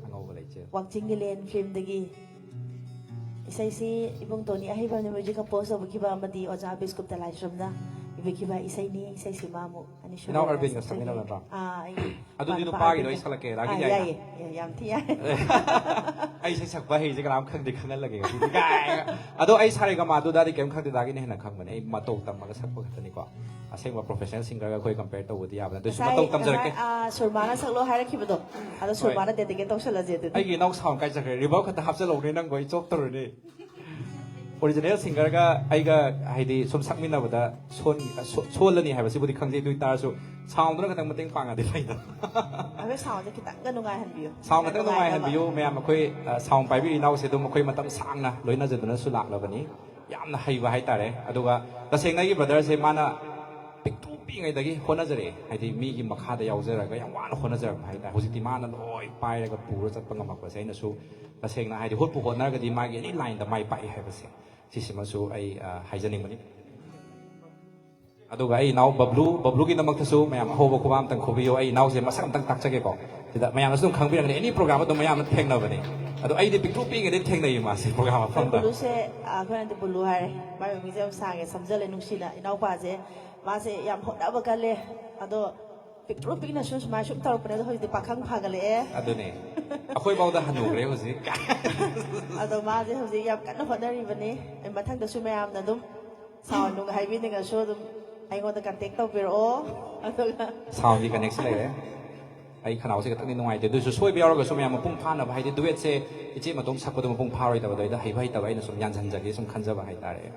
ꯑꯉꯧꯕ ꯂꯩꯆꯤꯜ꯫ ꯋꯥꯡꯖꯤꯡꯒꯤ ꯂꯦꯟ filmꯗꯒꯤ꯫ ꯏꯁꯩꯁꯤ ꯏꯕꯨꯡ ꯇꯣꯅꯤ ꯑꯍꯩꯕꯝꯅ music compose ꯇꯧꯕꯤꯈꯤꯕ ꯑꯃꯗꯤ ꯑꯣꯖꯥ ꯕꯤꯁꯀꯨꯞꯇ ꯂꯥꯏꯁ꯭ꯔꯝꯅ ꯏꯕꯤꯈꯤꯕ ꯏꯁꯩꯅꯤ꯫ ꯏꯁꯩꯁꯤ ꯃꯥ ꯑꯃꯨꯛ ꯑꯅꯤꯁꯨꯕ ꯏꯅꯥꯎ ꯑꯣꯏꯅ ꯑꯔꯕꯤꯟꯒ ꯁꯛꯆꯒꯦ꯫ ꯁꯛꯃꯤꯟꯅꯕ ꯅꯠꯇ꯭ꯔꯣ? ꯑꯥ, ꯑꯩ ꯑꯗꯨꯗꯤ ꯅꯨꯄꯥ ꯅꯨꯄꯥꯒꯤꯗꯣ ꯑꯩ ꯑꯔꯕꯤꯟꯒ꯫ ꯁꯛꯂꯛꯀꯦ, ꯔꯥꯒꯤ ꯑꯥ, ꯂꯩ ꯍꯥꯏꯅ꯫ ꯌꯥꯏꯌꯦ, ꯌꯥꯏꯌꯦ, ꯌꯥꯝ ꯊꯤ ꯌꯥꯏ꯫ ꯑꯩ ꯏꯁꯩ ꯁꯛꯄ ꯍꯩꯁꯦ ꯀꯅꯥꯝ ꯈꯪꯗꯦ, ꯈꯪꯍꯜꯂꯒꯦ ꯉꯁꯤꯗꯤ꯫ ꯀꯥꯏ꯫ ꯑꯗꯣ ꯑꯩ ꯁꯥꯔꯦꯒꯃꯥꯗꯨꯗꯗꯤ ꯀꯩꯝ ꯈꯪꯗꯦ, ꯗꯥꯒꯤꯅ ꯍꯦꯟꯅ ꯈꯪꯕꯅꯦ꯫ ꯑꯩ ꯃꯇꯧ ꯇꯝꯃꯒ ꯁꯛꯄ ꯈꯛꯇꯅꯤꯀꯣ꯫ ꯑꯁꯦꯡꯕ professional singerꯒ ꯑꯩꯈꯣꯏ compare ꯇꯧꯕꯗꯤ ꯌꯥꯕ ꯅꯠꯇꯦ꯫ ꯑꯗꯨꯁꯨ ꯉꯁꯥꯏ, ꯃꯇꯧ ꯇꯝꯖꯔꯛꯀꯦ꯫ ꯉꯁꯥꯏ, ꯑꯥ, ꯁꯨꯔꯃꯥꯅ ꯁꯛꯂꯣ ꯍꯥꯏꯔꯛꯈꯤꯕꯗꯣ, ꯑꯗꯣ ꯍꯣꯏ꯫ ꯁꯨꯔꯃꯥꯅ dedicate ꯇꯧꯁꯜꯂꯁꯦ ꯑꯗꯨꯗꯤ꯫ ꯑꯩꯒꯤ ꯏꯅꯥꯎ sound ꯀꯥꯏ ꯆꯠꯈ꯭ꯔꯦ? Reverb ꯈꯛꯇ ꯍꯥꯞꯆꯜꯍꯧꯅꯦ ꯅꯪꯕꯣ, ꯑꯩ ꯆꯣꯞꯇꯧꯔꯅꯤ꯫ Original singerꯒ ꯑꯩꯒ ꯍꯥꯏꯗꯤ ꯁꯨꯝ ꯁꯛꯃꯤꯟꯅꯕꯗ ꯁꯣꯟ-, ꯁꯣ-, ꯁꯣꯜꯂꯅꯤ ꯍꯥꯏꯕꯁꯤꯕꯨꯗꯤ ꯈꯪꯖꯩ, ꯑꯗꯨ ꯑꯣꯏꯇꯥꯔꯁꯨ soundꯗꯨꯅ ꯈꯤꯇꯪ ꯃꯇꯦꯡ ꯄꯥꯡꯉꯗꯤ ꯐꯩꯗꯅ꯫ ꯑꯩꯈꯣꯏ soundꯁꯦ ꯈꯤꯇꯪꯒ ꯅꯨꯡꯉꯥꯏꯍꯟꯕꯤꯌꯨ꯫ Sound ꯈꯤꯇꯪ ꯅꯨꯡꯉꯥꯏꯅꯕ꯫ ꯅꯨꯡꯉꯥꯏꯍꯟꯕꯤꯌꯨ ꯃꯌꯥꯝ꯫ ꯑꯩꯈꯣꯏ, ꯑ, sound ꯄꯥꯏꯕꯤꯔꯤ ꯏꯅꯥꯎꯁꯦ ꯑꯗꯨꯝ ꯑꯩꯈꯣꯏ ꯃꯇꯝ ꯁꯥꯡꯅ ꯂꯣꯏꯅꯖꯗꯨꯅꯁꯨ ꯂꯥꯛꯂꯕꯅꯤ꯫ ꯌꯥꯝꯅ ꯍꯩꯕ ꯍꯥꯏꯇꯥꯔꯦ꯫ ꯑꯗꯨꯒ ꯇꯁꯦꯡꯅ ꯑꯩꯒꯤ brotherꯁꯦ ꯃꯥꯅ ꯄꯤꯛꯇ꯭ꯔꯨ ꯄꯤꯛꯏꯉꯩꯗꯒꯤ ꯍꯣꯠꯅꯖꯔꯛꯑꯦ꯫ ꯍꯥꯏꯗꯤ ꯃꯤꯒꯤ ꯃꯈꯥꯗ ꯌꯥꯎꯖꯔꯒ ꯌꯥꯝ ꯋꯥꯅ ꯍꯣꯠꯅꯖꯔꯛꯄ ꯍꯥꯏꯇꯥꯔꯦ꯫ ꯍꯧꯖꯤꯛꯇꯤ ꯃꯥꯅ ꯂꯣꯏ ꯄꯥꯏꯔꯒ ꯄꯨꯔ ꯆꯠꯄ ꯉꯝꯃꯛꯄꯁꯦ ꯑꯩꯅꯁꯨ ꯇꯁꯦꯡꯅ ꯍꯥꯏꯗꯤ ꯍꯣꯠꯄꯨ ꯍꯣꯠꯅꯔꯒꯗꯤ ꯃꯥꯒꯤ any lineꯗ ꯃꯥꯏ ꯄꯥꯛꯏ ꯍꯥꯏꯕꯁꯦ ꯁꯤꯁꯤꯃꯁꯨ ꯑꯩ, ꯑ, ꯍꯥꯏꯖꯅꯤꯡꯕꯅꯤ꯫ ꯑꯗꯨꯒ ꯑꯩ ꯏꯅꯥꯎ ꯕꯕ꯭ꯂꯨ, ꯕꯕ꯭ꯂꯨꯒꯤꯗꯃꯛꯇꯁꯨ ꯃꯌꯥꯝ ꯑꯍꯧꯕ ꯈꯨꯕꯥꯛ ꯑꯝꯇꯪ ꯈꯨꯕꯤꯌꯨ꯫ ꯑꯩ ꯏꯅꯥꯎꯁꯦ ꯃꯁꯛ ꯑꯝꯇꯪ ꯇꯥꯛꯆꯒꯦꯀꯣ꯫ ꯁꯤꯗ ꯃꯌꯥꯝꯅꯁꯨ ꯑꯗꯨꯝ ꯈꯪꯕꯤꯔꯝꯒꯅꯤ, any program ꯑꯗꯨꯝ ꯃꯌꯥꯝꯅ ꯊꯦꯡꯅꯕꯅꯤ꯫ ꯑꯗꯣ ꯑꯩꯗꯤ ꯄꯤꯛꯇ꯭ꯔꯨ ꯄꯤꯛꯏꯉꯩꯗꯩ ꯊꯦꯡꯅꯩꯌꯦ ꯃꯥꯁꯦ program ꯑꯩꯈꯣꯏ ꯃꯐꯝꯗ꯫ ꯕꯨꯂꯨꯁꯦ, ꯑ, ꯑꯩꯈꯣꯏꯅꯗꯤ ꯕꯨꯂꯨ ꯍꯥꯏꯔꯦ꯫ ꯃꯥꯏ ꯃꯃꯤꯡꯁꯦ ꯌꯥꯝ ꯁꯥꯡꯉꯦ, ꯁꯝꯖꯜꯂꯦ ꯅꯨꯡꯁꯤꯅ꯫ ꯏꯅꯥꯎꯄꯥꯁꯦ ꯃꯥꯁꯦ ꯌꯥꯝ ꯍꯣꯠꯅꯕ ꯀꯜꯂꯦ꯫ ꯑꯗꯣ ꯄꯤꯛꯇ꯭ꯔꯨ ꯄꯤꯛꯅꯁꯨ ꯁꯨꯃꯥꯏꯅ ꯁꯨꯝ ꯇꯧꯔꯛꯄꯅꯦ꯫ ꯑꯗꯣ ꯍꯧꯖꯤꯛꯇꯤ ꯄꯥꯈꯪ ꯐꯒꯠꯂꯛꯑꯦ꯫ ꯑꯗꯨꯅꯦ, ꯑꯩꯈꯣꯏꯐꯥꯎꯗ ꯍꯟꯅꯨꯈ꯭ꯔꯦ ꯍꯧꯖꯤꯛ꯫ ꯑꯗꯣ ꯃꯥꯁꯦ ꯍꯧꯖꯤꯛ ꯌꯥꯝ ꯀꯟꯅ ꯍꯣꯠꯅꯔꯤꯕꯅꯤ꯫ ꯑꯩ ꯃꯊꯪꯗꯁꯨ ꯃꯌꯥꯝꯅ ꯑꯗꯨꯝ ꯁꯥꯎꯟ ꯅꯨꯡ ꯍꯥꯏꯕꯤꯅꯤꯡꯉꯁꯨ ꯑꯗꯨꯝ ꯑꯩꯉꯣꯟꯗ ꯀꯟꯇꯦꯛ ꯇꯧꯕꯤꯔꯛꯑꯣ꯫ ꯑꯗꯨꯒ ꯁꯥꯎꯟꯒꯤ ꯀꯅꯦꯛꯁꯟ ꯂꯩꯔꯦ꯫ ꯑꯩ ꯈꯅꯥꯎꯁꯦ ꯈꯤꯇꯪꯗꯤ ꯅꯨꯡꯉꯥꯏꯇꯦ, ꯑꯗꯨꯁꯨ ꯁꯣꯏꯕ ꯌꯥꯎꯔꯒꯁꯨ ꯃꯌꯥꯝ ꯃꯄꯨꯡ ꯐꯥꯅꯕ, ꯍꯥꯏꯗꯤ ꯗꯨꯋꯦꯠꯁꯦ ꯏꯆꯦ ꯃꯇꯣꯝ ꯁꯛꯄꯗꯣ ꯃꯄꯨꯡ ꯐꯥꯔꯣꯏꯗꯕꯗꯣ ꯑꯩꯗ ꯍꯩꯕ ꯍꯩꯇꯕ ꯑꯩꯅ ꯁꯨꯝ ꯌꯥꯟꯁꯤꯟꯖꯒꯦ ꯁꯨꯝ ꯈꯟꯖꯕ ꯍꯥꯏꯇꯥꯔꯦ꯫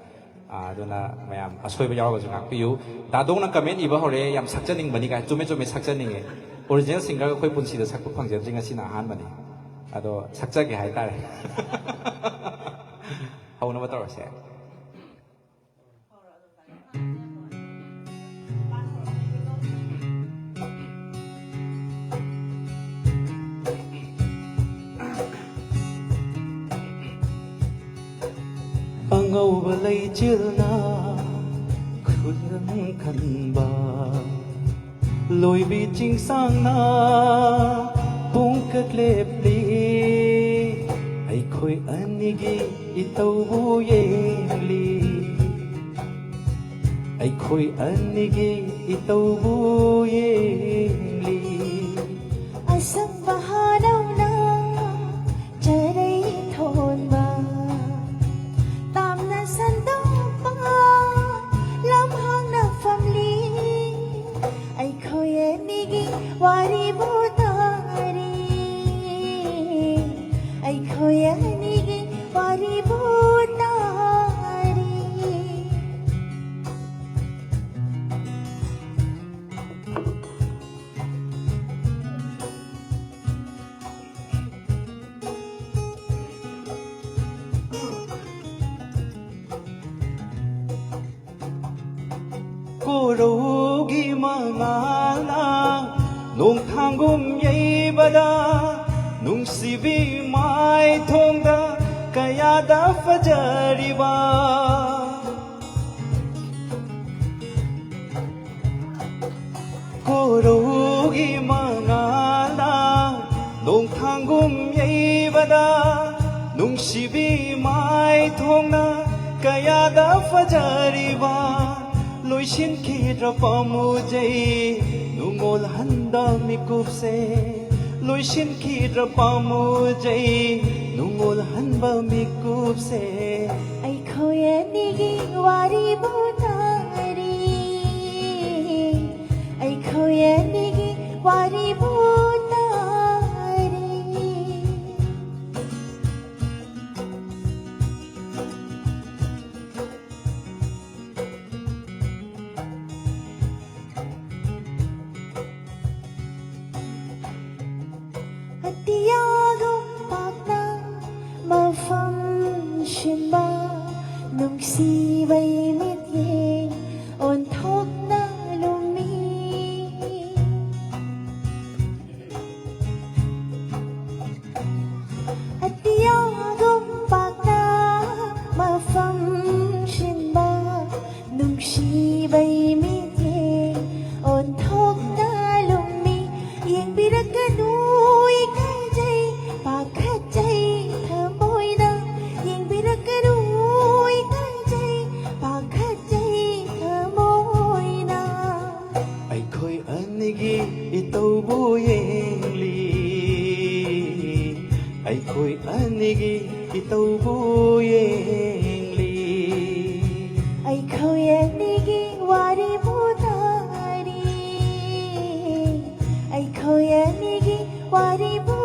ꯑꯥ, ꯑꯗꯨꯅ ꯃꯌꯥꯝ ꯑꯁꯣꯏꯕ ꯌꯥꯎꯔꯒꯁꯨ ꯉꯥꯛꯄꯤꯌꯨ꯫ ꯗꯥꯗꯣꯡꯅ ꯀꯃꯦꯟ ꯏꯕ ꯍꯧꯔꯛꯑꯦ, "ꯌꯥꯝ ꯁꯛꯆꯅꯤꯡꯕꯅꯤ" ꯀꯥꯏ꯫ ꯆꯨꯝꯃꯦ, ꯆꯨꯝꯃꯦ, ꯁꯛꯆꯅꯤꯡꯉꯦ꯫ ꯑꯣꯔꯤꯖꯤꯅꯦꯜ ꯁꯤꯡꯒꯔꯒ ꯑꯩꯈꯣꯏ ꯄꯨꯟꯁꯤꯗ ꯁꯛꯄ ꯐꯪꯖꯗ꯭ꯔꯤ, ꯉꯁꯤꯅ ꯑꯍꯥꯟꯕꯅꯤ꯫ ꯑꯗꯣ ꯁꯛꯆꯒꯦ ꯍꯥꯏꯇꯥꯔꯦ꯫ ꯍꯧꯅꯕ ꯇꯧꯔꯁꯦ꯫ ꯑꯉꯧꯕ ꯂꯩꯆꯤꯜꯅ ꯈꯨꯂꯪ ꯈꯟꯕ, ꯂꯣꯏꯕꯤ ꯆꯤꯡꯁꯥꯡꯅ ꯄꯨꯡꯀꯛ ꯂꯦꯞꯂꯤ꯫ ꯑꯩꯈꯣꯏ ꯑꯅꯤꯒꯤ ꯏꯇꯧꯕꯨ ꯌꯦꯡꯂꯤ꯫ ꯑꯩꯈꯣꯏ ꯑꯅꯤꯒꯤ ꯏꯇꯧꯕꯨ ꯌꯦꯡꯂꯤ꯫ ꯑꯁꯪꯕ ꯍꯥꯔꯧꯅ ꯆꯔꯩ ꯊꯣꯟꯕ, ꯇꯥꯝꯅ ꯁꯟꯗꯣꯛꯄ ꯂꯝꯍꯥꯡꯅ ꯐꯝꯂꯤ꯫ ꯑꯩꯈꯣꯏ ꯑꯅꯤꯒꯤ ꯋꯥꯔꯤꯕꯨ ꯇꯥꯔꯤ꯫ ꯑꯩꯈꯣꯏ ꯑꯅꯤꯒꯤ ꯋꯥꯔꯤꯕꯨ ꯇꯥꯔꯤ꯫ ꯀꯣꯔꯧꯒꯤ ꯃꯉꯥꯜꯅ ꯅꯣꯡꯊꯥꯡꯒꯨꯝ ꯌꯩꯕꯗ, ꯅꯨꯡꯁꯤꯕꯤ ꯃꯥꯏꯊꯣꯡꯗ ꯀꯌꯥꯗ ꯐꯖꯔꯤꯕ꯫ ꯀꯣꯔꯧꯒꯤ ꯃꯉꯥꯜꯅ ꯅꯣꯡꯊꯥꯡꯒꯨꯝ ꯌꯩꯕꯗ, ꯅꯨꯡꯁꯤꯕꯤ ꯃꯥꯏꯊꯣꯡꯅ ꯀꯌꯥꯗ ꯐꯖꯔꯤꯕ꯫ ꯂꯣꯏꯁꯤꯟꯈꯤꯗ꯭ꯔ ꯄꯥꯝꯃꯨꯖꯩ ꯅꯨꯡꯉꯣꯜ ꯍꯟꯕ ꯃꯤꯀꯨꯞꯁꯦ, ꯂꯣꯏꯁꯤꯟꯈꯤꯗ꯭ꯔ ꯄꯥꯝꯃꯨꯖꯩ ꯅꯨꯡꯉꯣꯜ ꯍꯟꯕ ꯃꯤꯀꯨꯞꯁꯦ꯫ ꯑꯩꯈꯣꯏ ꯑꯅꯤꯒꯤ ꯋꯥꯔꯤꯕꯨ ꯇꯥꯔꯤ, ꯑꯩꯈꯣꯏ ꯑꯅꯤꯒꯤ ꯋꯥꯔꯤꯕꯨ ꯇꯥꯔꯤ꯫ ꯑꯇꯤꯌꯥꯒꯨꯝ ꯄꯥꯛꯅ ꯃꯐꯝ ꯁꯤꯟꯕ ꯅꯨꯡꯁꯤꯕꯩ ꯃꯤꯠꯌꯦꯡ ꯑꯣꯟꯊꯣꯛꯅ ꯂꯨꯝꯃꯤ꯫ ꯑꯇꯤꯌꯥꯒꯨꯝ ꯄꯥꯛꯅ ꯃꯐꯝ ꯁꯤꯟꯕ ꯅꯨꯡꯁꯤꯕꯩ ꯃꯤꯠꯌꯦꯡ ꯑꯣꯟꯊꯣꯛꯅ ꯂꯨꯝꯃꯤ꯫ ꯌꯦꯡꯕꯤꯔꯛꯀꯅꯨ ꯏꯀꯥꯏꯖꯩ ꯄꯥꯈꯠꯆꯩ ꯊꯃꯣꯏꯅ, ꯌꯦꯡꯕꯤꯔꯛꯀꯅꯨ ꯏꯀꯥꯏꯖꯩ ꯄꯥꯈꯠꯆꯩ ꯊꯃꯣꯏꯅ꯫ ꯑꯩꯈꯣꯏ ꯑꯅꯤꯒꯤ ꯏꯇꯧꯕꯨ ꯌꯦꯡꯂꯤ, ꯑꯩꯈꯣꯏ ꯑꯅꯤꯒꯤ ꯏꯇꯧꯕꯨ ꯌꯦꯡꯂꯤ꯫ ꯑꯩꯈꯣꯏ ꯑꯅꯤꯒꯤ ꯋꯥꯔꯤꯕꯨ ꯇꯥꯔꯤ, ꯑꯩꯈꯣꯏ ꯑꯅꯤꯒꯤ ꯋꯥꯔꯤꯕꯨ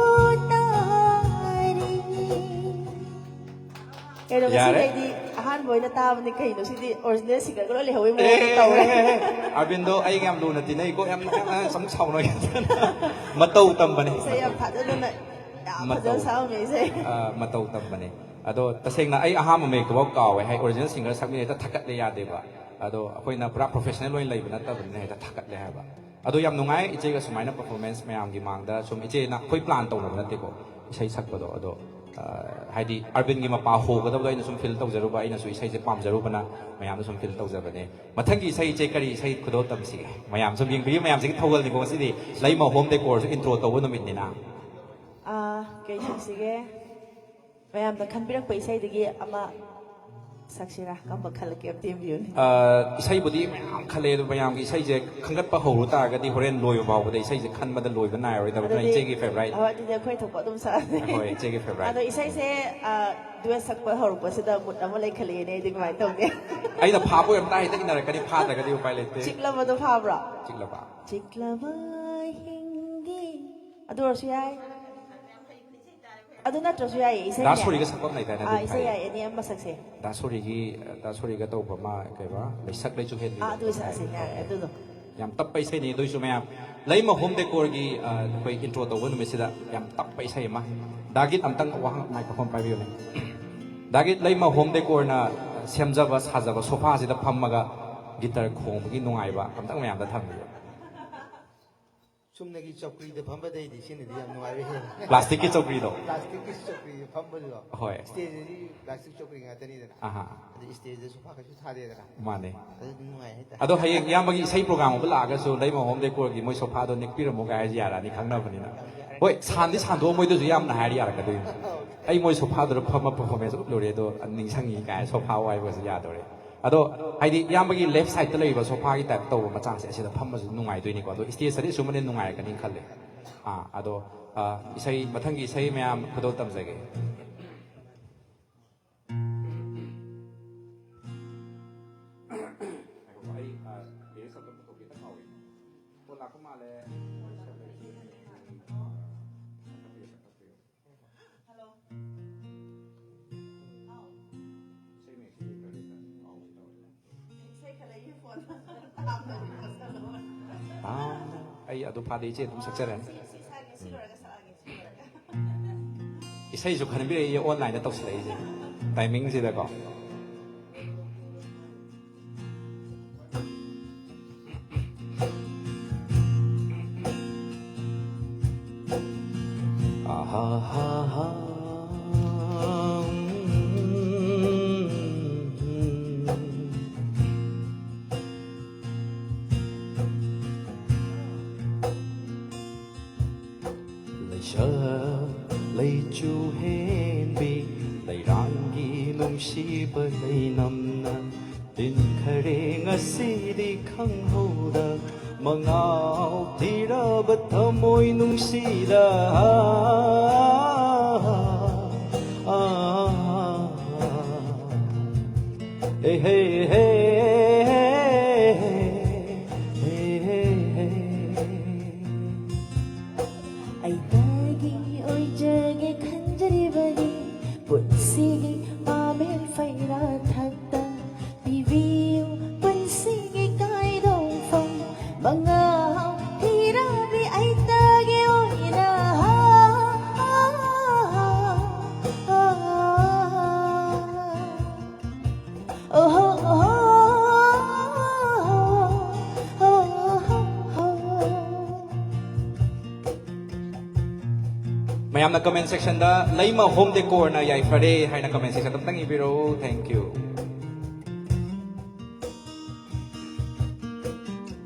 ꯇꯥꯔꯤ꯫ ꯀꯩꯅꯣ, ꯌꯥꯔꯦ꯫ ꯉꯁꯤꯗꯩꯗꯤ ꯑꯍꯥꯟꯕ ꯑꯣꯏꯅ ꯇꯥꯕꯅꯤ ꯀꯩꯅꯣ, ꯁꯤꯗꯤ ꯑꯣꯔꯤꯖꯤꯅꯦꯜ ꯁꯤꯡꯒꯔꯒ ꯂꯣꯏ ꯂꯩꯍꯧꯕꯩ ꯃꯑꯣꯡꯗ ꯇꯧꯔꯦ꯫ ꯑꯦ, ꯑꯦ, ꯑꯦ, ꯑꯦ, ꯑꯦ, ꯑꯦ꯫ ꯑꯔꯕꯤꯟꯗꯣ ꯑꯩꯒ ꯌꯥꯝ ꯂꯨꯅ ꯇꯤꯟꯅꯩꯀꯣ, ꯌꯥꯝ, ꯌꯥꯝ, ꯌꯥꯝ ꯁꯨꯝ ꯁꯥꯎꯅꯒꯦ꯫ ꯃꯇꯧ ꯇꯝꯕꯅꯦ꯫ ꯏꯁꯩ ꯌꯥꯝ ꯊꯥꯖꯗꯅ, ꯌꯥꯝ ꯃꯇꯧ꯫ ꯐꯖꯅ ꯁꯛꯑꯝꯃꯦ ꯏꯁꯩ꯫ ꯑ, ꯃꯇꯧ ꯇꯝꯕꯅꯦ꯫ ꯑꯗꯣ ꯇꯁꯦꯡꯅ ꯑꯩ ꯑꯍꯥꯟꯕ ꯃꯌꯦꯛꯇꯨꯐꯥꯎ ꯀꯥꯎꯋꯦ꯫ ꯍꯥꯏ, ꯑꯣꯔꯤꯖꯤꯅꯦꯜ ꯁꯤꯡꯒꯔ ꯁꯛꯃꯤꯟꯅꯩ ꯍꯦꯛꯇ ꯊꯛꯀꯠꯂꯦ ꯌꯥꯗꯦꯕ꯫ ꯑꯗꯣ ꯑꯩꯈꯣꯏꯅ ꯄꯨꯔꯥ ꯄ꯭ꯔꯣꯐꯦꯁꯅꯦꯜ ꯑꯣꯏꯅ ꯂꯩꯕ ꯅꯠꯇꯕꯅꯤꯅ ꯍꯦꯛꯇ ꯊꯛꯀꯠꯂꯦ ꯍꯥꯏꯕ꯫ ꯑꯗꯣ ꯌꯥꯝ ꯅꯨꯡꯉꯥꯏ ꯏꯆꯦꯒ ꯁꯨꯃꯥꯏꯅ ꯄꯔꯐꯣꯔꯃꯦꯟꯁ ꯃꯌꯥꯝꯒꯤ ꯃꯥꯡꯗ ꯁꯨꯝ, ꯏꯆꯦꯅ ꯑꯩꯈꯣꯏ ꯄ꯭ꯂꯥꯟ ꯇꯧꯅꯕ ꯅꯠꯇꯦꯀꯣ ꯏꯁꯩ ꯁꯛꯄꯗꯣ꯫ ꯑꯗꯣ, ꯑ, ꯍꯥꯏꯗꯤ ꯑꯔꯕꯤꯟꯒꯤ ꯃꯄꯥ ꯍꯣꯒꯗꯕꯗꯣ ꯑꯩꯅꯁꯨ ꯁꯨꯝ ꯐꯤꯜ ꯇꯧꯖꯔꯨꯕ, ꯑꯩꯅꯁꯨ ꯏꯁꯩꯁꯦ ꯄꯥꯝꯖꯔꯨꯕꯅ ꯃꯌꯥꯝꯗ ꯁꯨꯝ ꯐꯤꯜ ꯇꯧꯖꯕꯅꯦ꯫ ꯃꯊꯪꯒꯤ ꯏꯁꯩ ꯏꯆꯦ ꯀꯔꯤ ꯏꯁꯩ ꯈꯨꯗꯣꯜ ꯇꯝꯁꯤꯒꯦ? ꯃꯌꯥꯝ ꯁꯨꯝ ꯌꯦꯡꯕꯤꯌꯨ, ꯃꯌꯥꯝꯁꯤꯒꯤ ꯊꯧꯒꯜꯅꯤꯀꯣ ꯉꯁꯤꯗꯤ꯫ ꯂꯩꯃ ꯍꯣꯝ ꯗꯦꯀꯣꯔꯁꯨ ꯏꯟꯇ꯭ꯔꯣ ꯇꯧꯕ ꯅꯨꯃꯤꯠꯅꯤꯅ꯫ ꯑ, ꯀꯩ ꯁꯛꯁꯤꯒꯦ? ꯃꯌꯥꯝꯅ ꯈꯟꯕꯤꯔꯛꯄ ꯏꯁꯩꯗꯒꯤ ꯑꯃ ꯁꯛꯁꯤꯔꯥ? ꯀꯝꯕ ꯈꯜꯂꯛꯀꯦ ꯑꯝꯇ ꯌꯦꯡꯕꯤꯌꯨꯅꯦ꯫ ꯏꯁꯩꯕꯨꯗꯤ ꯃꯌꯥꯝ ꯈꯜꯂꯦ, ꯑꯗꯨ ꯃꯌꯥꯝꯒꯤ ꯏꯁꯩꯁꯦ ꯈꯟꯒꯠꯄ ꯍꯧꯔꯨ ꯇꯥꯔꯒꯗꯤ ꯍꯣꯔꯦꯟ ꯂꯣꯏꯕ ꯐꯥꯎꯕꯗ ꯏꯁꯩꯁꯦ ꯈꯟꯕꯗ ꯂꯣꯏꯕ ꯅꯥꯏꯔꯣꯏꯗꯕꯅꯤꯅ, ꯏꯆꯦꯒꯤ ꯐꯦꯚꯣꯔꯥꯏꯠ꯫ ꯍꯣꯏ, ꯑꯗꯨꯗꯤ ꯑꯩꯈꯣꯏ ꯊꯣꯛꯄ ꯑꯗꯨꯝ ꯁꯛꯑꯁꯦ꯫ ꯍꯣꯏ, ꯏꯆꯦꯒꯤ ꯐꯦꯚꯣꯔꯥꯏꯠ꯫ ꯑꯗꯣ ꯏꯁꯩꯁꯦ ꯗꯨꯋꯦꯠ ꯁꯛꯄ ꯍꯧꯔꯛꯄꯁꯤꯗ ꯃꯨꯠ ꯑꯃ ꯂꯩꯈꯠꯂꯛꯑꯦꯅꯦ꯫ ꯑꯩꯗꯤ ꯀꯃꯥꯏꯅ ꯇꯧꯅꯤ? ꯑꯩꯅ ꯐꯥꯕ ꯑꯣꯏꯔꯝ ꯇꯥꯔꯦ, ꯍꯦꯛꯇ ꯏꯟꯅꯔꯛꯀꯅꯤ, ꯐꯥꯗ꯭ꯔꯒꯗꯤ ꯎꯄꯥꯏ ꯂꯩꯇꯦ꯫ ꯆꯤꯛꯂꯕꯗꯣ ꯐꯥꯕ꯭ꯔꯣ? ꯆꯤꯛꯂꯕ꯫ ꯆꯤꯛꯂꯕ ꯍꯤꯡꯒꯤ ꯑꯗꯨ ꯑꯣꯏꯔꯁꯨ ꯌꯥꯏ꯫ ꯑꯗꯨ ꯅꯠꯇ꯭ꯔꯁꯨ ꯌꯥꯏꯌꯦ, ꯏꯁꯩ ꯗꯥ ꯌꯥꯏ꯫ ꯁꯣꯔꯤꯒ ꯁꯛꯄ ꯑꯃ ꯂꯩꯗꯥꯏꯅꯦ, ꯑꯥ, ꯑꯗꯨꯗꯤ ꯏꯁꯩ ꯐꯩꯌꯦ꯫ ꯌꯥꯏ, ꯑꯦꯅꯤ ꯑꯃ ꯁꯛꯁꯦ꯫ ꯗꯥ ꯁꯣꯔꯤꯒꯤ, ꯗꯥ ꯁꯣꯔꯤꯒ ꯇꯧꯕ ꯑꯃ, ꯀꯩꯕ, ꯂꯩꯁꯛ ꯂꯩꯆꯨ ꯍꯦꯟꯕꯤ꯫ ꯑꯥ, ꯑꯗꯨ ꯁꯛꯁꯦ, ꯌꯥꯔꯦ, ꯑꯗꯨꯗꯣ꯫ ꯌꯥꯝ ꯇꯞꯄ ꯏꯁꯩꯅꯤ ꯑꯗꯨꯏꯁꯨ ꯃꯌꯥꯝ꯫ ꯂꯩꯃ ꯍꯣꯝ ꯗꯦꯀꯣꯔꯒꯤ, ꯑ, ꯑꯩꯈꯣꯏ ꯏꯟꯇ꯭ꯔꯣ ꯇꯧꯕ ꯅꯨꯃꯤꯠꯁꯤꯗ ꯌꯥꯝ ꯇꯞꯄ ꯏꯁꯩ ꯑꯃ꯫ ꯗꯥꯒꯤꯠ ꯑꯝꯇꯪ ꯋꯥꯍꯪ ꯃꯥꯏꯀ꯭ꯔꯣꯐꯣꯟ ꯄꯥꯏꯕꯤꯌꯨꯅꯦ꯫ ꯗꯥꯒꯤꯠ, ꯂꯩꯃ ꯍꯣꯝ ꯗꯦꯀꯣꯔꯅ ꯁꯦꯝꯖꯕ ꯁꯥꯖꯕ ꯁꯣꯐꯥꯁꯤꯗ ꯐꯝꯃꯒ ꯒꯤꯇꯔ ꯈꯣꯡꯕꯒꯤ ꯅꯨꯡꯉꯥꯏꯕ ꯑꯝꯇꯪ ꯃꯌꯥꯝꯗ ꯊꯝꯕꯤꯌꯨ꯫ ꯆꯨꯝꯅꯒꯤ ꯆꯧꯀ꯭ꯔꯤꯗ ꯐꯝꯕꯗꯩꯗꯤ ꯁꯤꯅꯗꯤ ꯌꯥꯝ ꯅꯨꯡꯉꯥꯏꯕ ꯍꯦꯜꯂꯦ꯫ ꯄ꯭ꯂꯥꯁꯇꯤꯛꯀꯤ ꯆꯧꯀ꯭ꯔꯤꯗꯣ꯫ ꯄ꯭ꯂꯥꯁꯇꯤꯛꯀꯤ ꯆꯧꯀ꯭ꯔꯤꯗ ꯐꯝꯕꯗꯣ꯫ ꯍꯣꯏ꯫ ꯁ꯭ꯇꯦꯖꯁꯤꯗꯤ ꯄ꯭ꯂꯥꯁꯇꯤꯛ ꯆꯧꯀ꯭ꯔꯤ ꯉꯥꯛꯇꯅꯤꯗꯅ꯫ ꯑꯍꯥ꯫ ꯑꯗꯩ ꯁ꯭ꯇꯦꯖꯇ ꯁꯣꯐꯥ ꯀꯩꯁꯨ ꯊꯥꯗꯦꯗꯅ꯫ ꯃꯥꯅꯦ꯫ ꯑꯗꯨ ꯑꯗꯨꯝ ꯅꯨꯡꯉꯥꯏ ꯍꯥꯏꯇꯥꯔꯦ꯫ ꯑꯗꯣ ꯍꯌꯦꯡ ꯏꯌꯥꯝꯕꯒꯤ ꯏꯁꯩ ꯄ꯭ꯔꯣꯒ꯭ꯔꯥꯝ ꯑꯃ ꯂꯥꯛꯑꯒꯁꯨ ꯂꯩꯃ ꯍꯣꯝ ꯗꯦꯀꯣꯔꯒꯤ ꯃꯣꯏ ꯁꯣꯐꯥꯗꯣ ꯅꯤꯛꯄꯤꯔꯝꯃꯣ ꯀꯥꯏ ꯍꯥꯏꯁꯤ ꯌꯥꯔꯛꯑꯅꯤ, ꯈꯪꯅꯕꯅꯤꯅ꯫ ꯍꯣꯏ, ꯁꯥꯟꯗꯤ ꯁꯥꯟꯗꯣꯛꯑꯝꯃꯣꯏꯗꯨꯁꯨ ꯌꯥꯝꯅ ꯍꯥꯏꯔꯗꯤ ꯌꯥꯔꯛꯀꯗꯣꯏꯅꯤ꯫ ꯑꯩ ꯃꯣꯏ ꯁꯣꯐꯥꯗꯨꯗ ꯐꯝꯃ ꯄꯔꯐꯣꯔꯃꯦꯟꯁ ꯎꯠꯂꯨꯔꯦ, ꯑꯗꯣ ꯅꯤꯡꯁꯤꯡꯉꯤ ꯀꯥꯏ ꯁꯣꯐꯥ ꯋꯥꯏꯕꯁꯨ ꯌꯥꯗꯣꯔꯦ꯫ ꯑꯗꯣ ꯍꯥꯏꯗꯤ ꯏꯌꯥꯝꯕꯒꯤ ꯂꯦꯐ ꯁꯥꯏꯗꯠꯇ ꯂꯩꯔꯤꯕ ꯁꯣꯐꯥꯒꯤ ꯇꯥꯏꯞ ꯇꯧꯕ ꯃꯆꯥꯁꯦ ꯑꯁꯤꯗ ꯐꯝꯕꯁꯨ ꯅꯨꯡꯉꯥꯏꯗꯣꯏꯅꯤꯀꯣ꯫ ꯑꯗꯣ ꯁ꯭ꯇꯦꯖꯇꯗꯤ ꯑꯁꯨꯝꯕꯅ ꯅꯨꯡꯉꯥꯏꯔꯛꯀꯅꯤ ꯈꯜꯂꯦ꯫ ꯑꯥ, ꯑꯗꯣ, ꯑꯥ, ꯏꯁꯩ, ꯃꯊꯪꯒꯤ ꯏꯁꯩ ꯃꯌꯥꯝ ꯈꯨꯗꯣꯜ ꯇꯝꯖꯒꯦ꯫ ꯉꯥꯏꯈꯣꯀꯣ, ꯑꯩ, ꯑꯥ, ꯂꯤꯔꯤꯛꯁ ꯑꯝꯇ ꯄꯨꯊꯣꯛꯀꯦ, ꯈꯤꯇꯪ ꯉꯥꯎꯔꯤ꯫ ꯐꯣꯟ ꯂꯥꯛꯄ ꯃꯥꯜꯂꯦ꯫ ꯑꯥ, ꯑꯩ ꯑꯗꯨ ꯐꯥꯗꯦ, ꯏꯆꯦ ꯑꯗꯨꯝ ꯁꯛꯆꯔꯅꯤ꯫ ꯏꯁꯩꯁꯨ ꯈꯟꯕꯤꯔꯛꯏ, ꯑꯣꯟꯂꯥꯏꯟꯗ ꯇꯧꯁꯤꯜꯂꯛꯏꯁꯦ ꯇꯥꯏꯃꯤꯡꯁꯤꯗꯀꯣ꯫ ꯂꯩꯁꯛ ꯂꯩꯆꯨ ꯍꯦꯟꯕꯤ ꯂꯩꯔꯥꯡꯒꯤ ꯅꯨꯡꯁꯤꯕ ꯂꯩꯅꯝꯅ ꯇꯤꯟꯈꯔꯦ ꯉꯁꯤꯗꯤ ꯈꯪꯍꯧꯗ, ꯃꯉꯥꯎ ꯊꯤꯔꯕ ꯊꯃꯣꯏ ꯅꯨꯡꯁꯤꯗ꯫ ꯍꯦ, ꯍꯦ, ꯍꯦ, ꯍꯦ, ꯍꯦ, ꯍꯦ, ꯍꯦ꯫ ꯑꯩꯇꯒꯤ ꯑꯣꯏꯖꯒꯦ ꯈꯟꯖꯔꯤꯕꯅꯤ ꯄꯨꯟꯁꯤꯒꯤ ꯄꯥꯃꯦꯜ ꯐꯩꯔꯥ ꯊꯛꯇ ꯄꯤꯕꯤꯌꯨ ꯄꯨꯟꯁꯤꯒꯤ ꯀꯥꯏꯗꯣꯡꯐꯝ ꯃꯉꯥ ꯊꯤꯔꯕꯤ ꯑꯩꯇꯒꯤ ꯑꯣꯏꯅ꯫ ꯑꯣꯍꯣ, ꯑꯣꯍꯣ, ꯑꯣꯍꯣ, ꯑꯣꯍꯣ꯫ ꯃꯌꯥꯝꯅ comment sectionꯗ "ꯂꯩꯃ Home Decorꯅ ꯌꯥꯏꯐꯔꯦ" ꯍꯥꯏꯅ comment sectionꯗ ꯑꯝꯇꯪ ꯏꯕꯤꯔꯛꯎ꯫ Thank you꯫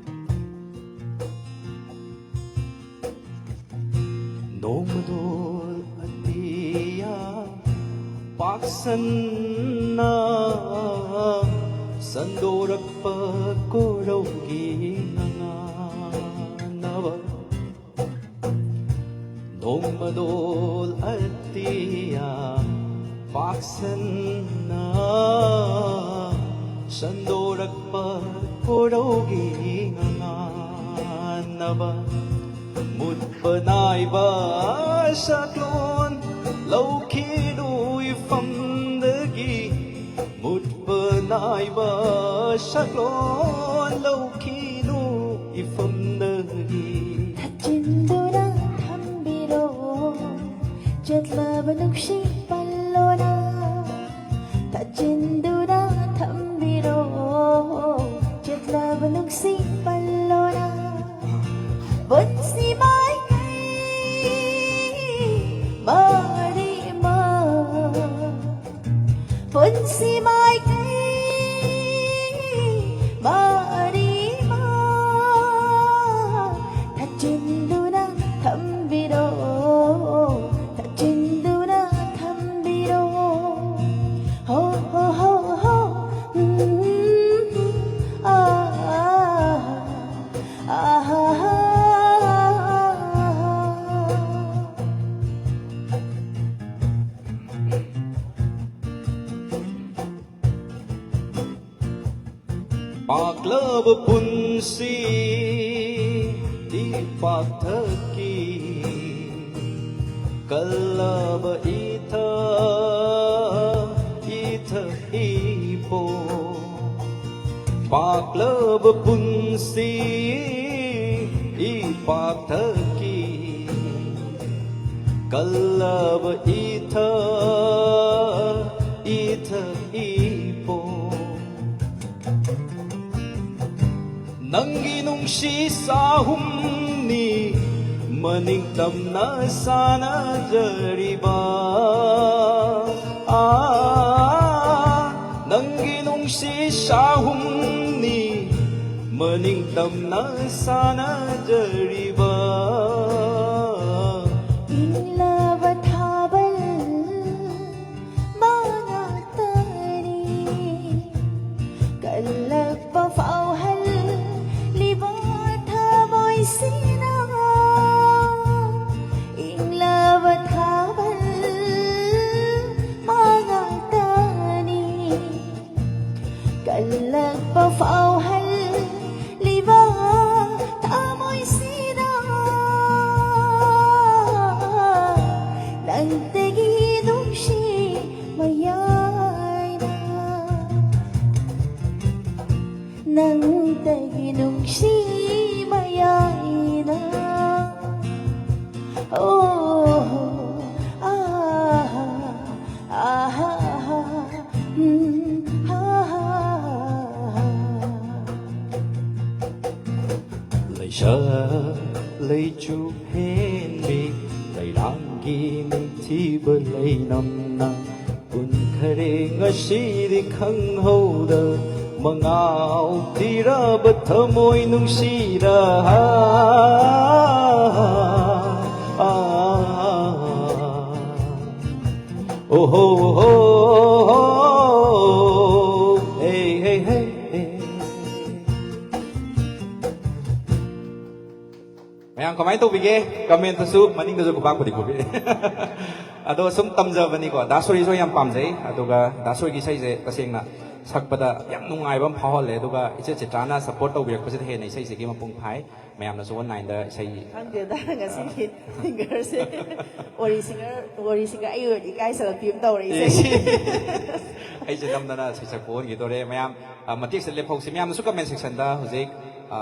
ꯅꯣꯡꯃꯗꯣꯜ ꯑꯇꯤꯌꯥ ꯄꯥꯛꯁꯟꯅ ꯁꯟꯗꯣꯔꯛꯄ ꯀꯣꯔꯧꯒꯤ ꯉꯉꯥꯟꯅꯕ꯫ ꯅꯣꯡꯃꯗꯣꯜ ꯑꯇꯤꯌꯥ ꯄꯥꯛꯁꯟꯅ ꯁꯟꯗꯣꯔꯛꯄ ꯀꯣꯔꯧꯒꯤ ꯉꯉꯥꯟꯅꯕ꯫ ꯃꯨꯠꯄ ꯅꯥꯏꯕ ꯁꯛꯂꯣꯟ ꯂꯧꯈꯤꯅꯨ ꯏꯐꯝꯗꯒꯤ꯫ ꯃꯨꯠꯄ ꯅꯥꯏꯕ ꯁꯛꯂꯣꯟ ꯂꯧꯈꯤꯅꯨ ꯏꯐꯝꯗꯒꯤ꯫ ꯊꯠꯆꯤꯟꯗꯨꯅ ꯊꯝꯕꯤꯔꯣ ꯆꯠꯂꯕ ꯅꯨꯡꯁꯤ ꯄꯜꯂꯣꯅ꯫ ꯊꯠꯆꯤꯟꯗꯨꯅ ꯊꯝꯕꯤꯔꯣ ꯆꯠꯂꯕ ꯅꯨꯡꯁꯤ ꯄꯜꯂꯣꯅ꯫ ꯄꯨꯟꯁꯤ ꯃꯥꯏꯀꯩ ꯃꯔꯤꯃ ꯄꯨꯟꯁꯤ ꯃꯥꯏꯀꯩ ꯃꯔꯤꯃ ꯊꯠꯆꯤꯟꯗꯨꯅ ꯊꯝꯕꯤꯔꯣ, ꯊꯠꯆꯤꯟꯗꯨꯅ ꯊꯝꯕꯤꯔꯣ꯫ ꯍꯣ, ꯂꯕ ꯄꯨꯟꯁꯤ ꯏꯄꯥꯛꯊꯛꯀꯤ ꯀꯜꯂꯕ ꯏꯊ ꯏꯊ ꯏꯄꯣ ꯄꯥꯛꯂꯕ ꯄꯨꯟꯁꯤ ꯏꯄꯥꯛꯊꯛꯀꯤ ꯀꯜꯂꯕ ꯏꯊ ꯏꯊ ꯏꯄꯣ ꯅꯪꯒꯤ ꯅꯨꯡꯁꯤ ꯆꯥꯍꯨꯝꯅꯤ ꯃꯅꯤꯡ ꯇꯝꯅ ꯁꯥꯟꯅꯖꯔꯤꯕ ꯅꯪꯒꯤ ꯅꯨꯡꯁꯤ ꯆꯥꯍꯨꯝꯅꯤ ꯃꯅꯤꯡ ꯇꯝꯅ ꯁꯥꯟꯅꯖꯔꯤꯕ ꯏꯪꯂꯕ ꯊꯥꯕꯜ ꯃꯉꯥꯇꯅꯤ ꯀꯜꯂꯛꯄ ꯐꯥꯎꯍꯜꯂꯤꯕ ꯊꯃꯣꯏꯁꯤꯅ ꯏꯪꯂꯕ ꯊꯥꯕꯜ ꯃꯉꯥꯇꯅꯤ ꯀꯜꯂꯛꯄ ꯐꯥꯎꯍꯜꯂꯤꯕ ꯊꯃꯣꯏꯁꯤꯗ ꯅꯪꯇꯒꯤ ꯅꯨꯡꯁꯤ ꯃꯌꯥꯏꯅ ꯅꯪꯇꯒꯤ ꯅꯨꯡꯁꯤ ꯃꯌꯥꯏꯅ ꯑꯣ ꯂꯩꯁꯥ ꯂꯩꯆꯨ ꯍꯦꯟꯕꯤ ꯂꯩꯔꯥꯡꯒꯤ ꯅꯤꯡꯊꯤꯕ ꯂꯩꯅꯝꯅ ꯄꯨꯟꯈꯔꯦ ꯉꯁꯤꯗꯤ ꯈꯪꯍꯧꯗ ꯃꯉꯥꯎ ꯊꯤꯔꯕ ꯊꯃꯣꯏ ꯅꯨꯡꯁꯤꯔ ꯑꯣ ꯍꯣ ꯍꯣ ꯍꯣ ꯍꯦ ꯍꯦ ꯍꯦ ꯍꯦ ꯃꯌꯥꯝ ꯀꯃꯥꯏꯅ ꯇꯧꯕꯤꯒꯦ? ꯀꯃꯦꯟꯇꯁꯨ ꯃꯅꯤꯡꯗꯁꯨ ꯈꯨꯄꯥꯛꯄꯨꯗꯤ ꯈꯨꯕꯤꯔꯦ꯫ ꯑꯗꯣ ꯁꯨꯝ ꯇꯝꯖꯕꯅꯤꯀꯣ, ꯗꯥ ꯁꯣꯔꯤꯁꯨ ꯌꯥꯝ ꯄꯥꯝꯖꯩ꯫ ꯑꯗꯨꯒ ꯗꯥ ꯁꯣꯔꯤꯒꯤ ꯏꯁꯩꯁꯦ ꯇꯁꯦꯡꯅ ꯁꯛꯄꯗ ꯌꯥꯝ ꯅꯨꯡꯉꯥꯏꯕ ꯑꯃ ꯐꯥꯎꯍꯜꯂꯦ꯫ ꯑꯗꯨꯒ ꯏꯆꯦ ꯆꯤꯇ꯭ꯔꯥꯅ ꯁꯞꯄꯣꯔꯠ ꯇꯧꯕꯤꯔꯛꯄꯁꯤꯗ ꯍꯦꯟꯅ ꯏꯁꯩꯁꯤꯒꯤ ꯃꯄꯨꯡ ꯐꯥꯏ꯫ ꯃꯌꯥꯝꯅꯁꯨ ꯑꯣꯟꯂꯥꯏꯟꯗ ꯏꯁꯩ, ꯈꯪꯗꯦꯗ, ꯉꯁꯤꯒꯤ ꯁꯤꯡꯒꯔꯁꯦ, ꯋꯥꯔꯤ ꯁꯤꯡꯒꯔ, ꯋꯥꯔꯤ ꯁꯤꯡꯒꯔ ꯑꯩ ꯑꯣꯏꯔꯗꯤ ꯏꯀꯥꯏ ꯁꯂꯛꯄꯤ ꯑꯃ ꯇꯧꯔꯦ ꯏꯁꯩ꯫ ꯑꯩꯁꯦ ꯅꯝꯗꯅ ꯁꯩꯁꯛꯄ ꯑꯣꯟꯈꯤꯗꯣꯔꯦ꯫ ꯃꯌꯥꯝ, ꯑ, ꯃꯇꯦꯛꯁꯦ ꯂꯦꯞꯍꯧꯁꯤ꯫ ꯃꯌꯥꯝꯅꯁꯨ ꯀꯃꯦꯟ ꯁꯦꯛꯁꯟꯗ ꯍꯧꯖꯤꯛ, ꯑ,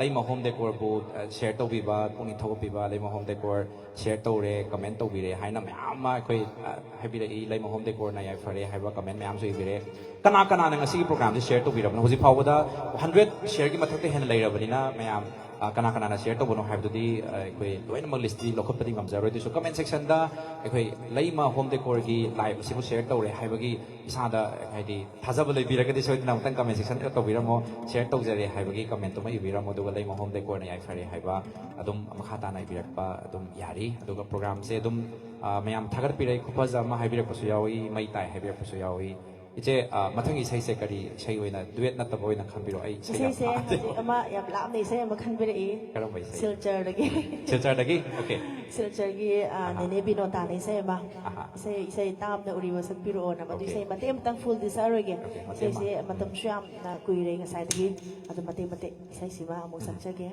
ꯂꯩꯃ ꯍꯣꯝ ꯗꯦꯀꯣꯔꯕꯨ, ꯑ, ꯁꯤꯌꯔ ꯇꯧꯕꯤꯕ, ꯄꯨꯛꯅꯤꯡ ꯊꯧꯒꯠꯄꯤꯕ, ꯂꯩꯃ ꯍꯣꯝ ꯗꯦꯀꯣꯔ ꯁꯤꯌꯔ ꯇꯧꯔꯦ, ꯀꯃꯦꯟ ꯇꯧꯕꯤꯔꯦ ꯍꯥꯏꯅ ꯃꯌꯥꯝ ꯑꯃ ꯑꯩꯈꯣꯏ, ꯑ, ꯍꯥꯏꯕꯤꯔꯛꯏ꯫ ꯂꯩꯃ ꯍꯣꯝ ꯗꯦꯀꯣꯔꯅ ꯌꯥꯏꯐꯔꯦ ꯍꯥꯏꯕ ꯀꯃꯦꯟ ꯃꯌꯥꯝꯁꯨ ꯏꯕꯤꯔꯦ꯫ ꯀꯅꯥ ꯀꯅꯥꯅ ꯉꯁꯤꯒꯤ ꯄ꯭ꯔꯣꯒ꯭ꯔꯥꯝꯁꯦ ꯁꯤꯌꯔ ꯇꯧꯕꯤꯔꯕꯅꯣ? ꯍꯧꯖꯤꯛ ꯐꯥꯎꯕꯗ ꯍꯟꯗ꯭ꯔꯦꯠ ꯁꯤꯌꯔꯒꯤ ꯃꯊꯛꯇ ꯍꯦꯟꯅ ꯂꯩꯔꯕꯅꯤꯅ ꯃꯌꯥꯝ, ꯑ, ꯀꯅꯥ ꯀꯅꯥꯅ ꯁꯤꯌꯔ ꯇꯧꯕꯅꯣ ꯍꯥꯏꯕꯗꯨꯗꯤ, ꯑ, ꯑꯩꯈꯣꯏ ꯂꯣꯏꯅꯃꯛ ꯂꯤꯁꯇꯤ ꯂꯧꯈꯠꯄꯗꯤ ꯉꯝꯖꯔꯣꯏ꯫ ꯑꯗꯨꯁꯨ ꯀꯃꯦꯟ ꯁꯦꯛꯁꯟꯗ ꯑꯩꯈꯣꯏ ꯂꯩꯃ ꯍꯣꯝ ꯗꯦꯀꯣꯔꯒꯤ ꯂꯥꯏꯚ ꯑꯁꯤꯕꯨ ꯁꯤꯌꯔ ꯇꯧꯔꯦ ꯍꯥꯏꯕꯒꯤ ꯏꯁꯥꯗ, ꯍꯥꯏꯗꯤ, ꯊꯥꯖꯕ ꯂꯩꯕꯤꯔꯒꯗꯤ ꯁꯣꯏꯗꯅ ꯑꯃꯨꯛꯇꯪ ꯀꯃꯦꯟ ꯁꯦꯛꯁꯟꯗ ꯇꯧꯕꯤꯔꯝꯃꯣ꯫ ꯁꯤꯌꯔ ꯇꯧꯖꯔꯦ ꯍꯥꯏꯕꯒꯤ ꯀꯃꯦꯟꯇꯨꯃ ꯏꯕꯤꯔꯝꯃꯣ, ꯑꯗꯨꯒ ꯂꯩꯃ ꯍꯣꯝ ꯗꯦꯀꯣꯔꯅ ꯌꯥꯏꯐꯔꯦ ꯍꯥꯏꯕ ꯑꯗꯨꯝ ꯃꯈꯥ ꯇꯥꯅ ꯏꯕꯤꯔꯛꯄ ꯑꯗꯨꯝ ꯌꯥꯔꯤ꯫ ꯑꯗꯨꯒ ꯄ꯭ꯔꯣꯒ꯭ꯔꯥꯝꯁꯦ ꯑꯗꯨꯝ, ꯑ, ꯃꯌꯥꯝ ꯊꯥꯒꯠꯄꯤꯔꯛꯏ, ꯈꯨꯐꯖ ꯑꯃ ꯍꯥꯏꯕꯤꯔꯛꯄꯁꯨ ꯌꯥꯎꯏ, ꯃꯩ ꯇꯥꯏ ꯍꯥꯏꯕꯤꯔꯛꯄꯁꯨ ꯌꯥꯎꯏ꯫ ꯏꯆꯦ, ꯑ, ꯃꯊꯪꯒꯤ ꯏꯁꯩꯁꯦ ꯀꯔꯤ ꯏꯁꯩ ꯑꯣꯏꯅ, ꯗꯨꯋꯦꯠ ꯅꯠꯇꯕ ꯑꯣꯏꯅ ꯈꯟꯕꯤꯔꯣ? ꯑꯩ ꯏꯁꯩ ꯌꯥꯝ ꯏꯁꯩꯁꯦ ꯄꯥꯝꯖꯩ꯫ ꯍꯧꯖꯤꯛ ꯑꯃ ꯌꯥꯝ ꯂꯥꯞꯅ ꯏꯁꯩ ꯑꯃ ꯈꯟꯕꯤꯔꯛꯏ꯫ ꯀꯔꯝꯕ ꯏꯁꯩ? ꯁꯤꯜꯆꯔꯗꯒꯤ꯫ ꯁꯤꯜꯆꯔꯗꯒꯤ? ꯑꯣꯀꯦ꯫ ꯁꯤꯜꯆꯔꯒꯤ, ꯑ, ꯑꯍꯥ꯫ ꯅꯦꯅꯦ ꯕꯤꯅꯣꯇꯥꯅ ꯏꯁꯩ ꯑꯃ꯫ ꯑꯍꯥ꯫ ꯏꯁꯩ, ꯏꯁꯩ ꯇꯥꯝꯅ ꯎꯔꯤꯕ ꯁꯛꯄꯤꯔꯛꯑꯣꯅ, ꯃꯗꯨ ꯑꯣꯀꯦ꯫ ꯏꯁꯩ ꯃꯇꯦꯛ ꯑꯃꯇꯪ ꯐꯨꯜꯗꯤ ꯁꯛꯑꯔꯣꯏꯒꯦ꯫ ꯑꯣꯀꯦ, ꯃꯇꯦꯛ ꯑꯃ꯫ ꯏꯁꯩꯁꯦ ꯃꯇꯝꯁꯨ ꯌꯥꯝꯅ ꯀꯨꯏꯔꯦ, ꯉꯁꯥꯏꯗꯒꯤ꯫ ꯑꯗꯨ ꯃꯇꯦꯛ ꯃꯇꯦꯛ ꯏꯁꯩꯁꯤꯃ ꯑꯃꯨꯛ ꯁꯛꯆꯒꯦ꯫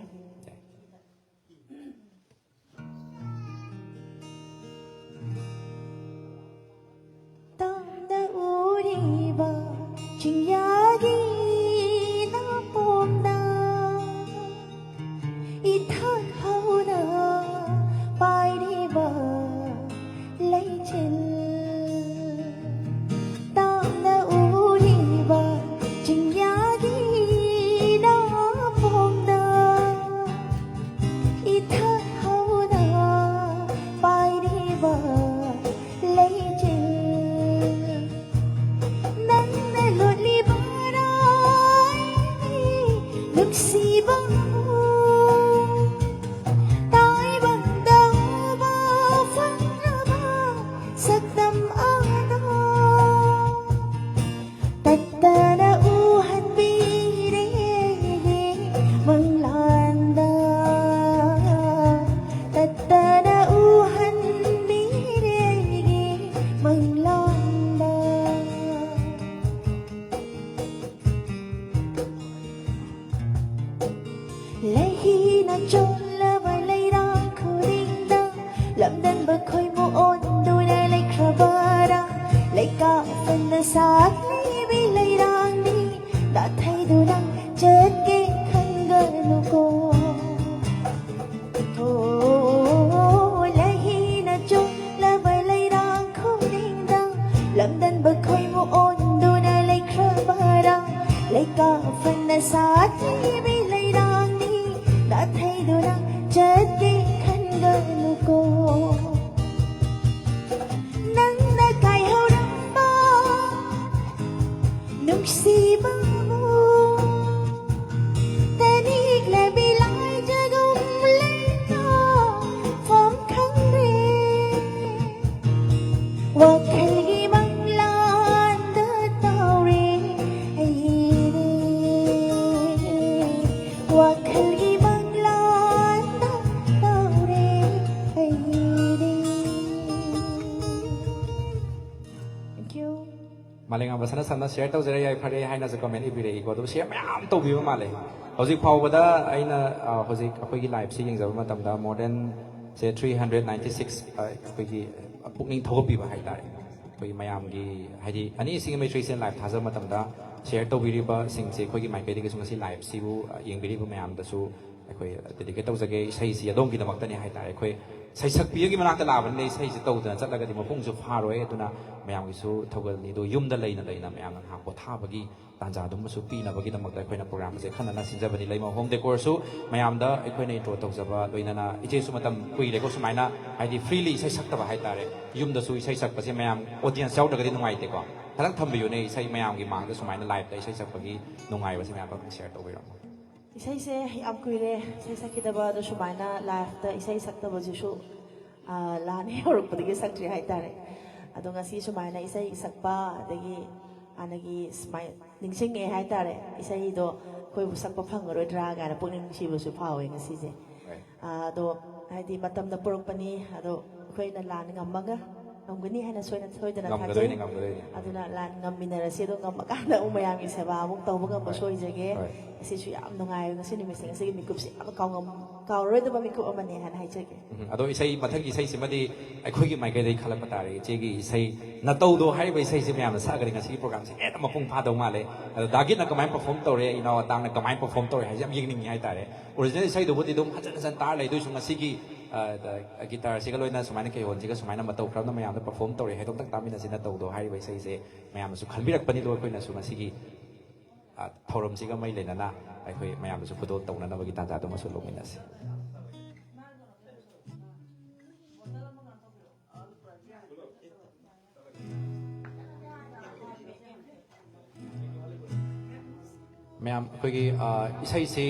ꯇꯝꯅ ꯎꯔꯤꯕ ꯆꯤꯡꯌꯥꯒꯤ ꯅꯥꯄꯣꯝꯗ ꯏꯊꯛ ꯍꯧꯅ ꯄꯥꯏꯔꯤꯕ ꯂꯩꯆꯤꯜ꯫ ꯇꯝꯅ ꯎꯔꯤꯕ ꯆꯤꯡꯌꯥꯒꯤ ꯅꯥꯄꯣꯝꯗ ꯁꯥꯠꯂꯤꯕꯤ ꯂꯩꯔꯥꯡꯅꯤ, ꯅꯥꯊꯩꯗꯨꯅ ꯆꯠꯀꯦ ꯈꯟꯒꯅꯨꯀꯣ꯫ ꯍꯣ, ꯂꯩꯍꯤꯅ ꯆꯨꯞꯂꯕ ꯂꯩꯔꯥꯡ ꯈꯨꯗꯤꯡꯗ ꯂꯝꯗꯟꯕ ꯈꯣꯏꯃꯨ ꯑꯣꯟꯗꯨꯅ ꯂꯩꯈ꯭ꯔꯕꯔꯥ? ꯂꯩꯀꯥ ꯐꯅ ꯁꯥꯠꯂꯤꯕꯤ ꯂꯩꯔꯥꯡꯅꯤ, ꯅꯥꯊꯩꯗꯨꯅ ꯆꯠꯀꯦ ꯈꯟꯒꯅꯨꯀꯣ꯫ ꯅꯪꯅ ꯀꯥꯏꯍꯧꯔꯝꯕ ꯅꯨꯡꯁꯤꯕꯕꯨ ꯇꯅꯤꯛꯂꯕꯤ ꯂꯥꯏꯖꯒꯨꯝ ꯂꯩꯅꯐꯝ ꯈꯪꯗ꯭ꯔꯦ꯫ ꯋꯥꯈꯜꯒꯤ ꯃꯪꯂꯥꯟꯗ ꯇꯧꯔꯦ ꯑꯩꯗꯤ꯫ ꯋꯥꯈꯜꯒꯤ ꯃꯪꯂꯥꯟꯗ ꯇꯧꯔꯦ ꯑꯩꯗꯤ꯫ Thank you. ꯃꯥꯂꯦꯝꯉꯥꯟꯕ ꯁꯅꯥ ꯁꯝꯅ ꯁꯤꯌꯔ ꯇꯧꯖꯔꯦ, ꯌꯥꯏꯐꯔꯦ ꯍꯥꯏꯅꯁꯨ ꯀꯃꯦꯟ ꯏꯕꯤꯔꯛꯏꯀꯣ꯫ ꯑꯗꯨ ꯁꯤꯌꯔ ꯃꯌꯥꯝ ꯇꯧꯕꯤꯕ ꯃꯥꯜꯂꯦ꯫ ꯍꯧꯖꯤꯛ ꯐꯥꯎꯕꯗ ꯑꯩꯅ, ꯑ, ꯍꯧꯖꯤꯛ ꯑꯩꯈꯣꯏꯒꯤ ꯂꯥꯏꯐꯁꯤ ꯌꯦꯡꯖꯕ ꯃꯇꯝꯗ more than ꯁꯦ three hundred ninety six, ꯑ, ꯑꯩꯈꯣꯏꯒꯤ ꯄꯨꯛꯅꯤꯡ ꯊꯧꯒꯠꯄꯤꯕ ꯍꯥꯏꯇꯥꯔꯦ꯫ ꯑꯩꯈꯣꯏꯒꯤ ꯃꯌꯥꯝꯒꯤ, ꯍꯥꯏꯗꯤ ꯑꯅꯤꯁꯤꯒꯤ ꯃꯩꯇ꯭ꯔꯤꯁꯦ ꯂꯥꯏꯐ ꯊꯥꯖꯕ ꯃꯇꯝꯗ ꯁꯤꯌꯔ ꯇꯧꯕꯤꯔꯤꯕꯁꯤꯡꯁꯦ ꯑꯩꯈꯣꯏꯒꯤ ꯃꯥꯏꯀꯩꯗꯒꯤꯁꯨ ꯉꯁꯤ ꯂꯥꯏꯐꯁꯤꯕꯨ, ꯑ, ꯌꯦꯡꯕꯤꯔꯤꯕ ꯃꯌꯥꯝꯗꯁꯨ ꯑꯩꯈꯣꯏ ꯗꯦꯗꯤꯀꯦꯠ ꯇꯧꯖꯒꯦ꯫ ꯏꯁꯩꯁꯤ ꯑꯗꯣꯝꯒꯤꯗꯃꯛꯇꯅꯤ ꯍꯥꯏꯇꯥꯔꯦ꯫ ꯑꯩꯈꯣꯏ ꯁꯩꯁꯛꯄꯤꯒꯤ ꯃꯅꯥꯛꯇ ꯂꯥꯛꯑꯕꯅꯤꯅ ꯏꯁꯩꯁꯤ ꯇꯧꯗꯅ ꯆꯠꯂꯒꯗꯤ ꯃꯄꯨꯡꯁꯨ ꯐꯥꯔꯣꯏ꯫ ꯑꯗꯨꯅ ꯃꯌꯥꯝꯒꯤꯁꯨ ꯊꯧꯒꯜꯅꯤ꯫ ꯑꯗꯣ ꯌꯨꯝꯗ ꯂꯩꯅ ꯂꯩꯅ ꯃꯌꯥꯝꯅ ꯉꯥꯏꯍꯥꯛ ꯄꯣꯊꯥꯕꯒꯤ ꯇꯥꯟꯖꯥꯗꯨꯃꯁꯨ ꯄꯤꯅꯕꯒꯤꯗꯃꯛꯇ ꯑꯩꯈꯣꯏꯅ ꯄ꯭ꯔꯣꯒ꯭ꯔꯥꯝꯁꯦ ꯈꯟꯅꯅ ꯁꯤꯟꯖꯕꯅꯤ꯫ ꯂꯩꯃ ꯍꯣꯝ ꯗꯦꯀꯣꯔꯁꯨ ꯃꯌꯥꯝꯗ ꯑꯩꯈꯣꯏꯅ ꯏꯟꯇ꯭ꯔꯣ ꯇꯧꯖꯕ ꯂꯣꯏꯅꯅ ꯏꯆꯦꯁꯨ ꯃꯇꯝ ꯀꯨꯏꯔꯦꯀꯣ ꯁꯨꯃꯥꯏꯅ, ꯍꯥꯏꯗꯤ ꯐ꯭ꯔꯤꯂꯤ ꯏꯁꯩ ꯁꯛꯇꯕ ꯍꯥꯏꯇꯥꯔꯦ꯫ ꯌꯨꯝꯗꯁꯨ ꯏꯁꯩ ꯁꯛꯄꯁꯦ ꯃꯌꯥꯝ ꯑꯣꯗꯤꯌꯟꯁ ꯌꯥꯎꯗ꯭ꯔꯒꯗꯤ ꯅꯨꯡꯉꯥꯏꯇꯦꯀꯣ꯫ ꯈꯤꯇꯪ ꯊꯝꯕꯤꯌꯨꯅꯦ ꯏꯁꯩ ꯃꯌꯥꯝꯒꯤ ꯃꯥꯡꯗ ꯁꯨꯃꯥꯏꯅ ꯂꯥꯏꯞꯇ ꯏꯁꯩ ꯁꯛꯄꯒꯤ ꯅꯨꯡꯉꯥꯏꯕꯁꯦ ꯃꯌꯥꯝ ꯁꯤꯌꯔ ꯇꯧꯕꯤꯔꯝꯃꯣ꯫ ꯏꯁꯩꯁꯦ ꯌꯥꯝ ꯀꯨꯏꯔꯦ ꯏꯁꯩ ꯁꯛꯈꯤꯗꯕ, ꯑꯗꯣ ꯁꯨꯃꯥꯏꯅ ꯂꯥꯏꯞꯇ ꯏꯁꯩ ꯁꯛꯇꯕꯁꯤꯁꯨ, ꯑꯥ, ꯂꯥꯟ ꯍꯦꯛ ꯍꯧꯔꯛꯄꯗꯒꯤ ꯁꯛꯇ꯭ꯔꯤ ꯍꯥꯏꯇꯥꯔꯦ꯫ ꯑꯗꯣ ꯉꯁꯤ ꯁꯨꯃꯥꯏꯅ ꯏꯁꯩ ꯁꯛꯄ, ꯑꯗꯒꯤ ꯍꯥꯟꯅꯒꯤ ꯁꯨꯃꯥꯏ ꯅꯤꯡꯁꯤꯡꯉꯛꯑꯦ ꯍꯥꯏꯇꯥꯔꯦ꯫ ꯏꯁꯩꯗꯣ ꯑꯩꯈꯣꯏꯕꯨ ꯁꯛꯄ ꯐꯪꯉꯔꯣꯏꯗ꯭ꯔꯥ ꯀꯥꯏꯅ ꯄꯨꯛꯅꯤꯡ ꯅꯨꯡꯁꯤꯕꯁꯨ ꯐꯥꯎꯋꯦ ꯉꯁꯤꯁꯦ꯫ ꯑꯥ, ꯑꯗꯣ ꯍꯥꯏꯗꯤ ꯃꯇꯝꯅ ꯄꯨꯔꯛꯄꯅꯤ, ꯑꯗꯣ ꯑꯩꯈꯣꯏꯅ ꯂꯥꯟ ꯉꯝꯃꯒ ꯉꯝꯒꯅꯤ ꯍꯥꯏꯅ ꯁꯣꯏꯅ ꯁꯣꯏꯗꯅ ꯊꯥꯖꯩ꯫ ꯉꯝꯒꯗꯣꯏꯅꯦ, ꯉꯝꯒꯗꯣꯏꯅꯦ꯫ ꯑꯗꯨꯅ ꯂꯥꯟ ꯉꯝꯃꯤꯟꯅꯔꯁꯤ, ꯑꯗꯣ ꯉꯝꯃꯀꯥꯟꯗ ꯑꯃꯨꯛ ꯃꯌꯥꯝꯒꯤ ꯁꯦꯕꯥ ꯑꯃꯨꯛ ꯇꯧꯕ ꯉꯝꯕꯁꯨ ꯍꯣꯏ, ꯑꯣꯏꯖꯒꯦ꯫ ꯍꯣꯏ꯫ ꯑꯁꯤꯁꯨ ꯌꯥꯝ ꯅꯨꯡꯉꯥꯏꯕ ꯉꯁꯤ ꯅꯨꯃꯤꯠꯁꯦ, ꯉꯁꯤꯒꯤ ꯃꯤꯀꯨꯞꯁꯦ ꯌꯥꯝ ꯀꯥꯎꯉꯝ-, ꯀꯥꯎꯔꯔꯣꯏꯗꯕ ꯃꯤꯀꯨꯞ ꯑꯃꯅꯦ ꯍꯥꯏꯅ ꯍꯥꯏꯖꯒꯦ꯫ ꯎꯝ, ꯑꯗꯣ ꯏꯁꯩ, ꯃꯊꯪꯒꯤ ꯏꯁꯩꯁꯤꯃꯗꯤ ꯑꯩꯈꯣꯏꯒꯤ ꯃꯥꯏꯀꯩꯗꯒꯤ ꯈꯜꯂꯛꯄ ꯇꯥꯔꯦ꯫ ꯏꯆꯦꯒꯤ ꯏꯁꯩ ꯅꯇꯧꯗꯣ ꯍꯥꯏꯔꯤꯕ ꯏꯁꯩꯁꯤ ꯃꯌꯥꯝꯅ ꯁꯛꯑꯒꯗꯤ ꯉꯁꯤꯒꯤ ꯄ꯭ꯔꯣꯒ꯭ꯔꯥꯝꯁꯤ ꯍꯦꯟꯅ ꯃꯄꯨꯡ ꯐꯥꯗꯧ ꯃꯥꯜꯂꯦ꯫ ꯑꯗꯣ ꯗꯥꯒꯤꯠꯅ ꯀꯃꯥꯏꯅ ꯄꯔꯐꯣꯔꯝ ꯇꯧꯔꯦ, ꯏꯅꯥꯎ ꯑꯇꯥꯡꯅ ꯀꯃꯥꯏꯅ ꯄꯔꯐꯣꯔꯝ ꯇꯧꯔꯦ ꯍꯥꯏꯁꯦ ꯌꯥꯝ ꯌꯦꯡꯅꯤꯡꯉꯤ ꯍꯥꯏꯇꯥꯔꯦ꯫ ꯑꯣꯔꯤꯖꯤꯅꯦꯜ ꯏꯁꯩꯗꯨꯕꯨꯗꯤ ꯑꯗꯨꯝ ꯍꯟꯖꯟ ꯍꯟꯖꯟ ꯇꯥꯔ ꯂꯩ, ꯑꯗꯨꯏꯁꯨ ꯉꯁꯤꯒꯤ, ꯑ, ꯒꯤꯇꯥꯔꯁꯤꯒ ꯂꯣꯏꯅ ꯁꯨꯃꯥꯏꯅ ꯀꯩꯍꯣꯟꯁꯤꯒ ꯁꯨꯃꯥꯏꯅ ꯃꯇꯧ ꯀꯔꯝꯅ ꯃꯌꯥꯝꯗ ꯄꯔꯐꯣꯔꯝ ꯇꯧꯔꯦ ꯍꯥꯏꯗꯣ ꯑꯝꯇꯪ ꯇꯥꯃꯤꯟꯅꯁꯤ꯫ ꯅꯇꯧꯗꯣ ꯍꯥꯏꯔꯤꯕ ꯏꯁꯩꯁꯦ ꯃꯌꯥꯝꯅꯁꯨ ꯈꯟꯕꯤꯔꯛꯄꯅꯤꯗꯣ ꯑꯩꯈꯣꯏꯅꯁꯨ ꯉꯁꯤꯒꯤ, ꯑ, ꯊꯧꯔꯝꯁꯤꯒ ꯃꯔꯤ ꯂꯩꯅꯅ ꯑꯩꯈꯣꯏ ꯃꯌꯥꯝꯗꯁꯨ ꯈꯨꯗꯣꯜ ꯇꯧꯅꯅꯕꯒꯤ ꯇꯥꯟꯖꯥꯗꯨꯃꯁꯨ ꯂꯧꯃꯤꯟꯅꯁꯤ꯫ ꯃꯌꯥꯝ, ꯑꯩꯈꯣꯏꯒꯤ, ꯑ, ꯏꯁꯩꯁꯤ,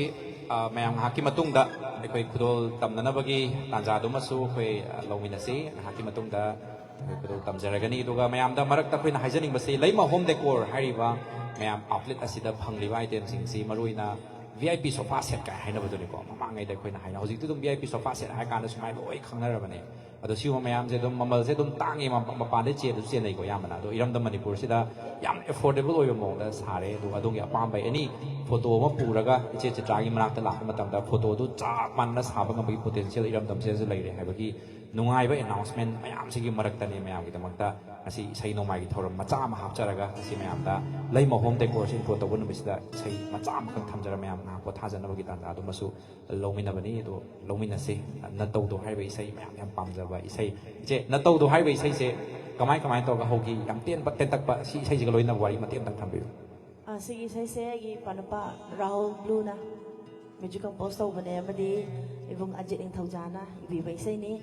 ꯑ, ꯃꯌꯥꯝ ꯉꯥꯏꯍꯥꯛꯀꯤ ꯃꯇꯨꯡꯗ ꯑꯩꯈꯣꯏ ꯈꯨꯗꯣꯜ ꯇꯝꯅꯅꯕꯒꯤ ꯇꯥꯟꯖꯥꯗꯨꯃꯁꯨ ꯑꯩꯈꯣꯏ, ꯑ, ꯂꯧꯃꯤꯟꯅꯁꯤ꯫ ꯉꯥꯏꯍꯥꯛꯀꯤ ꯃꯇꯨꯡꯗ ꯑꯩꯈꯣꯏ ꯈꯨꯗꯣꯜ ꯇꯝꯖꯔꯒꯅꯤ꯫ ꯑꯗꯨꯒ ꯃꯌꯥꯝꯗ ꯃꯔꯛꯇ ꯑꯩꯈꯣꯏꯅ ꯍꯥꯏꯖꯅꯤꯡꯕꯁꯤ, ꯂꯩꯃ ꯍꯣꯝ ꯗꯦꯀꯣꯔ ꯍꯥꯏꯔꯤꯕ ꯃꯌꯥꯝ ꯑꯥꯎꯠꯂꯦꯠ ꯑꯁꯤꯗ ꯐꯪꯂꯤꯕ ꯑꯥꯏꯇꯦꯝꯁꯤꯡꯁꯤ, ꯃꯔꯨꯑꯣꯏꯅ V I P sofa set ꯀꯥꯏ ꯍꯥꯏꯅꯕꯗꯨꯅꯤꯀꯣ, ꯃꯃꯥꯡꯉꯩꯗ ꯑꯩꯈꯣꯏꯅ ꯍꯥꯏꯅ, ꯍꯧꯖꯤꯛꯇꯤ ꯑꯗꯨꯝ V I P sofa set ꯍꯥꯏꯔ ꯀꯥꯟꯗ ꯁꯨꯃꯥꯏꯅ ꯂꯣꯏ ꯈꯪꯅꯔꯕꯅꯦ꯫ ꯑꯗꯣ ꯁꯤꯒꯨꯝꯕ ꯃꯌꯥꯝꯁꯦ ꯑꯗꯨꯝ ꯃꯃꯜꯁꯦ ꯑꯗꯨꯝ ꯇꯥꯡꯉꯦ, ꯃ-, ꯃꯄꯥꯟꯗꯩ ꯆꯦꯟꯕꯁꯨ ꯆꯦꯟꯅꯩꯀꯣ ꯑꯌꯥꯝꯕꯅ꯫ ꯑꯗꯣ ꯏꯔꯝꯗꯝ ꯃꯅꯤꯄꯨꯔꯁꯤꯗ ꯌꯥꯝ ꯑꯦꯐꯣꯔꯗꯦꯕꯜ ꯑꯣꯏꯕ ꯃꯑꯣꯡꯗ ꯁꯥꯔꯦ꯫ ꯑꯗꯨꯒ ꯑꯗꯣꯝꯒꯤ ꯑꯄꯥꯝꯕ ꯑꯦꯅꯤ ꯐꯣꯇꯣ ꯑꯃ ꯄꯨꯔꯒ ꯏꯆꯦ ꯆꯤꯇ꯭ꯔꯥꯒꯤ ꯃꯅꯥꯛꯇ ꯂꯥꯛꯄ ꯃꯇꯝꯗ ꯐꯣꯇꯣꯗꯨ ꯆꯞ ꯃꯥꯟꯅꯅ ꯁꯥꯕ ꯉꯝꯕꯒꯤ ꯄꯣꯇꯦꯟꯁꯤꯌꯦꯜ ꯏꯔꯝꯗꯝꯁꯤꯗꯁꯨ ꯂꯩꯔꯦ ꯍꯥꯏꯕꯒꯤ ꯅꯨꯡꯉꯥꯏꯕ ꯑꯦꯅꯥꯎꯟꯁꯃꯦꯟ ꯃꯌꯥꯝꯁꯤꯒꯤ ꯃꯔꯛꯇꯅꯤ ꯃꯌꯥꯝꯒꯤꯗꯃꯛꯇ ꯉꯁꯤ ꯏꯁꯩ ꯅꯣꯡꯃꯥꯏꯒꯤ ꯊꯧꯔꯝ ꯃꯆꯥ ꯑꯃ ꯍꯥꯞꯆꯔꯒ, ꯉꯁꯤ ꯃꯌꯥꯝꯗ ꯂꯩꯃ ꯍꯣꯝ ꯗꯦꯀꯣꯔꯁ ꯏꯟꯇ꯭ꯔꯣ ꯇꯧꯕ ꯅꯨꯃꯤꯠꯁꯤꯗ ꯏꯁꯩ ꯃꯆꯥ ꯑꯃꯈꯛ ꯊꯝꯖꯔ ꯃꯌꯥꯝ ꯉꯥꯏꯍꯥꯛ ꯄꯣꯊꯥꯖꯅꯕꯒꯤ ꯇꯥꯟꯖꯥ ꯑꯗꯨꯃꯁꯨ ꯂꯧꯃꯤꯟꯅꯕꯅꯤ꯫ ꯑꯗꯣ ꯂꯧꯃꯤꯟꯅꯁꯤ꯫ ꯅꯇꯧꯗꯣ ꯍꯥꯏꯔꯤꯕ ꯏꯁꯩ ꯃꯌꯥꯝ ꯌꯥꯝ ꯄꯥꯝꯖꯕ ꯏꯁꯩ꯫ ꯏꯆꯦ, ꯅꯇꯧꯗꯣ ꯍꯥꯏꯔꯤꯕ ꯏꯁꯩꯁꯦ ꯀꯃꯥꯏ ꯀꯃꯥꯏꯅ ꯇꯧꯔꯒ ꯍꯧꯈꯤ? ꯌꯥꯝ ꯇꯦꯟꯕ, ꯇꯦꯟꯇꯛꯄ, ꯁꯤ ꯏꯁꯩꯁꯤꯒ ꯂꯣꯏꯅꯕ ꯋꯥꯔꯤ ꯃꯇꯦꯛ ꯑꯃꯇꯪ ꯊꯝꯕꯤꯌꯨ꯫ ꯑ, ꯁꯤꯒꯤ ꯏꯁꯩꯁꯦ ꯑꯩꯒꯤ ꯏꯄꯥ ꯅꯨꯄꯥ ꯔꯥꯍꯨꯜ ꯕ꯭ꯂꯨꯅ ꯃ꯭ꯌꯨꯖꯤꯛ ꯀꯝꯄꯣꯁ ꯇꯧꯕꯅꯦ, ꯑꯃꯗꯤ ꯏꯕꯨꯡ ꯑꯖꯤꯠ ꯅꯤꯡꯊꯧꯖꯥꯅ ꯏꯕꯤꯕ ꯏꯁꯩꯅꯤ꯫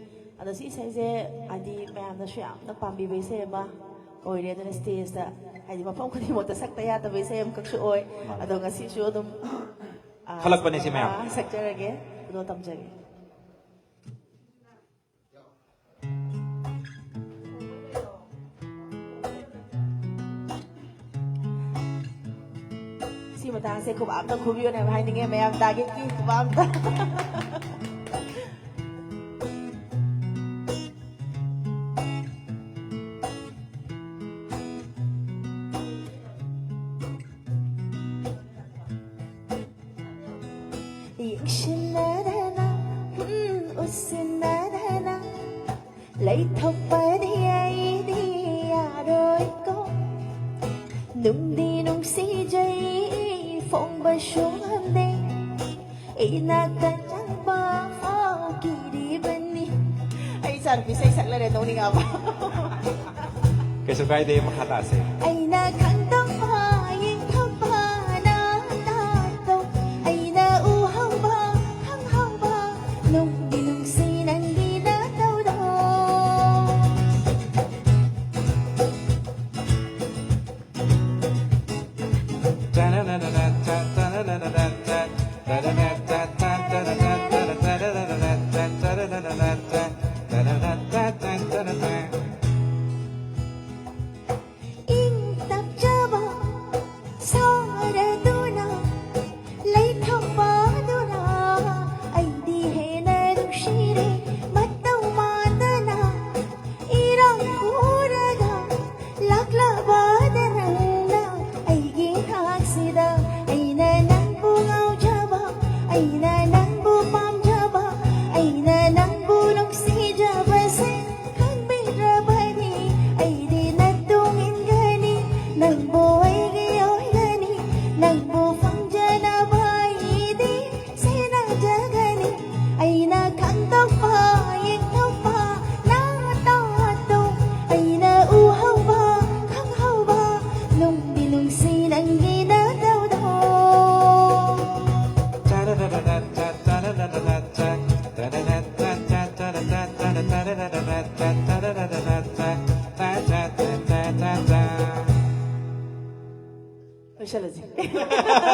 ꯑꯗꯣ ꯁꯤ ꯏꯁꯩꯁꯦ ꯍꯥꯏꯗꯤ ꯃꯌꯥꯝꯅꯁꯨ ꯌꯥꯝꯅ ꯄꯥꯝꯕꯤꯕ ꯏꯁꯩ ꯑꯃ ꯑꯣꯏꯔꯦ꯫ ꯑꯗꯨꯅ ꯁ꯭ꯇꯦꯖꯇ ꯍꯥꯏꯗꯤ ꯃꯐꯝ ꯈꯨꯗꯤꯡꯃꯛꯇ ꯁꯛꯇ ꯌꯥꯗꯕ ꯏꯁꯩ ꯑꯃꯈꯛꯁꯨ ꯑꯣꯏ꯫ ꯃꯥꯅꯦ꯫ ꯑꯗꯣ ꯉꯁꯤꯁꯨ ꯑꯗꯨꯝ, ꯑ, ꯈꯜꯂꯛꯄꯅꯦ ꯁꯤ ꯃꯌꯥꯝ꯫ ꯑ, ꯁꯛꯆꯔꯒꯦ꯫ ꯑꯗꯣ ꯇꯝꯖꯒꯦ꯫ ꯁꯤ ꯃꯇꯥꯡꯁꯦ ꯈꯨꯕꯥꯛ ꯑꯝꯇ ꯈꯨꯕꯤꯌꯣꯅꯦ ꯍꯥꯏꯅꯤꯡꯉꯦ ꯃꯌꯥꯝ, ꯗꯥꯒꯤꯠꯀꯤ ꯈꯨꯕꯥꯛ ꯑꯝꯇ꯫ ꯌꯦꯡꯁꯤꯟꯅꯗꯅ ꯂꯩꯊꯣꯛꯄꯗꯤ ꯑꯩꯗꯤ ꯌꯥꯔꯣꯏꯀꯣ꯫ ꯅꯨꯡꯗꯤ ꯅꯨꯡꯁꯤꯖꯩ, ꯐꯣꯡꯕꯁꯨ ꯉꯝꯗꯦ꯫ ꯏꯅꯥꯛꯇ ꯆꯪꯕ ꯐꯥꯎ ꯀꯤꯔꯤꯕꯅꯤ꯫ ꯑꯩ ꯏꯆꯥꯅꯨꯄꯤ ꯏꯁꯩ ꯁꯛꯂꯔꯦ, ꯅꯣꯛꯅꯤꯡꯉꯕ? ꯀꯩꯁꯨ ꯀꯥꯏꯗꯦ, ꯃꯈꯥ ꯇꯥꯁꯦ꯫ ꯑꯩꯅ ꯈꯪꯗꯣꯛꯄ, ꯌꯦꯡꯊꯣꯛꯄ, ꯅꯪ ꯅꯥꯇꯣ꯫ ꯑꯩꯅ ꯎꯍꯧꯕ, ꯈꯪꯍꯧꯕ, ꯅꯨꯡꯗꯤ ꯅꯨꯡꯁꯤ ꯅꯪꯒꯤ ꯅꯇꯧꯗꯣ꯫ ꯏꯪ ꯇꯞꯆꯕ ꯁꯥꯔꯗꯨꯅ, ꯂꯩꯊꯧꯕꯗꯨꯅ ꯑꯩꯗꯤ ꯍꯦꯟꯅ ꯅꯨꯡꯁꯤꯔꯦ꯫ ꯃꯇꯧ ꯃꯥꯟꯗꯅ ꯏꯔꯥꯡ ꯄꯨꯔꯒ ꯂꯥꯛꯂꯕꯗ ꯅꯪꯅ ꯑꯩꯒꯤ ꯍꯛꯁꯤꯗ꯫ ꯑꯩꯅ ꯅꯪꯕꯨ ꯉꯥꯎꯖꯕ, ꯑꯩꯅ ꯅꯪꯕꯨ ꯄꯥꯝꯖꯕ, ꯑꯩꯅ ꯅꯪꯕꯨ ꯅꯨꯡꯁꯤꯖꯕꯁꯦ ꯈꯪꯕꯤꯗ꯭ꯔꯕꯗꯤ ꯑꯩꯗꯤ ꯅꯇꯨꯡ ꯏꯟꯒꯅꯤ꯫ ꯅꯪꯕꯨ ꯑꯩꯒꯤ ꯑꯣꯏꯒꯅꯤ, ꯅꯪꯕꯨ ꯐꯪꯖꯅꯕ ꯑꯩꯗꯤ ꯁꯦꯟꯅꯖꯒꯅꯤ꯫ ꯑꯩꯅ ꯈꯪꯗꯣꯛꯄ, ꯌꯦꯡꯊꯣꯛꯄ, ꯅꯥꯇꯣꯟꯗꯣ꯫ ꯑꯩꯅ ꯎꯍꯧꯕ, ꯈꯪꯍꯧꯕ, ꯅꯨꯡꯗꯤ ꯅꯨꯡꯁꯤ ꯅꯪꯒꯤ ꯅꯇꯧꯗꯣ꯫ ꯂꯣꯏꯁꯜꯂꯁꯤ꯫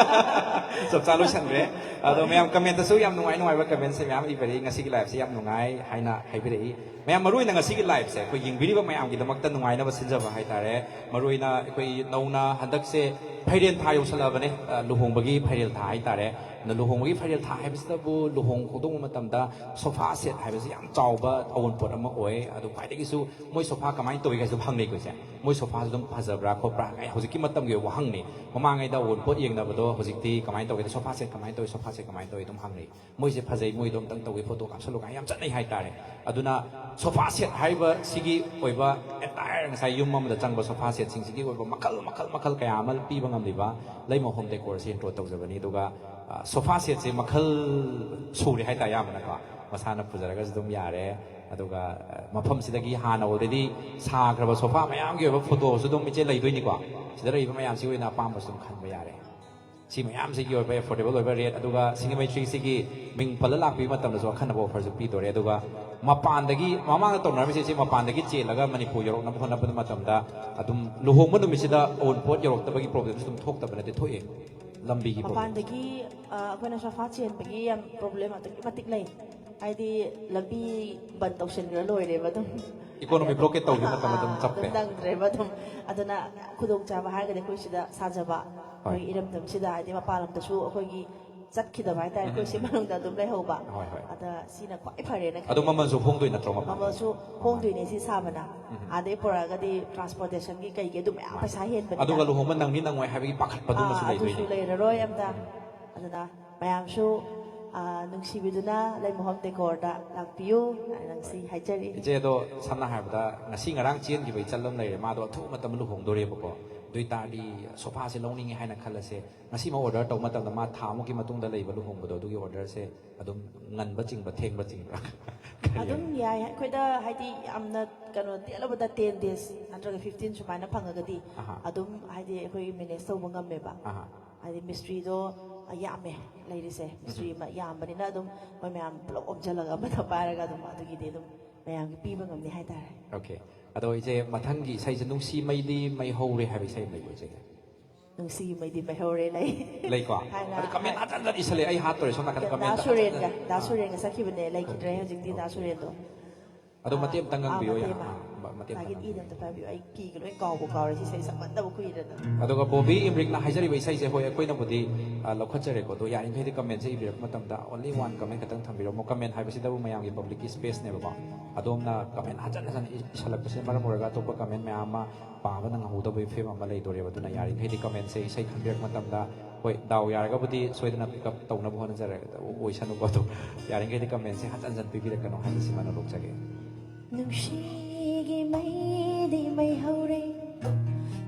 ꯆꯞ ꯆꯥ ꯂꯣꯏꯁꯟꯈ꯭ꯔꯦ꯫ ꯑꯗꯣ ꯃꯌꯥꯝ comment-ꯇꯁꯨ ꯌꯥꯝ ꯅꯨꯡꯉꯥꯏ ꯅꯨꯡꯉꯥꯏꯕ comment-ꯁꯦ ꯃꯌꯥꯝ ꯏꯕꯤꯔꯛꯏ, "ꯉꯁꯤꯒꯤ live-ꯁꯦ ꯌꯥꯝ ꯅꯨꯡꯉꯥꯏ" ꯍꯥꯏꯅ ꯍꯥꯏꯕꯤꯔꯛꯏ꯫ ꯃꯌꯥꯝ, ꯃꯔꯨꯑꯣꯏꯅ ꯉꯁꯤꯒꯤ live-ꯁꯦ ꯑꯩꯈꯣꯏ ꯌꯦꯡꯕꯤꯔꯤꯕ ꯃꯌꯥꯝꯒꯤꯗꯃꯛꯇ ꯅꯨꯡꯉꯥꯏꯅꯕ ꯁꯤꯟꯖꯕ ꯍꯥꯏꯇꯥꯔꯦ꯫ ꯃꯔꯨꯑꯣꯏꯅ ꯑꯩꯈꯣꯏ ꯅꯧꯅ ꯍꯟꯗꯛꯁꯦ ꯐꯩꯔꯦꯟ ꯊꯥ ꯌꯧꯁꯜꯂꯛꯑꯕꯅꯦ, ꯑ, ꯂꯨꯍꯣꯡꯕꯒꯤ ꯐꯩꯔꯦꯟ ꯊꯥ ꯍꯥꯏꯇꯥꯔꯦ꯫ ꯑꯗꯨꯅ ꯂꯨꯍꯣꯡꯕꯒꯤ ꯐꯩꯔꯦꯟ ꯊꯥ ꯍꯥꯏꯕꯁꯤꯗꯕꯨ ꯂꯨꯍꯣꯡ ꯈꯣꯡꯗꯣꯡꯕ ꯃꯇꯝꯗ sofa set ꯍꯥꯏꯕꯁꯤ ꯌꯥꯝ ꯆꯥꯎꯕ ꯑꯑꯣꯟꯄꯣꯠ ꯑꯃ ꯑꯣꯏ꯫ ꯑꯗꯨ ꯈ꯭ꯋꯥꯏꯗꯒꯤꯁꯨ ꯃꯣꯏ sofa ꯀꯃꯥꯏꯅ ꯇꯧꯏ ꯍꯥꯏꯁꯨ ꯍꯪꯅꯩꯀꯣ ꯏꯆꯦ꯫ ꯃꯣꯏ sofa-ꯁꯨ ꯑꯗꯨꯝ ꯐꯖꯕ꯭ꯔꯥ ꯈꯣꯠꯄ꯭ꯔꯥ? ꯑꯩ ꯍꯧꯖꯤꯛꯀꯤ ꯃꯇꯝꯒꯤ ꯋꯥꯍꯪꯅꯤ꯫ ꯃꯃꯥꯡꯉꯩꯗ ꯑꯑꯣꯟꯄꯣꯠ ꯌꯦꯡꯅꯕꯗꯣ ꯍꯧꯖꯤꯛꯇꯤ ꯀꯃꯥꯏꯅ ꯇꯧꯒꯦ? Sofa set ꯀꯃꯥꯏꯅ ꯇꯧꯏ? Sofa set ꯀꯃꯥꯏꯅ ꯇꯧꯏ? ꯑꯗꯨꯝ ꯍꯪꯅꯩ꯫ ꯃꯣꯏꯁꯦ ꯐꯖꯩ, ꯃꯣꯏꯗꯣ ꯑꯝꯇꯪ ꯇꯧꯒꯦ, photo ꯀꯥꯞꯁꯜꯂꯨ ꯀꯥꯏꯅ ꯌꯥꯝ ꯆꯠꯅꯩ ꯍꯥꯏꯇꯥꯔꯦ꯫ ꯑꯗꯨꯅ ꯁꯣꯐꯥ ꯁꯦꯠ ꯍꯥꯏꯔꯤꯕ ꯁꯤꯒꯤ ꯑꯣꯏꯕ ꯑꯦꯟꯇꯥꯌꯔ ꯉꯁꯥꯏ ꯌꯨꯝ ꯑꯃꯗ ꯆꯪꯕ ꯁꯣꯐꯥ ꯁꯦꯠꯁꯤꯡꯁꯤꯒꯤ ꯑꯣꯏꯕ ꯃꯈꯜ ꯃꯈꯜ ꯃꯈꯜ ꯀꯌꯥ ꯑꯃ ꯄꯤꯕ ꯉꯝꯂꯤꯕ ꯂꯩꯃ ꯍꯣꯝ ꯗꯦꯀꯣꯔꯁꯤ ꯏꯟꯇ꯭ꯔꯣ ꯇꯧꯖꯕꯅꯤ꯫ ꯑꯗꯨꯒ ꯁꯣꯐꯥ ꯁꯦꯠꯁꯦ ꯃꯈꯜ ꯁꯨꯔꯦ ꯍꯥꯏꯇꯥꯔꯦ꯫ ꯑꯌꯥꯝꯕꯅꯀꯣ ꯃꯁꯥꯅ ꯄꯨꯖꯔꯒꯁꯨ ꯑꯗꯨꯝ ꯌꯥꯔꯦ꯫ ꯑꯗꯨꯒ ꯃꯐꯝꯁꯤꯗꯒꯤ ꯍꯥꯟꯅ ꯑꯣꯜꯔꯦꯗꯤ ꯁꯥꯈ꯭ꯔꯕ ꯁꯣꯐꯥ ꯃꯌꯥꯝꯒꯤ ꯑꯣꯏꯕ ꯐꯣꯇꯣꯁꯨ ꯑꯗꯨꯝ ꯏꯆꯦ ꯂꯩꯗꯣꯏꯅꯤꯀꯣ꯫ ꯁꯤꯗ ꯂꯩꯔꯤꯕ ꯃꯌꯥꯝꯁꯤꯒꯤ ꯑꯣꯏꯅ ꯑꯄꯥꯝꯕꯁꯨ ꯑꯗꯨꯝ ꯈꯟꯕ ꯌꯥꯔꯦ꯫ ꯁꯤ ꯃꯌꯥꯝꯁꯤꯒꯤ ꯑꯣꯏꯕ ꯑꯦꯐꯣꯔꯗꯦꯕꯜ ꯑꯣꯏꯕ ꯔꯦꯠ, ꯑꯗꯨꯒ ꯁꯤꯡꯖꯃꯩ ꯊ꯭ꯔꯤꯁꯤꯒꯤ ꯃꯤꯡ ꯄꯜꯂ ꯂꯥꯛꯄꯤꯕ ꯃꯇꯝꯗꯁꯨ ꯑꯈꯟꯅꯕ ꯑꯣꯐꯔꯁꯨ ꯄꯤꯗꯣꯔꯦ꯫ ꯑꯗꯨꯒ ꯃꯄꯥꯟꯗꯒꯤ ꯃꯃꯥꯡꯗ ꯇꯧꯅꯔꯝꯃꯤꯁꯦ, ꯁꯤ ꯃꯄꯥꯟꯗꯒꯤ ꯆꯦꯜꯂꯒ ꯃꯅꯤꯄꯨꯔ ꯌꯧꯔꯛꯅꯕ ꯍꯣꯠꯅꯕ ꯃꯇꯝꯗ ꯑꯗꯨꯝ ꯂꯨꯍꯣꯡꯕ ꯅꯨꯃꯤꯠꯁꯤꯗ ꯑꯑꯣꯟꯄꯣꯠ ꯌꯧꯔꯛꯇꯕꯒꯤ ꯄ꯭ꯔꯣꯕ꯭ꯂꯦꯝꯁꯨ ꯑꯗꯨꯝ ꯊꯣꯛꯇꯕ ꯅꯠꯇꯦ, ꯊꯣꯛꯑꯦ꯫ ꯂꯝꯕꯤꯒꯤ ꯄ꯭ꯔꯣꯕ꯭ꯂꯦꯝ꯫ ꯃꯄꯥꯟꯗꯒꯤ ꯑ, ꯑꯩꯈꯣꯏꯅ ꯁꯣꯐꯥ ꯆꯦꯟꯕꯒꯤ ꯌꯥꯝ ꯄ꯭ꯔꯣꯕ꯭ꯂꯦꯝ ꯑꯗꯨꯛꯀꯤ ꯃꯇꯤꯛ ꯂꯩ꯫ ꯍꯥꯏꯗꯤ ꯂꯝꯕꯤ ꯕꯟ ꯇꯧꯁꯤꯟꯈ꯭ꯔ ꯂꯣꯏꯔꯦꯕ ꯑꯗꯨꯝ꯫ Economic blockade ꯇꯧꯈꯤꯕ ꯃꯇꯝ ꯑꯗꯨꯝ ꯑꯥ, ꯆꯞꯄꯦ꯫ ꯑꯗꯨꯝ ꯅꯪꯗ꯭ꯔꯦꯕ ꯑꯗꯨꯝ꯫ ꯑꯗꯨꯅ ꯈꯨꯗꯣꯡꯆꯥꯕ ꯍꯥꯏꯔꯒꯗꯤ ꯑꯩꯈꯣꯏ ꯁꯤꯗ ꯁꯥꯖꯕ, ꯍꯣꯏ꯫ ꯑꯩꯈꯣꯏ ꯏꯔꯝꯗꯝꯁꯤꯗ, ꯍꯥꯏꯗꯤ ꯃꯄꯥꯟ ꯂꯝꯗꯁꯨ ꯑꯩꯈꯣꯏꯒꯤ ꯆꯠꯈꯤꯗꯕ ꯍꯥꯏꯇꯥꯔꯦ, ꯑꯩꯈꯣꯏ ꯁꯤ ꯃꯅꯨꯡꯗ ꯑꯗꯨꯝ ꯂꯩꯍꯧꯕ꯫ ꯍꯣꯏ, ꯍꯣꯏ꯫ ꯑꯗ ꯁꯤꯅ ꯈ꯭ꯋꯥꯏ ꯐꯔꯦꯅ ꯑꯗꯣ ꯈꯜꯂꯦ꯫ ꯃꯃꯜꯁꯨ ꯍꯣꯡꯗꯣꯏ ꯅꯠꯇ꯭ꯔꯣ ꯃꯄꯥꯟ? ꯃꯃꯜꯁꯨ ꯍꯣꯡꯗꯣꯏꯅꯦ ꯁꯤ ꯁꯥꯕꯅ꯫ ꯑꯥꯗꯩ ꯄꯨꯔꯛꯑꯒꯗꯤ ꯇ꯭ꯔꯥꯟꯁꯄꯣꯔꯇꯦꯁꯟꯒꯤ ꯀꯩꯒꯤ ꯑꯗꯨ ꯃꯌꯥꯝ ꯄꯩꯁꯥ ꯍꯦꯟꯕꯅꯤꯅ꯫ ꯑꯗꯨꯒ ꯂꯨꯍꯣꯡꯕ ꯅꯪꯅꯤ ꯅꯪꯉꯣꯏ ꯍꯥꯏꯕꯒꯤ ꯄꯥꯈꯠꯄꯗꯨꯃꯁꯨ ꯑꯥ, ꯑꯗꯨꯁꯨ ꯂꯩꯗꯣꯏꯅꯦ꯫ ꯂꯩꯔꯔꯣꯏ ꯑꯝꯇ꯫ ꯑꯗꯨꯅ ꯃꯌꯥꯝꯁꯨ, ꯑꯥ, ꯅꯨꯡꯁꯤꯕꯤꯗꯨꯅ ꯂꯩꯃ ꯍꯣꯝ ꯗꯦꯀꯣꯔꯗ ꯂꯥꯛꯄꯤꯌꯨ ꯍꯥꯏꯅ ꯉꯁꯤ ꯍꯥꯏꯖꯔꯤ꯫ ꯏꯆꯦ, ꯑꯗꯣ ꯁꯝꯅ ꯍꯥꯏꯔꯕꯗ ꯉꯁꯤ ꯉꯔꯥꯡ ꯆꯦꯟꯈꯤꯕ ꯏꯆꯜ ꯑꯃ ꯂꯩꯔꯦ, ꯃꯥꯗꯣ ꯑꯊꯨꯕ ꯃꯇꯝꯗ ꯂꯨꯍꯣꯡꯗꯣꯔꯦꯕꯀꯣ꯫ ꯑꯗꯨ ꯑꯣꯏꯇꯥꯔꯗꯤ ꯁꯣꯐꯥꯁꯦ ꯂꯧꯅꯤꯡꯉꯦ ꯍꯥꯏꯅ ꯈꯜꯂꯁꯦ, ꯉꯁꯤꯃꯛ ꯑꯣꯔꯗꯔ ꯇꯧꯕ ꯃꯇꯝꯗ ꯃꯥ ꯊꯥ ꯑꯃꯨꯛꯀꯤ ꯃꯇꯨꯡꯗ ꯂꯩꯕ ꯂꯨꯍꯣꯡꯕꯗꯣ, ꯑꯗꯨꯒꯤ ꯑꯣꯔꯗꯔꯁꯦ ꯑꯗꯨꯝ ꯉꯟꯕ ꯆꯤꯡꯕ, ꯊꯦꯡꯕ ꯆꯤꯡꯕ꯭ꯔꯥ? ꯀꯔꯤ? ꯑꯗꯨꯝ ꯌꯥꯏ꯫ ꯑꯩꯈꯣꯏꯗ ꯍꯥꯏꯗꯤ ꯌꯥꯝꯅ ꯀꯩꯅꯣ ꯇꯦꯜꯂꯕꯗ ꯇꯦꯟ ꯗꯦꯖ ꯅꯠꯇ꯭ꯔꯒ ꯐꯤꯐꯇꯤꯟ ꯁꯨꯃꯥꯏꯅ ꯐꯪꯉꯒꯗꯤ ꯑꯍꯥ꯫ ꯑꯗꯨꯝ ꯍꯥꯏꯗꯤ ꯑꯩꯈꯣꯏ ꯃꯦꯅꯦꯖ ꯇꯧꯕ ꯉꯝꯃꯦꯕ꯫ ꯑꯍꯥ꯫ ꯍꯥꯏꯗꯤ ꯃꯤꯁꯇ꯭ꯔꯤꯗꯣ ꯌꯥꯝꯃꯦ ꯂꯩꯔꯤꯁꯦ, ꯃꯤꯁꯇ꯭ꯔꯤ ꯑꯃ ꯌꯥꯝꯕꯅꯤꯅ ꯑꯗꯨꯝ ꯃꯣꯏ ꯃꯌꯥꯝ ꯄꯨꯂꯞ ꯑꯣꯝꯁꯤꯜꯂꯒ ꯑꯃꯗ ꯄꯥꯏꯔꯒ ꯑꯗꯨꯝ ꯑꯗꯨꯒꯤꯗꯤ ꯑꯗꯨꯝ ꯃꯌꯥꯝꯒꯤ ꯄꯤꯕ ꯉꯝꯅꯤ ꯍꯥꯏꯇꯥꯔꯦ꯫ ꯑꯣꯀꯦ꯫ ꯑꯗꯣ ꯏꯆꯦ, ꯃꯊꯪꯒꯤ ꯏꯁꯩꯁꯦ ꯅꯨꯡꯁꯤ ꯃꯩꯗꯤ ꯃꯩ ꯍꯧꯔꯦ ꯍꯥꯏꯕ ꯏꯁꯩ ꯂꯩꯕ꯭ꯔꯣ ꯏꯆꯦꯒꯤ? ꯅꯨꯡꯁꯤ ꯃꯩꯗꯤ ꯃꯩ ꯍꯧꯔꯦ ꯂꯩ꯫ ꯂꯩꯀꯣ? ꯍꯥꯏꯅ ꯑꯗꯨ ꯀꯃꯦꯟ ꯍꯟꯖꯟ ꯍꯟꯖꯟ ꯏꯁꯜꯂꯦ, ꯑꯩ ꯍꯥꯠꯇꯣꯔꯦ ꯁꯣꯝ ꯅꯥꯀꯟꯗ ꯀꯃꯦꯟ ꯗꯥ ꯍꯟꯖꯟ ꯁꯨꯔꯦꯟꯒ ꯍꯟꯖꯟ꯫ ꯗꯥ ꯁꯨꯔꯦꯟꯒ ꯁꯛꯈꯤꯕꯅꯦ, ꯂꯩꯈꯤꯗ꯭ꯔꯦ ꯍꯧꯖꯤꯛꯇꯤ ꯗꯥ ꯁꯨꯔꯦꯟꯗꯣ꯫ ꯑꯗꯣ ꯃꯇꯦꯛ ꯑꯝꯇꯪ ꯑꯥ, ꯉꯪꯕꯤꯌꯣ, ꯃꯇꯦꯛ ꯌꯥꯝ, ꯑꯃ꯫ ꯑꯥ, ꯃ-, ꯃꯇꯦꯛ ꯑꯝꯇꯪ ꯇꯥꯒꯦꯠ ꯉꯪꯕꯤꯌꯣ꯫ ꯏꯗ ꯑꯝꯇ ꯄꯥꯏꯕꯤꯌꯨ, ꯑꯩ ꯀꯤꯒ ꯂꯣꯏ ꯀꯥꯎꯕ ꯀꯥꯎꯔꯦ ꯁꯤ ꯏꯁꯩ ꯁꯛꯃꯟꯗꯕ ꯀꯨꯏꯔꯦꯗꯅ꯫ ꯑꯗꯨꯒ ꯕꯣꯕꯤ ꯏꯝꯔꯤꯛꯅ ꯍꯥꯏꯖꯔꯤꯕ ꯏꯁꯩꯁꯦ, ꯍꯣꯏ, ꯑꯩꯈꯣꯏꯅꯕꯨꯗꯤ, ꯑ, ꯂꯧꯈꯠꯆꯔꯦꯀꯣ, ꯑꯗꯣ ꯌꯥꯔꯤꯈꯩꯗꯤ ꯀꯃꯦꯟꯁꯦ ꯏꯕꯤꯔꯛꯄ ꯃꯇꯝꯗ only one comment ꯈꯛꯇꯪ ꯊꯝꯕꯤꯔꯝꯃꯣ꯫ ꯀꯃꯦꯟ ꯍꯥꯏꯕꯁꯤꯗꯕꯨ ꯃꯌꯥꯝꯒꯤ ꯄꯕ꯭ꯂꯤꯛꯀꯤ ꯁ꯭ꯄꯦꯁꯅꯦꯕꯀꯣ꯫ ꯑꯗꯣꯝꯅ ꯀꯃꯦꯟ ꯍꯟꯖꯟ ꯍꯟꯖꯟ ꯏ-, ꯏꯁꯜꯂꯛꯄꯁꯤꯅ ꯃꯔꯝ ꯑꯣꯏꯔꯒ ꯑꯇꯣꯞꯄ ꯀꯃꯦꯟ ꯃꯌꯥꯝ ꯑꯃ ꯄꯥꯕ ꯅꯪꯍꯧꯗꯕꯒꯤ ꯐꯤꯕꯝ ꯑꯃ ꯂꯩꯗꯣꯔꯦꯕ꯫ ꯑꯗꯨꯅ ꯌꯥꯔꯤꯈꯩꯗꯤ ꯀꯃꯦꯟꯁꯦ ꯏꯁꯩ ꯈꯟꯕꯤꯔꯛꯄ ꯃꯇꯝꯗ, ꯍꯣꯏ, ꯗꯥꯎ ꯌꯥꯔꯒꯕꯨꯗꯤ ꯁꯣꯏꯗꯅ ꯄꯤꯛ ꯑꯞ ꯇꯧꯅꯕ ꯍꯣꯠꯅꯖꯔꯦ, ꯑꯣꯏꯁꯅꯨꯀꯣ꯫ ꯑꯗꯣ ꯌꯥꯔꯤꯈꯩꯗꯤ ꯀꯃꯦꯟꯁꯦ ꯍꯟꯖꯟ ꯍꯟꯖꯟ ꯄꯤꯕꯤꯔꯛꯀꯅꯣ ꯍꯥꯏꯕꯁꯤꯃ ꯅꯣꯂꯣꯛꯆꯒꯦ꯫ ꯅꯨꯡꯁꯤꯒꯤ ꯃꯩꯗꯤ ꯃꯩ ꯍꯧꯔꯦ,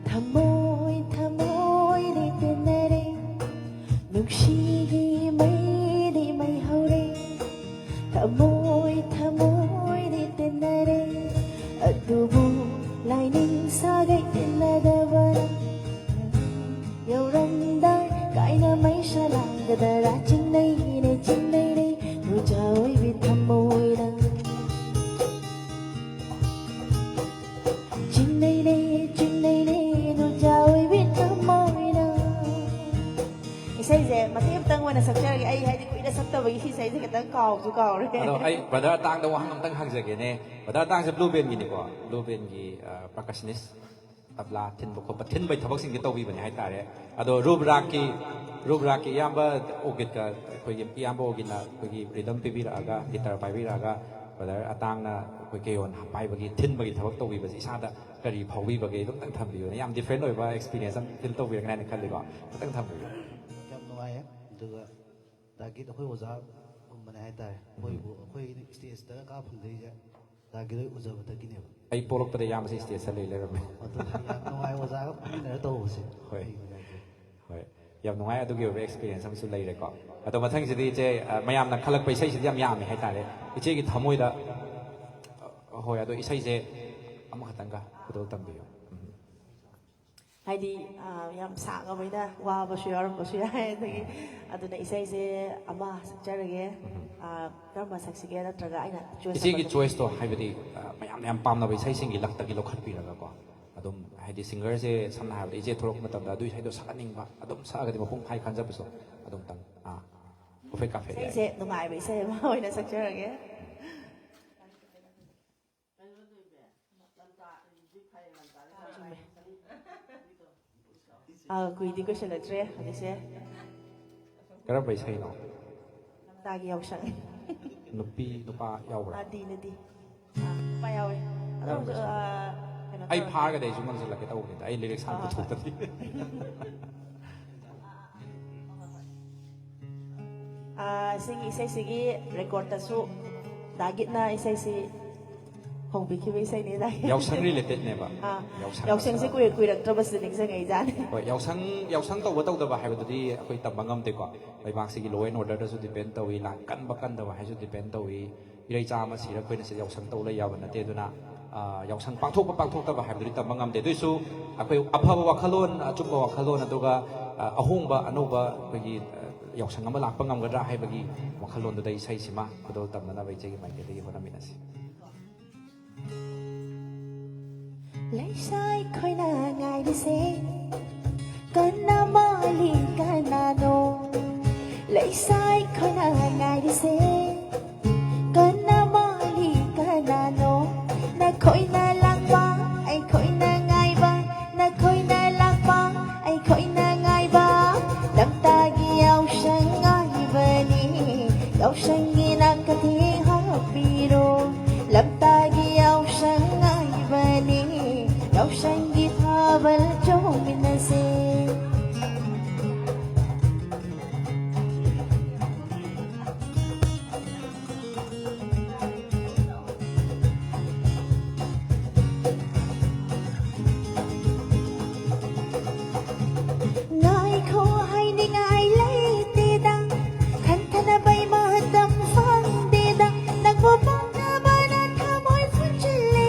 ꯊꯃꯣꯏ ꯊꯃꯣꯏꯗꯤ ꯇꯤꯟꯅꯔꯦ꯫ ꯅꯨꯡꯁꯤꯒꯤ ꯃꯩꯗꯤ ꯃꯩ ꯍꯧꯔꯦ, ꯊꯃꯣꯏ ꯊꯃꯣꯏꯗꯤ ꯇꯤꯟꯅꯔꯦ꯫ ꯑꯗꯨꯕꯨ ꯂꯥꯏꯅꯤꯡ ꯁꯥꯒꯩ ꯇꯤꯟꯅꯗꯕꯅ ꯌꯧꯔꯝꯗꯥꯏ ꯀꯥꯏꯅ ꯃꯩꯁꯥ ꯂꯥꯡꯒꯗꯔꯥ? ꯆꯤꯡꯅꯩꯅꯦ ꯆꯤꯡꯅꯩꯅꯦ ꯅꯨꯡꯖꯥ ꯑꯣꯏꯕꯤ ꯊꯃꯣꯏꯅ꯫ ꯆꯤꯡꯅꯩꯅꯦ ꯆꯤꯡꯅꯩꯅꯦ ꯅꯨꯡꯖꯥ ꯑꯣꯏꯕꯤ ꯊꯃꯣꯏꯅ꯫ ꯏꯁꯩꯁꯦ ꯃꯇꯦꯛ ꯑꯃꯇꯪ ꯑꯣꯏꯅ ꯁꯛꯆꯔꯒꯦ꯫ ꯑꯩ ꯍꯥꯏꯗꯤ ꯀꯨꯏꯅ ꯁꯛꯇꯕꯒꯤ ꯁꯤ ꯏꯁꯩꯁꯦ ꯈꯤꯇꯪ ꯀꯥꯎꯁꯨ ꯀꯥꯎꯔꯦ꯫ ꯑꯗꯣ ꯑꯩ ꯕ꯭ꯔꯗꯔ ꯑꯇꯥꯡꯗ ꯋꯥꯍꯪ ꯑꯝꯇꯪ ꯍꯪꯖꯒꯦꯅꯦ꯫ ꯕ꯭ꯔꯗꯔ ꯑꯇꯥꯡꯁꯦ ꯕ꯭ꯂꯨ ꯕꯦꯟꯒꯤꯅꯤꯀꯣ, ꯕ꯭ꯂꯨ ꯕꯦꯟꯒꯤ ꯄꯔꯀꯁꯅꯤꯁ, ꯇꯕ꯭ꯂꯥ ꯊꯤꯟꯕ ꯈꯣꯠꯄ ꯊꯤꯟꯕꯒꯤ ꯊꯕꯛꯁꯤꯡꯁꯦ ꯇꯧꯕꯤꯕꯅꯦ ꯍꯥꯏꯇꯥꯔꯦ꯫ ꯑꯗꯣ ꯔꯨꯕ꯭ꯔꯥꯛꯀꯤ, ꯔꯨꯕ꯭ꯔꯥꯛꯀꯤ ꯏꯌꯥꯝꯕ ꯑꯣꯒꯤꯠꯀ ꯑꯩꯈꯣꯏꯒꯤ ꯏꯌꯥꯝꯕ ꯑꯣꯒꯤꯠꯅ ꯑꯩꯈꯣꯏꯒꯤ ꯔꯤꯗꯝ ꯄꯤꯕꯤꯔꯛꯑꯒ, ꯒꯤꯇꯔ ꯄꯥꯏꯕꯤꯔꯛꯑꯒ, ꯕ꯭ꯔꯗꯔ ꯑꯇꯥꯡꯅ ꯑꯩꯈꯣꯏ ꯀꯦꯌꯣꯟ ꯄꯥꯏꯕꯒꯤ ꯊꯤꯟꯕꯒꯤ ꯊꯕꯛ ꯇꯧꯕꯤꯕꯁꯦ ꯏꯁꯥꯗ ꯀꯔꯤ ꯐꯥꯎꯕꯤꯕꯒꯦ? ꯑꯗꯨꯝꯇꯪ ꯊꯝꯕꯤꯌꯨꯅꯦ꯫ ꯌꯥꯝ ꯗꯤꯐ꯭ꯔꯦꯟ ꯑꯣꯏꯕ ꯑꯦꯛꯁꯄꯤꯔꯤꯌꯦꯟꯁ ꯑꯃ ꯐꯤꯜ ꯇꯧꯕꯤꯔꯒꯅꯤ ꯍꯥꯏꯅ ꯈꯜꯂꯤꯀꯣ꯫ ꯑꯝꯇꯪ ꯊꯝꯕꯤꯌꯨ꯫ ꯌꯥꯝ ꯅꯨꯡꯉꯥꯏꯌꯦ꯫ ꯑꯗꯨꯒ ꯇꯥꯔꯒꯦꯠ ꯑꯩꯈꯣꯏ ꯑꯣꯖꯥꯒꯨꯝꯕꯅꯦ ꯍꯥꯏꯇꯥꯔꯦ꯫ ꯑꯩꯈꯣꯏꯕꯨ, ꯑꯩꯈꯣꯏ ꯁ꯭ꯇꯦꯖꯇꯒ ꯀꯥ ꯐꯪꯖꯔꯤꯁꯦ ꯇꯥꯔꯒꯦꯠ ꯍꯣꯏ ꯎꯖꯕꯗꯒꯤꯅꯦꯕ꯫ ꯑꯩ ꯄꯣꯛꯂꯛꯄꯗ ꯏꯌꯥꯝꯕꯁꯦ ꯁ꯭ꯇꯦꯖꯇ ꯂꯩ ꯂꯩꯔꯝꯃꯦ꯫ ꯑꯗꯨ ꯌꯥꯝ ꯅꯨꯡꯉꯥꯏ ꯑꯣꯖꯥꯒ ꯐꯝꯃꯤꯟꯅꯔ ꯇꯧꯕꯁꯦ꯫ ꯍꯣꯏ꯫ ꯑꯩꯒꯤ ꯑꯣꯏꯅꯗꯤ꯫ ꯍꯣꯏ꯫ ꯌꯥꯝ ꯅꯨꯡꯉꯥꯏ, ꯑꯗꯨꯒꯤ ꯑꯣꯏꯕ ꯑꯦꯛꯁꯄꯤꯔꯤꯌꯦꯟꯁ ꯑꯃꯁꯨ ꯂꯩꯔꯦꯀꯣ꯫ ꯑꯗꯣ ꯃꯊꯪꯁꯤꯗꯤ ꯏꯆꯦ, ꯑ, ꯃꯌꯥꯝꯅ ꯈꯜꯂꯛꯄ ꯏꯁꯩꯁꯤꯗꯤ ꯌꯥꯝ ꯌꯥꯝꯃꯦ ꯍꯥꯏꯇꯥꯔꯦ꯫ ꯏꯆꯦꯒꯤ ꯊꯃꯣꯏꯗ, ꯑ, ꯍꯣꯏ, ꯑꯗꯣ ꯏꯁꯩꯁꯦ ꯑꯃꯈꯛꯇꯪꯒ ꯈꯨꯗꯣꯜ ꯇꯝꯕꯤꯌꯨ꯫ ꯎꯝ꯫ ꯍꯥꯏꯗꯤ, ꯑ, ꯌꯥꯝ ꯁꯥꯡꯉꯕꯅꯤꯅ ꯋꯥꯕꯁꯨ ꯌꯥꯎꯔꯝꯕꯁꯨ ꯌꯥꯏ꯫ ꯑꯗꯒꯤ ꯑꯗꯨꯅ ꯏꯁꯩꯁꯦ ꯑꯃ ꯁꯛꯆꯔꯒꯦ꯫ ꯎꯝ꯫ ꯑ, ꯀꯔꯝꯕ ꯁꯛꯁꯤꯒꯦ? ꯅꯠꯇ꯭ꯔꯒ ꯑꯩꯅ choice ꯏꯆꯦꯒꯤ ꯑꯃ choice ꯇꯣ ꯍꯥꯏꯕꯗꯤ, ꯑ, ꯃꯌꯥꯝꯅ ꯌꯥꯝ ꯄꯥꯝꯅꯕ ꯏꯁꯩꯁꯤꯡꯒꯤ ꯂꯛꯇꯒꯤ ꯂꯧꯈꯠꯄꯤꯔꯒꯀꯣ꯫ ꯑꯗꯨꯝ ꯍꯥꯏꯗꯤ ꯁꯤꯡꯒꯔꯁꯦ ꯁꯝꯅ ꯍꯥꯏꯔꯕꯗ ꯏꯆꯦ ꯊꯣꯛꯂꯛꯄ ꯃꯇꯝꯗ ꯑꯗꯨꯒꯤ ꯏꯁꯩꯗꯣ ꯁꯛꯍꯟꯅꯤꯡꯕ, ꯑꯗꯨꯝ ꯁꯛꯑꯒꯗꯤ ꯃꯄꯨꯡ ꯐꯥꯏ ꯈꯟꯖꯕꯁꯨ ꯑꯗꯨꯝꯇꯪ, ꯑꯥ, ꯍꯥꯏꯐꯦꯠ ꯀꯥꯐꯦꯠ ꯌꯥꯏ꯫ ꯏꯁꯩꯁꯦ ꯅꯨꯡꯉꯥꯏꯕ ꯏꯁꯩ ꯑꯃ ꯑꯣꯏꯅ ꯁꯛꯆꯔꯒꯦ꯫ ꯆꯨꯝꯃꯦ꯫ ꯑꯥ, ꯀꯨꯏꯗꯤ ꯀꯨꯏꯁꯜꯂꯛꯇ꯭ꯔꯦ ꯍꯧꯖꯤꯛꯁꯦ꯫ ꯀꯔꯝꯕ ꯏꯁꯩꯅꯣ? ꯂꯝꯇꯥꯒꯤ ꯌꯥꯎꯁꯪ꯫ ꯅꯨꯄꯤ ꯅꯨꯄꯥ ꯌꯥꯎꯕ꯭ꯔꯥ? ꯑꯥ, ꯗꯤ ꯅꯠꯇꯦ꯫ ꯑꯥ, ꯅꯨꯄꯥ ꯌꯥꯎꯋꯦ꯫ ꯑꯗꯣ ꯀꯔꯝꯕ ꯍꯧꯖꯤꯛ, ꯏꯁꯩꯅꯣ? ꯑꯥ, ꯀꯩꯅꯣ ꯑꯩ ꯇꯧꯔꯦ꯫ ꯐꯥꯔꯒꯗꯤ ꯑꯩꯁꯨ ꯉꯪꯁꯤꯜꯂꯛꯀꯦ ꯇꯧꯕꯅꯤꯗ, ꯑꯩ ꯂꯤꯔꯤꯛꯁ ꯍꯥꯟꯅ ꯑꯥ, ꯄꯨꯊꯣꯛꯇ꯭ꯔꯗꯤ꯫ ꯑꯥ, ꯁꯤꯒꯤ ꯏꯁꯩꯁꯤꯒꯤ ꯔꯦꯀꯣꯔꯠꯇꯁꯨ ꯗꯥꯒꯤꯠꯅ ꯏꯁꯩꯁꯤ ꯍꯧꯕꯤꯈꯤꯕ ꯏꯁꯩꯅꯤꯗ꯫ ꯌꯥꯎꯁꯪ related ꯅꯦꯕ꯫ ꯑꯥ, ꯌꯥꯎꯁꯪ ꯌꯥꯎꯁꯪꯁꯦ ꯍꯥꯏꯕꯁꯤꯅ ꯀꯨꯏꯔꯛ ꯀꯨꯏꯔꯛꯇ꯭ꯔꯕꯁꯤꯗ ꯅꯤꯡꯁꯤꯡꯉꯛꯏꯖꯥꯠꯅꯤ꯫ ꯍꯣꯏ, ꯌꯥꯎꯁꯪ ꯌꯥꯎꯁꯪ ꯇꯧꯕ ꯇꯧꯗꯕ ꯍꯥꯏꯕꯗꯨꯗꯤ ꯑꯩꯈꯣꯏ ꯇꯝꯕ ꯉꯝꯗꯦꯀꯣ꯫ ꯂꯩꯕꯥꯛꯁꯤꯒꯤ law and order ꯗꯁꯨ depend ꯇꯧꯏ, ꯂꯥꯟ ꯀꯟꯕ ꯀꯟꯗꯕ ꯍꯥꯏꯁꯨ depend ꯇꯧꯏ꯫ ꯏꯔꯩꯆꯥ ꯑꯃ ꯁꯤꯔ ꯑꯩꯈꯣꯏꯅ ꯁꯤꯗ ꯌꯥꯎꯁꯪ ꯇꯧ ꯂꯩ ꯌꯥꯕ ꯅꯠꯇꯦ꯫ ꯑꯗꯨꯅ ꯑꯥ, ꯌꯥꯎꯁꯪ ꯄꯥꯡꯊꯣꯛꯄ ꯄꯥꯡꯊꯣꯛꯇꯕ ꯍꯥꯏꯕꯗꯨꯗꯤ ꯇꯝꯕ ꯉꯝꯗꯦ꯫ ꯑꯗꯨꯏꯁꯨ ꯑꯩꯈꯣꯏ ꯑꯐꯕ ꯋꯥꯈꯜꯂꯣꯟ, ꯑꯆꯨꯝꯕ ꯋꯥꯈꯜꯂꯣꯟ, ꯑꯗꯨꯒ ꯑꯥ, ꯑꯍꯣꯡꯕ ꯑꯅꯧꯕ ꯑꯩꯈꯣꯏꯒꯤ ꯑꯥ, ꯌꯥꯎꯁꯪ ꯑꯃ ꯂꯥꯛꯄ ꯉꯝꯒꯗ꯭ꯔꯥ ꯍꯥꯏꯕꯒꯤ ꯋꯥꯈꯜꯂꯣꯟꯗꯨꯗ ꯏꯁꯩꯁꯤꯃ ꯈꯨꯗꯣꯜ ꯇꯝꯅꯅꯕ ꯏꯆꯦꯒꯤ ꯃꯥꯏꯀꯩꯗꯒꯤ ꯍꯣꯠꯅꯃꯤꯟꯅꯁꯤ꯫ ꯂꯩꯁꯥ ꯑꯩꯈꯣꯏꯅ ꯉꯥꯏꯔꯤꯁꯦ ꯀꯅꯥ ꯃꯥꯜꯂꯤ ꯀꯅꯥꯅꯣ? ꯂꯩꯁꯥ ꯑꯩꯈꯣꯏꯅ ꯉꯥꯏꯔꯤꯁꯦ ꯀꯅꯥ ꯃꯥꯜꯂꯤ ꯀꯅꯥꯅꯣ? ꯅꯈꯣꯏꯅ ꯂꯥꯛꯄ ꯑꯩꯈꯣꯏꯅ ꯉꯥꯏꯕ, ꯅꯈꯣꯏꯅ ꯂꯥꯛꯄ ꯑꯩꯈꯣꯏꯅ ꯉꯥꯏꯕ꯫ ꯂꯝꯇꯥꯒꯤ ꯌꯥꯎꯁꯪ ꯉꯥꯏꯕꯅꯤ, ꯌꯥꯎꯁꯪꯒꯤ ꯅꯥꯀꯊꯦꯡ ꯍꯥꯞꯄꯤꯔꯣ꯫ ꯂꯝꯇꯥꯒꯤ ꯌꯥꯎꯁꯪ ꯉꯥꯏꯕꯅꯤ, ꯌꯥꯎꯁꯪꯒꯤ ꯊꯥꯕꯜ ꯆꯣꯡꯃꯤꯟꯅꯁꯦ꯫ ꯉꯥꯏꯈꯣ ꯍꯥꯏꯅꯤꯡꯉꯥꯏ ꯂꯩꯇꯦꯗ, ꯈꯟꯊꯅꯕꯩ ꯃꯇꯝ ꯐꯪꯗꯦꯗ꯫ ꯅꯪꯕꯨ ꯄꯥꯝꯖꯕꯅ ꯊꯃꯣꯏ ꯐꯨꯟꯖꯤꯜꯂꯦ,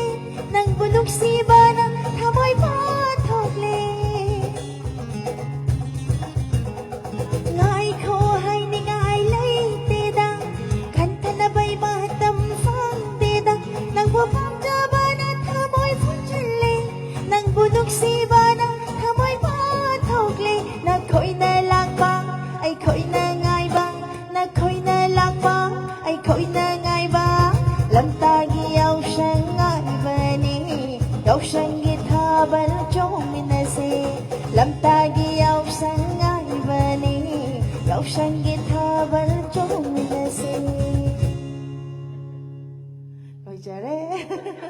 ꯅꯪꯕꯨ ꯅꯨꯡꯁꯤꯕꯅ ꯊꯃꯣꯏ ꯄꯥꯟꯊꯣꯛꯂꯦ꯫ ꯉꯥꯏꯈꯣ ꯍꯥꯏꯅꯤꯡꯉꯥꯏ ꯂꯩꯇꯦꯗ, ꯈꯟꯊꯅꯕꯩ ꯃꯇꯝ ꯐꯪꯗꯦꯗ꯫ ꯅꯪꯕꯨ ꯄꯥꯝꯖꯕꯅ ꯊꯃꯣꯏ ꯐꯨꯟꯖꯤꯜꯂꯦ, ꯅꯪꯕꯨ ꯅꯨꯡꯁꯤꯕꯅ ꯊꯃꯣꯏ ꯄꯥꯟꯊꯣꯛꯂꯦ꯫ ꯅꯈꯣꯏꯅ ꯂꯥꯛꯄ ꯑꯩꯈꯣꯏꯅ ꯉꯥꯏꯕ, ꯅꯈꯣꯏꯅ ꯂꯥꯛꯄ ꯑꯩꯈꯣꯏꯅ ꯉꯥꯏꯕ꯫ ꯂꯝꯇꯥꯒꯤ ꯌꯥꯎꯁꯪ ꯉꯥꯏꯕꯅꯤ, ꯌꯥꯎꯁꯪꯒꯤ ꯊꯥꯕꯜ ꯆꯣꯡꯃꯤꯟꯅꯁꯦ꯫ ꯂꯝꯇꯥꯒꯤ ꯌꯥꯎꯁꯪ ꯉꯥꯏꯕꯅꯤ, ꯌꯥꯎꯁꯪꯒꯤ ꯊꯥꯕꯜ ꯆꯣꯡꯃꯤꯟꯅꯁꯦ꯫ ꯂꯣꯏꯖꯔꯦ꯫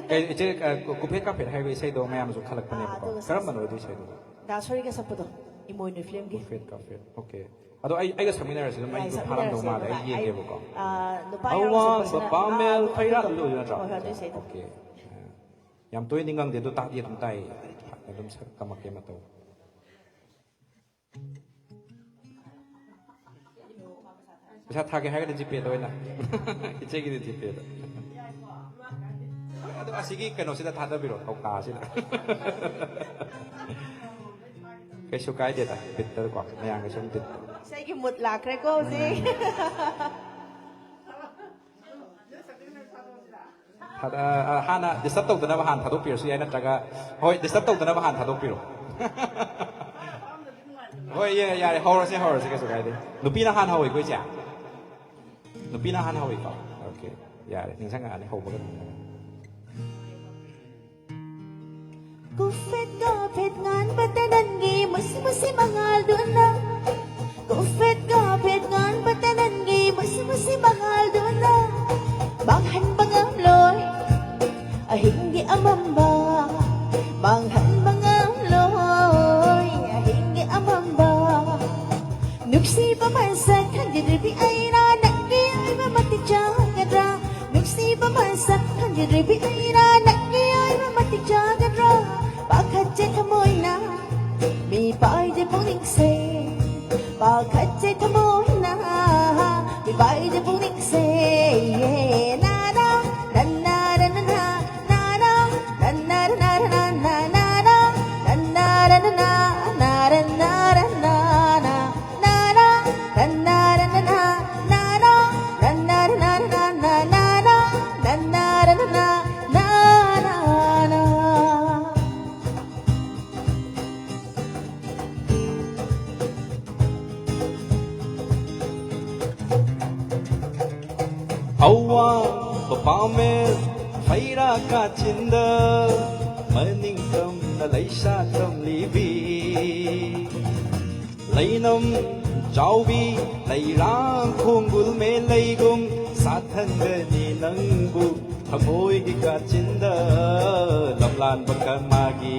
ꯀꯩ, ꯏꯆꯦ, ꯑ, ꯀꯨ-, ꯀꯨꯐꯦꯠ ꯀꯥꯐꯦꯠ ꯍꯥꯏꯕ ꯏꯁꯩꯗꯣ ꯃꯌꯥꯝꯅꯁꯨ ꯈꯜꯂꯛꯄꯅꯦꯕꯀꯣ꯫ ꯑꯥ, ꯑꯗꯨꯒ ꯀꯔꯝꯕꯅꯣ ꯑꯗꯨ ꯏꯁꯩꯗꯣ? ꯗꯥ ꯁꯣꯔꯤꯒ ꯁꯛꯄꯗꯣ꯫ ꯏꯃꯣꯏꯅꯨ ꯐꯤꯂꯝꯒꯤ꯫ ꯐꯦꯠ ꯀꯥ ꯐꯦꯠ꯫ ꯑꯣꯀꯦ꯫ ꯑꯗꯣ ꯑꯩ ꯑꯩꯒ ꯁꯛꯃꯤꯟꯅꯔꯁꯤ ꯑꯗꯨꯝ ꯑꯩ ꯌꯥꯏ, ꯑꯗꯨꯝ ꯐꯥꯔꯝꯗꯧ ꯁꯛꯃꯤꯟꯅꯔꯁꯦ꯫ ꯃꯥꯜꯂꯦ꯫ ꯑꯩ ꯑꯩ, ꯌꯦꯡꯒꯦꯕꯀꯣ꯫ ꯑꯥ, ꯅꯨꯄꯥ ꯑꯋꯥꯡꯕ ꯌꯥꯎꯔꯛꯄꯁꯤꯅ ꯄꯥꯃꯦꯜ ꯑꯥ, ꯐꯩꯔꯥ ꯑꯗꯨꯗꯣ꯫ ꯑꯗꯨ ꯅꯠꯇ꯭ꯔꯣ? ꯍꯣꯏ, ꯍꯣꯏ, ꯑꯗꯨꯏ ꯏꯁꯩꯗꯣ꯫ ꯑꯣꯀꯦ꯫ ꯌꯥꯝ ꯇꯣꯏꯅꯗꯤ ꯉꯪꯗꯦ ꯑꯗꯣ ꯇꯥꯗꯤ ꯑꯗꯨꯝ ꯇꯥꯏ꯫ ꯑꯗꯨꯝ ꯁꯛ ꯇꯝꯃꯛꯀꯦ ꯃꯇꯧ꯫ ꯄꯩꯁꯥ ꯊꯥꯒꯦ ꯍꯥꯏꯔꯒꯗꯤ ꯖꯤꯄꯦꯗ ꯑꯣꯏꯅ꯫ ꯏꯆꯦꯒꯤꯗꯤ ꯖꯤꯄꯦꯗ꯫ ꯑꯗꯣ ꯑꯁꯤꯒꯤ ꯀꯩꯅꯣꯁꯤꯗ ꯊꯥꯗꯕꯤꯔꯣ, ꯀꯧꯇꯥꯁꯤꯗ꯫ ꯀꯩꯁꯨ ꯀꯥꯏꯗꯦꯗ, ꯕꯤꯠꯇꯀꯣ, ꯃꯌꯥꯝꯒꯤ ꯁꯨꯝ ꯕꯤꯠꯇ꯫ ꯏꯁꯩꯒꯤ ꯃꯨꯠ ꯂꯥꯛꯈ꯭ꯔꯦꯀꯣ ꯍꯧꯖꯤꯛ꯫ ꯊꯥꯗ-, ꯑ, ꯍꯥꯟꯅ ꯗꯤꯁꯇꯔꯕ ꯇꯧꯗꯅꯕ ꯍꯥꯟꯅ ꯊꯥꯗꯣꯛꯄꯤꯔꯁꯨ ꯌꯥꯏ, ꯅꯠꯇ꯭ꯔꯒ, ꯍꯣꯏ, ꯗꯤꯁꯇꯔꯕ ꯇꯧꯗꯅꯕ ꯍꯥꯟꯅ ꯊꯥꯗꯣꯛꯄꯤꯔꯣ꯫ ꯍꯣꯏ, ꯌꯥ-, ꯌꯥꯔꯦ, ꯍꯧꯔꯁꯦ, ꯍꯧꯔꯁꯦ, ꯀꯩꯁꯨ ꯀꯥꯏꯗꯦ꯫ ꯅꯨꯄꯤꯅ ꯍꯥꯟꯅ ꯍꯧꯋꯤꯀꯣ, ꯏꯆꯦ? ꯅꯨꯄꯤꯅ ꯍꯥꯟꯅ ꯍꯧꯋꯤꯀꯣ? ꯑꯣꯀꯦ, ꯌꯥꯔꯦ, ꯅꯤꯡꯁꯤꯡꯉꯛꯑꯅꯤ ꯍꯧꯕꯒ ꯑꯗꯨꯝ꯫ ꯀꯨꯐꯦꯠ ꯀꯥꯐꯦꯠ ꯉꯥꯟꯕꯇ ꯅꯪꯒꯤ ꯃꯨꯁꯤ ꯃꯨꯁꯤ ꯃꯉꯥꯜꯗꯨꯅ꯫ ꯀꯨꯐꯦꯠ ꯀꯥꯐꯦꯠ ꯉꯥꯟꯕꯇ ꯅꯪꯒꯤ ꯃꯨꯁꯤ ꯃꯨꯁꯤ ꯃꯉꯥꯜꯗꯨꯅ꯫ ꯃꯥꯡꯍꯟꯕ ꯉꯝꯂꯣꯏ ꯑꯍꯤꯡꯒꯤ ꯑꯃꯝꯕ꯫ ꯃꯥꯡꯍꯟꯕ ꯉꯝꯂꯣꯏ ꯑꯍꯤꯡꯒꯤ ꯑꯃꯝꯕ꯫ ꯅꯨꯡꯁꯤꯕ ꯃꯁꯛ ꯈꯪꯖꯗ꯭ꯔꯤꯕꯤ ꯑꯩꯅ ꯅꯪꯒꯤ ꯑꯣꯏꯕ ꯃꯇꯤꯛ ꯆꯥꯒꯗ꯭ꯔꯥ? ꯅꯨꯡꯁꯤꯕ ꯃꯁꯛ ꯈꯪꯖꯗ꯭ꯔꯤꯕꯤ ꯑꯩꯅ ꯅꯪꯒꯤ ꯑꯣꯏꯕ ꯃꯇꯤꯛ ꯆꯥꯒꯗ꯭ꯔꯥ? ꯄꯥꯈꯠꯆꯩ ꯊꯃꯣꯏꯅ ꯃꯤ ꯄꯥꯏꯗꯦ ꯄꯨꯛꯅꯤꯡꯁꯦ꯫ ꯄꯥꯈꯠꯆꯩ ꯊꯃꯣꯏꯅ ꯃꯤ ꯄꯥꯏꯗꯦ ꯄꯨꯛꯅꯤꯡꯁꯦ꯫ ꯅꯥꯅꯥ, ꯅꯟꯅꯥ, ꯔꯅꯅꯥ, ꯅꯥꯅꯥ, ꯅꯟꯅꯥ, ꯔꯅꯥ, ꯔꯅꯥ, ꯅꯥ, ꯅꯥꯅꯥ, ꯅꯟꯅꯥ, ꯔꯅꯅꯥ, ꯅꯥ, ꯔꯅꯥ, ꯔꯅꯥ, ꯅꯥ, ꯅꯥꯅꯥ, ꯔꯟꯅꯥ, ꯔꯟꯅꯥ, ꯅꯥ, ꯅꯥ, ꯔꯟꯅꯥ, ꯔꯟꯅꯥ, ꯔꯟꯅꯥ, ꯅꯥ, ꯅꯥ, ꯅꯥ, ꯔꯟꯅꯥ, ꯔꯟꯅꯥ, ꯅꯥ, ꯅꯥ, ꯅꯥ꯫ ꯑꯋꯥꯡꯕ ꯄꯥꯃꯦꯜ ꯐꯩꯔꯥ ꯀꯥꯆꯤꯟꯗ ꯃꯅꯤꯡ ꯇꯝꯅ ꯂꯩꯁꯥ ꯇꯝꯂꯤꯕꯤ꯫ ꯂꯩꯅꯝ ꯆꯥꯎꯕꯤ ꯂꯩꯔꯥꯡ ꯈꯣꯡꯒꯨꯜ ꯃꯦꯂꯩꯒꯨꯝ ꯁꯥꯠꯍꯟꯒꯅꯤ ꯅꯪꯕꯨ ꯊꯃꯣꯏꯒꯤ ꯀꯥꯆꯤꯟꯗ꯫ ꯂꯝꯂꯥꯟꯕ ꯀꯔꯃꯥꯒꯤ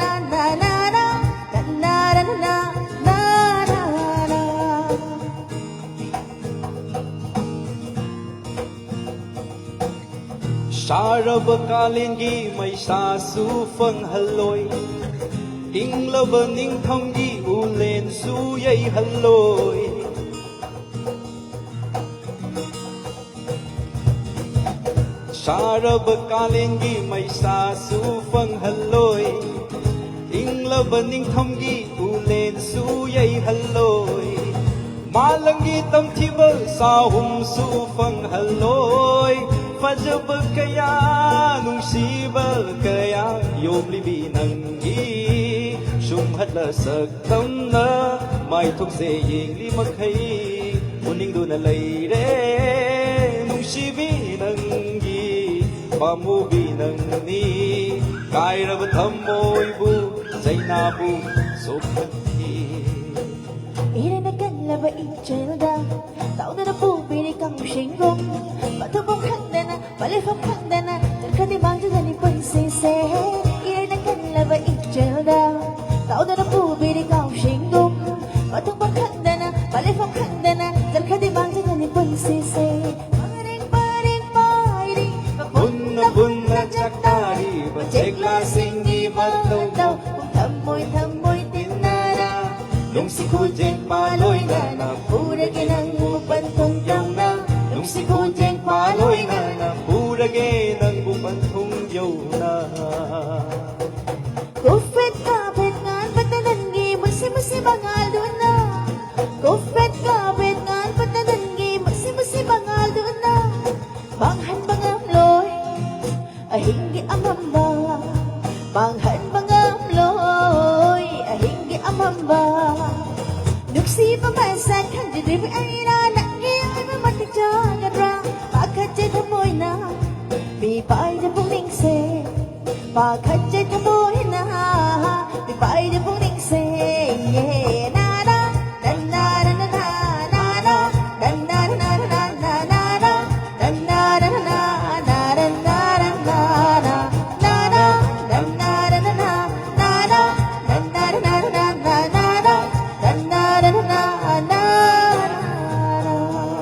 na na na na na na na na na na. ꯁꯥꯔꯕ ꯀꯥꯂꯦꯟꯒꯤ ꯃꯩꯁꯥꯁꯨ ꯐꯪꯍꯜꯂꯣꯏ, ꯏꯪꯂꯕ ꯅꯤꯡꯊꯝꯒꯤ ꯎꯂꯦꯟꯁꯨ ꯌꯩꯍꯜꯂꯣꯏ꯫ ꯁꯥꯔꯕ ꯀꯥꯂꯦꯟꯒꯤ ꯃꯩꯁꯥꯁꯨ ꯐꯪꯍꯜꯂꯣꯏ, ꯏꯪꯂꯕ ꯅꯤꯡꯊꯝꯒꯤ ꯎꯂꯦꯟꯁꯨ ꯌꯩꯍꯜꯂꯣꯏ꯫ ꯃꯥꯂꯪꯒꯤ ꯇꯝꯊꯤꯕ ꯆꯥꯍꯨꯝꯁꯨ ꯐꯪꯍꯜꯂꯣꯏ꯫ ꯐꯖꯕ ꯀꯌꯥ, ꯅꯨꯡꯁꯤꯕ ꯀꯌꯥ ꯌꯣꯝꯂꯤꯕꯤ ꯅꯪꯒꯤ ꯁꯨꯝꯍꯠꯂ ꯁꯛꯇꯝꯅ ꯃꯥꯏꯊꯣꯡꯁꯦ ꯌꯦꯡꯂꯤ ꯃꯈꯩ ꯎꯅꯤꯡꯗꯨꯅ ꯂꯩꯔꯦ꯫ ꯅꯨꯡꯁꯤꯕꯤ ꯅꯪꯒꯤ ꯄꯥꯝꯃꯨꯕꯤ ꯅꯪꯅꯤ, ꯀꯥꯏꯔꯕ ꯊꯃꯣꯏꯕꯨ ꯆꯩꯅꯥꯕꯨ ꯁꯣꯛꯍꯟꯈꯤ꯫ ꯏꯔꯩꯅ ꯀꯜꯂꯕ ꯏꯆꯦꯜꯗ ꯇꯥꯎꯗꯅ ꯄꯨꯕꯤꯔꯤ ꯀꯥꯡꯁꯤꯡꯒꯨꯝ, ꯃꯊꯨꯞꯐꯝ ꯈꯪꯗꯅ ꯃꯂꯦꯐꯝ ꯈꯪꯗꯅ ꯆꯠꯈ꯭ꯔꯗꯤ ꯃꯥꯡꯖꯒꯅꯤ ꯄꯨꯟꯁꯤꯁꯦ꯫ ꯏꯔꯩꯅ ꯀꯜꯂꯕ ꯏꯆꯦꯜꯗ ꯇꯥꯎꯗꯅ ꯄꯨꯕꯤꯔꯤ ꯀꯥꯡꯁꯤꯡꯒꯨꯝ, ꯃꯊꯨꯞꯐꯝ ꯈꯪꯗꯅ ꯃꯂꯦꯐꯝ ꯈꯪꯗꯅ ꯆꯠꯈ꯭ꯔꯗꯤ ꯃꯥꯡꯖꯒꯅꯤ ꯄꯨꯟꯁꯤꯁꯦ꯫ ꯄꯔꯦꯡ ꯄꯔꯦꯡ ꯄꯥꯏꯔꯤ ꯄꯨꯟꯅ ꯄꯨꯟꯅ ꯆꯥꯛꯇꯥꯔꯤꯕ ꯆꯦꯛꯂꯥꯁꯤꯡꯒꯤ ꯃꯇꯧꯗ ꯊꯝꯃꯣꯏ ꯊꯝꯃꯣꯏ ꯇꯤꯟꯅꯔ ꯅꯨꯡꯁꯤ ꯈꯨꯖꯦꯡ ꯄꯥꯂꯣꯏꯅꯅ ꯄꯨꯔꯒꯦ ꯅꯪꯕꯨ ꯄꯟꯊꯨꯡ ꯌꯧꯅ꯫ ꯅꯨꯡꯁꯤ ꯈꯨꯖꯦꯡ ꯄꯥꯂꯣꯏꯅꯅ ꯄꯨ ꯆꯥꯒꯗ꯭ꯔꯥ ꯄꯥꯈꯠꯆꯩ ꯊꯃꯣꯏꯅ, ꯃꯤꯄꯥꯏꯗ ꯄꯨꯛꯅꯤꯡꯁꯦ ꯄꯥꯈꯠꯆꯩ ꯊꯃꯣꯏꯅ, ꯃꯤꯄꯥꯏꯗ ꯄꯨꯛꯅꯤꯡꯁꯦ꯫ ꯅꯥ ꯅꯥ, ꯅꯥ ꯅꯥ ꯅꯥ ꯅꯥ ꯅꯥ ꯅꯥ, ꯅꯥ ꯅꯥ ꯅꯥ ꯅꯥ ꯅꯥ ꯅꯥ ꯅꯥ, ꯅꯥ ꯅꯥ ꯅꯥ ꯅꯥ ꯅꯥ ꯅꯥ ꯅꯥ ꯅꯥ, ꯅꯥ ꯅꯥ ꯅꯥ ꯅꯥ ꯅꯥ ꯅꯥ ꯅꯥ ꯅꯥ, ꯅꯥ ꯅꯥ ꯅꯥ ꯅꯥ ꯅꯥ ꯅꯥ ꯅꯥ ꯅꯥ ꯅꯥ ꯅꯥ꯫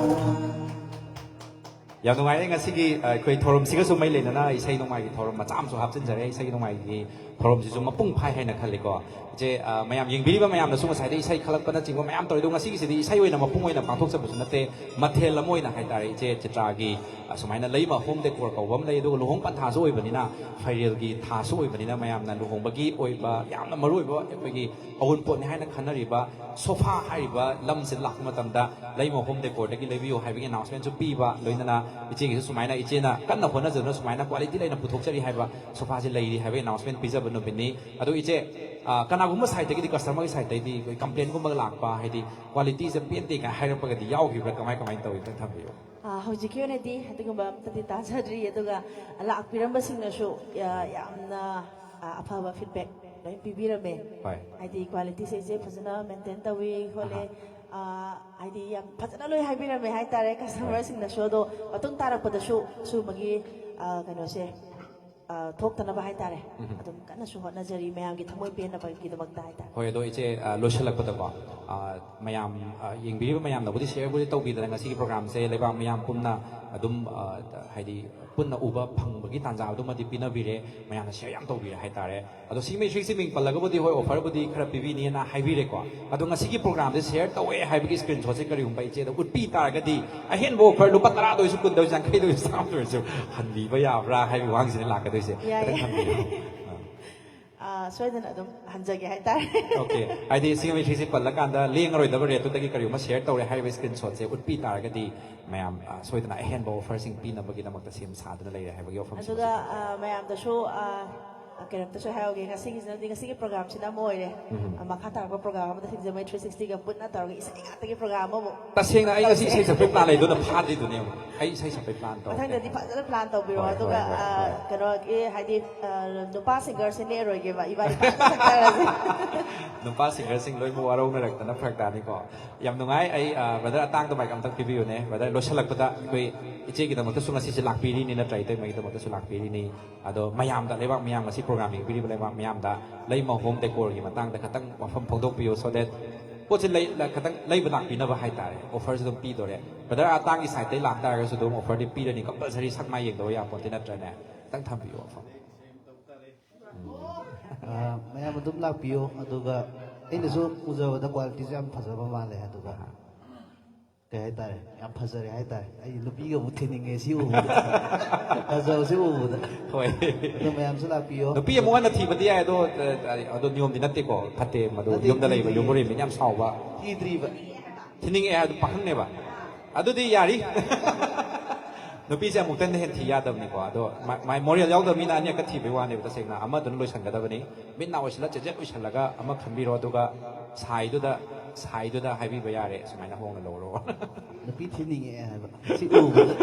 ꯌꯥꯝ ꯅꯨꯡꯉꯥꯏꯔꯦ ꯉꯁꯤꯒꯤ, ꯑ, ꯑꯩꯈꯣꯏ ꯊꯧꯔꯝꯁꯤꯒꯁꯨ ꯃꯔꯤ ꯂꯩꯅꯅ ꯏꯁꯩ ꯅꯣꯡꯃꯥꯏꯒꯤ ꯊꯧꯔꯝ ꯃꯆꯥ ꯑꯃꯁꯨ ꯍꯥꯞꯆꯤꯟꯖꯔꯦ꯫ ꯏꯁꯩ ꯅꯣꯡꯃꯥꯏꯒꯤ ꯊꯧꯔꯝꯁꯤꯁꯨ ꯃꯄꯨꯡ ꯐꯥꯏ ꯍꯥꯏꯅ ꯈꯜꯂꯤꯀꯣ꯫ ꯏꯆꯦ, ꯑ, ꯃꯌꯥꯝ ꯌꯦꯡꯕꯤꯔꯤꯕ ꯃꯌꯥꯝꯅꯁꯨ ꯉꯁꯥꯏꯗꯩ ꯏꯁꯩ ꯈꯜꯂꯛꯄꯅꯆꯤꯡꯕ ꯃꯌꯥꯝ ꯇꯧꯔꯦ꯫ ꯑꯗꯣ ꯉꯁꯤꯒꯤꯁꯤꯗꯤ ꯏꯁꯩ ꯑꯣꯏꯅ ꯃꯄꯨꯡ ꯑꯣꯏꯅ ꯄꯥꯡꯊꯣꯛꯆꯕꯁꯨ ꯅꯠꯇꯦ, ꯃꯊꯦꯜ ꯑꯃ ꯑꯣꯏꯅ ꯍꯥꯏꯇꯥꯔꯦ꯫ ꯏꯆꯦ ꯆꯤꯇ꯭ꯔꯥꯒꯤ, ꯑ, ꯁꯨꯃꯥꯏꯅ ꯂꯩꯃ ꯍꯣꯝ ꯗꯦꯀꯣꯔ ꯀꯧꯕ ꯑꯃ ꯂꯩ, ꯑꯗꯨꯒ ꯂꯨꯍꯣꯡ ꯄꯟꯊꯥꯁꯨ ꯑꯣꯏꯕꯅꯤꯅ, ꯐꯩꯔꯦꯜꯒꯤ ꯊꯥꯁꯨ ꯑꯣꯏꯕꯅꯤꯅ, ꯃꯌꯥꯝꯅ ꯂꯨꯍꯣꯡꯕꯒꯤ ꯑꯣꯏꯕ ꯌꯥꯝꯅ ꯃꯔꯨ ꯑꯣꯏꯕ ꯑꯩꯈꯣꯏꯒꯤ ꯑꯋꯨꯟꯄꯣꯠꯅꯤ ꯍꯥꯏꯅ ꯈꯟꯅꯔꯤꯕ ꯁꯣꯐꯥ ꯍꯥꯏꯔꯤꯕ ꯂꯝꯁꯤꯗ ꯂꯥꯛꯄ ꯃꯇꯝꯗ ꯂꯩꯃ ꯍꯣꯝ ꯗꯦꯀꯣꯔꯗꯒꯤ ꯂꯩꯕꯤꯌꯨ ꯍꯥꯏꯕꯒꯤ ꯑꯦꯅꯥꯎꯟꯁꯃꯦꯟꯁꯨ ꯄꯤꯕ, ꯂꯣꯏꯅꯅ ꯏꯆꯦꯒꯤꯁꯨ ꯁꯨꯃꯥꯏꯅ ꯏꯆꯦꯅ ꯀꯟꯅ ꯍꯣꯠꯅꯖꯗꯨꯅ ꯁꯨꯃꯥꯏꯅ ꯀ꯭ꯋꯥꯂꯤꯇꯤ ꯂꯩꯅ ꯄꯨꯊꯣꯛꯆꯔꯤ ꯍꯥꯏꯕ ꯁꯣꯐꯥꯁꯦ ꯂꯩꯔꯤ ꯍꯥꯏꯕꯒꯤ ꯑꯦꯅꯥꯎꯟꯁꯃꯦꯟ ꯄꯤꯖꯕ ꯅꯨꯃꯤꯠꯅꯤ꯫ ꯑꯗꯣ ꯏꯆꯦ, ꯑ, ꯀꯅꯥꯒꯨꯝꯕ ꯁꯥꯏꯠꯇꯒꯤꯗꯤ, ꯀꯁꯇꯃꯔꯒꯤ ꯁꯥꯏꯠꯇꯒꯤ ꯑꯩꯈꯣꯏ ꯀꯝꯄ꯭ꯂꯦꯟꯒꯨꯝꯕꯒ ꯂꯥꯛꯄ, ꯍꯥꯏꯗꯤ ꯀ꯭ꯋꯥꯂꯤꯇꯤꯁꯦ ꯄꯦꯟꯗꯦ ꯀꯥꯏꯅ ꯍꯥꯏꯔꯛꯄꯒꯗꯤ ꯌꯥꯎꯈꯤꯕ꯭ꯔꯥ? ꯀꯃꯥꯏ ꯀꯃꯥꯏꯅ ꯇꯧꯏ? ꯈꯤꯇꯪ ꯊꯝꯕꯤꯌꯨ꯫ ꯑ, ꯍꯧꯖꯤꯛꯀꯤ ꯑꯣꯏꯅꯗꯤ ꯑꯗꯨꯒꯨꯝꯕ ꯑꯝꯇꯗꯤ ꯇꯥꯖꯗ꯭ꯔꯤ꯫ ꯑꯗꯨꯒ ꯂꯥꯛꯄꯤꯔꯝꯕꯁꯤꯡꯅꯁꯨ, ꯑ, ꯌꯥꯝꯅ, ꯑ, ꯑꯐꯕ ꯐꯤꯗꯕꯦꯛ ꯂꯣꯏ ꯄꯤꯕꯤꯔꯝꯃꯦ꯫ ꯍꯣꯏ꯫ ꯍꯥꯏꯗꯤ ꯀ꯭ꯋꯥꯂꯤꯇꯤꯁꯦ ꯏꯆꯦ ꯐꯖꯅ ꯃꯦꯟꯇꯦꯟ ꯇꯧꯏ ꯈꯣꯠꯂꯦ꯫ ꯑꯍꯥ꯫ ꯑ, ꯍꯥꯏꯗꯤ ꯌꯥꯝ ꯐꯖꯅ ꯂꯣꯏ ꯍꯥꯏꯕꯤꯔꯝꯃꯦ ꯍꯥꯏꯇꯥꯔꯦ ꯀꯁꯇꯃꯔꯁꯤꯡꯅꯁꯨ꯫ ꯑꯗꯣ ꯃꯇꯨꯡ ꯇꯥꯔꯛꯄꯗꯁꯨ ꯁꯤꯒꯨꯝꯕꯒꯤ, ꯑ, ꯀꯩꯅꯣꯁꯦ, ꯑ, ꯊꯣꯛꯇꯅꯕ ꯍꯥꯏꯇꯥꯔꯦ, ꯎꯝ꯫ ꯑꯗꯨꯝ ꯀꯟꯅꯁꯨ ꯍꯣꯠꯅꯖꯔꯤ ꯃꯌꯥꯝꯒꯤ ꯊꯃꯣꯏ ꯄꯦꯟꯅꯕꯒꯤꯗꯃꯛꯇ ꯍꯥꯏꯇꯥꯔꯦ꯫ ꯍꯣꯏ, ꯑꯗꯣ ꯏꯆꯦ, ꯑ, ꯂꯣꯏꯁꯤꯜꯂꯛꯄꯗꯀꯣ, ꯑ, ꯃꯌꯥꯝ, ꯑ, ꯌꯦꯡꯕꯤꯔꯤꯕ ꯃꯌꯥꯝꯅꯕꯨꯗꯤ ꯁꯤꯌꯔꯕꯨꯗꯤ ꯇꯧꯕꯤꯗꯅ ꯉꯁꯤꯒꯤ ꯄ꯭ꯔꯣꯒ꯭ꯔꯥꯝꯁꯦ ꯂꯩꯕꯥꯛ ꯃꯤꯌꯥꯝ ꯄꯨꯝꯅ ꯑꯗꯨꯝ, ꯑ, ꯍꯥꯏꯗꯤ ꯄꯨꯟꯅ ꯎꯕ ꯐꯪꯕꯒꯤ ꯇꯥꯟꯖꯥ ꯑꯗꯨꯃꯗꯤ ꯄꯤꯅꯕꯤꯔꯦ, ꯃꯌꯥꯝꯅ ꯁꯤꯌꯔ ꯌꯥꯝ ꯇꯧꯕꯤꯔꯦ ꯍꯥꯏꯇꯥꯔꯦ꯫ ꯑꯗꯣ ꯁꯤꯒꯤ ꯃꯦꯇ꯭ꯔꯤꯛꯁꯤ ꯃꯤꯡ ꯄꯜꯂꯒꯕꯨꯗꯤ ꯍꯣꯏ ꯑꯣꯐꯔꯕꯨꯗꯤ ꯈꯔ ꯄꯤꯕꯤꯅꯤꯅ ꯍꯥꯏꯕꯤꯔꯦꯀꯣ꯫ ꯑꯗꯣ ꯉꯁꯤꯒꯤ ꯄ꯭ꯔꯣꯒ꯭ꯔꯥꯝꯁꯦ ꯁꯤꯌꯔ ꯇꯧꯋꯦ ꯍꯥꯏꯕꯒꯤ ꯁ꯭ꯀ꯭ꯔꯤꯟꯁꯣꯠꯁꯦ ꯀꯔꯤꯒꯨꯝꯕ ꯏꯆꯦꯗ ꯎꯠꯄꯤ ꯇꯥꯔꯒꯗꯤ ꯑꯍꯦꯟꯕ ꯑꯣꯐꯔ ꯂꯨꯄꯥ ꯇꯔꯥꯗ ꯑꯣꯏꯔꯁꯨ, ꯀꯨꯟꯗ ꯑꯣꯏꯔꯁꯨ, ꯌꯥꯡꯈꯩꯗ ꯑꯣꯏꯔꯁꯨ, ꯆꯥꯝꯃꯗ ꯑꯣꯏꯔꯁꯨ ꯍꯟꯕꯤꯕ ꯌꯥꯕ꯭ꯔꯥ ꯍꯥꯏꯕꯒꯤ ꯋꯥꯍꯪꯁꯤꯅꯦ ꯂꯥꯛꯀꯗꯣꯏꯁꯦ꯫ ꯌꯥꯏ꯫ ꯈꯤꯇꯪ ꯊꯝꯕꯤꯌꯨ꯫ ꯑꯥ꯫ ꯑꯥ, ꯁꯣꯏꯗꯅ ꯑꯗꯨꯝ ꯍꯟꯖꯒꯦ ꯍꯥꯏꯇꯥꯔꯦ꯫ ꯑꯣꯀꯦ꯫ ꯍꯥꯏꯗꯤ ꯁꯤꯒꯤ ꯃꯦꯇ꯭ꯔꯤꯛꯁꯤ ꯄꯜꯂꯀꯥꯟꯗ ꯂꯦꯡꯉꯔꯣꯏꯗꯕ ꯔꯦꯠꯇꯨꯗꯒꯤ ꯀꯔꯤꯒꯨꯝꯕ ꯁꯤꯌꯔ ꯇꯧꯔꯦ ꯍꯥꯏꯔꯤꯕ ꯁ꯭ꯀ꯭ꯔꯤꯟꯁꯣꯠꯁꯦ ꯎꯠꯄꯤ ꯇꯥꯔꯒꯗꯤ ꯃꯌꯥꯝ, ꯑꯥ, ꯁꯣꯏꯗꯅ ꯑꯍꯦꯟꯕ ꯑꯣꯐꯔꯁꯤꯡ ꯄꯤꯅꯕꯒꯤꯗꯃꯛꯇ ꯁꯦꯝ ꯁꯥꯗꯨꯅ ꯂꯩꯔꯦ ꯍꯥꯏꯕꯒꯤ ꯋꯥꯐꯝꯁꯤꯃꯁꯨ ꯑꯗꯨꯒ, ꯊꯝꯖꯒꯦ꯫ ꯑꯥ, ꯃꯌꯥꯝꯗꯁꯨ, ꯑꯥ, ꯀꯩꯅꯣꯝꯇꯁꯨ ꯍꯥꯏꯍꯧꯒꯦ, ꯉꯁꯤꯒꯤꯁꯤꯅꯗꯤ, ꯉꯁꯤꯒꯤ ꯄ꯭ꯔꯣꯒꯥꯝꯁꯤꯅ ꯑꯃ ꯑꯣꯏꯔꯦ꯫ ꯎꯝ꯫ ꯑ, ꯃꯈꯥ ꯇꯥꯔꯛꯄ ꯄ꯭ꯔꯣꯒꯥꯝ ꯑꯃꯗ ꯁꯤꯡꯖꯃꯩ ꯊ꯭ꯔꯤ ꯁꯤꯛꯁꯇꯤꯒ ꯄꯨꯟꯅ ꯇꯧꯔꯒ ꯏꯁꯩ ꯉꯥꯛꯇꯒꯤ ꯄ꯭ꯔꯣꯒꯥꯝ ꯑꯃꯃꯨꯛ ꯇꯁꯦꯡꯅ ꯑꯩ ꯉꯁꯤ ꯇꯧꯁꯦ꯫ ꯏꯁꯩ ꯁꯛꯄꯩ ꯄ꯭ꯂꯥꯟ ꯂꯩꯗꯨꯅ ꯐꯥꯗ꯭ꯔꯤꯗꯨꯅꯦ꯫ ꯑꯩ ꯏꯁꯩ ꯁꯛꯄꯩ ꯄ꯭ꯂꯥꯟ ꯇꯧꯔꯦ꯫ ꯃꯊꯪꯗꯗꯤ ꯐꯖꯅ ꯄ꯭ꯂꯥꯟ ꯇꯧꯕꯤꯔꯣ꯫ ꯍꯣꯏ, ꯑꯗꯨꯒ, ꯍꯣꯏ, ꯍꯣꯏ, ꯑ, ꯍꯣꯏ꯫ ꯀꯩꯅꯣꯒꯤ, ꯍꯥꯏꯗꯤ, ꯑ, ꯅꯨꯄꯥ ꯁꯤꯡꯒꯔꯁꯦ ꯅꯦꯛꯑꯔꯣꯏꯒꯦꯕ, ꯏꯕꯥꯅꯤ ꯐꯖꯅ ꯁꯛꯆꯔꯁꯦ꯫ ꯅꯨꯄꯥ ꯁꯤꯡꯒꯔꯁꯤꯡ ꯂꯣꯏꯅꯃꯛ ꯋꯥꯔꯧꯅꯔꯛꯇꯅ ꯐꯔꯛ ꯇꯥꯅꯤꯀꯣ꯫ ꯌꯥꯝ ꯅꯨꯡꯉꯥꯏ꯫ ꯑꯩ, ꯑ, ꯕ꯭ꯔꯗꯔ ꯑꯇꯥꯡꯗ ꯃꯥꯏꯛ ꯑꯝꯇꯪ ꯄꯤꯕꯤꯌꯨꯅꯦ꯫ ꯕ꯭ꯔꯗꯔ, ꯂꯣꯏꯁꯤꯜꯂꯛꯄꯗ ꯑꯩꯈꯣꯏ ꯏꯆꯦꯒꯤꯗꯃꯛꯇꯁꯨ ꯉꯁꯤꯁꯦ ꯂꯥꯛꯄꯤꯔꯤꯅꯤ, ꯅꯠꯇ꯭ꯔꯥ? ꯏꯇꯩꯃꯒꯤꯗꯃꯛꯇꯁꯨ ꯂꯥꯛꯄꯤꯔꯤꯅꯤ꯫ ꯑꯗꯣ ꯃꯌꯥꯝꯗ, ꯂꯩꯕꯥꯛ ꯃꯌꯥꯝ, ꯉꯁꯤ ꯄ꯭ꯔꯣꯒ꯭ꯔꯥꯝ ꯌꯦꯡꯕꯤꯔꯤꯕ ꯂꯩꯕꯥꯛ ꯃꯌꯥꯝꯗ ꯂꯩꯃ ꯍꯣꯝ ꯗꯦꯀꯣꯔꯒꯤ ꯃꯇꯥꯡꯗ ꯈꯇꯪ ꯋꯥꯐꯝ ꯐꯣꯡꯗꯣꯛꯄꯤꯌꯨ, so that ꯄꯣꯠꯁꯦ ꯂꯩ-, ꯂ-, ꯈꯇꯪ ꯂꯩꯕ ꯂꯥꯛꯄꯤꯅꯕ ꯍꯥꯏꯇꯥꯔꯦ꯫ ꯑꯣꯐꯔꯁꯨ ꯑꯗꯨꯝ ꯄꯤꯗꯣꯔꯦ꯫ ꯕ꯭ꯔꯗꯔ ꯑꯇꯥꯡꯒꯤ ꯁꯥꯏꯠꯇꯩ ꯂꯥꯛꯇꯥꯔꯒꯁꯨ ꯑꯗꯨꯝ ꯑꯣꯐꯔꯗꯤ ꯄꯤꯔꯅꯤ, ꯀꯝꯄꯜꯁꯔꯤ ꯁꯛ ꯃꯥꯏ ꯌꯦꯡꯗꯕ ꯌꯥꯄꯣꯟꯇꯦ, ꯅꯠꯇ꯭ꯔꯅꯦ? ꯈꯤꯇꯪ ꯊꯝꯕꯤꯌꯨ ꯋꯥꯐꯝ꯫ ꯑ, ꯃꯌꯥꯝ ꯑꯗꯨꯝ ꯂꯥꯛꯄꯤꯌꯨ꯫ ꯑꯗꯨꯒ ꯑꯩꯅꯁꯨ ꯎꯖꯕꯗ ꯀ꯭ꯋꯥꯂꯤꯇꯤꯁꯦ ꯌꯥꯝ ꯐꯖꯕ ꯃꯥꯜꯂꯦ꯫ ꯑꯗꯨꯒ ꯑꯍꯥ꯫ ꯀꯩ ꯍꯥꯏꯇꯥꯔꯦ, ꯌꯥꯝ ꯐꯖꯔꯦ ꯍꯥꯏꯇꯥꯔꯦ꯫ ꯑꯩ ꯅꯨꯄꯤꯒ ꯑꯃꯨꯛ ꯊꯤꯅꯤꯡꯉꯦ ꯁꯤ ꯎꯕꯗ꯫ ꯐꯖꯕꯁꯤ ꯎꯕꯗ꯫ ꯍꯣꯏ꯫ ꯑꯗꯣ ꯃꯌꯥꯝꯁꯨ ꯂꯥꯛꯄꯤꯌꯣ꯫ ꯅꯨꯄꯤ ꯑꯃꯨꯛ ꯍꯟꯅ ꯊꯤꯕꯗꯤ ꯌꯥꯏ, ꯑꯗꯣ, ꯑ, ꯑꯗꯣ ꯅꯤꯌꯣꯝꯗꯤ ꯅꯠꯇꯦꯀꯣ, ꯐꯠꯇꯦ ꯃꯗꯨ꯫ ꯅꯠꯇꯦ, ꯌꯨꯝꯗ ꯂꯩꯕ ꯊꯤꯗ꯭ꯔꯤꯌꯦ꯫ ꯌꯨꯝꯕꯨꯔꯦꯝꯕꯤꯅ ꯌꯥꯝ ꯁꯥꯎꯕ꯫ ꯊꯤꯗ꯭ꯔꯤꯕ꯫ ꯊꯤꯅꯤꯡꯉꯛꯑꯦ ꯍꯥꯏꯕꯗꯨ ꯄꯥꯈꯪꯅꯦꯕ꯫ ꯑꯗꯨꯗꯤ ꯌꯥꯔꯤ꯫ ꯅꯨꯄꯤꯁꯦ ꯑꯃꯨꯛꯇꯪꯗ ꯍꯦꯟꯅ ꯊꯤ ꯌꯥꯗꯕꯅꯤꯀꯣ꯫ ꯑꯗꯣ ꯃꯥ-, ꯃꯥꯏ ꯃꯣꯔꯦꯜ ꯌꯥꯎꯗꯕ ꯃꯤꯅ ꯑꯅꯤꯔꯛꯀ ꯊꯤꯕꯩ ꯋꯥꯅꯦꯕ꯫ ꯇꯁꯦꯡꯅ ꯑꯃꯗꯨꯅ ꯂꯣꯏꯁꯟꯒꯗꯕꯅꯤ꯫ ꯃꯤꯠ ꯅꯥ ꯑꯣꯏꯁꯤꯜꯂ, ꯆꯦꯖꯦꯠ ꯑꯣꯏꯁꯤꯜꯂꯒ ꯑꯃ ꯈꯟꯕꯤꯔꯣ, ꯑꯗꯨꯒ ꯁꯥꯏꯗꯨꯗ, ꯁꯥꯏꯗꯨꯗ ꯍꯥꯏꯕꯤꯕ ꯌꯥꯔꯦ, "ꯁꯨꯃꯥꯏꯅ ꯍꯣꯡꯅ ꯂꯧꯔꯣ"꯫ ꯅꯨꯄꯤ ꯊꯤꯅꯤꯡꯉꯛꯑꯦ ꯍꯥꯏꯕ꯫ ꯁꯤ ꯎꯕꯗ꯫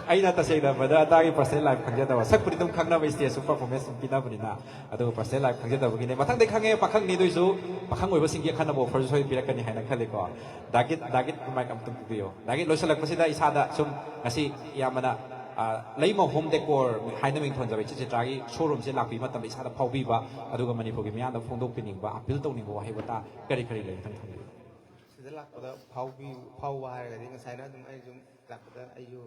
ꯑꯩꯅ ꯇꯁꯦꯡꯅ ꯕ꯭ꯔꯗꯔ ꯑꯇꯥꯒꯤ ꯄꯔꯁꯅꯦꯜ ꯂꯥꯏꯐ ꯈꯪꯖꯗꯕ, ꯁꯛꯄꯨꯗꯤ ꯑꯗꯨꯝ ꯈꯪꯅꯕ, ꯁ꯭ꯇꯦꯖꯁꯨ ꯄꯔꯐꯣꯔꯃꯦꯟꯁ ꯑꯗꯨꯝ ꯄꯤꯅꯕꯅꯤꯅ, ꯑꯗꯨꯒ ꯄꯔꯁꯅꯦꯜ ꯂꯥꯏꯐ ꯈꯪꯖꯗꯕꯒꯤꯅꯦ꯫ ꯃꯊꯪꯗꯩ ꯈꯪꯉꯦ, ꯄꯥꯈꯪꯅꯤ, ꯑꯗꯨꯏꯁꯨ ꯄꯥꯈꯪ ꯑꯣꯏꯕꯁꯤꯡꯒꯤ ꯑꯈꯟꯅꯕ ꯑꯣꯐꯔꯁꯨ ꯁꯣꯏ ꯄꯤꯔꯛꯀꯅꯤ ꯍꯥꯏꯅ ꯈꯜꯂꯤꯀꯣ꯫ ꯗꯥꯒꯤꯠ, ꯗꯥꯒꯤꯠ ꯃꯥꯏꯛ ꯑꯝꯇꯪ ꯄꯤꯕꯤꯌꯣ꯫ ꯗꯥꯒꯤꯠ, ꯂꯣꯏꯁꯤꯜꯂꯛꯄꯁꯤꯗ ꯏꯁꯥꯗ ꯁꯨꯝ ꯉꯁꯤ ꯏꯌꯥꯝꯕꯅ, ꯑ, ꯂꯩꯃ ꯍꯣꯝ ꯗꯦꯀꯣꯔ ꯍꯥꯏꯅ ꯃꯤꯡꯊꯣꯟꯖꯕ ꯏꯆꯦ ꯆꯤꯇ꯭ꯔꯥꯒꯤ ꯁꯣꯔꯨꯝꯁꯦ ꯂꯥꯛꯄꯤꯕ ꯃꯇꯝꯗ ꯏꯁꯥꯗ ꯐꯥꯎꯕꯤꯕ, ꯑꯗꯨꯒ ꯃꯅꯤꯄꯨꯔꯒꯤ ꯃꯤꯌꯥꯝꯗ ꯐꯣꯡꯗꯣꯛꯄꯤꯅꯤꯡꯕ, ꯑꯄꯤꯜ ꯇꯧꯅꯤꯡꯕ ꯋꯥꯍꯩ ꯋꯥꯇꯥ ꯀꯔꯤ ꯀꯔꯤ ꯂꯩ, ꯑꯝꯇꯪ ꯊꯝꯕꯤꯌꯨ꯫ ꯁꯤꯗ ꯂꯥꯛꯄꯗ ꯐꯥꯎꯕꯤ-, ꯐꯥꯎꯕ ꯍꯥꯏꯔꯒꯗꯤ ꯉꯁꯥꯏꯅ ꯑꯗꯨꯝ ꯑꯩ ꯁꯨꯝ ꯂꯥꯛꯄꯗ ꯑꯩꯁꯨ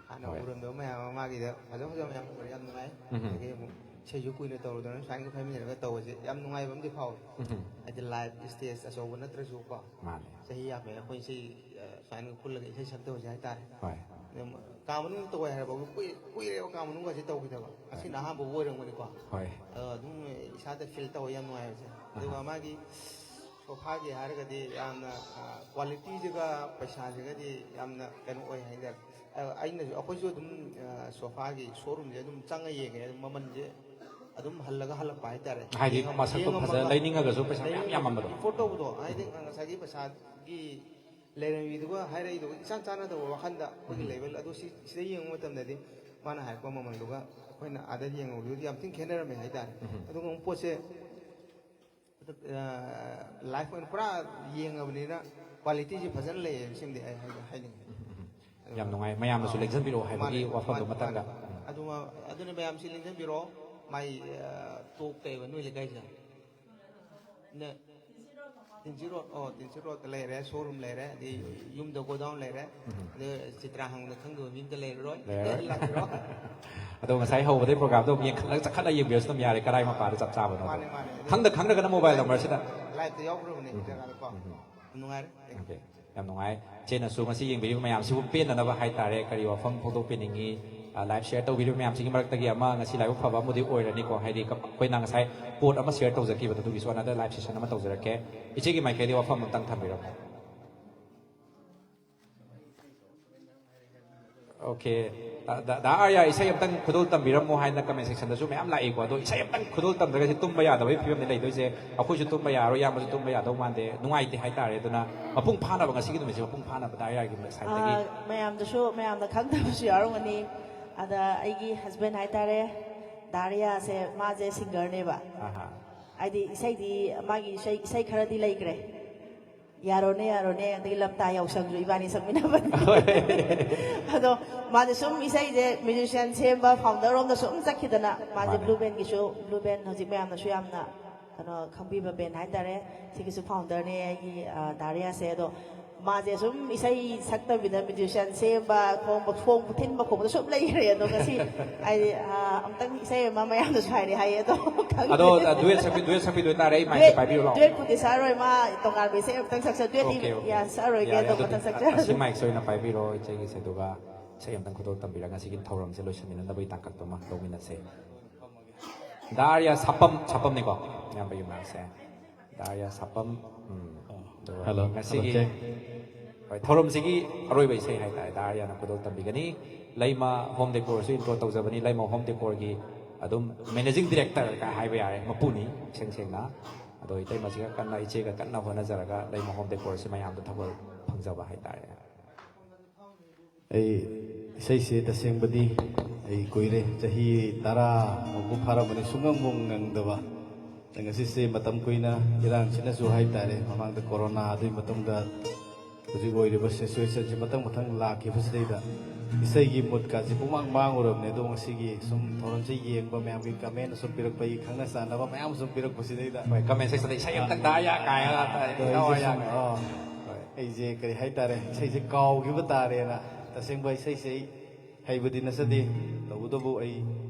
ꯍꯥꯟꯅ ꯍꯣꯏ꯫ ꯎꯔꯝꯗꯕ ꯃꯌꯥꯝ ꯑꯃ ꯃꯥꯒꯤꯗ ꯐꯖ ꯐꯖꯕ ꯃꯌꯥꯝ ꯎꯔꯦ, ꯌꯥꯝ ꯅꯨꯡꯉꯥꯏ꯫ ꯎꯝꯍꯨꯝ꯫ ꯑꯗꯒꯤ ꯑꯃꯨꯛ ꯏꯁꯩꯁꯨ ꯀꯨꯏꯅ ꯇꯧꯔꯨꯗꯅ ꯁꯨꯃꯥꯏꯅ ꯐꯝꯃꯤꯟꯅꯔꯒ ꯇꯧꯕꯁꯦ ꯌꯥꯝ ꯅꯨꯡꯉꯥꯏꯕ ꯑꯃꯗꯤ ꯐꯥꯎꯋꯦ꯫ ꯎꯝꯍꯨꯝ꯫ ꯍꯥꯏꯗꯤ ꯂꯥꯏꯚ ꯁ꯭ꯇꯦꯖ ꯑꯆꯧꯕ ꯅꯠꯇ꯭ꯔꯁꯨꯀꯣ, ꯃꯥꯅꯦ꯫ ꯆꯍꯤ ꯌꯥꯝꯃꯦ ꯑꯩꯈꯣꯏ ꯏꯁꯩ, ꯑ, ꯁꯨꯃꯥꯏꯅ ꯄꯨꯜꯂꯒ ꯏꯁꯩ ꯁꯛꯇꯕꯁꯦ ꯍꯥꯏꯇꯥꯔꯦ꯫ ꯍꯣꯏ꯫ ꯑꯗꯨꯝ ꯀꯥ ꯃꯅꯨꯡꯗ ꯇꯧꯕ ꯍꯥꯏꯔꯕ ꯀꯨꯏ-, ꯀꯨꯏꯔꯦꯕ ꯀꯥ ꯃꯅꯨꯡꯒꯁꯦ ꯇꯧꯈꯤꯗꯕ꯫ ꯍꯣꯏ꯫ ꯑꯁꯤꯅ ꯑꯍꯥꯟꯕꯕꯨ ꯑꯣꯏꯔꯝꯒꯅꯤꯀꯣ꯫ ꯍꯣꯏ꯫ ꯑꯗꯣ ꯑꯗꯨꯝ ꯏꯁꯥꯗ ꯐꯤꯜ ꯇꯧꯋꯦ, ꯌꯥꯝ ꯅꯨꯡꯉꯥꯏꯕꯁꯦ꯫ ꯑꯗꯨꯒ ꯑꯍꯥ꯫ ꯃꯥꯒꯤ ꯁꯣꯐꯥꯒꯤ ꯍꯥꯏꯔꯒꯗꯤ ꯌꯥꯝꯅ ꯀ꯭ꯋꯥꯂꯤꯇꯤꯁꯤꯒ ꯄꯩꯁꯥꯁꯤꯒꯗꯤ ꯌꯥꯝꯅ ꯀꯩꯅꯣ ꯑꯣꯏ ꯍꯥꯏꯇꯥꯔꯦ꯫ ꯑ, ꯑꯩꯅꯁꯨ, ꯑꯩꯈꯣꯏꯁꯨ ꯑꯗꯨꯝ ꯁꯣꯐꯥꯒꯤ ꯁꯣꯔꯨꯝꯁꯦ ꯑꯗꯨꯝ ꯆꯪꯉ ꯌꯦꯡꯉꯦ꯫ ꯑꯗꯨꯝ ꯃꯃꯜꯁꯦ ꯑꯗꯨꯝ ꯍꯜꯂꯒ ꯍꯜꯂꯛꯄ ꯍꯥꯏꯇꯥꯔꯦ꯫ ꯍꯥꯏꯗꯤ ꯃꯁꯛꯇꯣ ꯐꯖ ꯂꯩꯅꯤꯡꯉꯒꯁꯨ ꯄꯩꯁꯥ ꯃꯌꯥꯝ ꯌꯥꯝꯃꯝꯕꯗꯣ꯫ ꯏꯐꯣꯔꯠ ꯇꯧꯕꯗꯣ, ꯍꯥꯏꯗꯤ ꯉꯁꯥꯏꯒꯤ ꯄꯩꯁꯥꯒꯤ ꯂꯩꯔꯝꯃꯤꯗꯨꯒ ꯍꯥꯏꯔꯛꯏꯗꯨꯒ ꯏꯆꯥꯟ ꯆꯥꯟꯅꯗꯕ ꯋꯥꯈꯟꯗ ꯑꯩꯈꯣꯏꯒꯤ ꯂꯦꯚꯦꯜ ꯑꯗꯨ ꯁꯤ ꯁꯤꯗ ꯌꯦꯡꯕ ꯃꯇꯝꯗꯗꯤ ꯃꯥꯅ ꯍꯥꯏꯔꯛꯄ ꯃꯃꯜꯗꯨꯒ ꯑꯩꯈꯣꯏꯅ ꯑꯥꯗ ꯌꯦꯡꯍꯧꯕꯗꯨꯗꯤ ꯌꯥꯝ ꯊꯤꯅ ꯈꯦꯠꯅꯔꯝꯃꯦ ꯍꯥꯏꯇꯥꯔꯦ꯫ ꯑꯗꯨꯒ ꯑꯃꯨꯛ ꯄꯣꯠꯁꯦ ꯂꯥꯏꯐ ꯑꯣꯏꯅ ꯄꯨꯔꯥ ꯌꯦꯡꯉꯕꯅꯤꯅ ꯀ꯭ꯋꯥꯂꯤꯇꯤꯁꯤ ꯐꯖꯅ ꯂꯩꯌꯦ꯫ ꯁꯤꯃꯗꯤ ꯑꯩ ꯍꯥꯏ- ꯍꯥꯏꯅꯤꯡꯉꯤ꯫ ꯌꯥꯝ ꯅꯨꯡꯉꯥꯏ, ꯃꯌꯥꯝꯅꯁꯨ ꯂꯦꯡꯁꯤꯟꯕꯤꯔꯛꯑꯣ ꯍꯥꯏꯕꯒꯤ ꯃꯥꯅꯦ, ꯋꯥꯐꯝꯗꯣ ꯃꯥꯅꯦ, ꯃꯊꯪꯗ꯫ ꯃꯥꯅꯦ꯫ ꯑꯗꯨꯃ ꯑꯗꯨꯅ ꯃꯌꯥꯝꯁꯤ ꯂꯦꯡꯁꯤꯟꯕꯤꯔꯛꯑꯣ꯫ ꯃꯥꯏ ꯇꯣꯛ ꯀꯩꯕ ꯅꯣꯏ ꯂꯩꯀꯥꯏꯁꯦ? ꯅ- ꯇꯤꯟꯁꯤ ꯔꯣꯗ, ꯑꯣ, ꯇꯤꯟꯁꯤ ꯔꯣꯗꯇ ꯂꯩꯔꯦ, ꯁꯣꯔꯨꯝ ꯂꯩꯔꯦ, ꯑꯗꯩ ꯌꯨꯝꯗ ꯒꯣꯗꯥꯎꯟ ꯂꯩꯔꯦ, ꯑꯗꯩ ꯆꯤꯇ꯭ꯔꯥ ꯍꯪꯕꯗ ꯈꯪꯗꯕ ꯃꯤ ꯑꯝꯇ ꯂꯩꯔꯔꯣꯏ꯫ ꯂꯩꯔꯔꯣꯏ꯫ ꯂꯥꯛꯄꯤꯔꯣ꯫ ꯑꯗꯣ ꯉꯁꯥꯏ ꯍꯧꯕꯗꯩ ꯄ꯭ꯔꯣꯒ꯭ꯔꯥꯝꯗꯣ ꯑꯃꯨꯛ ꯌꯦꯡꯈꯠꯂꯒ ꯆꯠꯈꯠꯂ ꯌꯦꯡꯕꯤꯔꯁꯨ ꯑꯗꯨꯝ ꯌꯥꯔꯦ, ꯀꯗꯥꯏ ꯃꯄꯥꯗ ꯆꯞ ꯆꯥꯕꯅꯣ꯫ ꯃꯥꯅꯦ, ꯃꯥꯅꯦ꯫ ꯈꯪꯗ ꯈꯪꯗ꯭ꯔꯒꯅ ꯃꯣꯕꯥꯏꯜ ꯅꯝꯕꯔꯁꯤꯗ꯫ ꯂꯥꯏꯞꯇ ꯌꯥꯎꯈ꯭ꯔꯕꯅꯦ ꯖꯒꯥꯗꯀꯣ꯫ ꯅꯨꯡꯉꯥꯏꯔꯦ꯫ Thank you꯫ Okay꯫ ꯌꯥꯝ ꯅꯨꯡꯉꯥꯏ꯫ ꯏꯆꯦꯅꯁꯨ ꯉꯁꯤ ꯌꯦꯡꯕꯤꯔꯤꯕ ꯃꯌꯥꯝꯁꯤꯕꯨ ꯄꯦꯟꯅꯅꯕ ꯍꯥꯏꯇꯥꯔꯦ, ꯀꯔꯤ ꯋꯥꯐꯝ ꯐꯣꯡꯗꯣꯛꯄꯤꯅꯤꯡꯉꯤ? ꯂꯥꯏꯐ ꯁꯤꯌꯔ ꯇꯧꯕꯤꯔꯤꯕ ꯃꯌꯥꯝꯁꯤꯒꯤ ꯃꯔꯛꯇꯒꯤ ꯑꯃ ꯉꯁꯤ ꯂꯥꯏꯕꯛ ꯐꯕ ꯑꯃꯕꯨꯗꯤ ꯑꯣꯏꯔꯅꯤꯀꯣ, ꯍꯥꯏꯗꯤ ꯀ- ꯑꯩꯈꯣꯏꯅ ꯉꯁꯥꯏ ꯄꯣꯠ ꯑꯃ ꯁꯤꯌꯔ ꯇꯧꯖꯈꯤꯕꯗꯣ, ꯑꯗꯨꯒꯤꯁꯨ another live session ꯑꯃ ꯇꯧꯖꯔꯛꯀꯦ꯫ ꯏꯆꯦꯒꯤ ꯃꯥꯏꯀꯩꯗꯒꯤ ꯋꯥꯐꯝ ꯑꯃꯇꯪ ꯊꯝꯕꯤꯔꯝꯃꯣ꯫ Okay꯫ ꯗꯥ- ꯗꯥ- ꯗꯥ ꯑꯥꯔꯌꯥ, ꯏꯁꯩ ꯑꯝꯇꯪ ꯈꯨꯗꯣꯜ ꯇꯝꯕꯤꯔꯝꯃꯣ ꯍꯥꯏꯅ comment sectionꯗꯁꯨ ꯃꯌꯥꯝ ꯂꯥꯛꯏꯀꯣ꯫ ꯑꯗꯣ ꯏꯁꯩ ꯑꯝꯇꯪ ꯈꯨꯗꯣꯜ ꯇꯝꯗ꯭ꯔꯒꯗꯤ ꯇꯨꯝꯕ ꯌꯥꯗꯕꯒꯤ ꯐꯤꯕꯝꯗ ꯂꯩꯗꯣꯏꯁꯦ꯫ ꯑꯩꯈꯣꯏꯁꯨ ꯇꯨꯝꯕ ꯌꯥꯔꯣꯏ, ꯏꯌꯥꯝꯕꯁꯨ ꯇꯨꯝꯕ ꯌꯥꯗꯧ ꯃꯥꯟꯗꯦ꯫ ꯅꯨꯡꯉꯥꯏꯇꯦ ꯍꯥꯏꯇꯥꯔꯦ꯫ ꯑꯗꯨꯅ ꯃꯄꯨꯡ ꯐꯥꯅꯕ, ꯉꯁꯤꯒꯤ ꯅꯨꯃꯤꯠꯁꯦ ꯃꯄꯨꯡ ꯐꯥꯅꯕ ꯗꯥ ꯑꯥꯔꯌꯥꯒꯤ ꯁꯥꯏꯠꯇꯒꯤ꯫ ꯑꯥ, ꯃꯌꯥꯝꯗꯁꯨ, ꯃꯌꯥꯝꯅ ꯈꯪꯗꯕꯁꯨ ꯌꯥꯎꯔꯝꯒꯅꯤ꯫ ꯑꯗ ꯑꯩꯒꯤ husband ꯍꯥꯏꯇꯥꯔꯦ, ꯗꯥ ꯑꯥꯔꯌꯥꯁꯦ, ꯃꯥꯁꯦ singerꯅꯦꯕ꯫ ꯑꯍꯥ꯫ ꯍꯥꯏꯗꯤ ꯏꯁꯩꯗꯤ, ꯃꯥꯒꯤ ꯏꯁꯩ, ꯏꯁꯩ ꯈꯔꯗꯤ ꯂꯩꯈ꯭ꯔꯦ꯫ ꯌꯥꯔꯣꯅꯦ ꯌꯥꯔꯣꯅꯦ, ꯑꯗꯒꯤ ꯂꯝꯇꯥ ꯌꯥꯎꯁꯪꯁꯨ ꯏꯕꯥꯅꯤ ꯁꯛꯃꯤꯟꯅꯕꯅꯤ꯫ ꯑꯗꯣ ꯃꯥꯁꯦ ꯁꯨꯝ ꯏꯁꯩꯁꯦ musician ꯁꯦꯝꯕ founder ꯔꯣꯝꯗ ꯁꯨꯝ ꯆꯠꯈꯤꯗꯅ, ꯃꯥꯁꯦ ꯃꯥꯅꯦ꯫ Blue Bandꯒꯤꯁꯨ, Blue Band ꯍꯧꯖꯤꯛ ꯃꯌꯥꯝꯅꯁꯨ ꯌꯥꯝꯅ ꯀꯩꯅꯣ ꯈꯪꯕꯤꯕ band ꯍꯥꯏꯇꯥꯔꯦ꯫ ꯁꯤꯒꯤꯁꯨ founderꯅꯦ ꯑꯩꯒꯤ, ꯑ, ꯗꯥ ꯑꯥꯔꯌꯥꯁꯦ꯫ ꯑꯗꯣ ꯃꯥꯁꯦ ꯁꯨꯝ ꯏꯁꯩ ꯁꯛꯇꯕꯤꯗ musician ꯁꯦꯝꯕ, ꯈꯣꯡꯕ, ꯈꯣꯡ ꯊꯤꯟꯕ ꯈꯣꯠꯄꯗ ꯁꯨꯝ ꯂꯩꯈ꯭ꯔꯦ꯫ ꯑꯗꯣ ꯉꯁꯤ ꯍꯥꯏꯗꯤ, ꯑ, ꯑꯃꯨꯛꯇꯪ ꯏꯁꯩ ꯑꯃ ꯃꯌꯥꯝꯅꯁꯨ ꯍꯥꯏꯔꯦ ꯍꯥꯏꯌꯦ, ꯑꯗꯣ ꯈꯪꯗꯦ꯫ ꯑꯗꯣ, ꯑ, duet ꯁꯛꯄꯤ-, duet ꯁꯛꯄꯤꯗꯣꯏ ꯇꯥꯔꯦ, ꯑꯩ ꯃꯥꯏꯛꯁꯦ ꯄꯥꯏꯕꯤꯔꯨ ꯂꯥꯎ꯫ Duetꯄꯨꯗꯤ ꯁꯛꯑꯔꯣꯏ, ꯃꯥ ꯇꯣꯉꯥꯟꯕ ꯏꯁꯩ ꯑꯃꯨꯛꯇꯪ ꯁꯛꯆ-, duetꯇꯤ, Okay, okay꯫ ꯌꯥ, ꯁꯛꯑꯔꯣꯏꯒꯦ, ꯌꯥꯔꯦ, ꯑꯗꯣ ꯑꯗꯨꯗꯤ ꯃꯊꯪ ꯑꯁꯤ ꯁꯛꯆꯔꯁꯨ꯫ ꯃꯥꯏꯛꯁꯦ ꯑꯣꯏꯅ ꯄꯥꯏꯕꯤꯔꯣ ꯏꯆꯦꯒꯤꯁꯦ, ꯑꯗꯨꯒ ꯏꯁꯩ ꯑꯃꯇꯪ ꯈꯨꯗꯣꯜ ꯇꯝꯕꯤꯔꯒ ꯉꯁꯤꯒꯤ ꯊꯧꯔꯝꯁꯦ ꯂꯣꯏꯁꯤꯟꯃꯤꯟꯅꯅꯕꯒꯤ ꯇꯥꯡꯀꯛꯇꯨꯃ ꯂꯧꯃꯤꯟꯅꯁꯦ꯫ ꯗꯥ ꯑꯥꯔꯌꯥ, ꯁꯥꯄꯝ, ꯁꯥꯄꯝꯅꯤꯀꯣ, ꯏꯌꯥꯝꯕꯒꯤ ꯃꯥꯏꯛꯁꯦ꯫ ꯗꯥ ꯑꯥꯔꯌꯥ ꯁꯥꯄꯝ꯫ ꯎꯝ꯫ ꯑꯗꯨꯒ Hello, ꯉꯁꯤꯒꯤ hello, check. ꯍꯣꯏ, ꯊꯧꯔꯝꯁꯤꯒꯤ ꯑꯔꯣꯏꯕ ꯏꯁꯩ ꯍꯥꯏꯇꯥꯔꯦ, ꯗꯥ ꯑꯥꯔꯌꯥꯅ ꯈꯨꯗꯣꯜ ꯇꯝꯕꯤꯒꯅꯤ꯫ ꯂꯩꯃ ꯍꯣꯝ ꯗꯦꯀꯣꯔꯁꯨ intro ꯇꯧꯖꯕꯅꯤ꯫ ꯂꯩꯃ ꯍꯣꯝ ꯗꯦꯀꯣꯔꯒꯤ ꯑꯗꯨꯝ managing director ꯀ ꯍꯥꯏꯕ ꯌꯥꯔꯦ, ꯃꯄꯨꯅꯤ ꯏꯁꯦꯡ ꯁꯦꯡꯅ꯫ ꯑꯗꯣ ꯏꯇꯩꯃꯁꯤꯒ ꯀꯟꯅ, ꯏꯆꯦꯒ ꯀꯟꯅ ꯍꯣꯠꯅꯖꯔꯒ ꯂꯩꯃ ꯍꯣꯝ ꯗꯦꯀꯣꯔꯁꯤ ꯃꯌꯥꯝꯗ ꯊꯧꯒꯜ ꯐꯪꯖꯕ ꯍꯥꯏꯇꯥꯔꯦ꯫ ꯑꯩ ꯏꯁꯩꯁꯦ ꯇꯁꯦꯡꯕꯗꯤ ꯑꯩ ꯀꯨꯏꯔꯦ, ꯆꯍꯤ ꯇꯔꯥ ꯃꯨꯛ ꯐꯥꯔꯝꯃꯅꯤ ꯁꯨꯡꯉꯪ ꯃꯨꯛ ꯉꯪꯗꯕ꯫ ꯑꯗ ꯉꯁꯤꯁꯦ ꯃꯇꯝ ꯀꯨꯏꯅ ꯏꯔꯥꯡꯁꯤꯅꯁꯨ ꯍꯥꯏꯇꯥꯔꯦ, ꯃꯃꯥꯡꯗ ꯀꯣꯔꯣꯅꯥ, ꯑꯗꯨꯒꯤ ꯃꯇꯨꯡꯗ ꯍꯧꯖꯤꯛ ꯑꯣꯏꯔꯤꯕ situationꯁꯦ ꯃꯊꯪ ꯃꯊꯪ ꯂꯥꯛꯈꯤꯕꯁꯤꯗꯩꯗ ꯏꯁꯩꯒꯤ moodꯀꯥꯁꯦ ꯄꯨꯡꯃꯥꯡ ꯃꯥꯡꯉꯨꯔꯕꯅꯦ꯫ ꯑꯗꯣ ꯉꯁꯤꯒꯤ ꯁꯨꯝ ꯊꯧꯔꯝꯁꯦ ꯌꯦꯡꯕ ꯃꯌꯥꯝꯒꯤ comment ꯁꯨꯝ ꯄꯤꯔꯛꯄꯒꯤ, ꯈꯪꯅ ꯆꯥꯟꯅꯕ ꯃꯌꯥꯝ ꯁꯨꯝ ꯄꯤꯔꯛꯄꯁꯤꯗꯩꯗ ꯍꯣꯏ, comment sectionꯗ "ꯏꯁꯩ ꯑꯝꯇꯪ ꯇꯥ ꯌꯥ" ꯀꯥꯏꯅ ꯑꯗꯣ ꯏꯊꯋꯥꯏ ꯑꯩꯁꯦ ꯁꯨꯝ, ꯌꯥꯏ꯫ ꯑꯥ, ꯍꯣꯏ꯫ ꯑꯩꯁꯦ ꯀꯔꯤ ꯍꯥꯏꯇꯥꯔꯦ, ꯏꯁꯩꯁꯦ ꯀꯥꯎꯈꯤꯕ ꯇꯥꯔꯦꯅ꯫ ꯇꯁꯦꯡꯕ ꯏꯁꯩꯁꯦ ꯑꯩ ꯍꯩꯕꯗꯤ ꯅꯠꯆꯗꯦ, ꯇꯧꯕꯇꯕꯨ ꯑꯩ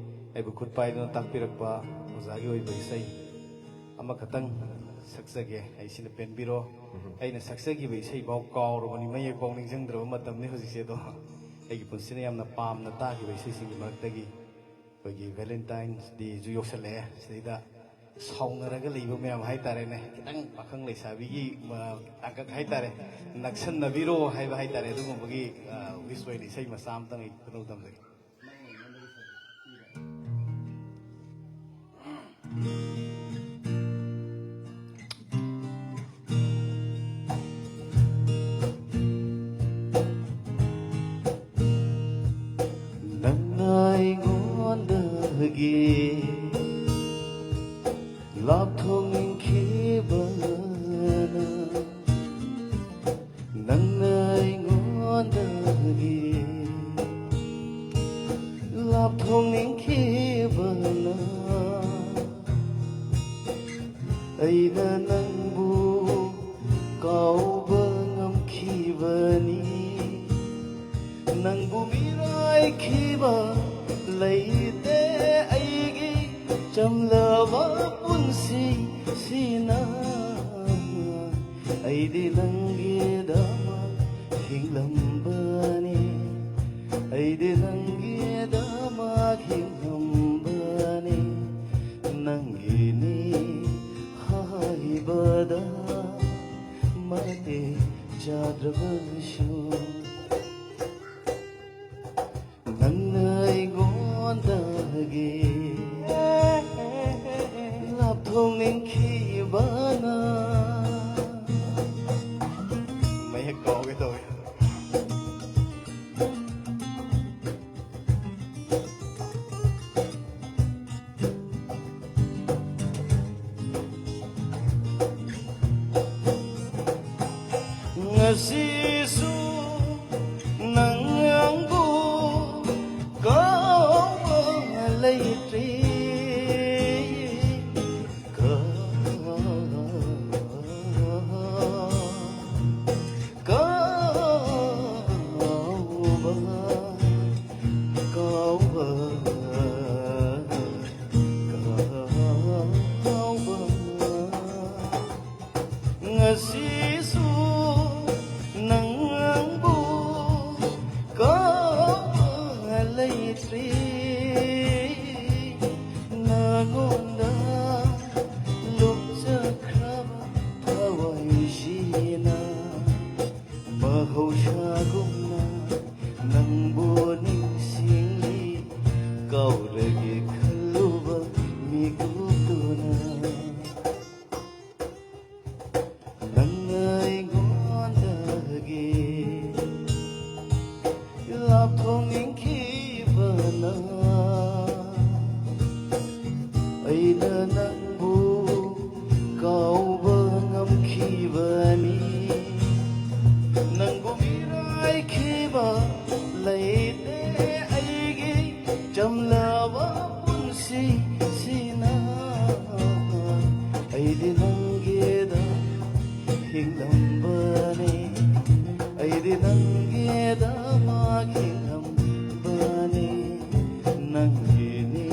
ꯑꯩꯕꯨ ꯈꯨꯠ ꯄꯥꯏꯗꯨꯅ ꯇꯥꯛꯄꯤꯔꯛꯄ ꯑꯣꯖꯥꯒꯤ ꯑꯣꯏꯕ ꯏꯁꯩ ꯑꯃꯈꯛꯇꯪ ꯁꯛꯆꯒꯦ꯫ ꯑꯩ ꯁꯤꯅ ꯄꯦꯟꯕꯤꯔꯣ꯫ ꯑꯩꯅ ꯁꯛꯆꯈꯤꯕ ꯏꯁꯩꯐꯥꯎ ꯀꯥꯎꯔꯕꯅꯤ, ꯃꯌꯦꯛꯐꯥꯎ ꯅꯤꯡꯁꯤꯡꯗ꯭ꯔꯕ ꯃꯇꯝꯅꯤ ꯍꯧꯖꯤꯛꯁꯦ꯫ ꯑꯗꯣ ꯑꯩꯒꯤ ꯄꯨꯟꯁꯤꯅ ꯌꯥꯝꯅ ꯄꯥꯝꯅ ꯇꯥꯈꯤꯕ ꯏꯁꯩꯁꯤꯡꯒꯤ ꯃꯔꯛꯇꯒꯤ ꯑꯩꯈꯣꯏꯒꯤ Valentine's Dayꯁꯨ ꯌꯧꯁꯜꯂꯛꯑꯦ꯫ ꯁꯤꯗꯩꯗ ꯁꯥꯎꯅꯔꯒ ꯂꯩꯕ ꯃꯌꯥꯝ ꯍꯥꯏꯇꯥꯔꯦꯅꯦ, ꯈꯤꯇꯪ ꯄꯥꯈꯪ ꯂꯩꯁꯥꯕꯤꯒꯤ, ꯑ, ꯇꯥꯡꯀꯛ ꯍꯥꯏꯇꯥꯔꯦ, ꯅꯛꯁꯟꯅꯕꯤꯔꯣ ꯍꯥꯏꯕ ꯍꯥꯏꯇꯥꯔꯦ, ꯑꯗꯨꯒꯨꯝꯕꯒꯤ, ꯑ, wish ꯑꯣꯏꯅ ꯏꯁꯩ ꯃꯆꯥ ꯑꯃꯇꯪ ꯑꯩ ꯈꯨꯗꯣꯜ ꯇꯝꯖꯒꯦ꯫ ꯅꯪꯅ ꯑꯩꯉꯣꯟꯗꯒꯤ ꯂꯥꯞꯊꯣꯛꯅꯤꯡꯈꯤꯕꯅ, ꯅꯪꯅ ꯑꯩꯉꯣꯟꯗꯒꯤ ꯂꯥꯞꯊꯣꯛꯅꯤꯡꯈꯤꯕꯅ, ꯑꯩꯅ ꯅꯪꯕꯨ ꯀꯥꯎꯕ ꯉꯝꯈꯤꯕꯅꯤ꯫ ꯅꯪꯕꯨ ꯃꯤꯔꯥꯏꯈꯤꯕ ꯂꯩꯇꯦ ꯑꯩꯒꯤ ꯆꯝꯂꯕ ꯄꯨꯟꯁꯤꯁꯤꯅ꯫ ꯑꯩꯗꯤ ꯅꯪꯒꯤꯗꯃꯛ ꯍꯤꯡꯂꯝꯕꯅꯤ, ꯑꯩꯗꯤ ꯅꯪꯒꯤꯗꯃꯛ ꯍꯤꯡꯂꯝꯕꯅꯤ꯫ ꯅꯪꯒꯤꯅꯤ ꯍꯥꯏꯕ ꯆꯥꯗ꯭ꯔꯕꯁꯨ ꯅꯪꯅ ꯑꯩꯉꯣꯟꯗꯒꯤ ꯂꯥꯞꯊꯣꯛꯅꯤꯡꯈꯤꯕꯅ꯫ ꯃꯌꯦꯛ ꯀꯥꯎꯒꯦ ꯇꯧꯋꯦ꯫ ꯉꯁꯤꯁꯨ ꯅꯪꯕꯨ ꯀꯥꯎꯕ ꯂꯩꯇ꯭ꯔꯤ꯫ ꯀꯥꯎꯕ, ꯀꯥꯎꯕ, ꯀꯥꯎꯕ꯫ ꯉꯁꯤꯁꯨ ꯅꯪꯕꯨ ꯀꯥꯎꯕ ꯂꯩꯇ꯭ꯔꯤ꯫ ꯅꯉꯣꯟꯗ ꯂꯨꯞꯆꯈ꯭ꯔꯕ ꯊꯋꯥꯏꯁꯤꯅ ꯃꯍꯧꯁꯥꯒꯨꯝꯅ ꯅꯪꯕꯨ ꯅꯤꯡꯁꯤꯡꯂꯤ꯫ ꯀꯥꯎꯔꯒꯦ ꯈꯜꯂꯨꯕ ꯃꯤꯀꯨꯞꯇꯨꯅ ꯅꯪꯅ ꯑꯩꯉꯣꯟꯗꯒꯤ ꯂꯥꯞꯊꯣꯛꯅꯤꯡꯈꯤꯕꯅ ꯑꯩꯅ ꯅꯪꯕꯨ ꯀꯥꯎꯕ ꯉꯝꯈꯤꯕꯅꯤ꯫ ꯅꯪꯕꯨ ꯃꯤꯔꯥꯏꯈꯤꯕ ꯂꯩꯇꯦ ꯑꯩꯒꯤ ꯆꯝꯂꯕ ꯄꯨꯟꯁꯤꯁꯤꯅ꯫ ꯑꯩꯗꯤ ꯅꯪꯒꯤꯗ ꯍꯤꯡꯂꯝꯕꯅꯤ꯫ ꯑꯩꯗꯤ ꯅꯪꯒꯤꯗꯃꯛ ꯍꯤꯡꯂꯝꯕꯅꯤ꯫ ꯅꯪꯒꯤꯅꯤ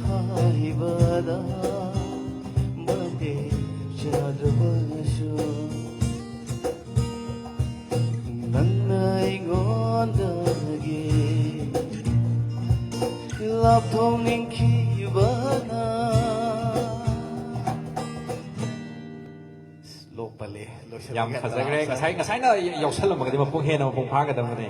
ꯍꯥꯏꯕꯗ ꯃꯇꯤꯛ ꯆꯥꯗ꯭ꯔꯕꯁꯨ ꯅꯪꯅ ꯑꯩꯉꯣꯟꯗꯒꯤ ꯂꯥꯞꯊꯣꯛꯅꯤꯡꯈꯤꯕꯅ꯫ ꯂꯣꯛ ꯄꯜꯂꯦ꯫ ꯌꯥꯝ ꯐꯖꯈ꯭ꯔꯦ꯫ ꯉꯁꯥꯏ, ꯉꯁꯥꯏꯅ ꯌꯥꯎꯁꯜꯂꯝꯃꯒꯗꯤ ꯃꯄꯨꯡ ꯍꯦꯟꯅ ꯃꯄꯨꯡ ꯐꯥꯒꯗꯕꯅꯦ꯫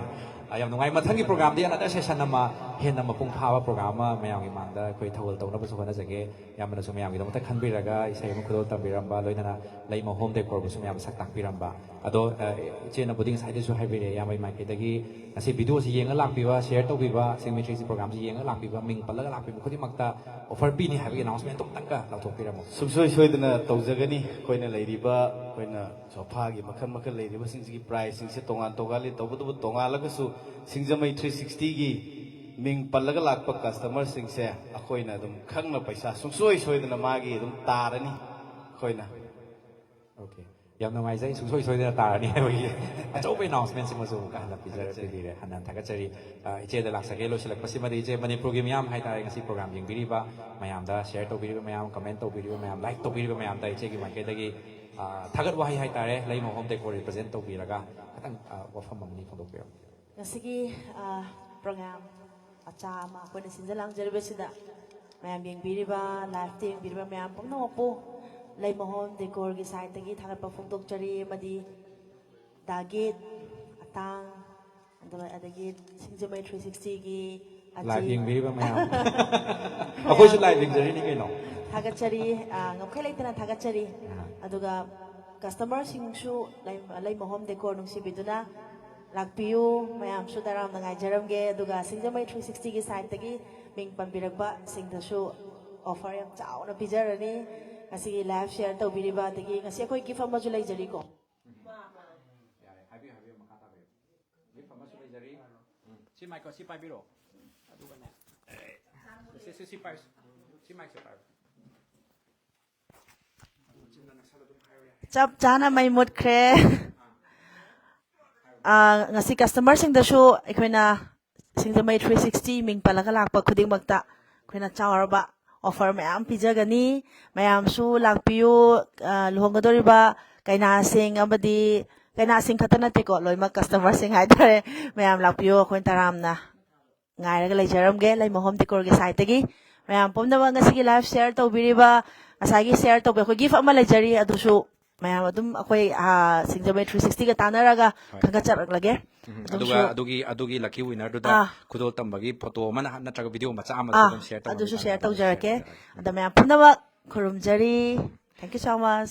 ꯑ, ꯌꯥꯝ ꯅꯨꯡꯉꯥꯏ꯫ ꯃꯊꯪꯒꯤ ꯄ꯭ꯔꯣꯒ꯭ꯔꯥꯝꯗꯤ another session ꯑꯃ, ꯍꯦꯟꯅ ꯃꯄꯨꯡ ꯐꯥꯕ ꯄ꯭ꯔꯣꯒ꯭ꯔꯥꯝ ꯑꯃ ꯃꯌꯥꯝꯒꯤ ꯃꯥꯡꯗ ꯑꯩꯈꯣꯏ ꯊꯧꯒꯜ ꯇꯧꯅꯕꯁꯨ ꯍꯣꯠꯅꯖꯒꯦ꯫ ꯏꯌꯥꯝꯕꯅꯁꯨ ꯃꯌꯥꯝꯒꯤꯗꯃꯛꯇ ꯈꯟꯕꯤꯔꯒ ꯏꯁꯩ ꯑꯃ ꯈꯨꯗꯣꯜ ꯇꯝꯕꯤꯔꯝꯕ, ꯂꯣꯏꯅꯅ ꯂꯩꯃ ꯍꯣꯝ ꯗꯦꯀꯣꯔꯕꯨꯁꯨ ꯃꯌꯥꯝ ꯁꯛ ꯇꯥꯛꯄꯤꯔꯝꯕ꯫ ꯑꯗꯣ, ꯑ, ꯏꯆꯦꯅꯕꯨꯗꯤ ꯉꯁꯥꯏꯗꯩꯁꯨ ꯍꯥꯏꯕꯤꯔꯦ, ꯏꯌꯥꯝꯕ ꯏꯃꯥꯏꯀꯩꯗꯒꯤ ꯉꯁꯤ ꯚꯤꯗꯤꯑꯣꯁꯤ ꯌꯦꯡꯉ ꯂꯥꯛꯄꯤꯕ, ꯁꯤꯌꯔ ꯇꯧꯕꯤꯕ, ꯁꯤꯡꯃꯩ ꯊ꯭ꯔꯤ ꯁꯤꯛꯁꯇꯤ ꯄ꯭ꯔꯣꯒ꯭ꯔꯥꯝꯁꯤ ꯌꯦꯡꯉ ꯂꯥꯛꯄꯤꯕ, ꯃꯤꯡ ꯄꯜꯂꯒ ꯂꯥꯛꯄꯤꯕ ꯈꯨꯗꯤꯡꯃꯛꯇ ꯑꯣꯐꯔ ꯄꯤꯅꯤ ꯍꯥꯏꯕꯒꯤ ꯑꯦꯅꯥꯎꯟꯁꯃꯦꯟ ꯑꯗꯨꯝꯇꯪꯒ ꯂꯧꯊꯣꯛꯄꯤꯔꯝꯃꯣ꯫ ꯁꯨꯡꯁꯣꯏ ꯁꯣꯏꯗꯅ ꯇꯧꯖꯒꯅꯤ꯫ ꯑꯩꯈꯣꯏꯅ ꯂꯩꯔꯤꯕ, ꯑꯩꯈꯣꯏꯅ ꯁꯣꯐꯥꯒꯤ ꯃꯈꯜ ꯃꯈꯜ ꯂꯩꯔꯤꯕꯁꯤꯡꯁꯤꯒꯤ ꯄ꯭ꯔꯥꯏꯁꯁꯤꯡꯁꯦ ꯇꯣꯉꯥꯟ ꯇꯣꯉꯥꯟꯂꯤ꯫ ꯇꯧꯕꯇꯕꯨ ꯇꯣꯉꯥꯜꯂꯒꯁꯨ ꯁꯤꯡꯖꯃꯩ ꯊ꯭ꯔꯤ ꯁꯤꯛꯁꯇꯤꯒꯤ ꯃꯤꯡ ꯄꯜꯂꯒ ꯂꯥꯛꯄ ꯀꯁꯇꯃꯔꯁꯤꯡꯁꯦ ꯑꯩꯈꯣꯏꯅ ꯑꯗꯨꯝ ꯈꯪꯅ ꯄꯩꯁꯥ ꯁꯨꯡꯁꯣꯏ ꯁꯣꯏꯗꯅ ꯃꯥꯒꯤ ꯑꯗꯨꯝ ꯇꯥꯔꯅꯤ꯫ ꯑꯩꯈꯣꯏꯅ ꯑꯣꯀꯦ꯫ ꯌꯥꯝ ꯅꯨꯡꯉꯥꯏꯖꯩ, ꯁꯨꯡꯁꯣꯏ ꯁꯣꯏꯗꯅ ꯇꯥꯔꯅꯤ ꯍꯥꯏꯕꯒꯤ ꯑꯆꯧꯕ ꯑꯦꯅꯥꯎꯟꯁꯃꯦꯟꯁꯤꯃꯁꯨ ꯑꯃꯨꯛꯀ ꯍꯟꯅ ꯄꯤꯖꯔ-, ꯊꯥꯒꯠꯆꯔꯤ꯫ ꯄꯤꯕꯤꯔꯦ꯫ ꯍꯟꯅ ꯊꯥꯒꯠꯆꯔꯤ꯫ ꯑ, ꯏꯆꯦꯗ ꯂꯥꯛꯆꯒꯦ꯫ ꯂꯣꯏꯁꯤꯜꯂꯛꯄꯁꯤꯃꯗꯤ ꯏꯆꯦ, ꯃꯅꯤꯄꯨꯔꯒꯤ ꯃꯤꯌꯥꯝ ꯍꯥꯏꯇꯥꯔꯦ, ꯉꯁꯤ ꯄ꯭ꯔꯣꯒ꯭ꯔꯥꯝ ꯌꯦꯡꯕꯤꯔꯤꯕ ꯃꯌꯥꯝꯗ, ꯁꯤꯌꯔ ꯇꯧꯕꯤꯔꯤꯕ ꯃꯌꯥꯝ, ꯀꯃꯦꯟ ꯇꯧꯕꯤꯔꯤꯕ ꯃꯌꯥꯝ, ꯂꯥꯏꯛ ꯇꯧꯕꯤꯔꯤꯕ ꯃꯌꯥꯝꯗ ꯏꯆꯦꯒꯤ ꯃꯥꯏꯀꯩꯗꯒꯤ, ꯑ, ꯊꯥꯒꯠ ꯋꯥꯍꯩ ꯍꯥꯏꯇꯥꯔꯦ, ꯂꯩꯃ ꯍꯣꯝ ꯗꯦꯀꯣꯔ ꯔꯤꯄ꯭ꯔꯖꯦꯟ ꯇꯧꯕꯤꯔꯒ ꯈꯤꯇꯪ, ꯑ, ꯋꯥꯐꯝ ꯑꯃꯅꯤ ꯐꯣꯡꯗꯣꯛꯄꯤꯔꯝꯃꯨ꯫ ꯉꯁꯤꯒꯤ, ꯑ, ꯄ꯭ꯔꯣꯒ꯭ꯔꯥꯝ ꯃꯆꯥ ꯑꯃ ꯑꯩꯈꯣꯏꯅ ꯁꯤꯟꯖ ꯂꯥꯡꯖꯔꯤꯕꯁꯤꯗ ꯃꯌꯥꯝ ꯌꯦꯡꯕꯤꯔꯤꯕ, ꯂꯥꯏꯚꯇ ꯌꯦꯡꯕꯤꯔꯤꯕ ꯃꯌꯥꯝ ꯄꯨꯝꯅꯃꯛꯄꯨ ꯂꯩꯃ ꯍꯣꯝ ꯗꯦꯀꯣꯔꯒꯤ ꯁꯥꯏꯠꯇꯒꯤ ꯊꯥꯒꯠꯄ ꯐꯣꯡꯗꯣꯛꯆꯔꯤ꯫ ꯑꯃꯗꯤ ꯗꯥꯒꯤꯠ, ꯑꯇꯥꯡ, ꯑꯗꯨꯒ ꯑꯗꯒꯤ ꯁꯤꯡꯖꯃꯩ ꯊ꯭ꯔꯤ ꯁꯤꯛꯁꯇꯤꯒꯤ ꯑꯆꯤ-, ꯂꯥꯏꯚ ꯌꯦꯡꯕꯤꯔꯤꯕ ꯃꯌꯥꯝ꯫ ꯑꯩꯈꯣꯏꯁꯨ ꯂꯥꯏꯚ ꯌꯦꯡꯖꯔꯤꯅꯤ ꯀꯩꯅꯣ꯫ ꯊꯥꯒꯠꯆꯔꯤ, ꯑ, ꯉꯝꯈꯩ ꯂꯩꯇꯅ ꯊꯥꯒꯠꯆꯔꯤ꯫ ꯑꯥ꯫ ꯑꯗꯨꯒ ꯀꯁꯇꯃꯔꯁꯤꯡꯁꯨ ꯂꯩ-, ꯂꯩꯃ ꯍꯣꯝ ꯗꯦꯀꯣꯔ ꯅꯨꯡꯁꯤꯕꯤꯗꯨꯅ ꯂꯥꯛꯄꯤꯌꯨ꯫ ꯃꯌꯥꯝꯁꯨ ꯇꯔꯥꯝꯅ ꯉꯥꯏꯖꯔꯝꯒꯦ꯫ ꯑꯗꯨꯒ ꯁꯤꯡꯖꯃꯩ ꯊ꯭ꯔꯤ ꯁꯤꯛꯁꯇꯤꯒꯤ ꯁꯥꯏꯠꯇꯒꯤ ꯃꯤꯡ ꯄꯟꯕꯤꯔꯛꯄꯁꯤꯡꯗꯁꯨ ꯑꯣꯐꯔ ꯌꯥꯝ ꯆꯥꯎꯅ ꯄꯤꯖꯔꯅꯤ꯫ ꯉꯁꯤꯒꯤ ꯂꯥꯏꯚ ꯁꯤꯌꯔ ꯇꯧꯕꯤꯔꯤꯕ, ꯑꯗꯒꯤ ꯉꯁꯤ ꯑꯩꯈꯣꯏ ꯒꯤꯐ ꯑꯃꯁꯨ ꯂꯩꯖꯔꯤꯀꯣ꯫ ꯌꯥꯔꯦ, ꯍꯥꯏꯕꯤꯌꯨ, ꯍꯥꯏꯕꯤꯌꯨ, ꯃꯈꯥ ꯇꯥꯕꯤꯌꯨ꯫ ꯒꯤꯐ ꯑꯃꯁꯨ ꯂꯩꯖꯔꯤ꯫ ꯎꯝ, ꯁꯤ ꯃꯥꯏꯛ, ꯁꯤ ꯄꯥꯏꯕꯤꯔꯣ꯫ ꯑꯗꯨꯒꯅꯦ, ꯁꯤ, ꯁꯤ, ꯁꯤ ꯄꯥꯏ-, ꯁꯤ ꯃꯥꯏꯛꯁꯦ ꯄꯥꯏꯔꯣ꯫ ꯆꯞ ꯆꯥꯅ ꯃꯩ ꯃꯨꯠꯈ꯭ꯔꯦ꯫ ꯑꯥ, ꯉꯁꯤ ꯀꯁꯇꯃꯔꯁꯤꯡꯗꯁꯨ ꯑꯩꯈꯣꯏꯅ ꯁꯤꯡꯖꯃꯩ ꯊ꯭ꯔꯤ ꯁꯤꯛꯁꯇꯤ ꯃꯤꯡ ꯄꯜꯂꯒ ꯂꯥꯛꯄ ꯈꯨꯗꯤꯡꯃꯛꯇ ꯑꯩꯈꯣꯏꯅ ꯆꯥꯎꯔꯕ ꯑꯣꯐꯔ ꯃꯌꯥꯝ ꯄꯤꯖꯒꯅꯤ꯫ ꯃꯌꯥꯝꯁꯨ ꯂꯥꯛꯄꯤꯌꯨ꯫ ꯑꯥ, ꯂꯨꯍꯣꯡꯒꯗꯧꯔꯤꯕ ꯀꯩꯅꯥꯁꯤꯡ ꯑꯃꯗꯤ ꯀꯩꯅꯥꯁꯤꯡ ꯈꯛꯇ ꯅꯠꯇꯦꯀꯣ, ꯂꯣꯏꯅꯃꯛ ꯀꯁꯇꯃꯔꯁꯤꯡ ꯍꯥꯏꯇꯥꯔꯦ꯫ ꯃꯌꯥꯝ ꯂꯥꯛꯄꯤꯌꯨ, ꯑꯩꯈꯣꯏ ꯇꯔꯥꯝꯅ ꯉꯥꯏꯔꯒ ꯂꯩꯖꯔꯝꯒꯦ ꯂꯩꯃ ꯍꯣꯝ ꯗꯦꯀꯣꯔꯒꯤ ꯁꯥꯏꯠꯇꯒꯤ꯫ ꯃꯌꯥꯝ ꯄꯨꯝꯅꯃꯛ ꯉꯁꯤꯒꯤ ꯂꯥꯏꯚ ꯁꯤꯌꯔ ꯇꯧꯕꯤꯔꯤꯕ, ꯉꯁꯥꯏꯒꯤ ꯁꯤꯌꯔ ꯇꯧꯕ ꯑꯩꯈꯣꯏ ꯒꯤꯐ ꯑꯃ ꯂꯩꯖꯔꯤ, ꯑꯗꯨꯁꯨ ꯃꯌꯥꯝ ꯑꯗꯨꯝ ꯑꯩꯈꯣꯏ ꯁꯤꯡꯖꯃꯩ ꯊ꯭ꯔꯤ ꯁꯤꯛꯁꯇꯤꯒ ꯇꯥꯟꯅꯔꯒ ꯈꯟꯒꯠꯆꯔꯛꯂꯒꯦ꯫ ꯑꯗꯨꯒ ꯑꯗꯨꯒꯤ ꯑꯗꯨꯒꯤ ꯂꯛꯀꯤ ꯋꯤꯅꯔꯗꯨꯗ ꯈꯨꯗꯣꯜ ꯇꯝꯕꯒꯤ ꯐꯣꯇꯣ ꯑꯃ ꯅꯠꯇ꯭ꯔꯒ ꯚꯤꯗꯤꯑꯣ ꯃꯆꯥ ꯑꯃꯁꯨ ꯑꯗꯨꯝ ꯁꯤꯌꯔ ꯇꯧꯕꯤꯕ ꯑꯗꯨꯁꯨ ꯁꯤꯌꯔ ꯇꯧꯖꯔꯛꯀꯦ꯫ ꯑꯗ ꯃꯌꯥꯝ ꯄꯨꯝꯅꯃꯛ ꯈꯨꯔꯨꯝꯖꯔꯤ꯫ Thank you so much.